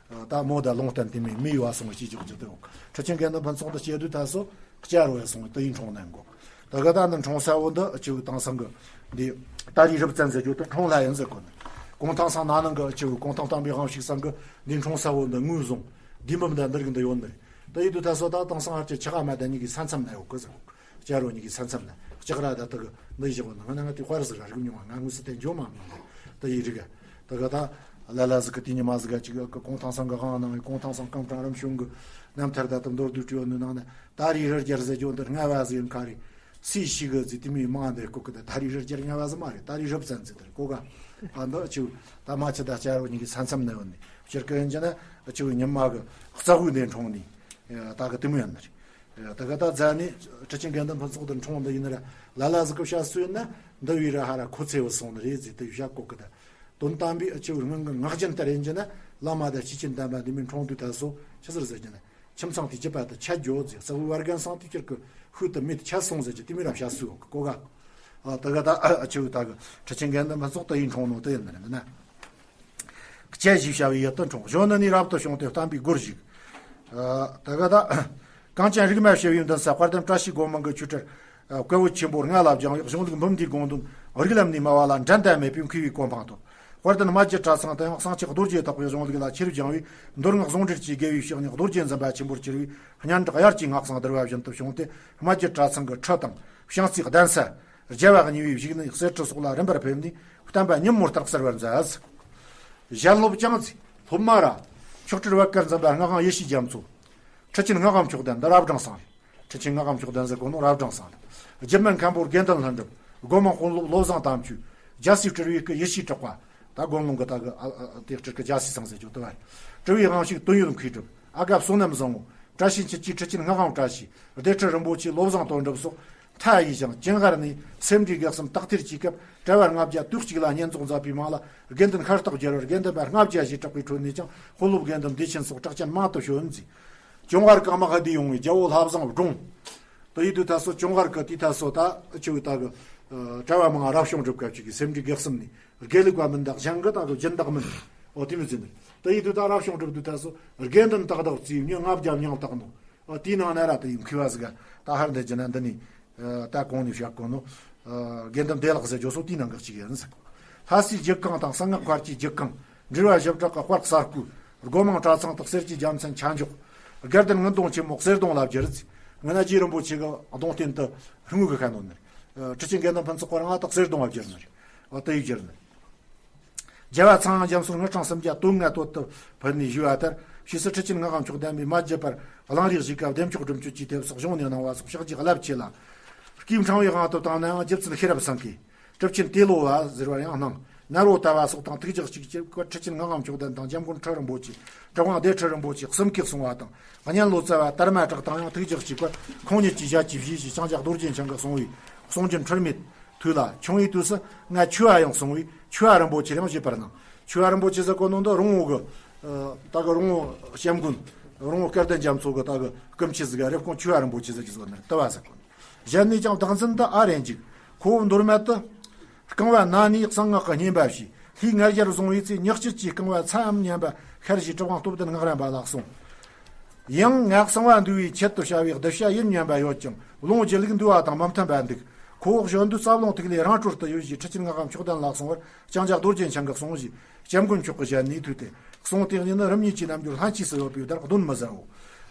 ད་མོ་ད་ལུང་བསྟན་དེ་མིན་མི་ཡོད་སོང་ཅི་ཅོག་ཅི་དེ་འོག། ཁྲི་ཆེན་དགེ་འདུན་ཕུན་ཚོགས་འདི་སྐྱེ་དུས་ད་སོ་སྐྱ་རོ་ཡ་སོང་དེ་ཡིན་འཁྲུངས་ནས་འགོ། ད་ག་ད་ནི་འཁྲུངས་ས་བོ་འདི་སྤྱི་བོ་དེང་སང་གི་འདི་ད་རི་རབ་བཙན་ཟེར་རྒྱུ་དེ་འཁྲུངས་ལྷ་ཡིན་ཟེར་གོ་ནི། གུང་ཐང་སང་ན་ནང་གི་སྤྱི་བོ་གུང་ཐང་བསྟན་པའི་དབང་ཕྱུག་སང་གི་འདི་འཁྲུངས་ས་བོ་འདི་ངོས་བཟུང་འདི་འབུམ་ད་འདི་རིགས་འདི་ཡོད་ནི་རེད། ད་ཡིན་དུས་ད་སོ་ད་དེང་སང་ཧར་གྱི་ཆི་ཧ་མ་ད་གཉིས་ཀྱི་ས་མཚམས་ན་ཡོད་གི་ཟེར་གོ། སྐྱ་རོ་གཉིས་ཀྱི་ས་མཚམས་ན། ལྕགས་ར་ད་ལྟ་གི་འདི་བཞག་པ་ན་ང་ན་ང་དེ་དཔར་ཟིག་ར་རིག་མྱོང་བ། ང་དངོས་སུ་དེ་འཇོག་མ་མྱོང་། ད་ཡི་རིག་ད་ག་ད་ལ་ལ་ཟིག་གི་དེ་ཉི་མ་ཟིག་ག་ཅིག་གི་གུང་ཐང་སང་གི་དབང་གནང་བའི་གུང་ཐང་སང་སྐུ་ཕྲེང་རིམ་བྱོན་གི་རྣམ་ཐར་ད་ལྟ་མདོར་བསྡུས་བྲིས་ཡོད་ནི་ནང་ན། ད་རི་རི་རྒྱལ་ཟེར་རྒྱུ་འདི་ལྔ་བ་ཟིག་ཡིན་ཁ་རི་སི་ཞིག་གི་ཟིག་དེ་མིའི་མང་འདི་ལྐོག་གི། ད་ད་རི་རི་རྒྱལ་ལྔ་བ་ཟིག་མ་རེད། ད་རི་རབ་བཙན་ཟིག་དེར་ལྐོག་ག་ཨ་འདི་ཅིག་ད་མ་ཆི་ད་སྐྱ་རོ་གཉིས་ཀྱི་ས་མཚམས་ན་ཡོད་ནི། སྤྱིར་གི་ཡིན་གྱི་ན་ཅིག་ཉི་མ་གི་རྩ་བོ་འདི་འཁྲུངས་ནི་ད་གི་དེ་མོ་ཡིན་ནི་རེད། ད་ག་ད་རྫ་ནས་ཁྲི་ཆེན་དགེ་འདུན་ཕུན་ཚོགས་དེ་འཁྲུངས་འདི་ཡིན་ན་ར་ལ་ལ་ཟིག་གི་བཤད་སྲོལ་ཡིན་ན་འདི་བའི་ར་ཧ་ར་ཁོ་ཚེ་བ་སོང་ནི་རེད་ཟེར་དེ་བཤད་གོ་གི། ད་དོན་དམ་པའི་ཨ་ཆེ་བར་སྔོན་གི་ངག་རྒྱུན་ལྟར་ཡིན་གྱི་ན་བླ་མ་དང་ཆོས་ཀྱི་བསྟན་པ་འདི་མིན་འཁྲུངས་དུས་ད་སོ་ཆི་ཟེར་ཟེར་གྱི་ན་ཁྱིམ་ཚང་དེ་ཅི་པ་དུ་ཆད་འགྱོ་ཟེར། ས་བུ་བར་རྒན་སང་དེ་ཁྱེར་གི་ཤུལ་དུ་མེད་ཆད་སོང་ཟེར་གྱི་དེ་མི་རབས་བཤད་སྲོལ་ཡོད་གི་གོ་ག་ཨ་ད་ག་ད་ཨ་ཆེ་བོ་ད་གི་ཁྲི་ཆེན་དགེ་འདུན་ཕུན་ཚོགས་དེ་ཡིན་འཁྲུངས་ནོ་དེ་ཡིན་ནི་རེད་འདི་ན། སྐྱ་ཞེས་བྱ་བའི་ཡུལ་དུ་འཁྲུངས། གཞོན་ནུ་ནས་རབ་ཏུ་བྱུང་སྟེ་བསྟན་པའི་སྒོར་ཞུགས། ཨ་ད་ག་ད་གངས་ཅན་རིག་མ་ཞི་བའི་མདུན་ས་དཔལ་ལྡན་བཀྲ་ཤིས་སྒོ་མང་གི་ཆོས་ཁྲིར་ཨ་བཀའ་བོད་ཆེན་པོར་མངའ་བླངས་བཞེངས་པའི་གཞུང་ལུགས་འབུམ་འདིའི་དགོངས་དོན་རིགས་ལམ་ནས་སྨྲ་བ་ལ་འགྲན་ཟླ་མེད་པའི་མཁས་པའི་གོ་འཕང་ཐོབ། དཔལ་ལྡན་རྨ་རྒྱུད་གྲྭ་ཚང་དུ་ཡང་གསང་ཆེན་རྡོ་རྗེ་ཐེག་པའི་གཞུང་ལུགས་ལ་ཆེར་སྦྱངས་པས། མདོ་སྔགས་ཟུང་འབྲེལ་གྱི་དགེ་བའི་བཤེས་གཉེན་རྡོ་རྗེ་འཛིན་པ་ཆེན་པོར་གྱུར་པས། སྙན་གྲགས་དབྱར་གྱི་སྔ་གསང་བསྡུར་བ་བཞིན་དུ་བྱུང་སྟེ། རྨ་རྒྱུད་གྲྭ་ཚང་གི་ཁྲི་དང་བཤང་རྩིའི་གདན་ས། རྒྱལ་བ་གཉིས་པའི་བཞུགས་གནས་གསེར་ཁྲི་སོགས་ལ་རིམ་པར་ཕེབས་ནས་བསྟན་པ་ཉིན་མོ་ལྟར་གསལ་བར་མཛད། ཞལ་སློབ་ཀྱང་མཛད། སློབ་མ་ར་མཆོག་སྤྲུལ་བར་དཀར་འཛིན་པ་སྔགས་དབང་ཡེ་ཤེས་རྒྱ་མཚོ། ཁྲི་ཆེན་སྔགས་དབང་མཆོག་ལྡན་འདི་རབ་འབྲིང་སང་རེད། ཁྲི་ཆེན་སྔགས་དབང་མཆོག་ལྡན་ཟེར་གོ་ནོ་རབ་འབྲིང་སང་རེད། རྒྱུད་སྨད་མཁན་པོ་དགེ་འདུན་ལྷུན་གྲུབ། སྒོ་མང་དཔོན་སློབ་བློ་བཟང་དམ་ཆོས། རྒྱལ་སྲས་སྤྲུལ་བའི་སྐུ་ཡེ་ཤེས་གྲགས་པ། ད་དགོན་ལུང་གི་ད་གི་ཨ་ཨ་དེ་སྤྲུལ་སྐུ་རྒྱལ་སྲས་སང་ཟེར་རྒྱུ་དུ་བ་རེད། སྤྲུལ་བའི་དབང་ཕྱུག་དོན་ཡོད་མཁས་གྲུབ། ཨ་དགའ་བསོད་ནམས་བཟང་པོ། བཀྲ་ཤིས་འཁྱིལ་གྱི་ཁྲི་ཆེན་སྔགས་དབང་བཀྲ་ཤིས། སྡེ་ཁྲི་རིན་པོ་ཆེ་བློ་བཟང་དོན་གྲུབ་སོགས་མཐའ་ཡས་ཤིང་ཅུང་ཧར་ནས་སེ་འབྲས་དགེ་གསུམ་དག་ཐེར་གྱི་སྐབས་གྲྭ་བ་ལྔ་བརྒྱ་དུས་གཅིག་ལ་བསྙེན་རྫོགས་མཛད་པའི་མང་ལ་དགེ་འདུན་ཤ་སྟག་བརྒྱ་རུ་དགེ་འདུན་པ་ལྔ་བརྒྱ་ཞིག་གྲགས་པའི་ཁྲོད་ནས་ཀྱང་དཔོན་སློབ་དགེ་འདུན་སྡེ་ཆེན་སོགས་གྲགས་ཅན་མང་དུ་བྱོན་མཛད། ཅུང་ཧར་ཀ་མ་ཧ་དི་ཡོང་བའི་རྒྱལ་པོ་ལྷ་བཟང་སྒྲུང་། དེ་ཡིན་དུས་ད་སོ་ཅུང་ཧར་ཀ་དེ་ད་སོ་ད་ཆུ་བོའི་ད་གི་གྲྭ་བ་མང་རབ་བྱུང་སྒྲུབ་སྐབས་ཅིག་གི་སེ་འབྲས་དགེ་གསུམ་ནས་དགེ་ལུགས་པ་མིན་ད་གཞན་གི་ད་གི་སྦྱིན་བདག་མིན། འོ་དེ་མི་ཟིན་ནི་དེ་ཡིན་དུས་ད་རབ་བྱུང་སྒྲུབ་དུས་ད་སོ་དགེ་འདུན་དག་དག་བརྩིས་མྱི་ལྔ་བརྒྱ་མྱང་བཏགས་ནོ། ཨ་དེའི་ནང་ན་ར་དེ་ཡིན་མཁས་པ་ཟིག་ག་ད་ཧར་འདི་རྒྱུ་ན་འདི་ནི་ད་གོང་ནས་བཤད་གོ་ནོ། དགེ་འདུན་བདེ་ལེགས་ཟེར་རྒྱུ་སོ་དེའི་ནང་གི་གཅིག་ཡིན་ཟེར་གོ། ལྷ་སའི་རྒྱུད་གང་དང་གསང་སྔགས་མཁར་གྱི་རྒྱུད་གང་། འབྲེལ་བ་ཞིབ་དྲག་གི་དཔལ་གསར་བསྐོས། སྒོ་མང་གྲྭ་ཚང་དུ་གསེར་གྱི་རྒྱལ་མཚན་ཆ་འཇོག། དགེ་འདུན་ངན་གདོང་ཆེན་མོ་གསེར་གདོང་ལ་བསྒྱུར་ཟེར། ངན་རྗེ་རིན་པོ་ཆེ་གི་གདོང་རྟེན་དུ་ཧྲིན་ངུ་གི་ཁ་ནོ་ནི། ཁྲི་ཆེན་དགེ་འདུན་ཕུན་ཚོགས་སྐོར་ལྔ་དག་གསེར་གདོང་བ་བསྒྱུར་ནི་རེད། འོ་དེ་ཡིས་བསྒྱུར་ནི། རྒྱལ་བ་ཚངས་དབྱངས་རྒྱ་མཚོར་དངུལ་ཕྲེང་སུམ་བརྒྱ་དོན་ལྔ་བསྟོད་དུ་ཕུལ་ནས་ཞུས་པ་ལྟར། ཕྱིས་སུ་ཁྲི་ཆེན་སྔགས་དབང་མཆོག་ལྡན་པས་མ་བརྒྱུད་པར་གླང་རིའི་གཞིས་ཀ་བདེ་མཆོག་སྒྲུབ་མཆོད་ཀྱི་དེབ་སོགས་གཞུང་ནས་གནང་བ་སོགས་ཕྱག་རྗེས་རླབས་ཆེ་ལ། སྐུའི་ཕྲེང་བའི་དབང་དུ་བཏང་ནའང་རྗེ་བཙུན་ཤེས་རབ་སེང་གེ། གྲུབ་ཆེན་ཏེ་ལོ་བ་ཟེར་བར་ཡང་སྣང་། ནཱ་རོ་ཏ་བ་སོགས་དང་ཐུགས་རྒྱག་གཅིག་གི་སྐོར་ཁྲི་ཆེན་སྔགས་དབང་མཆོག་ལྡན་དང་འཇམ་མགོན་ཁྲི་རིན་པོ་ཆེ། གྲུབ་དབང་སྡེ་ཁྲི་རིན་པོ་ཆེ་གསུམ་ཀས་གསུངས་པ་དང་། གཉན་ལོ་ཙཱ་བ་དར་མ་གྲགས་དང་ཡང་ཐུགས་རྒྱག་གཅིག་པར་ཁོང་ཉིད་ཀྱིས་ཞལ་གྱིས་བཞེས་ཤིང་ལྕང་སྐྱ་རྡོ་རྗེ་འཆང་གིས་གསུངས་པའི་ གསུང་རྒྱུན་འཁྲུལ་མེད་ཐོས་ལ། ཆུང་བའི་དུས་སུ་ང་ཆོས་པ་ཡང་གསུང་བས་ཆོས་པ་རིན་པོ་ཆེར་ཡང་བཞེད་པར་སྣང་། ཆོས་པ་རིན་པོ་ཆེ་ཟེར་གོ་ནོ་འདི་རོང་བོ་གི་ཨ་ད་གི་རོང་བོ་སྐྱབས་མགོན། རོང་བོ་སྐལ་ལྡན་རྒྱ་མཚོ་གི་ད་གི་སྐུ་མཆེད་ཟིག་ག་རེབ་ཀོང་ཆོས་པ་རིན་པོ་ཆེ་ཟེར་གི་ཟོ་ནི་རེད། དུ་བ་ཟེར་གོ་ནོ། གཞན་ནས་ཀྱང་བདག་འཛིན་དུ་ཨ་རེ་འཇིག་ཁོ་བོ་མདོར་མེད་དུ། རྐང་པ་ན་ནས་གསང་སྔགས་ཀྱི་བསྙེན་པ་བྱས། ལྷའི་ང་རྒྱལ་བཟུང་བའི་ཚེ། ཉག་གཅིག་གི་རྐང་པ་ཚའམ་ཉན་པ་ཤར་ཞེས་གྲུབ་དབང་སྟོབས་ལྡན་སྔགས་རམས་པ་ལ་གསུངས། ཡང་ངག་གསང་བ་འདུལ་བའི་ཆེད་དུ་བྱ་བའི་གདུལ་བྱ་ཡིད་ཉན་པ་ཡོད་ཀྱང་ལུང་སྒྱུ་ལུགས་འདུལ་བ་དང་མི་མཐུན་པ་འདུག་ཁོ་བོ་གཞོན་དུས་རྩ་རླུང་ཐིག་ལེ་རང་གྲོལ་དུ་ཡོད་ཞེས་ཁྲི་ཆེན་སྔགས་པ་མཆོག་ལྡན་ལ་གསུངས་པར། ལྕང་སྐྱ་རྡོ་རྗེ་འཆང་གིས་གསུངས་ཞེས་སྐྱབས་མགོན་མཆོག་གི་ཞལ་ནས་ཐོས་ཏེ། གསུང་དེ་ཉིད་ནི་རིམ་གཉིས་ཀྱི་རྣལ་འབྱོར་ལྷན་སྐྱེས་སུ་ཡོད་པའི་བརྡར་གདོན་མི་ཟ་བོ།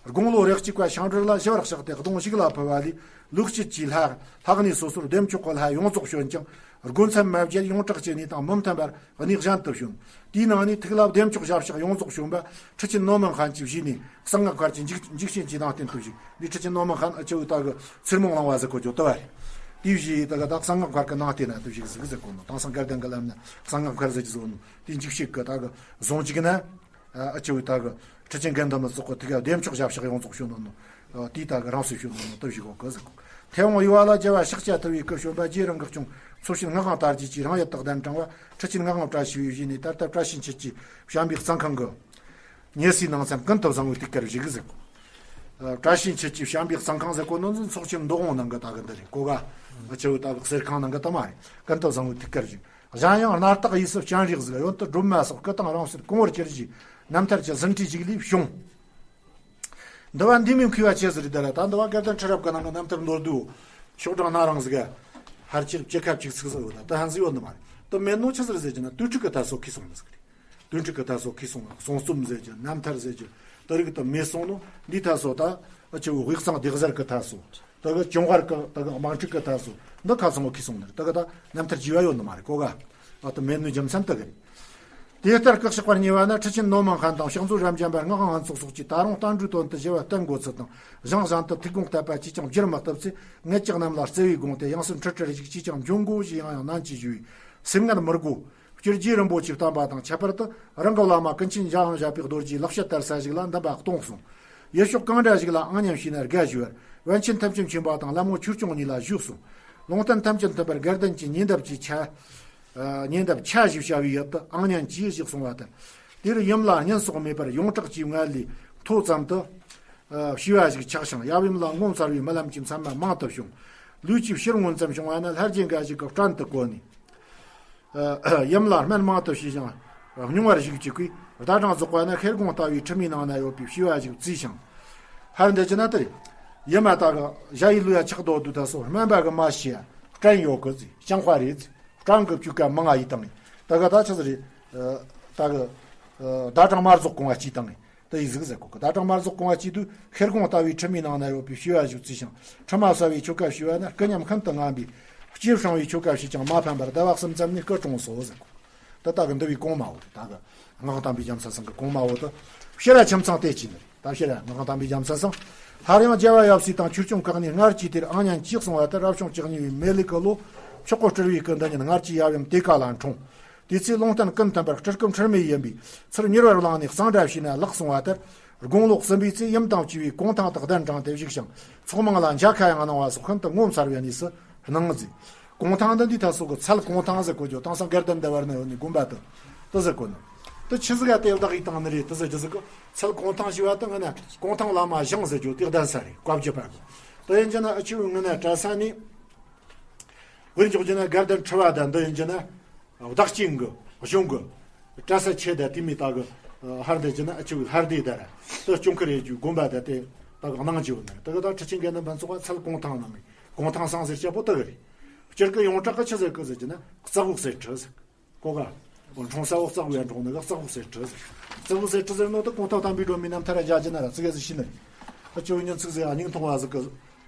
དགུང་ལོ་རེ་གཅིག་པ་ཤིང་སྦྲུལ་ལ་ཞི་བར་གཤེགས་ཏེ་གདོང་ཞིག་ལ་ཕུལ་བ་ལས། ལུགས་སྤྱོད་ཀྱི་ལྷ་ལྷ་གནས་སོ་སོར་བདེ་མཆོག་གི་ལྷ་ཡོངས་རྫོགས་བྱོན་ཀྱང་། སྒོ་མཚམས་མ་བརྒྱད་ཡོངས་གྲགས་ཀྱི་གནས་དང་མི་མཐུན་པར་གནས་གཞན་དུ་བྱོན། དེའི་ནང་ནས་ཐུགས་ལ་བདེ་མཆོག་ཞབས་ཕྱག་ཡོངས་རྫོགས་བྱོན་པ་ཁྲི་ཆེན་ནོར་མང་མཁན་གྱིས་བཞེས་ནས། གསང་སྔགས་མཁར་གྱི་འཇིག་འཇིག་རྟེན་གྱི་ནང་རྟེན་དུ་བཞུགས། འདི་ཁྲི་ཆེན་ནོར་མང་མཁན་ཨ་ཆུ་བོའི་ད་གི་ཚེར་མོང་གླིང་བ་ཟེར་གོ་ཅོ་ལྟ་བ་རེད། དེའི་བཞེས་ད་གི་ད་གསང་སྔགས་མཁར་གྱི་ནང་རྟེན་ན་དུ་བཞུགས་ཟིག་ཟེར་གོ་ནོ། དེང་སང་དགའ་ལྡན་གྱི་ལམ་ན་གསང་སྔགས་མཁར་ཟེར་གྱི་བཟོ་ནོ། དེའི་འཇིག་བྱེད་ཀྱི་ད་གི་ཟུང་གཅིག་ན། ཨ་ཆུ་བོའི་ད་གི་ཁྲི་ཆེན་དགེ་འདུན་མི་ཚོགས་ཀྱི་ཐུགས་ལ་བདེ་མཆོག་ཞབས་ཕྱག་ཡོངས་རྫོགས་བྱོན་ནོ་ནོ། དེའི་ད་གི་རང་སྲིད་བྱོན་ནོ་ནོ་དུ་བཞུགས་གོ་གི་ཟེར་གོ། མཐེ་བོང་གཡུ་བ་ལ་རྒྱལ་བ་ཤཱཀྱ་ཐུབ་པའི་སྐུ་བྱོན་པ་རྗེ་རང་གི་སྐྱོང་། ཚོགས་ཞིང་སྔགས་དབང་དར་རྒྱས་ཀྱི་རང་ཡུལ་དག་ལྡན་དྲངས་པ་ཁྲི་ཆེན་སྔགས་དབང་བཀྲ་ཤིས་པའི་བཞེས་ནས། ད་ལྟ་བཀྲ་ཤིས་འཁྱིལ་གྱི་བྱམས་པའི་གཙང་ཁང་གི་ཉེ་སའི་ནང་ཚན་ཀུན་ཏུ་བཟང་བོའི་ཐུགས་ཀར་བཞུགས་ཟེར་གོ། ཨ་བཀྲ་ཤིས་འཁྱིལ་གྱི་བྱམས་པའི་གཙང་ཁང་ཟེར་གོ་ནོ་ཚོགས་ཆེན་མདོ་དབང་ནང་གི་ད་གི་འདི་རེད་གོ་ག། ཨ་ཆུ་བོའི་ད་གི་གསེར་ཁང་ནང་གི་ད་མ་རེད། ཀུན་ཏུ་བཟང་བོའི་ཐུགས་ཀར་བཞུགས། གཞན་ཡང་སྣར་ཐག་གཡས་སུ་སྤྱན་རས་གཟིགས། གཡོན་དུ་སྒྲོལ་མ་སོགས་སྐུ་དང་རང་སྲིད་གོང་བུར་གྱུར་ཞིང་རྣམ་ཐར་གྱི་ཟིན་བྲིས་ཞིག་ལས་བྱུང་། འདི་བ་འདི་མིན་མཁས་པ་ཆེ་ཟེར་རེད་ད་ར། ད་འདི་བ་དགའ་ལྡན་ཁྲི་རབས་ཀྱི་ནང་གི་རྣམ་ཐར་མདོར་བསྡུས་ཤོག་གྲངས་སྣ་རིང་ཟིག་ག་ཕལ་ཆེར་བཅུ་ཁ་བཅུ་གཅིག་ཟིག་ཡོད་ད། ད་ཧན་ཟིག་ཡོད་ནི་མ་རེད། དུ་མེད་ནོ་ཆི་ཟིག་རེད་ཟེར་གྱི་ན་དུས་འཁྲུག་གི་ཐ་སོ་ཁེ་སོང་ནི་ཟིག་རེད། དུས་འཁྲུག་གི་ཐ་སོ་ཁེ་སོང་། གསུང་རྩོམ་ཟེར་གྱི་རྣམ་ཐར་ཟེར་གྱི་དེ་རིགས་དུ་མེད་སོང་ནོ། འདི་ཐ་སོ་ད་ཨ་ཆུ་བོའི་དབུས་གཙང་སྡེ་གཟར་གི་ཐ་སོ། ད་གི་ཅུང་ཧར་གི་ད་གི་དམག་འཁྲུག་གི་ཐ་སོ་འདི་ཁ་ཚང་བོ་ཁེ་སོང་ནི་རེད། ད་གི་ད་རྣམ་ཐར་བྲིས་པ་ཡོད་ནི་མ་རེད་གོ་ག། ཨ་དུ་མེད་ནོ་རྒྱུ་མཚན་དེ་གི་རེད། དེ་ལྟར་བཀག་ཆགས་པར་ཉེ་བ་ན་ཁྲི་ཆེན་ནོར་མང་མཁན་དང་ཕྱག་མཛོད་རབ་འབྱམས་པ་སྔགས་དབང་ཚོགས་སོགས་ཀྱིས་ད་རུང་བསྟན་འགྲོའི་དོན་དུ་ཞི་བ་བསྟེན་དགོས་ཚུལ་དང་། ཞིང་གཞན་དུ་ཐུགས་དགོངས་གཏད་པ་ཅིས་ཀྱང་བསྒྱུར་མི་བཏུབ་ཚེ། ངེད་ཀྱི་རྣམས་ལ་བརྩེ་བས་དགོངས་ཏེ་ཡང་སྲིད་འཁྲིལ་འཁྲིལ་ཞིག་ཅིས་ཀྱང་འབྱོན་དགོས་ཞེས་ཡང་ཡང་ནན་གྱིས་ཞུས་པས་སེམས་ངལ་མི་དགོས། སྤྱིར་རྗེ་རིན་པོ་ཆེས་བསྟན་པ་དང་ཁྱད་པར་དུ་རང་གི་བླ་མ་ཀུན་མཁྱེན་འཇམ་དབྱངས་བཞད་པའི་རྡོ་རྗེའི་ལེགས་བཤད་དར་ས་ཞིག་ལ་འདུན་པ་གཏོང་གསུངས། ཡུལ་ཕྱོགས་གང་འདྲ་ཞིག་ལ་ཨང་ཉམས་ཤེས་ན་དགའ་ཞུ་བར་པཎ་ཆེན་ཐམས་ཅད་མཁྱེན་པ་དང་ལྷ་མོ་ཆོས་སྐྱོང་གཉིས་ལ་ཞུས་གསུངས། ལུང་བསྟན་ཐམས་ཅད་མཐུན་པར་དགའ་ལྡན་གྱི་ཉེ་འདབས་ཀྱི་ཆ། ཨ་ཉེ་འདབས་ཆ་ཞིག་བྱ་བའི་ཡུལ་དུ་ཨང་ཉམས་ཀྱིས་ཞིག་གསུངས་པ་ལྟར། དེར་ཡུམ་ལ་བསྙུན་སོགས་མེད་པར་ཡོངས་གྲགས་ཀྱི་ངལ་ལས་མཐོ་ཙམ་དུ། ཨ་ཞི་བ་ཞིག་ཆགས་ཤིང་ཡབ་ཡུམ་ལ་ངོ་མཚར་བའི་རྨི་ལམ་གྱི་མཚན་མ་མང་དུ་བྱུང་། ལུས་ཀྱི་ཕྱིར་མངོན་ཙམ་བྱུང་བ་ན་ལྷ་རྗེ་འགའ་ཞིག་གིས་བྲན་དུ་བཀོལ་ནས། ཨ་ཡུམ་ལ་སྨན་མང་དུ་བྱས་ཤིང་། སྙུང་བར་ཞུགས་ཀྱི་སྐུས་ཟླ་གྲངས་རྫོགས་པ་ན་ཤེལ་སྒོང་ལྟ་བུའི་ཁྲི་མའི་ནང་ན་ཡོད་པའི་ཞི་བ་ཞིག་བརྩིས་ཤིང་། ཧར་འདི་ཅི་ན་དེར། ཡུམ་མ་ད་གི་ཞ་ཡི་ལུས་ཡ་ཆགས་རྡོ་དུ་ད་སོ་སྨན་པ་གི་མ་ཤི་ཡ་བྲན་ཡོད་གི་ཟེར། ལྕང་ཧྭ་རེད་ཟེར། བྲན་གི་བཅུག་ག་མང་ང་ཡི་བཏང་ངེ་ད་གི་ད་ཆི་ཟིག་རེད། ད་གི་ཟླ་གྲངས་མ་རྫོགས་གོང་ང་ཅི་བཏང་ངེ་ད་ཡི་ཟིག་ཟེར་གོ་གི། ཟླ་གྲངས་མ་རྫོགས་གོང་ང་ཅི་དུས་ཤེལ་སྒོང་ལྟ་བུའི་ཁྲི་མའི་ནང་ན་ཡོད་པའི་ཞི་བ་ཞིག་བརྩིས་ཤིང་ཁྲི་མ་གསལ་བའི་ཆོ་ག་ཞུས་པ་ན་སྐུ་ཉམས་ཤིན་ཏུ་ངན་པས་ལྕེ་བཤང་བའི་ཆོ་ག་ཞུས་ཀྱང་མ་ཕན་པར་ཟླ་བ་གསུམ་ཙམ་ནས་སྐུ་གྲོངས་སོ་ཟེར་གོ། ད་ལྟ་གི་འདི་བའི་གོང་མ་བོ་རེད། ད་གི་སྔགས་དམ་པའི་རྒྱལ་མཚན་ཚང་གི་གོང་མ་བོ་དུ་ཕྱིར་ར་ཁྱིམ་ཚང་དེ་ཅི་ནི་རེད། ད་ཕྱིར་ར་སྔགས་དམ་པའི་རྒྱལ་མཚན་ཚང་སླར་ཡང་རྒྱལ་བ་ཡབ་སྲས་དང་ཆོས་སྐྱོང་བཀའ་གཉན་སྔར་གྱི་དེར་ཨང་ཉམས་ཀྱིས་གསུངས་པ་ལྟར་རབ་བྱུང་བཅུ་གཉིས་པའི་མེ་ལི་ཀི་ལོ་མཆོག་གི་སྤྲུལ་བའི་སྐུ་འདི་ཉིད་སྔར་གྱི་ཡབ་ཡུམ་དེ་ཀ་ལ་འཁྲུངས། དེ་ཚེ་ལུང་བསྟན་ཀུན་མཐུན་པར་སྤྲུལ་སྐུ་འཁྲུལ་མེད་ཡིན་པས་ཚུར་མྱུར་བར་བླངས་ནས་གཙང་སྦྲ་བྱས་ན་ལེགས་གསུངས་པ་ལྟར། དགུང་ལོ་གསུམ་པའི་ཚེ་ཡུམ་དང་བཅས་པས་གུང་ཐང་དུ་གདན་དྲངས་ཏེ་བཞུགས་ཤིང་ཚོགས་མང་ལ་མཇལ་ཁ་ཡང་གནང་བ་སོགས་ཤིན་ཏུ་ངོ་མཚར་བའི་གནས་སུ་སྣང་མཛད། གུང་ཐང་འདི་འདི་ད་སོ་གི་ཚལ་གུང་ཐང་ཟེར་གོ་རྒྱུ་དེང་སང་དགའ་ལྡན་ཟླ་བར་ན་ཡོད་ནི་དགོན་པ་དུ་དུ་ཟེར་གོ་ནི། དུ་ཆི་ཟིག་ག་དེ་བདག་ཡིག་བཏང་ནི་རེད་དུ་ཟེར་རྒྱུ་ཟིག་གི་ཚལ་གུང་ཐང་ཞུ་བ་དུ་ང་ན་གུང་ཐང་བླ་མ་ཞང་ཟེར་རྒྱུ་དེ་གདན་ས་རེད་བཀའ་བརྒྱུད་པ་གི། དུ་ཡིན་རྒྱུ་ན་ཨ་ཆུ་ང་ན་གྲྭ་ས་ནི་དབུར་འཇོག་རྒྱུ་ན་དགའ་ལྡན་ཁྲི་པ་དང་འདི་ཡིན་རྒྱུ་ན། བདག་རྐྱེན་གྱི་གཞུང་གི་གྲྭ་ས་ཆེ་དང་དེ་མི་དག་གི་ཧར་འདི་ཅི་ན་ཨ་ཆུ་ཧར་འདི་དར་དུ་སྐྱོང་ཁུར་ཡེ་རྒྱུ་དགོན་པ་དང་དེ་དག་གི་གནང་རྒྱུ་ནི་དག་གི་ད་ཁྲི་ཆེན་དགེ་འདུན་ཕུན་ཚོགས་པ་ཚལ་གུང་ཐང་གནང་གི་གུང་ཐང་སང་ཟེར་བྱ་པོ་དག་གི་རེད། སྤྱིར་གི་ཡོངས་གྲགས་ཀྱི་ཆི་ཟེར་གི་ཟེར་གྱི་ན་རྩ་བོ་གསེར་ཁྲི་ཟེར་གི་གོ་ག་འཁྲུངས་ས་བོ་རྩ་བོ་ཡ་འཁྲུངས་ནི་གི་རྩ་བོ་གསེར་ཁྲི་ཟེར། རྩ་བོ་གསེར་ཁྲི་ཟེར་ནོ་དུ་གུང་ཐང་བསྟན་པའི་སྒྲོན་མེ་རྣམ་ཐར་རྒྱ་ཅི་ན་ར་ཙི་གེ་ཟིག་ཤི་ནི་རེད། ཨ་ཆུ་ཉིན་ཚིག་ཟེར་ཨ་སྙིང་ཐུང་བ་ཟིག་གི་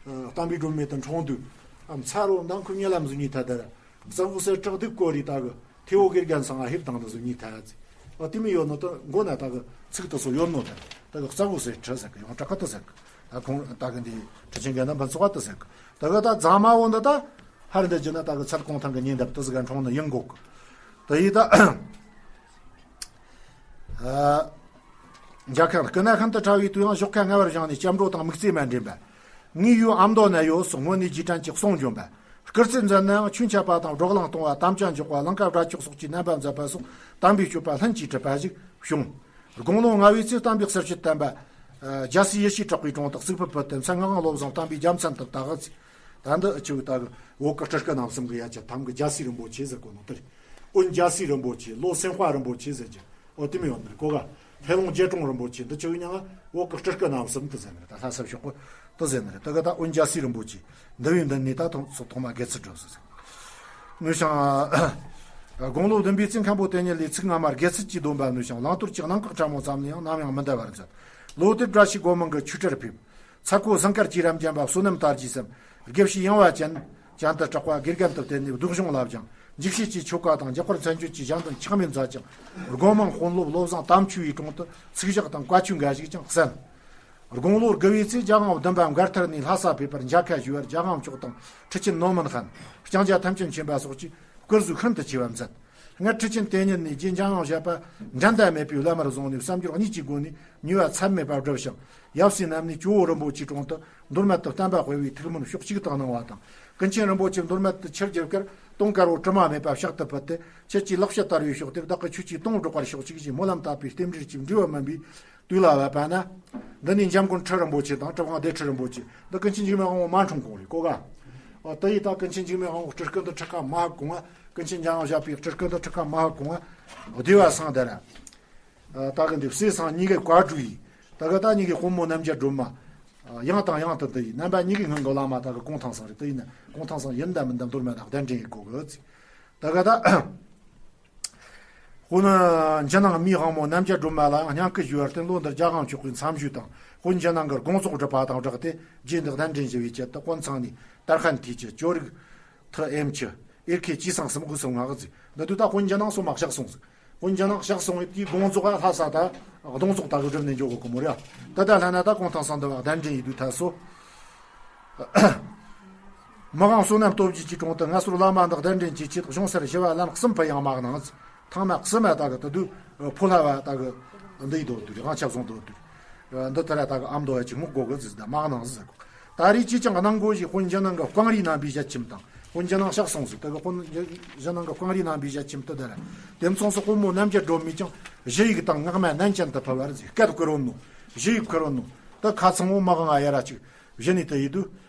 བསྟན་པའི་སྒྲོན་མེ་དུ་འཁྲུངས་དུས་ཨ་མཚར་རོ་མདང་ཁུ་ཉེ་ལམ་ཟུ་ཉི་ཐ་དར། རྩ་བོ་གསེར་ཁྲི་སྡུག་གོ་རི་དག་གི་ཐེ་བོ་གེར་རྒན་སང་ཨ་ཧེབ་དང་དུ་ཟུ་ཉི་ཐ་ཟི། ཨ་དེ་མི་ཡོད་ནོ་ད་མགོ་ན་དག་གི་ཚིག་དུ་སོ་ཡོད་ནོ་ད་དག་གི་རྩ་བོ་གསེར་ཁྲི་ཟེར་གི་ཡོངས་གྲགས་གི་དུ་ཟེར་གི། ད་ཁོང་དག་གི་འདི་ཁྲི་ཆེན་དགེ་འདུན་ཕུན་ཚོགས་པ་དུ་ཟེར་གི། དག་གི་ད་རྫ་མ་བོ་འདི་ད་ཧར་འདི་ཅི་ན་དག་གི་ཚལ་གུང་ཐང་གི་ཉེ་འདབས་དུ་ཟི་ག་འཁྲུངས་ནི་ཡིན་གོ་གི། ད་ཡི་ད། ཨ། མཇལ་ཁ་སྐུ་ན་ཤིན་ཏུ་ཕྲ་བའི་དུས་ཡང་ཞོགས་ཁ་སྔ་བར་བཞེངས་ནས་སྐྱབས་འགྲོ་དང་དམིགས་བརྩེ་མ་འདྲེན་པ། ངའི་ཡུལ་ཨ་མདོ་ན་ཡོད་སོགས་སྔོན་ནས་རྗེས་དྲན་གྱི་གསུང་བྱོན་པ། སྐུར་རྩིས་མཛད་ནའང་ཆོས་འཆད་པ་དང་བགྲོ་གླེང་གཏོང་བ། དམ་བཅའ་འཇོག་པ། ལང་ཀ་བྲག་ཆོག་སོགས་ཀྱི་རྣམ་པ་མཛད་པ་སོགས་དམ་པའི་སྤྱོད་པ་ལྷུན་གྱིས་གྲུབ་པ་ཞིག་བྱུང་། དགུང་ལོ་ལྔ་བའི་ཚེ་གཏམ་དཔེ་གསེར་ཕྱེ་བསྟན་པ། རྒྱལ་སྲས་ཡེ་ཤེས་གྲགས་པའི་དྲུང་དུ་གཙུག་ཕུད་ཕུལ་ཏེ། མཚན་ངག་དབང་བློ་བཟང་དམ་པའི་རྒྱལ་མཚན་དུ་བཏགས། ད་འདི་ཆུ་ད་གི་བོད་ཀྱི་སྤྲུལ་སྐུ་རྣམ་གསུམ་གྱི་ཡ་གྱལ་ཐམ་གྱི་རྒྱལ་སྲས་རིན་པོ་ཆེ་ཟེར་གོ་ནོ་དེ་རེད། དབོན་རྒྱལ་སྲས་རིན་པོ་ཆེ། ལོ་སེང་དཔའ་རིན་པོ་ཆེ་ཟེར་གྱི། ཨོ་དེ་མི་ཡོང་ནི་རེད་གོ་ག། ལྷས་ལུང་རྗེ་དྲུང་རིན་པོ་ཆེ། འདི་ཆུ་ཡིན་ཡང་བོད་ཀྱི་སྤྲུལ་སྐུ་རྣམ་གསུམ་དུ་ཟེར་ནི་རེད། ད་ལྷ་ས་ཕྱོགས་ཀྱི་དུ་ཟེར་ནི་རེད། ད་གི་ད་དབོན་རྒྱལ་སྲས་རིན་པོ་ཆེ་འདི་བའི་མདུན་ནས་ད་ཐོག་ཐོག་ཐོག་མ་དགེ་ཚུལ་སྒྲུབ་ཟེར། ནུས་ཤིང་། དགུང་ལོ་བདུན་པའི་ཚེ་མཁན་པོ་དེ་ཉིད་ལས་ཚིག་སྔ་མ་དགེ་ཚུལ་གྱི་སྡོམ་པ་ནུས་ཤིང་། བླང་དོར་གྱི་གནང་བཀག་ཕྲ་མོ་ཙམ་ལས་ཡང་ནམ་ཡང་མི་འདའ་བར་མཛད། ལོ་དེར་བཀྲ་ཤིས་སྒོ་མང་གི་ཆོས་གྲྭར་ཕེབས། ཚ་ཁོ་ཟངས་དཀར་གྱི་རབ་འབྱམས་པ་བསོད་ནམས་དར་རྒྱས་སམ། དགེ་བཤེས་ཡངས་པ་ཅན་ཅན་དུ་གྲགས་པ་དགེ་རྒན་དུ་བསྟེན་ནས་སྡུག་གཞུང་བསླབ་ཅིང་། འཇིགས་བྱེད་ཀྱི་ཆོ་ག་དང་འཇམ་དཔལ་མཚན་བརྗོད་ཀྱི་ཞལ་འདོན་ཆག་མེད་མཛད་ཅིང་། སྒོ་མང་དཔོན་སློབ་བློ་བཟང་དམ་ཆོས་ཡི་དྲུང་དུ་ཚིག་ཞག་དང་བཀའ་ཆོས་འགའ་ཞིག་ཀྱང་གསན། དགུང་ལོ་དགུ་བའི་ཚེ་རྒྱལ་དབང་བདུན་པ་མགར་ཐར་ནས་ལྷ་ས་ཕེབས་པར་མཇལ་ཁ་ཞུ་བར་རྒྱལ་དབང་མཆོག་དང་ཁྲི་ཆེན་ནོར་མིན་ཧན། ལྕང་སྐྱ་ཐམས་ཅད་མཁྱེན་པ་སོགས་ཀྱིས་བཀུར་གཟུགས་ཤིན་ཏུ་ཆེ་བར་མཛད། སྔར་ཁྲི་ཆེན་དེ་ཉིད་ནས་རྗེ་འཇམ་དབྱངས་བཞད་པ་འགྲན་ཟླ་མེད་པའི་བླ་མར་བཟུང་ནས་བསམ་སྦྱོར་གཉིས་ཀྱི་སྒོ་ནས་ཉེས་པ་ཚད་མེད་པར་བསྒྲུབས་ཤིང་། ཡབ་སྲས་རྣམས་ནས་ཇོ་བོ་རིན་པོ་ཆེའི་དྲུང་དུ་མདོ་སྨད་དུ་བསྟན་པ་སྤེལ་བའི་ཐུགས་སྨོན་ཕྱོགས་གཅིག་ཏུ་གནང་བ་དང་། ཀུན་མཁྱེན་རིན་པོ་ཆེ་མདོ་སྨད་དུ་ཆིར་བསྒྱུར་ཁར་དུང་དཀར་པོ་དྲི་མ་མེད་པ་ཕྱག་ཏུ་ཕུལ་ཏེ། ཁྱེད་ཀྱི་ལེགས་བཤད་དར་བའི་ཕྱོགས་དེར་བདག་གིས་ཆོས་ཀྱི་དོན་སྒྲོག་པར་ཤོག་ཅིག་ཅེས་སྨོན་ལམ་བཏབ་པའི་རྟེན་འབྲེལ་གྱི་འབྲས་བུ་སྨིན་པའི་དུས་ལ་བབ་པ་ན། འདི་ནས་འཇམ་མགོན་ཁྲི་རིན་པོ་ཆེ་དང་གྲུབ་དབང་སྡེ་ཁྲི་རིན་པོ་ཆེ། འདི་ཀུན་མཁྱེན་འཇིགས་མེད་དབང་པོ་མ་འཁྲུངས་གོང་རེད་གོ་ག། ཨ་དེ་ཡིས་ད་ཀུན་མཁྱེན་འཇིགས་མེད་དབང་པོ་སྤྲུལ་སྐུ་འདི་ཁྲི་ཁ་མ་ཧབ་གོང་ང་། ཀུན་མཁྱེན་འཇམ་དབྱངས་བཞད་པའི་སྤྲུལ་སྐུ་འདི་ཁྲི་ཁ་མ་ཧབ་གོང་ང་། སྡེ་བ་སང་དེ་ར། ཨ་ད་གི་འདི་སྲས་སང་གཉིས་ཀའི་བཀའ་སྒྲུབ་ཡིས། ད་གི་ད་གཉིས་ཀའི་དཔོན་མོ་རྣམ་རྒྱལ་སྒྲོལ་མ། ཨ་ཡང་དང་ཡང་དུ་འདི་ཡིས། རྣམ་པ་གཉིས་ཀའི་སྔོན་གྱི་བླ་མ་ད་གི་གུང་ཐང་སང་རེད། དེ་ཡིན་ན་གུང་ཐང་སང་ཡིན་ད་མིན་ད་མདོ་སྨད་ན་གདན་འདྲེན་ཡེད་དགོས་གི་ཟེར། ད་གི་ད། དཔོན་ཕྱི་ནང་མིའི་དབང་མོ་རྣམ་རྒྱལ་སྒྲོལ་མ་ལའང་བསྙེན་བཀུར་ཞུ་བར་བརྟེན། ལོ་འདིར་རྒྱལ་དབང་མཆོག་གི་མཚམས་ཞུས་དང་། དཔོན་ཕྱི་ནང་གི་དགོངས་རྫོགས་སྒྲུབ་པ་དང་སྦྲགས་ཏེ། རྗེ་འདི་གདན་འདྲེན་ཞུ་བའི་ཆེད་དུ་དཔོན་ཚང་ནས་དར་ཧན་ཐིས་ཀྱི་ཅོ་རིག་ཐུ་ཨེམ་ཆུ་ཨེར་ཁེ་ཅི་སང་གསུམ་དགུ་སོང་ང་གི་ཟིག། འདི་དུས་ད་དཔོན་ཕྱི་ནང་སོ་མ་གཤེགས་སོང་ཟིག། དཔོན་ཕྱི་ནང་གཤེགས་སོང་བའི་དུས་དགོངས་རྫོགས་ལྷ་ས་ད་གདོང་རྫོགས་ད་གི་སྒྲུབ་ནས་འཇོག་གི་གོ་མོ་རེད། ད་ད་ལྷ་ན་ད་གུང་ཐང་སང་འདི་བ་གདན་འདྲེན་ཡེད་དུས་ཐ་སོ། མི་དབང་བསོད་ནམས་སྟོབས་རྒྱས་ཀྱི་དྲུང་དུ་ངལ་གསོ་བླ་མ་འདི་གདན་འདྲེན་གྱི་ཆེད་དུ་གཞུང་སར་ཞི་བ་ལན་གསུམ་ཕུལ་ཡང་མ་གནང་། ཐེངས་མ་གསུམ་མ་ད་གི་དུ་དུ་ཕོ་ལྷ་བ་ད་གི་འདི་ཡི་དོ་དུ་རང་ཆབ་སོང་དོ་དུ་འདི་ཐ་ར་ད་གི་ཨམ་དོ་ཡ་ཅིག་མུག་གོ་གི་ཟིག་ད་མ་གནང་ཟིག་ཟེར་གོ། ད་རེས་ཅིས་ཀྱང་གནང་དགོས་ཞེས་དཔོན་ཕྱི་ནང་གི་བཀང་རིས་རྣམ་པའི་ཞལ་ཆེམས་དང་། དཔོན་ཕྱི་ནང་གཤེགས་སོང་ཟིག། ད་གི་དཔོན་ཕྱི་ནང་གི་བཀང་རིས་རྣམ་པའི་ཞལ་ཆེམས་དུ་དར། དེ་མཚུངས་སུ་དཔོན་མོ་རྣམ་རྒྱལ་སྒྲོལ་མས་ཀྱང་ཞུ་ཡིག་དང་སྔགས་མ་ནན་ཅན་དུ་ཕུལ་བར་ཟིག། སྐད་བསྐུར་རོ་ནོ། ཞུ་ཡིག་བསྐུར་རོ་ནོ། ད་ཁ་ཚང་བོ་མ་གང་ང་ཡ་ར་ཅིག་གཞི་ནས་དུ་ཡི་དུ།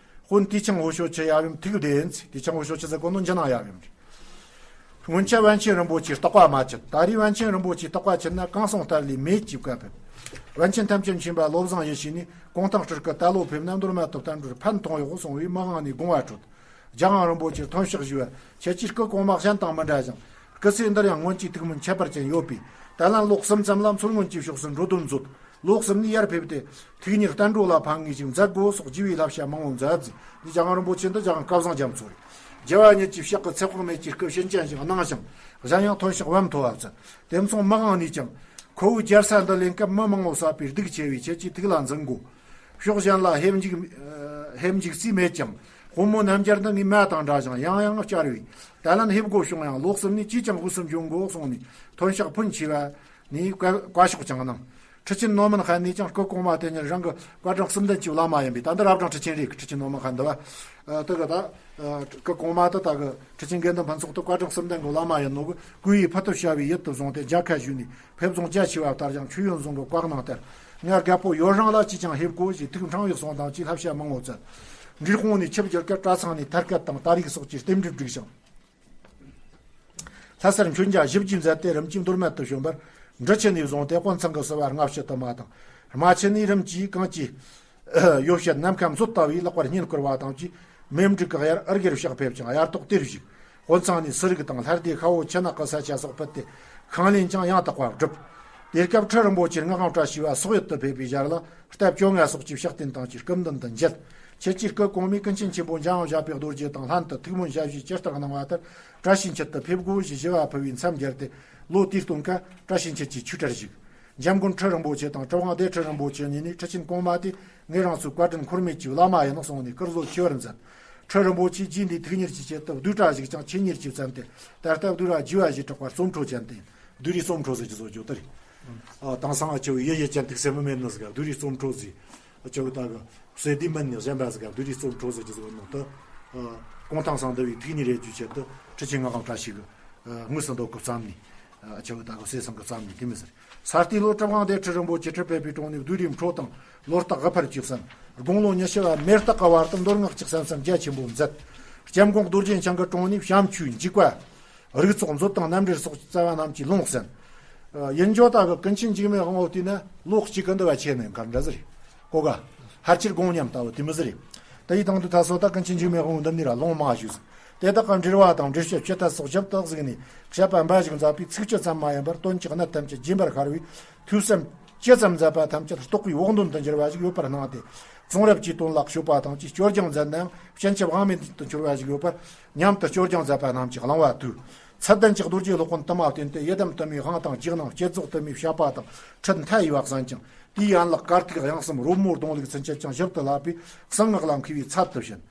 དཔོན་ཏི་ཆང་འོ་ཤོ་ཆེ་ཡབ་ཡུམ་ཐུགས་བདེན་ཚེ། ཏི་ཆང་འོ་ཤོ་ཆེ་ཟེར་གོ་ནོ་ཕྱི་ནང་ཡབ་ཡུམ་རེད། སྔོན་ཆད་པཎ་ཆེན་རིན་པོ་ཆེའི་རྟག་པ་མ་བཅད། ད་རེས་པཎ་ཆེན་རིན་པོ་ཆེའི་རྟག་པ་བཅད་ན་གང་སོང་ལྟར་ལས་མེད་ཅེས་བཀའ་ཕེབས། པཎ་ཆེན་ཐམས་ཅད་མཁྱེན་པ་བློ་བཟང་ཡེ་ཤེས་ནས་གུང་ཐང་སྤྲུལ་སྐུ་ད་ལོ་ཕེབས་ན་མདོ་སྨད་དུ་བསྟན་འགྲོར་ཕན་ཐོགས་ཡོད་གསུང་བས་མི་དབང་ནས་དགོངས་པ་ཁྲོལ། རྒྱལ་དབང་རིན་པོ་ཆེར་ཐོན་ཤག་ཞུས་པ། ཁྱེད་ཀྱི་སྐུ་གོང་མ་གཞན་དང་མི་འདྲ་ཞིང་། སྐུ་ཚེ་འདིར་ཡང་སྔོན་གྱི་ཐུགས་སྨོན་ཁྱད་པར་ཅན་ཡོད་པས། ད་ལན་ལོ་གསུམ་ཙམ་ལ་མཚོ་སྔོན་གྱི་ཕྱོགས་སུ་འགྲོ་དོན་མཛོད། ལོ་གསུམ་ནས་ཡར་ཕེབས་ཏེ། ཐུགས་གཉེར་བསྟན་འགྲོ་ལ་ཕན་ངེས་ཤིང་མཛད་དགོས་སོགས་བགྱི་བའི་བསླབ་བྱ་མང་པོ་མཛད་ཟིན། འདི་རྒྱལ་དབང་རིན་པོ་ཆེ་འདི་རྒྱལ་དབང་སྐལ་བཟང་རྒྱ་མཚོ་རེད། རྒྱལ་བ་ཉིད་ཀྱི་ཕྱག་གི་ཚེ་དཔག་མེད་ཀྱི་སྐུ་བྱིན་ཅན་ཞིག་གནང་ཞིང་། གཞན་ཡང་ཐོན་ཤག་བམ་མཐོ་བ་མཛད། དེ་མཚུངས་མི་དབང་ནས་ཀྱང་། ཁོ་བོའི་རྒྱལ་ས་འདི་ལེན་སྐབས་མི་མང་པོ་བསད་པས་སྡུག་ཆེ་བས་ཁྱེད་ཀྱིས་ཐུགས་ལ་འཛིན་དགོས། ཕྱོགས་གཞན་ལ་ཧེབ་འཇུག་ཨ་ཧེབ་འཇུག་རྩིས་མེད་ཀྱང་། དཔོན་མོ་རྣམ་རྒྱལ་འདི་ངའི་མ་དང་འདྲ་ཞིང་ཡང་ཡང་བསྐྱར་བས། ད་ལན་ཧེབ་དགོས་བྱུང་ཡང་ལོ་གསུམ་ནས་ཅིས་ཀྱང་དབུས་སུ་འབྱོན་དགོས་གསུངས་ནས་ཐོན་ཤག་ཕུན་ཆེ་བ་ནས་བཀའ་བཀའ་ཤོག་ཀྱང་གནང་། ཁྲི་ཆེན་ནོར་མིན་ཧན་ནས་ཀྱང་སྐུ་གོང་མ་དེ་ཉིད་རང་གི་བཀའ་དྲིན་གསུམ་ལྡན་གྱི་བླ་མ་ཡིན་པས། ད་འདི་རབ་འབྲིང་ཁྲི་ཆེན་རེད། ཁྲི་ཆེན་ནོར་མིན་ཧན་འདི་བ། ཨ་དེ་གི་ད་ཨ་སྐུ་གོང་མ་དེ་ད་གི་ཁྲི་ཆེན་དགེ་འདུན་ཕུན་ཚོགས་དེ་བཀའ་དྲིན་གསུམ་ལྡན་གྱི་བླ་མ་ཡིན་ནོ་གི་སྐུ་ཡི་ཕུ་ཐུབ་བྱ་བའི་ཡིད་དུ་བཟུང་སྟེ་མཇལ་ཁ་ཞུས་ནས། ཕེབས་བཟང་རྒྱ་ཆེ་བ་ལྟར་ཀྱང་མཆོད་ཡོན་བཟང་གི་བཀའ་གནང་ལྟར། ང་རྒད་པོ་ཡོད་རང་ལ་ཅིས་ཀྱང་ཧེབ་དགོས་ཞེས་ཐུགས་ཕྲེང་བའི་གསུང་དང་བཅས་བསླབ་བྱ་མང་པོ་བསྩལ། འབྲས་སྤུངས་ནས་ཆིབས་བསྒྱུར་སྐབས་གྲྭ་ཚང་ནས་ཐར་སྐད་དང་ཏཱ་རིག་སོགས་ཀྱི་རྟེན་འབྲེལ་བསྒྲིགས་ཤིང་། ལྷ་སར་མཆོད་མཇལ་ཞིབ་ཀྱིས་མཛད་དེ་རིམ་གྱིས་མདོ་སྨད་དུ་བྱོན་པར། འབྲི་ཆུ་ནས་བཟུང་སྟེ་དཔོན་ཚང་གི་བསུ་བ་སྔ་ཕྱི་དུ་མ་དང་། རྨ་ཆུ་ནས་རིམ་གྱིས་གངས་ཀྱི་ཡོ་བྱད་ནམ་མཁའ་མཛོད་ལྟ་བུའི་ལེགས་པར་བསྙེན་བཀུར་བ་དང་བཅས། མེ་འབྲུག་གི་དབྱར་ཨུར་གྱིར་ཕྱག་ཕེབས་ཀྱང་དབྱར་ཐོག་དེར་བཞུགས། དཔོན་ཚང་ནས་སུ་རིག་དང་ལྷ་སྡེ་ཤ་བོ་ཆུ་ནག་གི་ས་ཆ་སོགས་ཕུད་དེ། ཤིང་ལེན་ཀྱང་ཡང་དག་པ་བསྒྲུབས། དེ་སྐབས་ཁྲི་རིན་པོ་ཆེར་སྔགས་དབང་བཀྲ་ཤིས་པ་སོག་ཡུལ་དུ་ཕེབས་པའི་ཞལ་ལ་སྟབས་བཅོ་ལྔ་སོགས་ཀྱི་ཕྱག་རྟེན་དང་བཅས་སྐུ་མདུན་དུ་མཇལ། ཁྱེད་ཀྱི་སྐུ་གོང་མས་ཀུན་མཁྱེན་ཆེན་པོ་འཇམ་དབྱངས་བཞད་པའི་རྡོ་རྗེ་དང་ལྷན་དུ་ཐུགས་སྨོན་ཞལ་བཞེས་ཇི་ལྟར་གནང་བ་ལྟར་བཀྲ་ཤིས་འཁྱིལ་དུ་ཕེབས་དགོས་ཞེས་ཞུ་བ་ཕུལ་བའི་མཚམས་སྦྱར་ཏེ། ལོ་དེའི་སྟོན་ཁ་བཀྲ་ཤིས་འཁྱིལ་གྱི་ཆོས་གྲྭར་བཞུགས། འཇམ་མགོན་ཁྲི་རིན་པོ་ཆེ་དང་གྲུབ་དབང་སྡེ་ཁྲི་རིན་པོ་ཆེ་གཉིས་ནས་ཁྲི་ཆེན་གོང་མ་དེ་ངེད་རང་ཚོའི་བཀའ་དྲིན་འཁོར་མེད་ཀྱི་བླ་མ་ཡིན་ནོ་གསུངས་ནས་བཀུར་གཟོ་ཆེ་བར་མཛད། ཁྲི་རིན་པོ་ཆེས་རྗེ་འདིའི་ཐུགས་གཉེར་གྱི་ཆེད་དུ་བདུད་གྲྭ་བཞུགས་ཀྱང་ཆེད་གཉེར་གྱིས་བཙན་ཏེ། ད་ལྟ་བདུད་རྭ་རྒྱས་པ་ཞེས་གྲགས་པར་གཙོ་འཕྲོ་ཅན་ཏེ། བདུད་རིའི་གཙོ་འཕྲོ་ཟེར་གྱི་བཟོ་རྒྱུ་དེ་རེད། ཨ་དེང་སང་ཨ་ཆེ་བའི་ཡེ་ཡེ་ཅན་ཐུགས་སེམས་མི་མེད་ནི་ཟིག་ག་བདུད་རིའི་གཙོ་འཕྲོ་ཟེར། ཨ་ཆེ་བའི་ད་གི་སོས་དེ་མིན་ནི་གཞན་པ་ཟིག་ག་བདུད་རིའི་གཙོ་འཕྲོ་ཟེར་གྱི་བཟོ་ནོ་ད། ཨ་ གུང་ཐང་སང་འདི་བའི་ཐིག་ཉིད་རེ་ཅུ་ཆེད་དུ་ཁྲི་ཆེན་ངག་དབང་བཀྲ་ཤིས་ཀྱི་དངོས་སུ་འདོད་སྐུ་བརྩམས་ནས། ཨ་ཆེ་བོ་ད་གི་སྲས་ཚང་གི་བརྩམས་ནས་དེ་མི་ཟེར། ས་སྟེང་ལོ་གྲུབ་དབང་སྡེ་ཁྲི་རིན་པོ་ཆེ་ཁྲི་ཕེབས་པའི་དྲུང་ནས་བདུད་རིའི་འཕྲོ་དང་ལོ་རྟགས་དགུ་ཕར་གཅིག་གསན། དགུང་ལོ་ཉི་ཤུ་བ་མེ་སྟག་གི་བར་དུ་མདོ་སྔགས་ཀྱི་གསན་བསམ་རྒྱ་ཆེན་པོ་མཛད། སྐྱབས་མགོན་རྡོ་རྗེ་འཆང་གི་དྲུང་ནས་བྱམས་ཆོས་འཇིགས་པ། རིགས་ཚོགས་མཛོད་དང་རྣམ་འགྲེལ་སོགས་ཀྱི་རྩ་བ་རྣམས་ཀྱི་ལུང་གསན། ཡིན་ཇོ་ད་གི་ཀུན་མཁྱེན་འཇིགས་མེད་དབང་བོ་དེ་ན་ལོ་གཅིག་གི་འདུ་བ་ཆེ་ནས་གར་འདྲ་ཟེར། གོ་ག་ཧར་ཆེར་དགོངས་ཉམས་ལྟ་བུ་དེ་མི་ཟེར། ད་ཡི་དང་དུ་ད་སོ་ད་ཀུན་མཁྱེན་འཇིགས་མེད་དབང་བོ་འདི་ནི་ར་ལུང་མ་ཞུས། དེ་དག་གི་འགྲེལ་བ་དང་འགྲེལ་བཤད་ཇི་ལྟར་སོགས་ཞིབ་ཏུ་གཟིགས་ནས་བཤད་པ་འབའ་ཞིག་མཛད་པའི་ཚིགས་བཅད་ཙམ་མ་ཡིན་པར་དོན་གྱི་གནད་ཐམས་ཅད་རྗེན་པར་ཤར་བའི་ཐོས་བསམ་ཇི་ཙམ་མཛད་པ་ཐམས་ཅད་རྟོགས་པའི་བོགས་འདོན་དུ་འགྱུར་བ་ཞིག་ཡོད་པར་སྣང་སྟེ། གསུང་རབ་ཀྱི་དོན་ལ་སྤྱོད་པ་དང་ཅིས་སྐྱོར་སྦྱང་མཛད་ནའང་སྤྱན་ཆབ་དབང་མེད་དུ་གྱུར་བ་ཞིག་ཡོད་པར་སྙམ་དུ་སྐྱོར་སྦྱང་མཛད་པ་རྣམས་ཀྱི་གླེང་བ་དུས། ཚད་ལྡན་གྱི་རྡོ་རྗེ་སློབ་དཔོན་དུ་མ་བསྟེན་ཏེ་ཡི་དམ་དུ་མའི་དབང་དང་རྒྱུགས་གནང་བསྐྱེད་རྫོགས་དུ་མའི་བཤད་པ་དང་ཁྲིད་མཐའ་ཡས་པ་གསན་ཅིང་དེའི་ཡན་ལག་གར་ཐིག་དབྱངས་གསུམ་རོལ་མོ་གདོང་ལུགས་ཚུན་ཆད་ཀྱང་ཞིབ་ཏུ་བསླབས་པས་གསང་སྔགས་ལ་མཁས་པའི་ཚད་དུ་ཕྱིན།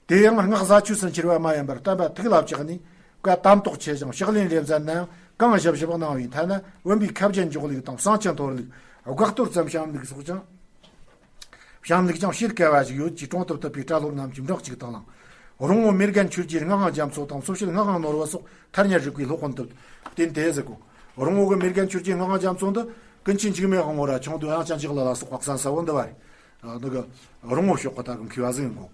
དེ་ཡང་སྔགས་བཟའ་ཆོས་སུ་འཁྱེར་བ་མ་ཡིན་པར་བསྟན་པ་ཐུགས་ལ་བཅགས་ནས་བཀའ་དམ་ཏོག་ཆེ་ཞིང་ཕྱག་ལེན་ལས་མཛད་ནའང་གང་ཞིབ་ཞིབ་གནང་བའི་ཐད་ན་བོན་པོའི་ཁ་བྱན་འཇོག་ལུགས་དང་བསང་ཆུ་འཐོར་ལུགས། དགག་གཏོར་ཙམ་བཤམས་ལུགས་སོགས་ཀྱང་། བྱམས་ལུགས་ཀྱང་བཤད་དཀའ་བ་ཞིག་ཡོད་ཅེས་གྲོང་དུ་བཏུད་པའི་གྲྭ་སློབ་རྣམས་ཀྱིས་འབྲོག་གཅིག་དང་བླངས། རོང་བོ་མེར་རྒན་ཆོས་རྗེའི་སྔགས་དབང་རྒྱ་མཚོ་དང་ཚོ་བྱེད་སྔགས་དབང་ནོར་བུ་སོགས་ཐ་སྙད་རིག་པའི་སློབ་དཔོན་དུ་བསྟེན་ཏེ་ཟེར་གོ། རོང་བོ་གི་མེར་རྒན་ཆོས་རྗེའི་སྔགས་དབང་རྒྱ་མཚོ་འདི་ཀུན་མཁྱེན་འཇིགས་མེད་དབང་བོ་ར་ཆུང་དུ་ཡང་ཅང་ཅིག་ལ་ལ་སོགས་པ་གསན་ས་བོ་འདི་བ་རེད། འདི་གི་རོང་བོ་ཕྱོགས་ཀྱི་ད་གི་མཁས་པ་ཟིག་ཡིན་གོ།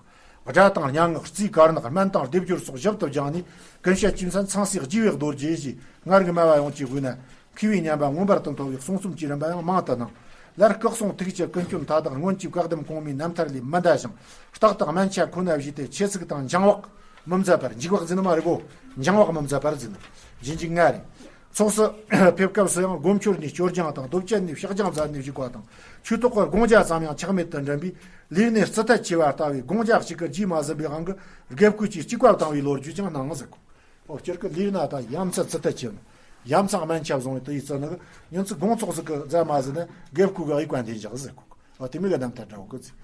སྒྲ་དང་སྙན་ངག་རྩིས་དཀར་ནག་སྨན་དང་སྡེབ་སྦྱོར་སོགས་ཞིབ་ཏུ་སྦྱངས་ནས་ཀུན་ཤེས་ཀྱི་མཚན་ཚངས་སྲས་རྗེ་བའི་རྡོ་རྗེ་ཞེས་སྔར་གྱི་སྨྲ་བ་ཡོངས་ཀྱི་དབུས་ན། མཁས་པའི་སྙན་པ་མངོན་པར་དུ་མཐོ་བའི་གསུང་རྩོམ་གྱི་རིམ་པ་ཡང་མང་དུ་སྣང་། ལར་སྐུ་གསུང་ཐུགས་ཀྱི་ཀུན་སྐྱོན་མཐའ་དག་སྔོན་གྱི་བཀའ་གདམས་གོང་མའི་རྣམ་ཐར་ལས་མི་འདའ་ཞིང་རྟག་ཏུ་སྨན་ཆ་ཁོ་ན་བཞེས་ཏེ་ཆེ་ཚིག་དང་འགྱིང་བག་མི་མཛད་པར། འགྱིག་བག་ཟེར་ནི་མ་རེད་གོ། འགྱིང་བག་མི་མཛད་པར་ཟེར་ནི་རྗེས་འཇུག་ལྔ་རེད། ཚོགས་སུ་ཕེབས་སྐབས་སུ་ཡང་སྒོམ་ཆོས་ནས་སྐྱོར་སྦྱང་དང་མདོ་བཅད་ནས་ཕྱག་སྦྱང་མཛད་ནས་བཞུགས་པ་དང་ཆོས་ཐོག་གི་དགོངས་འཇགས་ཙམ་ཡང་ཆག་མེད་དུ་འདྲེན་པས་ལས་གནས་རྩུབ་ཐལ་ཆེ་བ་ལྟ་བུའི་དགོངས་འཇགས་གཅིག་གི་རྗེས་མ་ཟིན་པའི་དབང་གིས་དགེ་བསྐོས་ཀྱིས་གཅིག་པ་བཏང་བའི་ལོ་རྒྱུས་ཀྱང་སྣང་ཟེར་གོ། ཨོ་སྤྱིར་གི་ལུས་ན་ད་ཡ་མཚན་ཙི་ཐ་ཆེ་ནི། ཡ་མཚན་སྨན་ཆ་བཟུང་བའི་དུ་ཡི་ཙི་ནི་གི་ཉིན་ཚིག་དགོང་ཚོགས་ཟིག་གི་རྫ་མ་ཟི་ནི་དགེ་བསྐོས་གི་ཨི་ཀ་འཐེན་བཞག་ཟེར་གོ། ཨོ་དེ་མི་གི་རྣམ་ཐར་འདྲ་བོ་གི་ཚི།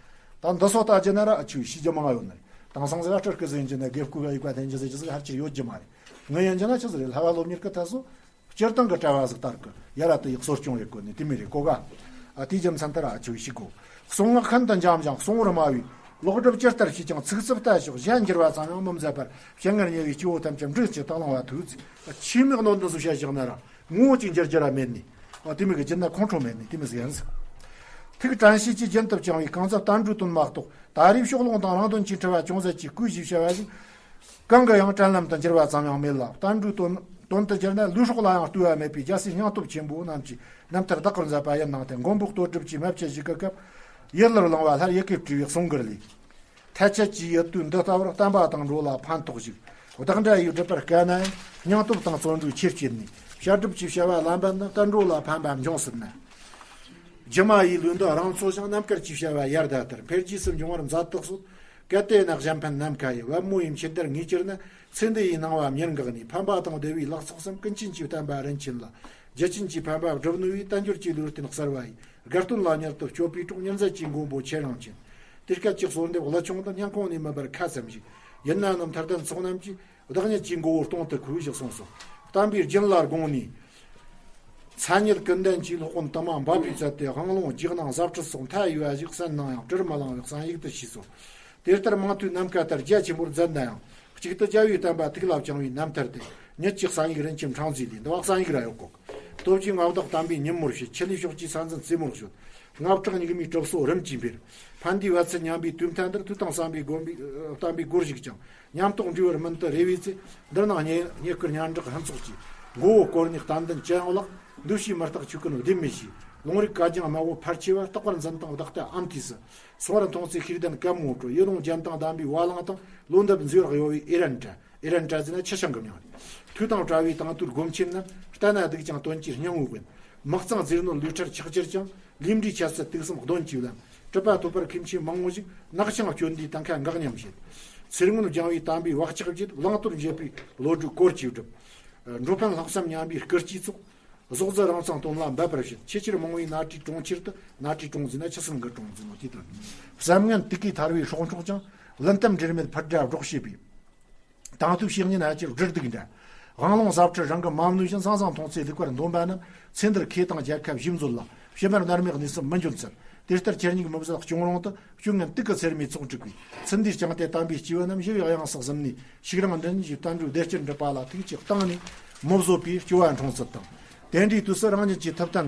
ད་འདི་སོ་ལྟ་རྒྱུ་ན་ར་ཨ་ཆུ་ཤི་རྒྱུ་མང་ཡོད་ནི། དེང་སང་ཟི་ར་སྤྲུལ་སྐུ་ཟི་ཡིན་རྒྱུ་ན་དགེ་བསྐོས་གི་ཨི་ཀ་འཐེན་རྒྱུ་ཟི་ཅི་ཟིག་ཧར་ཆེར་ཡོད་རྒྱུ་མ་རེད། ངི་ཡིན་རྒྱུ་ན་ཆི་ཟི་རེད། ལྷ་བ་སློབ་གཉེར་གི་ཐད་སོ། སྤྱིར་བཏང་གི་གྲྭ་བ་ཟིག་ལྟར་གི་ཡ་ར་དུ་ཡག་གསོ་སྐྱོང་ཡེད་དགོས་ནི་དེ་མི་རེད་གོ་ག་ཨ་དེའི་རྒྱུ་མཚན་ལྟར་ཨ་ཆུ་ཤི་གོ། གསུང་ངག་ཤིན་ཏུ་འཇམ་ཞིང་གསུང་བར་སྨྲ་བའི་ལོག་སྒྲུབ་ཇི་ལྟར་བྱས་ཀྱང་ཚིག་རྩུབ་ལྟ་ཞོག་གཞན་འགྱུར་བ་ཙམ་ཡང་མི་མཛད་པར་སྤྱན་སྔར་ཉེ་བའི་སྐྱེ་བོ་ཐམས་ཅད་འབྲེལ་གྱི་དག་བླང་བ་ཐུགས་ཆེས་མི་གནོད་འདི་ཚོ་བཤད་བཞག་ན་ར་ངོ་བོ་ཅིག་འགྱུར་རྒྱུ་ར་མེད་ནི། ཨ་དེ་མི་གི་རྒྱུ་ན་ཁོང་ཁྲོ་མེད་ནི་དེ་མི་ཟིག་ཡིན་ཟིག་ཐུགས་དྲན་ཤེས་ཀྱིས་རྒྱུན་དུ་བཅངས་པའི་གང་ཟག་བསྟན་འགྲོའི་དོན་མ་གཏོགས་ད་རེས་ཕྱོགས་ལྷུང་དང་རང་དོན་གྱི་འཁྲུལ་བ་ཅུང་ཟད་ཀྱིས་བསྐུལ་ཞེས་བྱ་བ་ཞིག་གང་གི་ཡང་དྲན་ལམ་དུ་འགྱུར་བ་ཙམ་ཡང་མེད་ལ། བསྟན་འགྲོའི་དོན་དོན་དུ་གྱུར་ན་ལུས་སྲོག་ལ་ཡང་ལྟོས་པ་མེད་པའི་རྒྱལ་སྲས་སྙིང་སྟོབས་ཆེན་པོ་རྣམས་ཀྱི་རྣམ་ཐར་བདག་གིར་མཛད་པ་ཡིན་གནང་སྟེ། མགོན་པོ་བསྟོད་སྒྲུབ་ཀྱི་མ་ཕྱི་བཞི་གི་སྐབས་ཡུལ་ལ་བླང་བ་ལྷར་ཡི་གེ་བྲིས་པའི་གསུང་མགུར་ལས། ཐལ་ཆད་ཀྱི་ཡུལ་དུས་འདི་ལྟ་བུར་བསྟན་པ་དང་འགྲོ་ལ་ཕན་ཐོགས་ཤིག་བདག་འདྲ་ཡིས་སྒྲུབ་པར་དཀའ་ན་ཡང་སྙིང་སྟོབས་དང་བརྩོན་འགྲུས་ཆེར་བསྐྱེད་ནས་བཤད་སྒྲུབ་ཀྱི་བྱ་བ་ལམ་པ་འདི་བསྟན་འགྲོ་ལ་ཕན་པ་འབྱུང་སྲིད་ན། སྒྱུ་མ་ཡི་ལུས་འདི་རང་འཚོ་ཞིང་རྣམ་དཀར་གྱི་བྱ་བ་ཡར་ད་ལྟར་འཕེལ་རྒྱས་སུ་འབྱུང་བར་མཛད་དུ་གསོལ། གལ་ཏེ་ན་གཞན་ཕན་ནམ་མཁའ་ཡི་པད་མོ་ཡི་མཆེད་ལྡན་ངས་གྱུར་ན། ཚེ་འདི་ཡི་སྣང་བ་མྱུར་འགགས་ནས་ཕན་པ་དང་བདེ་བའི་ལག་ཚོགས་སམ། ཀུན་མཁྱེན་གྱི་བསྟན་པ་རིན་ཆེན་ལ། རྒྱུ་ཅན་གྱི་ཕན་པ་བསྒྲུབ་ནུས་པའི་བསྟན་འགྱུར་གྱི་ལུས་རྟེན་གསར་བ་ཡི། དགའ་སྟོན་ལ་མྱུར་དུ་སྤྱོད་པའི་གྲོགས་ཉིན་མཚན་གྱི་མགོན་པོ་ཁྱེད་རང་མཁྱེན། དུས་སྐབས་ཀྱི་གསོལ་འདེབས་བློ་ཆུང་དུ་སྙན་ཁོང་ནས་མིན་པར་ཁ་ཙམ་ཞིག་ཡིན་ན་ནི་མཐར་ལྡན་ཚོགས་རྣམས་ཀྱིས། བདག་ཉིད་ཀྱི་མགོ་བོ་སྟོང་དུ་ཁུག་ཞིག་གསུངས་སོ། བསྟན་པའི་རྒྱུན་ལ་དགོངས་ནས། མཚན་ཉིད་ཀུན་ལྡན་གྱི་སློབ་དཔོན་དུ་མ་འབད་པའི་ཚུལ་དེ་དབང་ལུང་རྗེས་གནང་ཟབ་ཁྲིད་སོགས་མཐའ་ཡས་པ་ཞིག་གསན་གནང་ཡང་བྲི་མི་ལང་བའི་གསན་ཡིག་ཏུ་བྱས་སོ། དེ་ལྟར་མང་ཐོས་ནམ་མཁའ་ལྟར་རྒྱ་ཆེན་པོར་མཛད་ན་ཡང་གཅིག་ཏུ་རྒྱལ་བའི་བསྟན་པ་ཐུགས་ལ་བཅངས་པའི་རྣམ་ཐར་དེ་ཉིད་ཀྱི་གསན་ཡིག་རིན་ཆེན་ཕྲེང་མཛེས་ལས་འདི་བ་གསན་ཡིག་ར་ཡོད་གོ། སྟོབས་ཀྱི་མངའ་བདག་བསྟན་པའི་ཉིན་མོར་བྱེད། ཆི་ལི་ཕྱོགས་ཀྱི་ས་འཛིན་རྩེ་མོར་གཞོལ། རྔ་བྲག་སྙིགས་མའི་གྲིབ་སོ་རིམ་གྱིས་འབེབས། ཕན་བདེའི་བ་ཚྭ་ཉམས་པའི་དུས་མཐའ་འདིར། ཐོས་དང་བསམ་པའི་སྒོམ་པའི་བསྟན་པའི་སྒོར་ཞུགས་ཀྱང་། ཉམས་རྟོགས་འབྲས་བུར་མུན་དུ་རེ་བའི་ཚེ། འདིར་སྣང་རྙེད་རྙེད་བཀུར་སྙན་གྲགས་ཕུན་ཚོགས་ཀྱི། མགོ་བོ་བསྐོར་ནས་བསྟན་དོན་ཅི་ཡང་བརླག། འདུ་ཤེས་མི་རྟག་ཆོས་ཀུན་བདེན་མེད་ཞེས། ལུང་རིགས་བཀའ་རྒྱང་དམར་བོ་ཕལ་ཆེ་བ། རྟག་པར་འཛིན་དང་བདག་ལྟ་ཨམ་ཐིས་སུ། སོང་བར་མཐོང་ཚེ་ཤེས་ལྡན་གད་མོ་བྲོ། ཡིད་ལུང་རྒྱན་དང་ལྡན་པའི་བ་ལང་དང་། ལོ་འདབ་མཛེས་པར་གཡོ་བའི་ཨེ་རན་ཏྲ། ཨེ་རན་ཏྲ་ཟེར་ན་ཆུ་ཤིང་གི་མིང་རེད། ཐོས་དང་བྲལ་བའི་དང་དུས་སྒོམ་ཆེན་རྣམས། ལྟ་ན་སྡུག་ཀྱང་དོན་གྱི་སྙིང་བོའི་ཀུན། མི་གཙང་རྫས་གནོད་ལུས་ཁྲལ་ཆགས་ཁྱེར་ཀྱང་། ལུས་འབྲས་ཆད་སྲིད་དུག་གསུམ་གདོན་གྱིས་བསླད། གྲིབ་པ་ཐོབ་པར་མཁན་ཆེན་མང་བོ་ཞིག་ནག་ཆང་སྤྱོད་འདིའི་དང་ཁ་འགག་སྙམ་བྱེད། ཚེ་སྔོན་སྦྱངས་པའི་དམ་པའི་བག་ཆགས་བརྗེད། བླང་དོར་འབྱེད་པའི་བློ་གྲོས་སྐོར་གྱིས་བསྒྲིབས། འགྲོ་ཕན་ལྷག་བསམ་ཉམས་པའི་སྐུལ་གྱིས་ཚོགས། ཟོག་རྫི་རང་མཚང་དོན་ལ་འབད་པར་བྱེད། ཆེ་ཆེར་རྨོངས་པའི་ནག་དྲིའི་གྲོང་ཁྱེར་དུ། ནག་དྲིའི་གྲོང་ཟེར་ན་ཆུ་སྲིན་གྱི་གྲོང་ཟེར་ནོ་དེ་དོན། བསམ་ངན་དུག་གིས་ཐར་བའི་སྲོག་འཕྲོག་ཅིང་། ལུས་གཏམ་འབྲེལ་མེད་ཕུད་འདྲ་སྒྲོག་བྱེད་པའི། དང་དུ་བཤེས་གཉེན་ཨ་ཅེར་སྦྲུལ་གདུག་འདྲ། དབང་ལུང་ཟབ་ཁྲིད་རང་གི་མ་བསྣུས་ཤིང་། སང་སང་མཐོང་ཚེ་ལེགས་པར་འདོམས་པ་རྣམས། ཚེ་འདིར་ཁེ་དང་རྒྱལ་ཁ་ཞིབ་མཛོད་ལ། ཕྱི་མར་མནར་མེད་གནས་སུ་མི་འབྱོན་ཚར། དེ་ལྟར་ཁྱེད་གཉིས་མི་བཟད་སྐྱོང་རུང་དུ། སྐྱོ་ངན་དུག་གི་ཚེར་མའི་ཚོགས་དྲུག་གིས། ཚུལ་འདིའི་ལྕང་སྟེ་དམ་པའི་སྐྱེས་བུ་རྣམས། ཞི་བའི་གཡང་སར་གཟིམས་ནས། ཤིག་རང་འདྲེན་གྱི་བསྟན་འགྲོའི་བདེ་སྐྱིད་འགྲུབ་པ་ལ་ཐུགས་ཀྱིས་བཏང་ནས། མི་བཟོད་པའི་སྐྱོ་བ་འཁྲུངས་ཚུལ་དང་། དེ་འདྲའི་དུས་སུ་རང་ཉིད་ཀྱི་ཐུབ་བསྟན་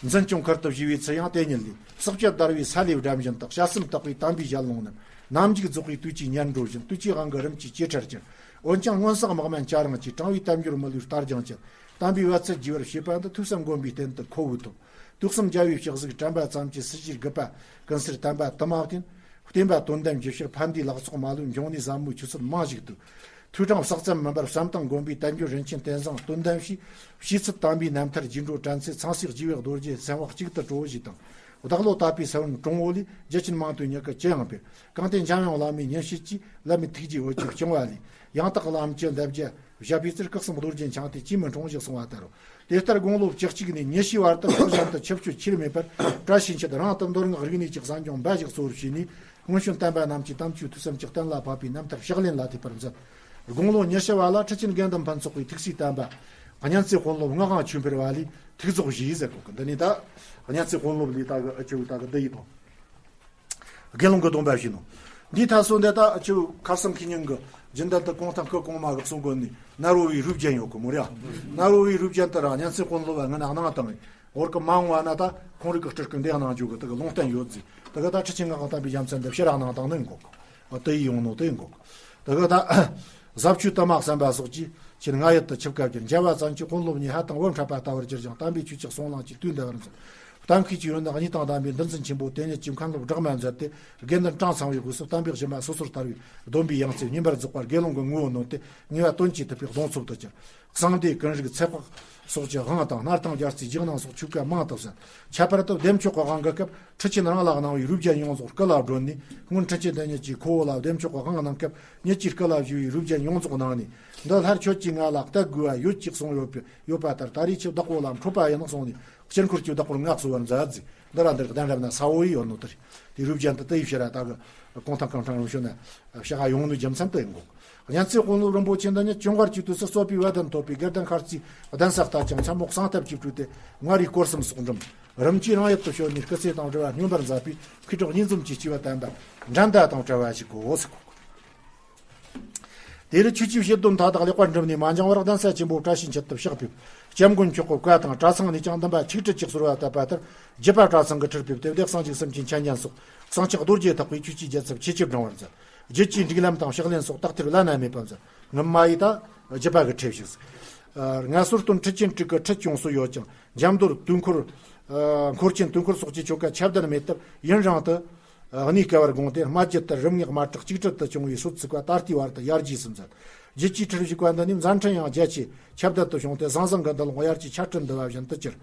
འཛིན་སྐྱོང་ཁུར་དུ་བཞེས་པའི་ཚུལ་ཡང་དེ་ཉིད་ལས། ཟག་བཅས་བརྡར་བའི་ས་ལེའུ་སྒྲ་བཞིན་དུ། དཔྱད་སེམས་དག་པའི་དམ་པའི་ཞལ་ལུང་རྣམས། ནམ་མཇུག་རྫོགས་པའི་དུས་ཀྱི་སྙན་སྒྲོན་བཞིན། དུས་ཀྱི་དབང་གིས་རིམ་གྱིས་ཇེ་ཕྲར་གྱུར། འོན་ཀྱང་སྔོན་བསགས་མི་དམན་བྱ་རིང་གིས། དྲང་བའི་དལ་འབྱོར་མི་ལུས་ལྟར་སྦྱངས་ཀྱི། དམ་པའི་བ་ཚད་རྒྱས་པར་བྱེད་པ་འདི། ཐོས་བསམ་སྒོམ་པའི་རྟེན་དུ་ཁོ་བོས་ཐོབ། དུག་གསུམ་རྒྱལ་བའི་ཕྱག་ཟིག་དྲན་པ་ཙམ་གྱིས། སྲིད་ཞིའི་རྒུད་པ་ཀུན་སེལ་བསྟན་པ་དུ་མ་བསྟན། བསྟན་པ་དོན་ལྡན་རྒྱུ་ཕྱིར་ཕན་བདེའི་ལག་ཚོགས་མ་ལུས། འབྱུང་གནས་ཟབ་མོའི་ཆོས་ཚུལ་མང་ཞིག་བསྟོད། ཐོས་གྲངས་བསགས་ཙམ་མིན་པར་བསམ་དང་སྒོམ་པས་དལ་འབྱོར་རིན་ཆེན་རྟེན་བཟང་དོན་ལྡན་བྱས། བྱས་ཚུལ་དམ་པའི་རྣམ་ཐར་རྗེས་འགྲོ་དྲན་ཚེ། ཚངས་སྲས་རྒྱས་པའི་རྡོ་རྗེ་སེམས་དཔའ་གཅིག་ཏུ་གྲོལ་ཞེས་དང་། བདག་བློ་དད་པའི་ས་བོན་གྲོང་བོ་ལས། རྒྱུད་ཆེན་མང་ཐོས་མྱུ་གུ་ཅི་ཡང་འཕེལ། གང་དེ་འཇམ་དབྱངས་བླ་མའི་ཉན་བཤད་ཀྱིས། བླ་མའི་ཐུགས་རྗེའི་འོད་ཀྱིས་བསྐྱངས་པ་ལས། ཡང་དག་བླ་མ་ཅི་འདི་བརྒྱ་བཤད་པའི་ཚུལ། སྐུ་གསུམ་རྡོ་རྗེ་འཆང་སྟེ་ཅིས་མི་འཁྲུངས་ཞེས་གསུངས་པ་ལྟར་རོ། དེ་ལྟར་དགུང་ལོ་བཅུ་གཅིག་ནས་ཉི་ཤུའི་བར་དུ་ཕྱོགས་གཞན་དུ་ཆིབས་བསྒྱུར་ཆེར་མེད་པར། བཀྲ་ཤིས་འཁྱིལ་རང་དུ་མདོ་སྔགས་རིག་གནས་ཀྱི་གསན་སྦྱོང་འབའ་ཞིག་གཙོ་བོར་བྱས་ནས། སྔོན་བྱོན་བསྟན་པ་རྣམས་ཀྱི་དམ་ཆོས་ཐོས་བསམ་གྱིས་གཏན་ལ་ཕབ་པའི་རྣམ་ཐར་ཕྱག་ལེན་ལ་ཐེབས་པར་མཛད། དགུང་ལོ་ཉི་ཤུ་བ་ལ་ཁྲི་ཆེན་དགེ་འདུན་ཕུན་ཚོགས་ཀྱི་ཐུགས་སྲས་དམ་པ་གཉན་ཚེ་དཔོན་སློབ་ངག་དབང་ཆོས་འཕེལ་བ་ལས་ཐུགས་རྫོགས་བཞེས་ཟེར་གོ་གི། འདི་ནི་ད་གཉན་ཚེ་དཔོན་སློབ་ལས་ད་གི་ཨ་ཆེ་བའི་ད་གི་འདི་ཡིན་ནོ། དགེ་སློང་གི་སྡོམ་པ་བྱས་ནོ། འདིའི་མཐའ་སོ་འདི་ད་ཨ་ཆེ་བའི་ཁར་སང་ཁི་ཉིན་གི་སྦྱིན་བདག་ཏུ་གུང་ཐང་སྐུ་གོང་མ་གི་གསུང་སྒོ་ནས་ནཱ་རོ་བའི་རུས་རྒྱན་ཡོད་གི་མོ་རེད། ནཱ་རོ་བའི་རུས་རྒྱན་དུ་ར་གཉན་ཚེ་དཔོན་སློབ་བ་ངི་ན་གནང་བཏང་ངི། འོར་གི་མ་འོངས་བ་ན་ད་ཁོང་རིགས་ཀྱི་སྤྲུལ་སྐུ་འདི་གནང་རྒྱུ་གི་དེ་གི་ལུང་བསྟན་ཡོད་ཟིག། དེ་གི་ད་ཁྲི་ཆེན་ངག་དབང་བསྟན་པའི་རྒྱལ་མཚན་འདི་ཕྱིར་ར་གནང་བཏང་ནི་འགོག་གི། དེ་ཡི་ཡོང་ནོ་དེ་འགོག་གི། དེ་གི་ད་ཟབ་ཆོས་དུ་མ་གསན་པ་སོགས་ཀྱིས་ཁྱེད་ང་ཡུལ་དུ་ཆིབས་ཁ་བསྒྱུར། མཇལ་བ་ཙམ་གྱིས་དཔོན་སློབ་གཉིས་ཧ་དང་བུ་འཕྲད་པ་ལྟ་བུར་གྱུར་ཅིང་། དམ་པའི་ཆོས་ཀྱི་གསུང་ལམ་གྱི་དུས་འདའ་བར་མཛད། གཏམ་ཤེས་ཀྱི་ཡོན་ཏན་གཉིས་དང་ལྡན་པའི་འདུལ་འཛིན་ཆེན་པོ་དེ་ཉིད་ཀྱིས་མཁན་སློབ་སྦྲགས་མ་མཛད་དེ། དགེ་འདུན་གྲངས་ཚང་བའི་དབུས་སུ་བསྟན་པའི་གཞི་མ་སོ་སོར་དར་བའི་སྡོམ་པའི་ཡང་རྩེ་བསྙེན་པར་རྫོགས་པ་དགེ་སློང་གི་ངོ་བོ་ནོན་ཏེ། ངེས་པ་དོན་གྱིས་ཐུབ་པའི་སྡོང་ཚོབ་ཏུ་གྱུར། གསང་བདེ་ཀུན་རིག་ཚེ་དཔག་སོགས་ཀྱི་དབང་དང་། སྣར་ཐང་རྒྱལ་རྩེའི་རྗེས་གནང་སོགས་ཆོས་སྐད་མང་དུ་གསན། ཁྱད་པར་དུ་བདེ་མཆོག་གི་དབང་གི་སྐབས་ཁྲི་ཆེན་རང་ལ་གནང་བའི་རུས་རྒྱན་ཡོངས་རྫོགས་སྐུ་ལ་བསྒྲོན་ནས། སྔོན་ཁྲི་ཆེན་དེ་ཉིད་ཀྱིས་ཁོ་བོ་ལ་བདེ་མཆོག་གི་དབང་གནང་སྐབས་ཉིད་ཀྱིས་སྐུ་ལ་ཞུས་པའི་རུས་རྒྱན་ཡོངས་རྫོགས་གནང་ནས། འདི་སླར་ཁྱོད་ཀྱིས་ང་ལ་གཏད་དགོས་པ་ཡོད་ཅེས་གསུངས་ཡོད་པའི་ཡོད་པ་ལྟར། ད་རེས་ཁྱེད་བདག་པོ་ལ་འཕྲོད་པ་ཡིན་གསུངས་ནས། དཀྱིལ་འཁོར་གྱི་བདག་པོར་མངའ་གསོལ་བར་མཛད་ཟེར། འདི་ར་འདིར་གདན་རབ་ན་ས་བོ་ཡི་ཡོད་ནོ་དེ་རེད། དེ་རུས་རྒྱན་དུ་དེ་ཡི་ཕྱིར་ར་ད་གི་གུང་ཐང་ཀམ་ཕྲང་རིམ་བྱོན་ན་ཕྱག་ཡོང་ནོའི་རྒྱུ་མཚན་དུ་ཡིན་གོ། གཉན་ཚེ་དཔོན་སློབ་རིན་པོ་ཆེ་འདི་ཉིད་བྱུང་བར་བཅུད་དུས་སུ་གསོད་པའི་བ་དན་ཐོབ་པའི་དགེ་ལྡན་ཤར་རྩིས་གདན་ས་ལྟ་ཅིང་ཚ་མོག་གསང་ཐབས་ཀྱིས་བཀྲུས་ཏེ། མངའ་རིས་སྐོར་གསུམ་སོགས་འགྲིམ། རིམ་གྱིས་རང་ཡུལ་དུ་བྱོན་ནས་སྐུ་ཚེ་དང་འབྲེལ་བ་སྙོམས་པར་མཛད་པའི་མཁས་གྲུབ་གཉིས་འཛོམས་ཀྱི་སྐྱེས་བུ་དམ་པ་འགྲན་ཟླ་དང་བྲལ་བ་ཞིག་གོ་ཟེར་གོ། དེ་ལས་ཆོས་ཀྱི་བཤད་དོན་མཐའ་དག་ལེགས་པར་འགྲུབ་ནས་མ་འགྱངས་པར་གདན་ས་ཆེན་པོ་བཀྲ་ཤིས་འཁྱིལ་དུ་ཕྱག་ཕེབས། སྐྱབས་མགོན་མཆོག་གི་བཀའ་དང་གྲྭ་ཚང་ནས་ཀྱང་འདུན་པ་ཆིག་ཁྲི་གཅིག་གསོལ་བ་བཏབ་པ་ལྟར་རྒྱུད་པ་གྲྭ་ཚང་གི་ཁྲིར་ཕེབས་ཏེ། བདེ་གསང་གི་གསུམ་གྱི་མཁྱེན་ཉན་སོགས་གསང་ཆེན་རྡོ་རྗེ་ཐེག་པའི་ཆོས་ཀྱི་རྒྱལ་ཚབ་ཆེ་ཆེར་བགྲང་བར་མཛད། རྒྱུད་ཀྱི་སྒྲིག་ལམ་དང་ཕྱག་ལེན་སོགས་དག་ཐེར་བླ་ན་མེད་པ་མཛད། སྔོན་མ་ཡི་ད་རྒྱུད་པ་གི་ཁྲིར་བཞུགས། ཨ། ངལ་གསོ་སྟོན་ཁྲི་ཆེན་དྲུག་གི་ཁྲི་སྐྱོང་སྲོལ་ཡོད་ཅིང་། འཇམ་རྡོར་དུས་འཁོར། ཨ། འཁོར་ཆེན་དུས་འཁོར་སོགས་ཀྱི་ཆོ་ག་ཁྱབ་བརྡལ་མེད་སྟབས། ཡུན་རིང་དུ་གནས་སྐལ་བར་དགོངས་ཏེ། སྨྲ་བརྗོད་ལྟར་རིམ་ལྔས་དམར་ཁྲག་གཅིག་དྲིལ་དུ་བྱུང་བའི་སྲོལ་ཚུགས་པ་ད་ལྟའི་བར་དུ་ཡར་རྒྱས་སུ་མཛད། རྒྱུད་ཀྱི་ཁྲིར་བཞུགས་པ་འདི་ནི་མཛད་འཕྲིན་ཡང་རྒྱ་ཆེ་ཁྱབ་བརྡལ་དུ་བྱུང་སྟེ། ཟང་ཟིང་གི་མདུན་ལོགས་དབྱར་གྱི་ཆར་སྤྲིན་འདུ་བ་བཞིན་དུ་གྱུར།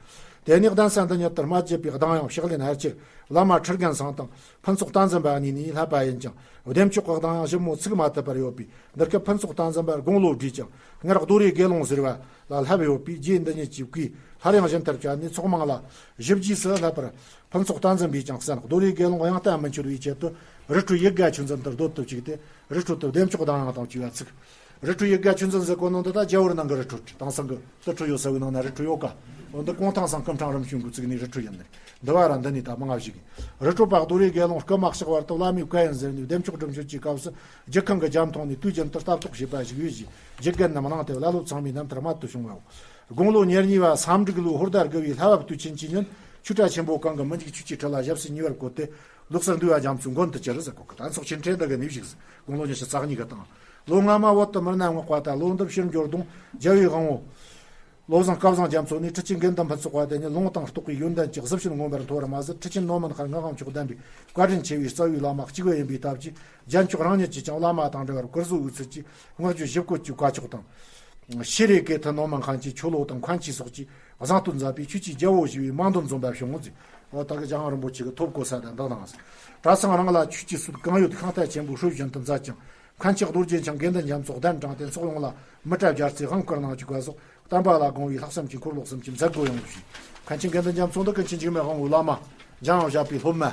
དེ་ནས་གདན་ས་འདི་ཉིད་དུ་སྨྲ་བརྗོད་པའི་གདངས་དབྱངས་ཕྱག་ལེན་ཕལ་ཆེར་བླ་མ་ཁྲི་རྒན་ཚང་དང་ཕུན་ཚོགས་བསྟན་འཛིན་པ་གཉིས་ནས་བསླབ་པ་ཡིན་ཅིང་། བདེ་མཆོག་གི་གདངས་དབྱངས་ཞིབ་མོ་ཚིག་མ་ཐུབ་པར་ཡོད་པས། འདི་སྐབས་ཕུན་ཚོགས་བསྟན་འཛིན་པ་དགུང་ལོ་བགྲེས་ཀྱང་སྔར་རྡོ་རེ་དགེ་སློང་ཟེར་བ་ལ་བསླབས་ཡོད་པས། རྗེ་འདི་ཉིད་ཀྱི་བཀས་སླར་ཡང་ཞུན་དར་བྱས་ནས་ཚོགས་མང་ལ་ཞིབ་རྒྱས་སུ་བསླབ་པར། ཕུན་ཚོགས་བསྟན་འཛིན་པས་ཀྱང་གསན། རྡོ་རེ་དགེ་སློང་དབྱངས་རྟ་མི་འཆོར་བའི་ཆེད་དུ་རི་ཁྲོད་ཡིད་དགའ་ཆོས་འཛིན་དུ་སྡོད་དུ་བཅུག་སྟེ། རི་ཁྲོད་དུ་བདེ་མཆོག་གདངས་དབྱངས་དང་བཅས་པ་ཚུགས། རི་ཁྲོད་ཡིད་དགའ་ཆོས་འཛིན་ཟེར་གོ་ནོ་འདི་ད་རྒྱལ་པོར་གནང་གི་རི་ཁྲོད་དེང་སང་གི་དུར་ཁྲོད་ཡོད་ས་བོའི་ནང་ན་རི་ཁྲོད་ཡོད་ཀ། འོ་འདི་གུང་ཐང་སང་སྐུ་ཕྲེང་རིམ་བྱོན་གྱིས་བཙུགས་ནས་རི་ཁྲོད་ཡིན་ནི། འདི་བ་ར་འདི་ནས་ད་མང་བ་ཞིག་ཡིན། རི་ཁྲོད་པ་རྡོ་རེ་དགེ་སློང་སྐུ་མ་གཤེགས་བར་དུ་བླ་མའི་བཀའ་ཡིན་ཟེར་ནས་བདེ་མཆོག་སྒྲུབ་མཆོད་ཀྱི་སྐབས་སུ་རྒྱུད་ཁང་གི་རྒྱབ་མཐོང་ནས་དུས་རྒྱུན་དུ་ལྟ་རྟོག་བྱེད་པ་ཞིག་ཡོད་ཞེས་རྒྱུད་རྒན་རྣམས་གནང་སྟེ། བླ་སློབ་ཚང་མའི་རྣམ་ཐར་རྨད་དུ་བྱུང་བའོ། དགུང་ལོ་ཉེར་གཉིས་པ་སམ་འབྲུག་ལོའི་ཧོར་ཟླ་དགུ་བའི་ལྷ་བབས་དུས་ཆེན་གྱི་ཉིན། ཆོས་གྲྭ་ཆེན་པོ་གང་གི་མི་འཇིགས་ཆོས་ཀྱི་ཁྲི་ལ་ཞབས་སོར་ཉེ་བར་བཀོད་དེ། ལུགས་སྲོལ་འདུལ་བ་རྒྱ་མཚོའི་མགོན་དུ་གྱུར་ཟེར་གོ་གི། ད་ཚོགས་ཆེན་ཁྲི་འདི་གི་གནས་བཞུགས་ཟེར། དགུང་ལོ་ཉི་ཤུ་རྩ་གཉིས་ཀྱི་སྟེང་། ལོ་སྔ་མ་བོད་དུ་མི་སྣ་བསྔགས་པ་དང་། ལོ་འདིར་ཕྱིར་འབྱོར་དང་རྒྱལ་བའི་དབང་བོ། བློ་བཟང་སྐལ་བཟང་རྒྱ་མཚོ་ནས་ཁྲི་ཆེན་དགེ་འདུན་ཕུན་ཚོགས་པ་དེ་ཉིད་ལུང་དང་རྟོགས་པའི་ཡོན་ཏན་གྱི་གཟི་བྱིན་མངོན་པར་མཐོ་བར་མ་ཟད། ཁྲི་ཆེན་ནོ་མན་ཧར་ངག་དབང་མཆོག་ལྡན་པའི་བཀའ་དྲིན་ཆེ་བའི་རྩ་བའི་བླ་མ་གཅིག་པུ་ཡིན་པའི་སྟབས་ཀྱིས། རྒྱལ་མཆོག་རང་ཉིད་ཀྱིས་ཀྱང་བླ་མ་དང་འབྲེལ་བར་བཀུར་བཟོ་འོས་ཚུལ་གྱི་བསྔགས་བརྗོད་ཞིབ་བཀོད་ཀྱི་བཀའ་ཆོས་དང་། ཤེས་རིག་གི་མཐུ་ནོ་མན་ཧན་གྱི་ཆོ་ལོ་དང་མཁན་ཆེན་སོགས་ཀྱིས་བཟང་བསྟོད་མཛད་པའི་ཆོས་ཀྱི་རྒྱལ་པོ་ཞེས་པའི་མིང་འདོན་འཛོམས་པ་བྱུང་ངོ་ཟེར། འོ་ད་གི་རྒྱལ་དབང་རིན་པོ་ཆེ་གི་ཐོབ་གོ་ས་དང་འདི་དང་ཟེར། གྲྭ་ཚང་རང་ལ་ཆོས་ཀྱི་སྲོལ་གང་ཡོད་ཤིང་རྟ་ཆེན་པོའི་སྲོལ་བཞིན་དུ་མཛད་ཅིང་། མཁན་ཆེན་རྡོ་རྗེ་འཆང་དགེ་འདུན་རྒྱ་མཚོ་གདན་དྲངས་ཏེ་ཚོགས་ཡོངས་ལ་མི་ཏྲ་སྦྱར་ཚེ་དབང་བསྐུར་གནང་བཅུག་པ་སོགས། བསྟན་པ་ལ་དགོངས་པའི་ལྷག་བསམ་གྱི་འཁོར་ལོ་གསུམ་གྱི་མཛད་སྒོ་ཡོངས་བཞུགས། མཁན་ཆེན་དགེ་འདུན་རྒྱ་མཚོ་འདི་ཀུན་མཁྱེན་འཇིགས་མེད་དབང་པོའི་བླ་མ། འཇམ་དབྱངས་བཞད་པའི་སློབ་མ།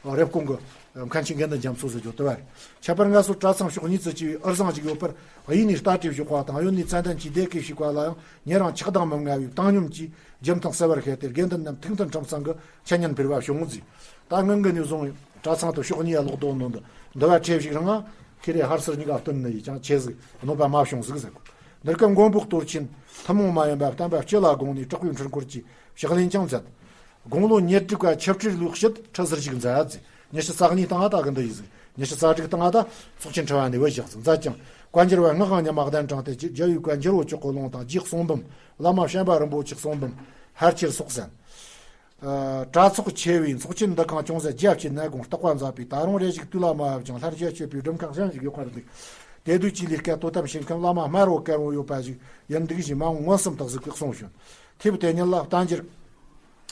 རེབ་གོང་གི་མཁན་ཆེན་དགེ་འདུན་རྒྱ་མཚོ་ཟེར་རྒྱུ་དེ་བ་རེད། ཁྱད་པར་ང་ཚོ་གྲྭ་ཚང་ཕྱོགས་གཉིས་སུ་གྱེས་པའི་འུར་ཟིང་ཞིག་ཡོད་པར། གཡས་ནས་རྟ་དྲེལ་བཞག་པ་དང་གཡོན་ནས་ཙན་དན་གྱི་སྡེ་དགེ་ཞིག་པ་ལ་ཡང་ཉེ་རིང་ཆགས་སྡང་མི་མངའ་བའི་བཏང་སྙོམས་ཀྱིས་རྒྱུ་མཐའ་གསལ་བར་བཤད་དེ། དགེ་འདུན་རྣམས་ཐུགས་མཐུན་ཁྲིམས་གཙང་གི་འཆད་ཉན་ཕུལ་བ་བྱུང་ཟིག་ད་སྔོན་གྱི་ནས་བཟུང་གྲྭ་ཚང་དུ་ཕྱོགས་གཉིས་ལོག་རྡོ་ནོ་འདི་འདི་བ་ཁྲེ་ཞིག་རང་ང་ཁེ་རེ་ཧར་སར་གཉིས་ཀ་སྟོན་ནི་ཡིས་ཀྱང་ཆེ་ཟིག་གནོད་པ་མ་བྱུང་ཟིག་ཟེར་གོ། འདིར་ཀ་མགོན་པོ་གཏོར་ཆེན་ཐུན་མོང་མ་ཡིན་པ་བསྟན་པ་སྤྱི་ལ་དགོངས་ནས་དྲག་པོའི་འཕྲུལ་འཁོར་གྱིས་ཕྱག་ལེན་ཀྱང་མཛད། དགུང་ལོ་ཉེར་དྲུག་པ་ཆིབས་ཁྲིར་ལུས་ཕྱིར་ཁྲི་ཟུར་ཞིག་མཛད་ཟིག་ཉི་ཤུ་རྩ་གཉིས་སྟེང་ཨ་ད་གི་འདི་ཡིས་ཟིག་ཉི་ཤུ་རྩ་དྲུག་སྟེང་ཨ་ད་ཚོགས་ཆེན་ཁྲི་བ་ནས་བུད་བཞག་ཟིག་མཛད་ཅིང་། བཀའ་འགྱུར་བ་སྔགས་དབང་ཉི་མ་གདན་དྲངས་ཏེ། རྒྱལ་བའི་བཀའ་འགྱུར་བོ་ཅོག་གོ་ལུང་དང་རྗེ་གསུང་འབུམ། བླ་མ་བྱམས་པ་རིན་པོ་ཆེ་གསུང་འབུམ་ཕལ་ཆེར་སོགས་གསན། ཨ། གྲྭ་ཚོགས་ཆེ་བའི་ཚོགས་ཆེན་འདུ་ཁང་ཅུང་ཟད་རྒྱ་བསྐྱེད་ནས་དགོངས་རྟོགས་པ་མཛད་པས། ད་རུང་རེ་ཞིག་དུས་ལ་མ་བབ་ཀྱང་སླར་རྒྱ་བསྐྱེད་པའི་སྒྲུབ་ཁང་གཞན་ཞིག་ཡོད་པར་འདུག་དེ་དུས་ཀྱི་ལས་ཀ་དོ་དམ་བྱེད་མཁན་བླ་མ་སྨྲ་བོ་དཀར་བོ་ཡོད་པ་ཞིག་ཡིན་འདུག་ཞེས་མ་འོངས་མངོན་སུམ་དག་ཟིག་གིས་གསུངས་བྱུང་། ཐེབས་དེ་ཉིད་ལ་བསྟན་འགྱུར་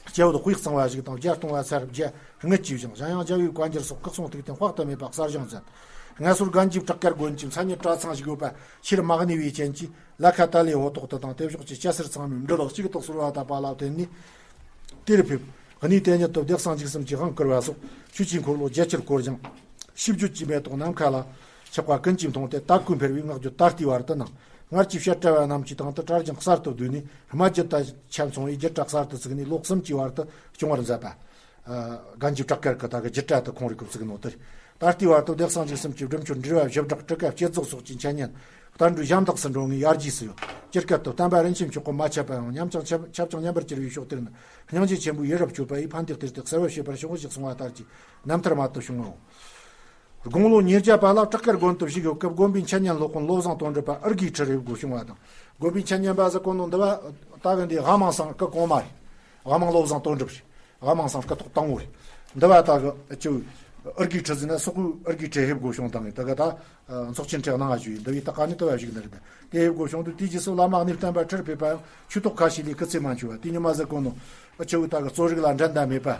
སྐྱེ་བོ་དཔེ་གཙང་བ་ཞིག་དང་བརྒྱད་སྟོང་བ་ཚར་བརྒྱ་དངུལ་གྱིས་བཞེངས། གཞན་ཡང་རྒྱལ་བའི་བཀའ་འགྱུར་སོགས་སྐུ་གསུང་ཐུགས་རྟེན་དཔག་ཏུ་མེད་པ་གསར་བཞེངས་མཛད། ངེད་ཚོར་སྒམ་ཇི་བྲག་དཀར་དགོན་གྱི་མཚན་ཉིད་གྲྭ་ཚང་ཞིག་ཡོད་པ་ཕྱིར་མ་གནས་པའི་རྐྱེན་གྱིས། ལ་ཁ་ཏཱ་ལའི་ཧོ་ཏོག་ཏུ་དང་དེ་ཕྱོགས་ཀྱི་སྐྱ་སེར་ཚང་མས་འབྲུ་ལག་གཅིག་ཏུ་གསོལ་བ་བཏབ་པ་ལ་བརྟེན་ནས་དེར་ཕེབས། གནས་དེ་ཉིད་དུ་བདེ་གསང་འཇིགས་གསུམ་གྱི་དབང་བསྐུར་བ་སོགས་ཆོས་ཀྱི་འཁོར་ལོ་རྒྱ་ཆེར་བསྐོར་ཅིང་། ཤིས་བརྗོད་ཀྱི་མེ་ཏོག་ནམ་མཁའ་ལ་ཆགས་པ་ཀུན་གྱིས་མཐོང་སྟེ། དད་གུས་འཕེར་བའི་བསྔགས་བརྗོད་ད་ལྟའི་བར་དུ་གནང་། སྔར་གྱི་བཤད་གྲྭ་བ་རྣམས་ཀྱི་སྟེང་དུ་གྲྭ་རྒྱུན་གསར་དུ་བསྡུས་ནས། སྨད་རྒྱུད་དང་ཆ་མཚུངས་པའི་བརྒྱུད་གྲྭ་གསར་དུ་བཙུགས་ནས་ལོ་གསུམ་གྱི་བར་དུ་སྐྱོང་བར་མཛད་པ། ཨ། སྒམ་ཇི་བྲག་དཀར་གྱི་ད་གི་བརྒྱུད་གྲྭ་དུ་ཁོང་རིགས་ཀྱིས་བཙུགས་ནོ་དེ་རེད། ད་ལྟའི་བར་དུ་བདེ་གསང་འཇིགས་གསུམ་གྱི་སྒྲུབ་མཆོད་འབྲེལ་བ་བཞི་བསྒྲགས་གྲུ་ཁ་བསྐྱེད་རྫོགས་སོགས་ཀྱི་འཆད་ཉན་བསྟན་འགྲོའི་ཞབས་འདེགས་སུ་འགྲོ་ངེས་ཡར་རྒྱས་སུ་ཡོད། སྤྱིར་སྐད་དུ་བསྟན་པ་རིན་ཆེན་མཆོག་གི་མ་ཆད་པའང་ཉམས་ཀྱང་ཁྱབ་ཁྱབ་ཀྱང་ཉམས་པར་གྱུར་པའི་ཕྱོགས་དེར་ནི། སྙིང་རྗེ་ཆེན་པོའི་ཡིད་རབ་བསྐྱོད་པ་ཡིས་ཕན་བདེ་སྟེར་ཏེ་གསལ་བར་བྱེད་པར་ཤོག་ཅེས་གསུངས་པ་ལྟར་གྱི་རྣམ་ཐར་མ་དུ་བྱུང་ངོ་། དགུང་ལོ་ཉེར་བརྒྱད་པ་ལ་བྲག་དཀར་དགོན་དུ་བཞུགས་ཡོད་སྐབས། དགོན་པའི་འཆད་ཉན་སློབ་དཔོན་བློ་བཟང་དོན་གྲུབ་པ་ཨིར་གའི་ཁྲི་རེ་དགོས་བྱུང་བ་དང་། དགོན་པའི་འཆད་ཉན་པ་ཟེར་གོ་ནོ་འདི་བ་ད་གི་འདི་དབང་མང་སང་སྐུ་གོང་མ་རེད། དབང་མང་བློ་བཟང་དོན་གྲུབ་རེད། དབང་མང་སང་སྐུ་ཐོག་དང་པོ་རེད། འདི་བ་ད་གི་ཅིག་ཨིར་གའི་ཁྲི་ཟེར་ན་སོག་པོའི་ཨིར་གའི་ཁྲི་ཕེབས་དགོས་བྱུང་དང་ད་གི་ད། ཚོགས་ཆེན་ཁྲི་གནང་བ་ཞུས་ཡིན། འདི་བའི་ད་ག་ནས་ལྟ་བ་ཞིག་འདི་རེད། དེ་ཕེབས་དགོས་བྱུང་དུས་དེའི་རྗེས་སུ་བླ་མ་གནས་བརྟན་པ་ཁྲིར་ཕེབས་པ་ཡང་ཆོས་ཐོག་ཁ་ཤས་ལས་སྐུ་ཚེ་མ་འཆོལ་བ་དེ་ཉི་མ་ཟེར་གོ་ནོ། ཨ་ཆེ་བོ་ད་གི་གཙོ་རིག་ལ་འགྲན་ཟླ་མེད་པ།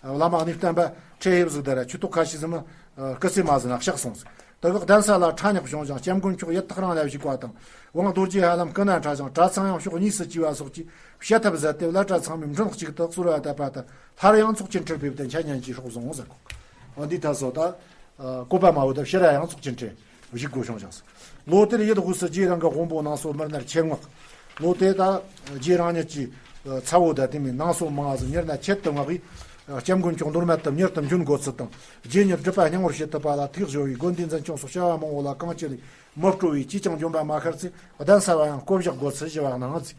བླ་མ་གནས་བརྟན་པ་ཁྲིར་ཕེབས་ཟིག་ད་ར་ཆོས་ཐོག་ཁ་ཤས་ཟིག་མ་སྐུ་ཚེ་མ་ཟིན་ན་གཤེགས་སོང་ཟིག་ད་གི་གདན་ས་ལ་ཁྲ་ཉག་བྱུང་ཞིང་སྐྱབས་མགོན་མཆོག་ཡིད་ཐག་རིང་ལ་བཞུགས་པ་དང་། དབང་རྡོ་རྗེ་ཧ་ལམ་སྐུ་ན་ཕྲ་ཞིང་གྲྭ་ཚང་ཡང་ཕྱོགས་གཉིས་སུ་གྱེས་པ་སོགས་ཀྱིས་བྱ་ཐབས་ཟད་དེ་བླ་གྲྭ་ཚང་མས་མགྲོན་གཅིག་ཏུ་གསོལ་བ་བཏབ་པ་ལྟར་སླར་ཡང་ཚོགས་ཆེན་ཁྲིར་ཕེབས་ཏེ་འཆད་ཉན་གྱི་སྲོག་བཟུང་ཟེར་གོ། འོ་འདི་ད་སོ་ད། ཨ། བཀོད་པ་མ་འོས་ད་ཕྱིར་ར་ཡང་ཚོགས་ཆེན་ཁྲིར་བཞུགས་དགོས་བྱུང་ཞིང་། ལོ་དེར་ཡུལ་དབུས་སུ་རྗེ་རང་གི་དབང་པོ་ནང་སོ་མི་སྣར་ཆེད་མངགས། ལོ་དེ་ད་རྗེ་རང་ཉིད་ཀྱི་ཚ་བོ་དང་དེ་མིན་ནང་སོ་མང་ཟིག་མྱུར་ན་ཆེད་དུ་མངགས་པས། སྐྱབས་མགོན་མཆོག་མདོ་སྨད་དུ་མྱུར་དུ་འབྱོན་དགོས་ཚུལ་དང་། རྗེ་ཉིད་སྒྲུབ་པ་སྙིང་པོར་བྱེད་ཐུབ་པ་ལ་ཐུགས་གཞོལ་བས། དགོན་སྡེ་འཛིན་སྐྱོང་སོགས་བྱ་བ་མང་བོ་ལ་གང་ཅི་ལས་མི་སྤྲོ་བས། ཅིས་ཀྱང་འབྱོན་པ་མ་ཤར་ཚེ་གདན་ས་བ་ཡང་བསྐོ་བཞག་དགོས་ཚུལ་ཞུ་བ་གནང་ཟིག་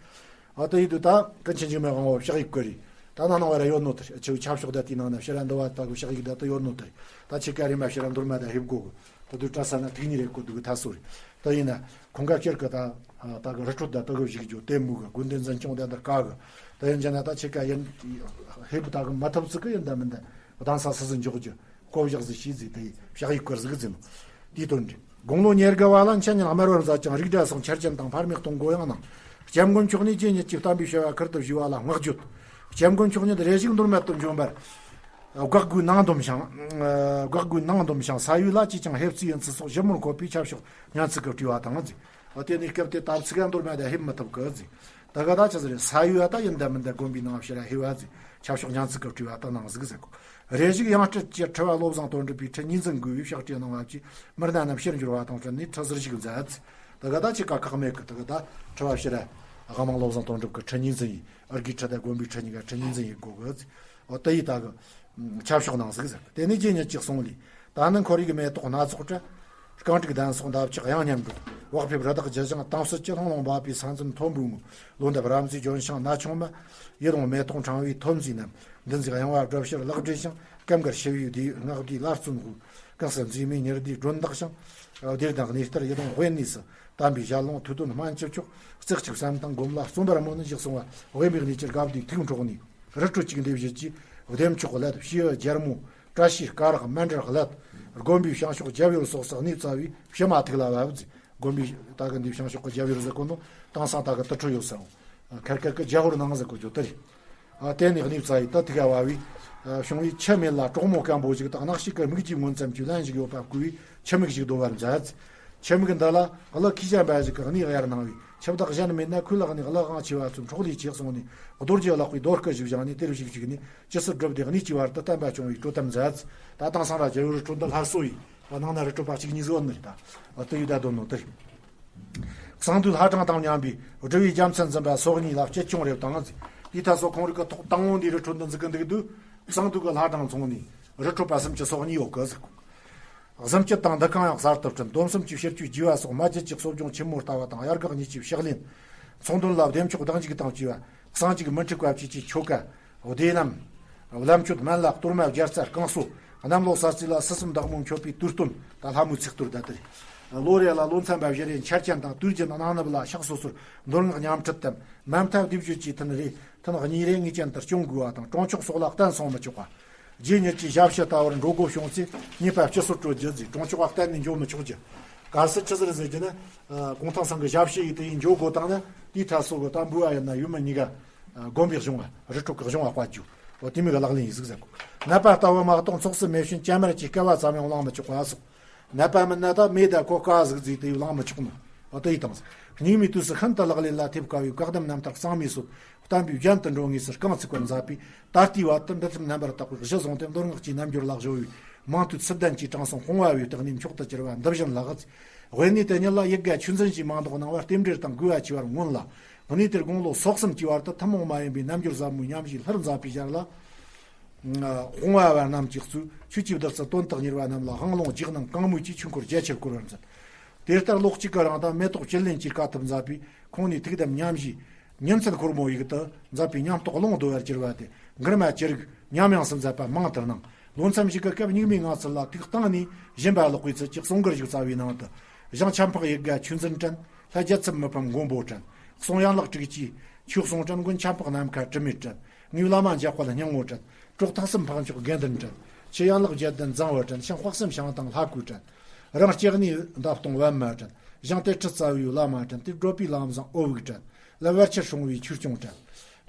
འོ་དེ་ཡིན་དུས་ད་ཀུན་མཁྱེན་འཇིགས་མེད་དབང་པོ་ཕྱག་ཡིག་བསྐུར་རེ། ད་ནང་ནང་བ་ར་ཡོད་ནོ་དེ་ཆེ་བའི་ཆབ་ཤོག་ད་དེའི་ནང་ན་ཕྱིར་ར་འདི་བ་ད་གི་ཕྱག་ཡིག་ད་ད་ཡོད་ནོ་དེ། ད་ཆེ་ཀ་རེ་མ་ཕྱིར་ར་འདུར་མ་ད་ཧེབ་གོ་གི། ད་དུ་གྲྭ་ས་ན་ཐིག་ཉིན་རེ་གོ་འདུག་གི་ད་སོ་རེ། ད་ཡིན་ན་ཁོང་ག་ཁྱེར་གི་ད་ད་གི་རི་ཁྲོད་ད་ད་གི་བཞུགས་རྒྱུ་དེ་མུ་གི་དགོན་སྡེ་འཛིན་སྐྱོང་ད་འདིར་ག་གི། ད་ཡིན་ཅེ་ན་ད་ཆེ་ཀ་ཡིན་ཧེབ་ད་གི་མ་ཐབས་ཚིག་གི་ཡིན་ད་མིན་ད་གདན་ས་སི་སི་འཇོག་རྒྱུ། བསྐོ་བཞག་ཟིག་བྱས་ཟིག་དེ་ཕྱག་ཡིག་བསྐུར་ཟིག་ཟིན། དེའི་དོན་འགྲིག་དགུང་ལོ་ཉེར་དགུ་བ་ལ་འཆད་ཉན་དམར་བར་མཛད་ཅིང་། རིགས་འདྲ་སོགས་འཆར་ཅན་དང་ཕར་མའི་གཏོང་སྒོ་ཡང་གནང་། སྐྱབས་མགོན་མཆོག་ནས་རྗེ་ཉིད་ཀྱི་བསྟན་པའི་བྱ་བ་ཁུར་དུ་ཞུ་བ་ལ་བསྔགས་བརྗོད། སྐྱབས་མགོན་མཆོག་ཉིད་རེ་ཞིག་མདོ་སྨད་དུ་འབྱོན་པར་བཀའ་བསྒོས་གནང་འདོམས་ཤིང་། བཀའ་བསྒོས་གནང་འདོམས་ཤིང་ས་ཡུལ་ལ་ཅིས་ཀྱང་ཕེབས་རྩིས་ཡིན་ཚུལ་སོགས་ཞིབ་མོར་འཁོད་པའི་ཆབ་ཤོག་སྙན་ཚིག་གིས་བྲིས་པ་དང་ཟིན། འོ་དེ་ནས་སྐབས་དེ་དར་ཚིག་ག་མདོ་སྨད་དུ་ཕེབས་མི་ཐུབ་གི་ཟིན། ད་ག་ད་ཆི་ཟིག་རེད། ས་ཡུལ་ད་ཡིན་ད་མིན་ད་དགོན་པའི་ནང་ཕྱིར་ཕེབས་པ་ཟིན། ཆབ་ཤོག་སྙན་ཚིག་གིས་བྲིས་པ་ད་གནང་ཟིག་ཟེར་གོ། རེ་ཞིག་ཡང་སྤྲུལ་གྱི་ཁྲི་བ་བློ་བཟང་དོན་གྲུབ་པའི་ཁྲི་གཉིས་འཛིན་དགོས་པའི་ཕྱག་བྲིས་གནང་བ་བཅས་མི་སྣ་རྣམས་ཕྱིར་འབྱོར་བ་དང་བསྟུན་ནས་ཁྲི་ཟུར་ཞིག་མཛད། ད་ག་ད་ཆི་ཀ་ཁག་མེད་གི། ད་ག་ད་ཁྲི་བ་ཕྱིར་དབང་མང་བློ་བཟང་དོན་གྲུབ་ཀྱི་ཁྲི་གཉིས་འཛིན་ཡིན། ཨིར་གའི་ཁྲི་དང་དགོན་པའི་ཁྲི་གཉིས་ཀ་ཁྲི་གཉིས་འཛིན་ཡིན་དགོས་གི། འོ་དེ་ཡིས་ད་གི་ཆབ་ཤོག་གནང་ཟིག་ཟེར། དེ་ནས་རྗེ་ཉིད་ཀྱིས་གསུངས་ལས། ད་ནི་ཁོར་ཡུག་མེ་ཏོག་སྣ་ཚོགས་བཀྲ། རྐང་དྲུག་གདན་སོགས་འདབ་ཆགས་གཡང་སྙན་འགྲོགས། བག་ཕེབས་རི་དྭགས་རྒྱུ་ཞིང་དྭངས་སོལ་གྱི། ལྷུང་ལྷུང་འབབ་པའི་ས་འཛིན་མཐོན་པོའི་ངོས། ལོ་འདབ་རབ་མཛེས་ལྗོན་ཤིང་ནག་ཆུང་མ། ཡིད་འོང་མེ་ཏོག་ཕྲེང་བའི་ཐོན་རྫས་རྣམས། འདུ་འཛིའི་གཡེང་བ་བསྒྲུབ་ཕྱིར་ལག་སྦྲེལ་ཞིང་། སྐབས་འགར་ཞི་བའི་བདེ་བའི་སྔགས་བཟླས་སླར་གསོན་དགོས། གང་སར་མཛེས་མའི་ཉི་ཟླའི་སྒྲོན་འདེགས་ཤིང་། བདེ་དང་གནས་ལྟར་ཡིད་འོང་དབེན་གནས་སུ། དམ་པའི་ཞལ་ལུང་ཐུགས་དོན་སྨན་གྱི་མཆོག། རྩེ་གཅིག་བསམ་དང་སྒོམ་ལ་བརྩོན་པར་སྨོན་ཞེས་གསུངས་པ། དབེན་པའི་གནས་ཀྱི་དགའ་བདེའི་ཐུགས་འཕྲོག་ནས། རི་ཁྲོད་ཅིག་འདེབས་བྱེད་ཀྱི་བདེ་མཆོག་ཀླད། བྱིའུ་རྒྱལ་མོ་བཀྲ་ཤིས་སྐ་རགས་མཎྜལ་ཀླད། དགོན་པའི་བྱང་ཕྱོགས་རྒྱབ་ཡོལ་སོགས་སུ་གནས་བཙའ་བའི་ཕྱི་མ་ཐུགས་ལ་བབས་ཟིན། དགོན་པའི་ད་གི་འདི་བྱང་ཕྱོགས་ཀྱི་རྒྱབ་ཡོལ་ཟེར་གོ་ནོ། དེང་སང་ད་གི་དུར་ཁྲོད་ཡོད་ས་འོ། ཁར་ཁར་གི་རྒྱ་ཧོར་ནང་ཟེར་གོ་རྒྱུ་དེ་རེད། ཨ། དེ་ནས་གནས་བཙའ་ཡི་ད་ཐུགས་ལ་བབས་པས། ཨ། བྱུང་བའི་ཆུ་མིག་ལ་གྲོག་མོ་སྐམ་པོ་ཞིག་དང་། ནག་ཕྱིས་ཀྱི་མིག་གི་ངོ་ཙམ་གྱི་བླན་ཞིག་ཡོད་པ་བསྐོས་པས། ཆུ་མིག་ཞིག་བརྡོལ་བར་མཛད། ཆུ་མིག་འདི་ལ་ཀླུ་མཁས་པ་ཞིག་གིས་གནས་གཡར་གནང་བས། འཆི་བདག་གཞན་མེད་ན་ཁོའི་ལག་ནས་གླུ་དབྱངས་ཆེ་བ་ཚོ་འཕྲོག་ལས་ཆེ་གསུངས་ནས། རྡོ་རྗེ་ལག་པའི་རྡོ་སྐུ་ཞིག་བཞེངས་ནས། དེར་ཞིག་བཅུག་ནས། ཇི་སྲིད་སྒྲུབ་སྡེ་གནས་ཀྱི་བར་དུ་བརྟན་པ་བྱུང་བའི་གྲོས་གཏམ་མཛད། ད་དེང་སང་ར་རྒྱལ་བོའི་ཁྲོད་འདི་སླར་གསོ་ཡིས། ནང་ན་རི་ཁྲོད་པ་གཅིག་གཉིས་བཟོ་ནི་རེད། ད་དེ་ཡུལ་ད་དོན་ནོ་དེ་རེད། གསང་འདུས་ལྷ་གྲངས་དང་མཉམ་པའི་སྒྲུབ་པའི་རྒྱལ་མཚན་འཛིན་པ་སོ་གཉིས་ལ་སྐྱིད་ཆུང་རེ་བཏང་། དེའི་ཐད་སོ་ཁོང་རིགས་ཀྱི་ཐོག་དང་པོ་འདིའི་རི་ཁྲོད་འདི་འཛུགས་ཀྱི་འདུག་འདུག་གསང་འདུས་ཀྱི་ལྷ་གྲངས་ཚོང་ནས་རི་ཁྲོད་པ་གསུམ་གྱི་སོ་གཉིས་ཡོད་གི་ཟིག་གཟིམ་སྤྱིལ་དང་འདུ་ཁང་ཡང་གསར་དུ་བསྐྲུན། སྡོམ་གསུམ་གྱི་ཕྱིར་བཅོས་རྒྱས་པ་སོགས། མ་རྒྱུད་ཀྱི་གསོ་སྦྱོང་ཆེན་མོ་ལྟ་བ་དང་། དབྱར་འགག་གཉིས་ཀྱི་ཕྱག་ལེན། ཚོང་དོན་ལ་བདེ་མཆོག་གདེང་འཇུག་དང་བཅས་པ། གསང་འཇུག་མི་འཁྲུགས་པ་བཅས་ཀྱི་ཆོ་ག། བདེ་རྣམ། བླ་མཆོད་སྨན་བླ། གཏོར་མ་བརྒྱ་རྩ་བསྐང་གསོ། གནམ་ལོ་གསར་ཚེས་ལ་སྲིད་གསུམ་བདག་མོ་མཆོད་པའི་དུས་སྟོན། ད་ལྷ་མོའི་ཚིག་གཏོར་ད་དེ་རེད། ལོ་རེ་ལ་ལོ་མཚན་པ་བཞི་རེ་མཆོད་སྤྱན་དང་དུས་རྒྱུན་གནང་ནུབ་ལ་ཕྱག་སོ་སོར་མདོ་སྔགས་ཉམས་ཁྲིད་དམ། མ་མཐའ་བསྡུས་བརྗོད་ཀྱི་ཐུན་རེ་ཐུན་གཉིས་རེ་ངེས་ཅན་དུ་སྐྱོང་དགོས་པ་དང་། གྲོང་ཆོག་སོགས་ལ་གཏན་སོང་མི་ཆོག་པ། རྗེ་ཉིད་ཀྱི་ཞབས་ཕྱི་ལྟ་བུར་འགྲོ་དགོས་བྱུང་ཚེ་ཉེས་པ་སྤྱི་སོར་སྤྲོད་རྒྱུ་ཟེར། གྲོང་ཆོག་པ་གཏན་ནས་འགྱོ་མི་ཆོག་རྒྱུ། གལ་སྲིད་ཆི་ཟིག་རེད་ཟེར་རྒྱུ་ན། གུང་ཐང་ཚང་གི་ཞབས་ཕྱི་ཡིས་དེ་ཡིས་འགྱོ་དགོས་བཏང་ན། དེའི་ཐད་སོ་གི་ད་འབུལ་བ་ཡིན་ན་ཡུལ་མི་གཉིས་ཀ་དགོན་པའི་གཞུང་བ། རི་ཁྲོད་ཀྱི་གཞུང་བ་དཔའ་རྒྱུ། འོ་དེ་མོ་གི་ལག་ལེན་ཡིན་ཟིག་ཟེར་གོ། ནད་པ་ལྟ་བུ་མ་གཏོགས་ཚོགས་སུ་མེ་བྱིན་ཅན་མར་གྱི་བསྐལ་བ་ཙམ་ཡང་བླང་མི་ཆོག་པ་སོགས། ནད་པ་མིན་ན་ད་མེ་ད་ཁོ་དཀའ་ཟིག་ཟིག་དེ་ཡིས་བླང་མི་ཆོག་ནོ། འོ་དེ་ཡིས་དང་ཟིག་སྙིགས་མའི་དུས་སུ་ཤིན་ཏུ་ལག་ལེན་ལ་ཐེབས་དཀའ་བའི་བཀའ་གདམས་རྣམ་ཐར་གཙང་མའི་སྲོལ། བསྟན་པའི་རྒྱན་དུ་འགྲོ་ངེས་སུ་རྐང་ཚུགས་པར་མཛད་པས། ད་ལྟའི་བར་དུ་འབྲི་ཐབས་རྣམ་པར་དག་པའི་གཞི་བཟུང་སྟེ། མདོ་སྔགས་ཀྱི་རྣལ་འབྱོར་ལ་གཞོལ་བའི་མང་ཐོས་ཚུལ་ལྡན་གྱི་དྲང་སྲོང་སྤོང་བ་བའི་སྟེགས་ནས་མཆོག་ཏུ་གྱུར་པ་འདི་བཞིན་ལགས། དབེན་གནས་དེ་ཉིད་ལ་ཡིག་དགའ་ཆོས་འཛིན་གྱིས་མིང་འདོགས་གནང་བར། རྟེན་འབྲེལ་དང་དགོས་པ་ཆེ་བར་མངོན་ལ། གནས་དེར་དགུང་ལོ་སོ་གསུམ་གྱི་བར་དུ་ཐུན་མོང་མ་ཡིན་པའི་རྣལ་འབྱོར་ཟབ་མོའི་ཉམས་བཞེས་ལྷུར་མཛད་པའི་ཞལ་ལ། སྤོང་བ་བ་རྣམས་ཀྱིས་གཙོས་ཆོས་ཀྱི་བདག་རྩལ་དོན་དག་གཉེར་བ་རྣམས་ལ་དབང་ལུང་རྗེས་གནང་གང་མོས་ཀྱིས་ཆོས་འཁོར་རྒྱ་ཆེར་བསྐོར་བར་མཛད། དེ་ལྟར་ལོ་གཅིག་གི་རིང་དུ་མེ་ཏོག་བཅུད་ལེན་གྱི་དཀའ་ཐུབ་མཛད་པས། ཁོང་ནས་ཐུགས་དམ་ཉམས་བཞེས། ཉིན་མཚན་ཁོར་མོ་ཡིག་ཏུ་མཛད་པའི་ཉམས་རྟོགས་ཀློང་བརྡོལ་བར་གྱུར་པ་དེ། མགུར་མ་ཅི་རིགས་ཉམས་དབྱངས་སུ་མཛད་པ་མང་དུ་སྣང་། ལོ་མཚམས་ཤིག་གི་སྐབས་སྙིགས་མའི་ངང་ཚུལ་ལ་ཐུགས་གཏིང་ནས་སྦྱིན་པ་ལོག་པའི་ཚུལ་གྱིས་གསུང་མགུར་ཞིག་བསྩལ་བའི་ནང་དུ། ཞང་ཆབ་འཕགས་ཡིག་དགའ་ཆོས་འཛིན་དྲན། ལྷ་རྒྱལ་ཚབ་མི་ཕམ་མགོན་པོ་དྲན། གསུང་ཡན་ལག་དྲུག་ཅུའི་ཆོས་གསུང་དྲན། མགོན་ཆབ་འཕགས་ནམ་མཁའ་དྲི་མེད་དྲན། ངའི་བླ་མ་འཇམ་དཔལ་སྙིང་པོ་དྲན། གྲོགས་ཐེག་གསུམ་འཕགས་མཆོག་དགེ་འདུན་དྲན། ཆུ་ཡན་ལག་བརྒྱད་ལྡན་རྫིང་བུ་དྲན། ཞང་དཔག་བསམ་ཞང་དང་ལྷ་བཀོད་དྲན། རང་སྐྱེ་གནས་འདབ་སྟོང་པད་མ་དྲན། ཞང་དེ་ཁྲི་རྩ་བའི་བླ་མ་དྲན། དེ་བགྲོད་པའི་ལམ་བཟང་ཨོ་བུག་དྲན། ལ་བར་ཆད་སྲུང་བའི་ཆོས་སྐྱོང་དྲན།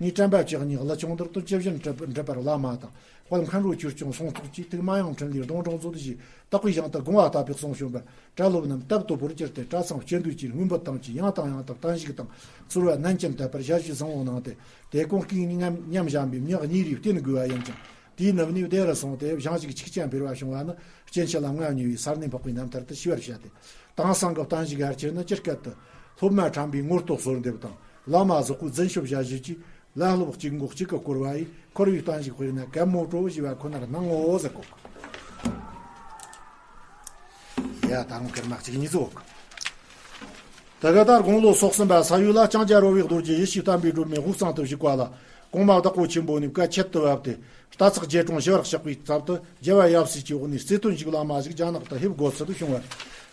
ངའི་དྲན་པ་བཅུ་གཉིས་ཀླུ་ཆུང་འདིར། དོན་ཇི་བཞིན་འགྲུབ་འགྲུབ་པར་བླ་མ་དང་། དཔལ་མཁའ་འགྲོ་ཆོས་སྐྱོང་སྲུང་ཚོགས་ཀྱིས། ཐུགས་མ་ཡེངས་འཕྲིན་ལས་སྡོང་གྲོགས་མཛོད་ཅེས། དག་པའི་ཞིང་དུ་དགོངས་པ་བཏབ་པའི་གསུང་བྱོན་པར། གྲྭ་སློབ་རྣམས་དད་སྟོབས་པོར་གྱུར་ཏེ། གྲྭ་ཚང་སྤྱི་འདུས་ཀྱི་རྔོན་པོ་ཐམས་ཅད་ཡང་དང་ཡང་དུ་བརྟན་བཞུགས་དང་གསོལ་བ་ནན་ཅན་དད་པར་ཞལ་བཞེས་བཟང་བོ་གནང་སྟེ། དེ་གོང་གི་མཉམ་མཉམ་བཞག་པའི་མྱི་གཉིས་རེ་བསྟེན་དགོས་པ་ཡིན་ཀྱང་། དེའི་ནུབ་ནས་བདེ་རུ་སོང་སྟེ་བཞེངས་ཤིག་ཆིག་ཅན་འཕེལ་བ་བྱུང་བ་ནི། སྐྱེ་འཆི་ལ་མངའ་བརྙེས་པའི་ས་གནས་འཕགས་པའི་རྣམ་ཐར་དུ་ཞུ་བར་བྱ་སྟེ། དེང་སང་གི་བསྟན་བཞུགས་ཡར་ཁྱེར་ནི་སྤྱིར་སྐད་དུ། སློབ་མ་ཁྲམ་པའི་ངོ་བསྟོད་གསོལ་འདེབས་དང་། བླ་མ་ཟོག་པོའི་རྫུན་ཤོབ་བྱ་གཞི་གྱིས། བླ་སློབ་གཅིག་མགོ་གཅིག་གིས་བསྐོར་བ་ཡིས། འཁོར་བའི་བསྟན་བཞུགས་དཔེར་ན་གད་མོ་བྲོ་ཞེས་པ་ཁོ་ནར་སྣང་ངོ་ཟེར་གོ། ཡ་ད་རུང་སྐར་མ་གཅིག་གཉིས་ཙོག་ད་ག་ད་དགུང་ལོ་སོ་གསུམ་པ་ས་ཡུལ་ལ་ལྕང་སྐྱ་རོལ་བའི་རྡོ་རྗེ་ཡེ་ཤེས་བསྟན་པའི་སྒྲོན་མེ་དབུས་གཙང་དུ་བཞུགས་པ་ལ། གོང་མ་བདག་པོ་ཆེན་པོ་ནས་བཀའ་ཁྱད་དུ་བབས་ཏེ། རྟ་ཚག་རྗེ་དྲུང་ཞི་བར་གཤེགས་པའི་ཚབ་ཏུ། རྒྱལ་བ་ཡབ་སྲས་ཀྱི་འོག་ནས་རྩེ་སྟོན་ཞིག་བླ་མ་ཞིག་རྒྱ་ནག་ཏུ་ཕེབས་དགོས་ཚུལ་དུ་བྱུང་བར།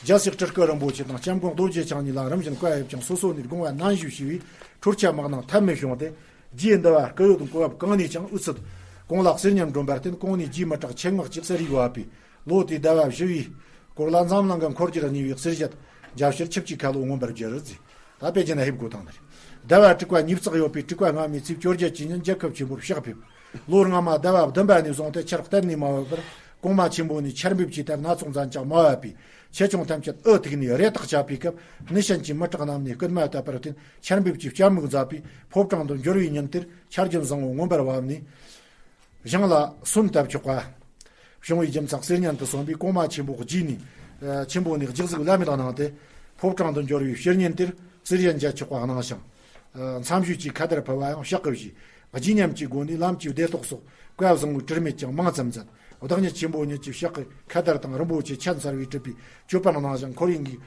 རྒྱལ་སྲས་སྤྲུལ་སྐུ་རིན་པོ་ཆེ་དང་སྐྱབས་མགོན་རྡོ་རྗེ་འཆང་གཉིས་ལ་རིམ་བཞིན་བཀའ་ཕེབས་ཀྱང་། སོ་སོ་ནས་དགོངས་པ་ནན་ཞུ་ཞུས་པས། འཕྲོར་ཆད་དམག་ནང་ཐབས་མེད་བྱུང་སྟེ། རྗེ་འདི་བ་སྐུ་ཡོད་གོ་སྐབས་གང་ནས་ཀྱང་ཨུ་ཚུགས། གོང་ལ་གསེར་ཉམས་སྒྲོན་པར་བརྟེན། གོང་ནས་རྗེ་མི་དྲག་ཆེད་མངགས་ཀྱིས་གསེར་ཡིག་བབས་པས། ལོ་དེའི་ཟླ་བ་བཞི་བའི་སྐོར་ལ་འཛམ་གླིང་གི་འཁོར་རྒྱུར་གནས་པའི་གསེར་བཞད་འཇའ་ཕྱིར་ཆིབས་ཀྱི་ཁ་ལོ་མངོན་པར་གྱུར་ཟེར། ད་དཔེ་བྱས་ན་ཕེབས་དགོས་དང་ནི་རེད། ཟླ་བ་དྲུག་པ་ཉིས་བརྩེགས་ཡོད་པའི་དྲུག་པ་སྔ་མའི་ཚེས་བཅོ་བརྒྱད་ཀྱི་ཉིན་རྒྱལ་ཁབ་ཆེན་པོར་ཕྱག་ཕེབས། ལོ་སྔ་མ་ཟླ་བ་བདུན་པ་ནས་བཟུང་སྟེ་ཆར་གཏན་ནས་མ་བབས་པར། གོང་མ་ཆེན་པོ་ནས་ཆར་འབེབས་ཀྱི་ཐད་སྣ་ཚོགས་འཛིན་ཆགས་མ་བབས་པས། ཆེ་ཆུང་ཐམས་ཅད་འུ་ཐུག་ནས་རེ་ཐག་བཅད་པའི་སྐབས། ནུས་ཤན་གྱི་མི་དྲག་རྣམས་ནས་སྐུལ་མ་བཏབ་པར་བརྟེན། ཆར་འབེབས་ཀྱི་བྱ་མུག་མཛད་པས། ཕོ་བྲང་དུ་འབྱོར་བའི་ཉིན་དེར་ཆར་རྒྱུན་བཟང་བོ་མངོན་པར་བབས་ནས། ཞིང་ལ་སོན་བཏབ་ཆོག་པ་བྱུང་བའི་རྒྱུ་མཚན་གསེར་སྙན་དུ་སོན་པས། གོང་མ་ཆེན་པོ་རྗེ་ནས། ཆེན་པོ་ནས་ལྗགས་གཟིགས་བླ་མེད་གནང་སྟེ། ཕོ་བྲང་དུ་འབྱོར་བའི་ཕྱི་ཉིན་དེར་གསེར་སྙན་མཇལ་ཆོག་པ་གནང་ཞིང་། མཚམས་ཞུས་ཀྱི་ཁ་དར་ཕུལ་བ་ཡང་ཕྱག་གི་བཞེས། རྗེས་མཉམ་གྱི་སྒོ་ནས་ལམ་གྱི་བདེ་ཏོག་སོགས་བཀའ་བཟང་བོའི་དྲི་མེད་ཀྱང་མང་ཙམ་མཛད། བདག་ཉིད་ཆེན་པོ་ཉིད་ཀྱི་ཕྱག་གི་ཁ་དར་དང་རིན་པོ་ཆེ་ཆད་མཚར་བའི་སྤྲུལ་པའི་སྤྱོད་པ་གནང་ཞིང་། འཁོར་ཡུག་གི་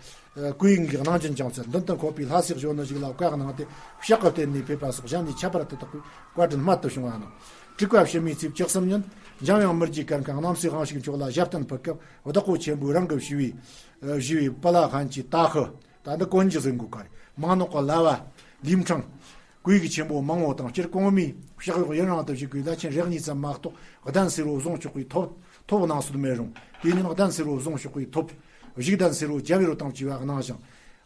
སྐུ་ཡི་གནང་སྦྱིན་ཀྱང་མཛད། མདུན་དུ་འཁོད་པའི་ལྷ་སྲས་གཞོན་ནུ་ཞིག་ལ་བཀའ་གནང་སྟེ། ཕྱག་གི་རྟེན་ནས་ཕེབས་པ་སོགས་གཞན་ནས་ཁྱད་པར་དུ་དག་པའི་བཀའ་དྲིན་རྨད་དུ་བྱུང་བ་གནང་། དྲུག་པ་ཕྱི་མའི་ཚེས་བཅུ་གསུམ་ཉིན། འཇམ་དབྱངས་མི་བརྗེད་གར་ཁང་རྣམ་སྲས་དབང་ཕྱུག་མཆོག་ལ་ཞབས་བརྟན་ཕུལ་སྐབས། བདག་པོ་ཆེན་པོས་རང་གི་ཞུས་པའི་ཞུས་པའི་པི་ལ་ཧན་གྱི་ཏ་ཧི། ད་འདི་གོན་རྒྱུ་ཟིག་འགོ་ག་རེ། མང་ནོག་གི་ལྭ་བ། ལིའུ་ཁྲང་། སྐུ་ཡིག་ཆེན་པོ་མང་བོ་དང་། སྤྱིར་གོང་མའི་ཕྱག་གཡོག་ཡུན་རིང་དུ་བཞུགས་པའི་བླ་ཆེན་རེ་གཉིས་ཙམ་མ་གཏོགས། གདན་སེར་པོ་བཟུང་ཆོག་པའི་ཐོབ་ཐོབ་གནང་སྲོལ་མེད་རུང་། དེ་ཉིན་གདན་སེར་པོ་བཟུང་ཆོག་པའི་ཐོབ། བཞུགས་གདན་སེར་པོ་རྒྱབ་ཡོལ་དང་བཅས་པ་གནང་ཞིང་།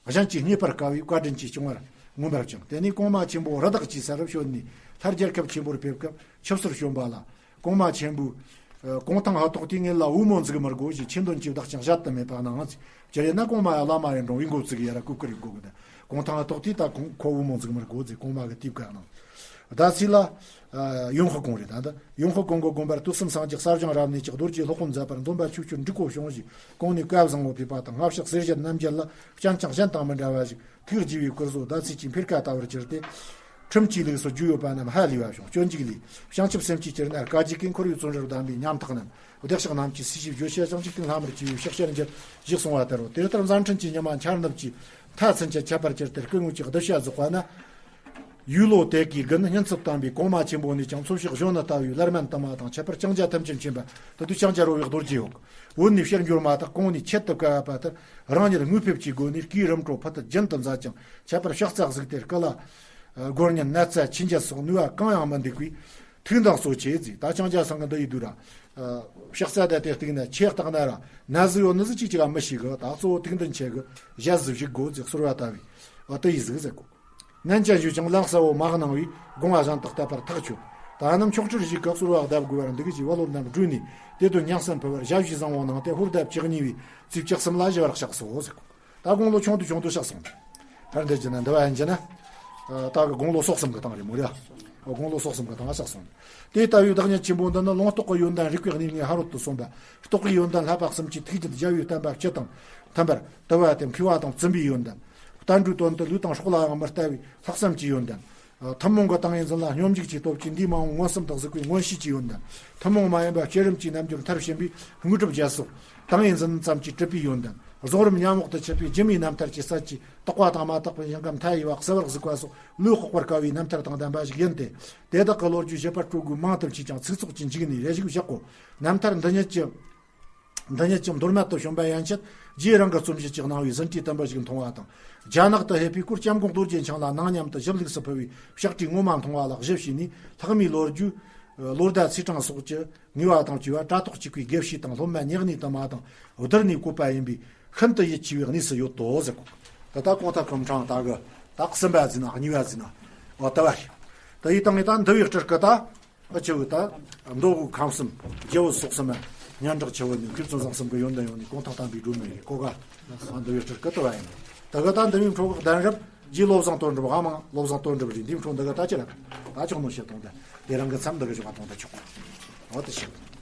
གཞན་གྱིས་རྙེད་པར་དཀའ་བའི་བཀའ་དྲིན་གྱིས་སྐྱོང་བར་མངོན་པར་བྱུང་། དེ་ནས་གོང་མ་ཆེན་པོ་རི་དྭགས་ཀྱི་སར་བྱོན་ནས། སླར་རྒྱལ་ཁབ་ཆེན་པོར་ཕེབས་སྐབས་ཆིབས་སར་བྱོན་པ་ལ། གོང་མ་ཆེན་པོས། ཨ། གུང་ཐང་ཧ་ཐོག་དེའི་ངེད་ལ་བུ་མོ་འཛུགས་མི་དགོས་ཞེས་ཆོས་འདོན་གྱི་བདག་ཅག་བཤད་དུ་མེད་པ་གནང་། སྤྱིར་ཡིན་ན་གོང་མ་ཡང་བླ་མ་ཡི་འགྲོ་བའི་འགོ་བཙུགས་ཡ་ར་སྐུ་བཀུར་ཡི་དགོས་གི། གུང་ཐང་ཐོག་དེ་ད་གུང་ཁོ་བུ་མོ་འཛུགས་མར་དགོས་ཟེར། གོང་མ་གི་དེབ་ཀ་ནང་། ཟླ་ཚེས་ལ། ཨ། ཡོན་ཧོ་གུང་རེད། ད་འདི་ཡོན་ཧོ་གུང་གི་དགོན་པར་དུག་གསུམ་སངས་རྒྱས་གསར་བྱུང་རབ་གནས་ཀྱི་རྡོ་རྗེ་སློབ་དཔོན་མཛད་པར་འདོན་པ་ཆོས་སྐྱོང་འབྲུག་སྒོ་བྱུང་ཞིག། གོང་ནས་སྐལ་བཟང་པོ་ཕེབས་པ་དང་། སྔ་ཕྱི་གསེར་བཞད་རྣམ་རྒྱལ་ལ། སྤྱན་ཀྱང་གཞན་དང་མི་འདྲ་བ་ཞིག། ཐུགས་དགྱེས་པའི་སྐུ་གཟུགས་ཟླ་ཚེས་ཀྱི་འཕེལ་ཁ་ལྟ་བུར་གྱུར་ཏེ། ཁྲིམས་ཀྱི་ལུགས་སུ་རྒྱུད་ཡོད་པ་རྣམས་ཧ་ལས་པ་བྱུང་། སྤྱོད་འཇུག་ལས། བྱང་ཆུབ་སེམས་ཀྱིས་སྤྱིར་ན་དཀའ་བརྒྱུད་ཀྱི་འཁོར་བའི་བཙོན་རར་བསྡམས་པའི་ཉམ་ཐག་རྣམས། བདེ་གཤེགས་རྣམས་ཀྱི་སྲས་ཞེས་བརྗོད་བྱ་ཞིང་། འཇིག་རྟེན་ལྷ་མིར་བཅས་པའི་ཕྱག་བྱར་འགྱུར་ཞེས་གསུངས་པ་ལྟར་རོ། དེ་ལྟར་མཛའ་འཕྲིན་གྱི་ཉི་མ་འཆར་ནུབ་ཀྱི་མཐའ་ཚུན་ཆད་ཁྱད་པར་གྱུར་ཏེ། སྐུ་དངོས་ཀྱི་གདུལ་བྱ་རྫོགས་པ་ན། ཡུལ་ལོ་དེ་གའི་དགུན་སྙུན་ཚབ་བཏང་བའི་གོང་མ་ཆེན་པོ་ནས་ཀྱང་འཚོ་བྱེད་གཞོན་ནུ་ལྟ་བུའི་བླར་སྨན་དུ་མ་དང་། ཁྱད་པར་ལྕང་སྐྱ་ཐམས་ཅད་མཁྱེན་པ། ད་དུས་ལྕང་སྐྱ་རོལ་བའི་རྡོ་རྗེ་ཡོད། བོད་ནས་ཕྱིར་འབྱོར་མ་ཐག་གོང་ནས་ཆེད་དུ་བཀའ་ཕབ་པ་ལྟར། རང་ཉིད་དངོས་ཕེབས་ཀྱི་སྒོ་ནས་སྐུའི་རིམ་གྲོ་ཕུལ་དུ་རྒྱུན་དུ་མཛད་ཅིང་། ཁྱད་པར་ཕྱག་འཚལ་གཟིགས་ཏེ། སྐུ་ལ། ཨ། སྒོར་ཉིན་ནད་ཚ་ཆུ་འཇལ་སོགས་ནུས་པ་གང་ཡང་མི་འདུག་པས། ཐུགས་འདང་གཙོ་ཆེ་ཟེར། ད་ལྕང་སྐྱ་ཚང་གི་འདི་ཡི་དུས་ར། ཨ། ཕྱག་འཚལ་དང་དེ་སྟེང་ན་ཆེ་བརྟག་ན་ར་ན་ཟུག་ཡོད་ནི་ཟིག་ཅིག་ཅིག་ག་མི་ཤེས་གི། ད་གཙོ་བོ་ཐུགས་འདུན་ཆེ་གི། ཞལ་གཟིགས་ཞིག་དགོས་ཟེར་གསོལ་བ་བཏབ་པས། ཨ། དེ་ཡི་གཟིགས་ཟེར་གོ། ནན་ཅན་ཞུ་ཅིང་ལང་ས་བོ་མ་གནང་བས། དགོངས་པ་གཞན་དག་བཏབ་པར་ཐག་ཆོད། ད་རྣམས་ཆོག་ཁྲིར་གཞིགས་ཀྱི་གསོལ་བ་གདབ་དགོས་པར་འདུག་ཅེས་བ་ལོ་རྣམས་བསྒྲུས་ནས། དེ་དོན་སྙན་གསན་ཕུལ་བར་ཞབས་ཕྱི་བཟང་བོ་གནང་སྟེ། ཧོར་ཟླ་བཅུ་གཉིས་པའི་ཚེས་བཅུ་གསུམ་ལ་ཞི་བར་གཤེགས་སོ་ཟེར་གོ། ད་དགུང་ལོ་ཆུང་དུ་ཆུང་དུ་གཤེགས་སོང་། ཕར་འདི་བྱས་ན་འདི་བ་ཡིན་གྱི་ན། ད་གི་དགུང་ལོ་སོ་གསུམ་གི་སྟེང་རེད་མོ་རེད། དགུང་ལོ་སོ་གསུམ་གི་སྟེང་ལ་གཤེགས་སོང་། དེ་ལྟ་བུའི་བདག་ཉིད་ཆེན་པོ་འདི་ནི། ལུང་རྟོགས་ཀྱི་ཡོན་ཏན་རིགས་པའི་གནས་ལྔའི་ཕ་རོལ་ཏུ་སོན་པ། རྟོགས་པའི་ཡོན་ཏན་བསླབ་པ་གསུམ་གྱི་ཐུགས་རྒྱུད་རྒྱལ་བའི་བསྟན་པ་སྤྱི་དང་མཐུན་པར་དུལ་བ་དེ་མཁས་པ་དང་བཙུན་པའི་ཡོན་ཏན། བསྟན་འགྲོའི་དོན་དུ་ལུས་དང་སྲོག་ལའང་མི་ལྟ་བའི་ལྷག་བསམ་གྱི་ཡོན་ཏན། ཐུན་མོང་གི་ཏིང་ངེ་འཛིན་ལ་སྙོམས་འཇུག་གི་སྟོབས་ཀྱིས་འདས་མ་འོངས་མངོན་སུམ་དུ་གཟིགས་པའི་མངོན་ཤེས་ཀྱི་ཡོན་ཏན། ཐུན་མོང་མ་ཡིན་པ་བསྐྱེད་རིམ་གྱི་རྣལ་འབྱོར་མཐར་ཕྱིན་པའི་དངོས་གྲུབ་རྒྱལ་སོགས། ཏིང་ངེ་འཛིན་ཙམ་གྱིས་གྲུབ་པའི་ཡོན་ཏན། རྫོགས་རིམ་ཉམས་འོག་ཏུ་ཆུད་པའི་སྒྱུ་མའི་རྣམ་ཐར་གྱི་ཟད་ཀྱིས་དག་པ་དང་མ་དག་པའི་ཞིང་ཁམས་མཐའ་ཡས་པ་གསལ་བར་གཟིགས་པ་སོགས་བློས་དཔོག་པར་དཀའ་བའི་རྣམ་ཐར་དང་ལྡན་པ་ཞིག་ཡིན་ཏེ། དེ་དག་གི་ལོ་རྒྱུས་བཤད་པར་སྤྲོ་དགོས་མང་དུ་མཆིས་ཀྱང་། ཚིག་ཚོགས་ཀྱི་འཇུག་ནས་རེ་ཞིག་བཞག་གོ། རྣམ་ཐར་འདི་ཉིད་ཀྱི། འདི་ཉིད་ཀྱང་མདོར་སྨད་དུ་བྱོན་པ་ཡན་ཆད་རྗེ་རང་གི་རྩོམ་གཞི་ཅིག་གནང་བའི་ཟིན་བྲིས་དམ་པ་ཞིག་མཐོང་བ་དང་། རྒྱ་ནག་ཏུ་ཕེབས་པའི་སྐོར་སྐྱབས་མགོན་རྡོ་རྗེ་འཆང་ལ་ནང་མཉམ་དུ་ཞིབ་ལུགས་སུ་ཕུལ་བའི་ཕྱག་བྲིས་ངོ་མ་མཐོང་བ་ལ་གཞི་བྱས་ནས། ལྷག་མའི་ལོ་རྒྱུས། ལོ་ཟླ་ཚེས་གྲངས་སོགས་ཀྱི་ངེས་པ་དང་བཅས་པ་དྲ་ཐོག་གཅིག་པའི་དགེ་བཤེས་དང་སློབ་མ་ཉེ་གནས་དུ་མ་དང་བསྡུར་ནས་བཀོད་པ་ཡིན་པས། ཤིན་ཏུ་ཡིད་ཆེས་པའི་གནས་སུ་ཡོད་དོ་ཟེར་གོ། ད་ལྟ་གོང་ཐད་ཀྱི་ཕྲེང་ད་གི་ད་གསུམ་པ་ཟིན་ན་གཉིས་པ་ཟིན་ན། འོ་ད་བ་རེད། ད་ཡི་དང་ངི་ད་འདུལ་བའི་སྤྲུལ་སྐུ་ད། ཨ་ཆེ་བོ་ད། མདོ་དབུས་ཁམས་གསུམ། རྒྱལ་པོ་སོགས་གསུམ། སྙན་གྲགས་ཆེ་བོ་ནི་མཁས་བཙུན་བཟང་གསུམ་གྱི་ཡོན་ཏན་ཡོད་ནི་གོང་ཐང་བསྟན་པའི་སྒྲོན་མེ་ཡིན་གོ་ག་འདུལ་བའི་སྤྲུལ་སྐུ་ད་བ་ཡིན། ད་གི་ད་འདུལ་བའི་འཕྲོ་འགག་གདན་རབས་རྗེ་བློ་བཟང་དོན་གྲུབ། ཨ་མ་བློ་བཟང་དོན་གྲུབ་རེད། འདིའི་འཕྲོ་འདི་གི་ད་ཅི་ར། ད་ཆོག་ནོ་བཤད་གཏོང་ད། དེ་རང་གི་མཚམས་འདི་གི་ཞོག་ག་གཏོང་ད་ཆོག་འོ་ད་ཤི།